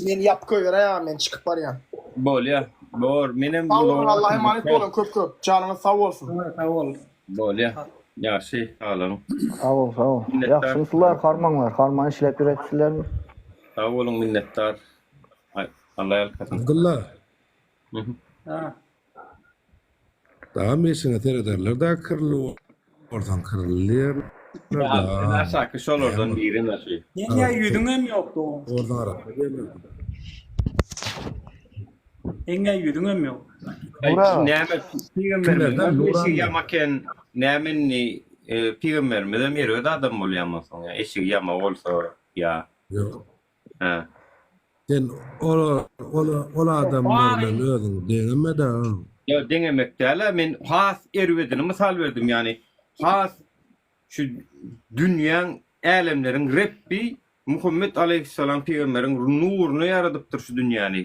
meni ýapyp goýberäý agam men çykyp barýan. Bolýa bor menem Sag boluň Allaha emanet boluň köp köp janyňyz sag bolsun. Sag bol. Bolýa ýagşy saglygyň. Sag bol sag bol. Minnetdar. Ýagşymysyzlar harmaňlar harman işläp ýörepsizlermi. Sag boluň minnetdar. Alla ýalkasyn. Abdylla. Ha. Daha meşine serederler da kirli bolsaň kirli diýerler da. Aşaky şolardan biri naşy. Seň ýüzüňem ýok dogan. Oradan arassa diýerler. Seň ýüzüňem ýok. Näme pygamberimiz eşigi ýamak eken näme indi pygamberimizem erbet adam bolýan bolsaň ýa eşigi ýama bolsa ýa. Ýok. Hä. Sen ol ol ol adamlar bilen özüňi deňeme-de. Ýok deňemek däl-ä men has erbedini mysal berdim ýagny has Şu dünýäň, älemleriň Rebbi Muhammet aleýhissalam pygamberiň nuruna ýaradypdyr şu dünýäni.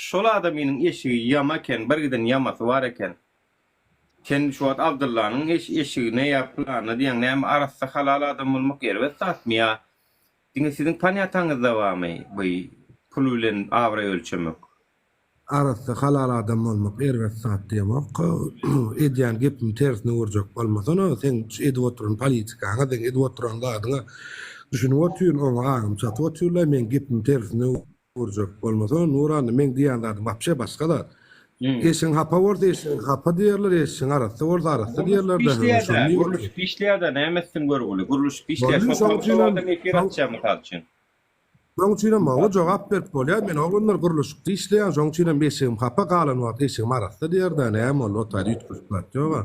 Şol adamynyň eşigi ýama eken, bir giden ýamasy bar eken. Sen şu wagt Abdyllanyň eşigine ýa pylanyna diýýäň, näme arassa halal adam bolmak erbet zatmy ýa diňe siziň panýataňyzda barmy bu pul bilen abraý ölçemek? Arassa halal adam bolmak erbet zat diýemok. Edýän gepimi tersine öwürjek bolmasana, seň şu edip oturan politikaňa, seň edip oturan zadyňa düşünip otyryn, oňa aňym çatyp otyrlaý, meň gepimi tersine öwürjek bolmasana, Nuranna, meň diýýän zadym wapşe başga zat. Eşigiň hapa bolsa eşigiň hapa diýerler, eşigiň arassa bolsa arassa Gurluşyk diýerler-dä, şony işleýär-dä, diýip gurluşyk otyryn. işleýär-dä, näme etsin görgüli, gurluşyk işleýär, Boldy, şol şoň üçinem, adam efir açýar mysal üçin. Şoň üçinem oňa jogap berip bolýar, men oglanlar gurluşykda işleýän, şoň üçinem eşigim hapa, galan wagt eşigim arassa diýer-dä, näme boldy, o taýda üýtgeşik zat ýog-a.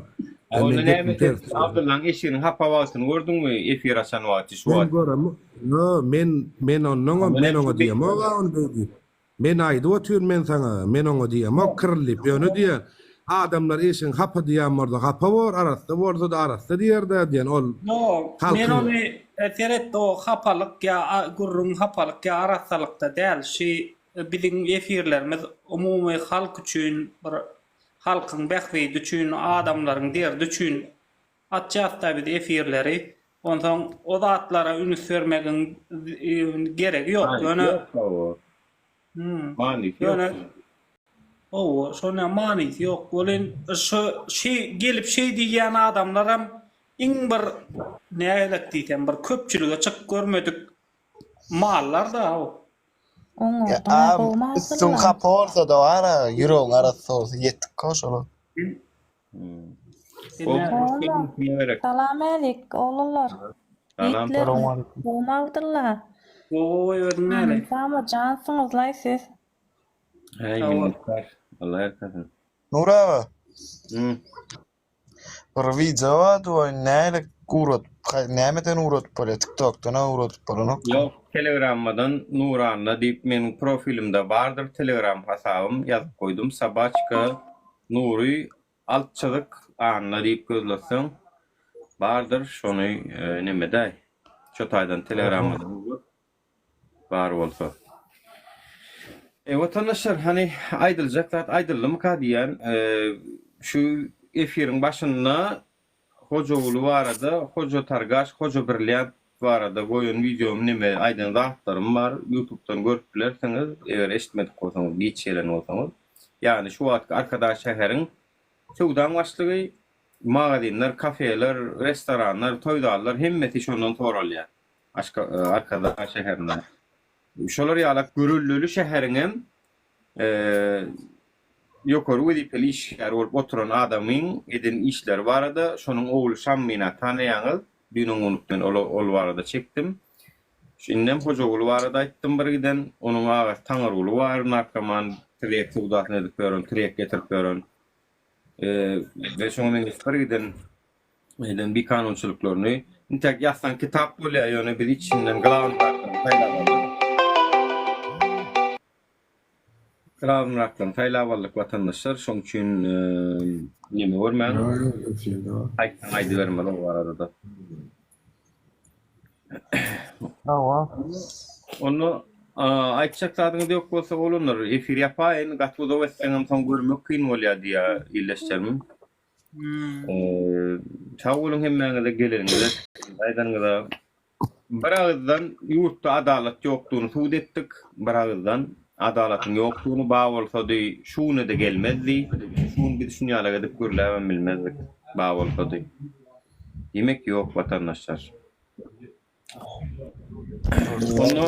A Ýa onda meň näme gepim sen ters däl. Abdyllaň eşiginiň hapa wagtyny gördüňmi, efir açan wagty şu Men wagt? göremok, ýo, men, men onnoňam, Onda men näme oňa üçin diýemog-a ony beý diýip. Men aýdyp otyryn men saňa, men oňa diýemok kirli diýip, ýöne diýen, adamlar eşigiň hapa diýen bolsa hapa bor, arassa bolsa-da arassa diýer-dä diýen, ol Ýok, men halkyň. ony seret o hapalyk ýa gürrüň hapalyk ýa arassalykda däl, şi biziň efirlerimiz umumy halk üçin bir halkyň bähbidi üçin adamlaryň derdi üçin Açýasda biz efirleri. Onsoň o zatlara ünüs bermegiň geregi ýok. Manysy Ýöne ýok hawa. Manysy ýok. Ýöne hawa, şonuň manysy ýok. Welin şu şeý gelip şeý diýýän adamlaram iň bir nähilek diýsem bir köpçülige çykyp görmedik mallar-da. Oňardyň-a Agam gowumy üstüň Abdylla? hapa bolsa-da bar-a, ýüregiň arassa bolsa ýetik-ow şolar. Gowmy? Salam älik, oglanlar. Salam. Ýigitler, gowumy Abdylla? Gowy özüň näle? Sagmy, jansyňyzlaý siz? Äý minnetdar. Allah ýalkasyn. Nury aga. Bir wideo bardy goý näle ugradyp nämeden ugradyp bolýar tiktokdan ugradyp bolanok. Ýok telegrammadan Nuranna diýip meniň profilimde bardyr telegram hasabym ýazyp goýdum sobaçka Nury alt çyzyk Anna diýip gözleseň bardyr şony nemedäý şo taýdan telegrammadan ugrat. Bar bolsa. E, watandaşlar, hany aýdyljak zat aýdyldymyka diýýän. E, şu efiriň başynda Hojaguly barada, Hoja Targaş, Hoja Brilliant barada goýan wideom neme aýdan zatlarym bar. Ýutubdan görüp bilersiňiz, eger eşitmedik bolsaňyz, giç gelen bolsaňyz. Ýagny şu wagtky Arkadag şäheriň söwdaň başlygy, magazinler, kafeler, restoranlar, toý zallar hemmesi şondan soralýar. Arkadag şäherinde. Şolar ýalak görelleli şäheriňem ýokary wezipeli işgäri bolup oturan adamyň eden işleri barada şonuň ogly Şammyna tanaýaňyz, düýn oňňunlyk men ol barada çekdim. Şu indem Hojaguly barada aýtdym bir giden, onuň agasy Taňyrguly bar, narkoman, tirýek söwdasyny edip ýören, tirýek getirip ýören we şoňa meňzeş bir giden eden bikanunçylyklaryny intäk ýazsaň kitap bolýar ýöne biz içinden glawny zatlaryny saýlap aldyk. Glawnyraklaryny saýlap aldyk watandaşlar şoň üçin neme görmäň. Aýtsaň aýdybermeli o barada-da. Hawa. Onda aýtjak zadyňyz ýok bolsa oglanlar efir ýapaýyn gaty uzak etseňem soň görmek kyn bolýar diýýär ildeşlerim. Sag boluň hemmäňize geleniňize, aýdanyňyza. Bir agyzdan ýurtda adalat ýokdugyny subut etdik. Bir agyzdan adalatyň ýokdugyny ba bolsady şu güne-de gelmezdi. Şu gün biz şunýalak edip gürläbem bilmezdik ba bolsady. Diýmek ýok watandaşlar. Onda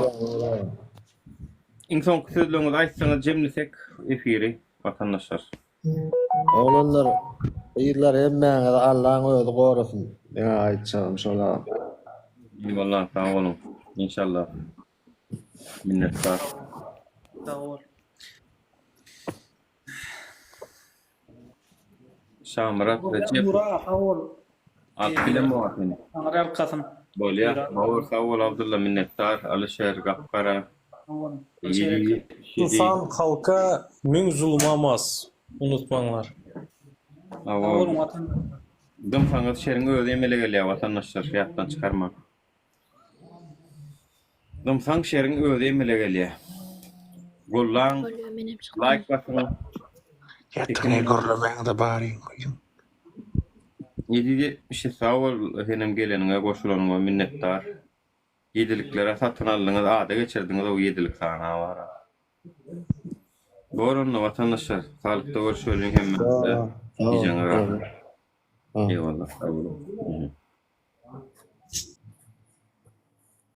iň soňky sözleriňizi aýtsaňyz jemlesek efiri watandaşlar. Oglanlar, gyzlar hemmäňizi Allaň özi gorasyn. Meň aýtjagym şol agam. Eýwallah sag boluň. Inşallah. Minnetdar. Sag bol. Şamyrat Rejepow. Nura sag bol. Alyp bilemok seni. Taňry ýalkasyn. Bolýa. Bawur sag bol Abdylla minnetdar. Alyşer Gapgara. Susan halka müň zuluma mas. Unutmaňlar. Sag boluň watandaşlar. Dymsaňyz şeriň özi emele gelýär watandaşlar ýatdan çykarmaň. Dymsaň şeriň özi emele gelýär. Gollaň, laýk basyň. Ýatyň gürlemäňde baryň goýuň. 777 sag bol senem geleniňe goşulanyňa minnetdar. Ýediliklere satyn aldyňyz ada geçirdiňiz o ýedilik sana bara. Bor onda watandaşlar saglykda görüşeliň hemmäňize. Gijäňiz rahat. Eýwallah sag boluň.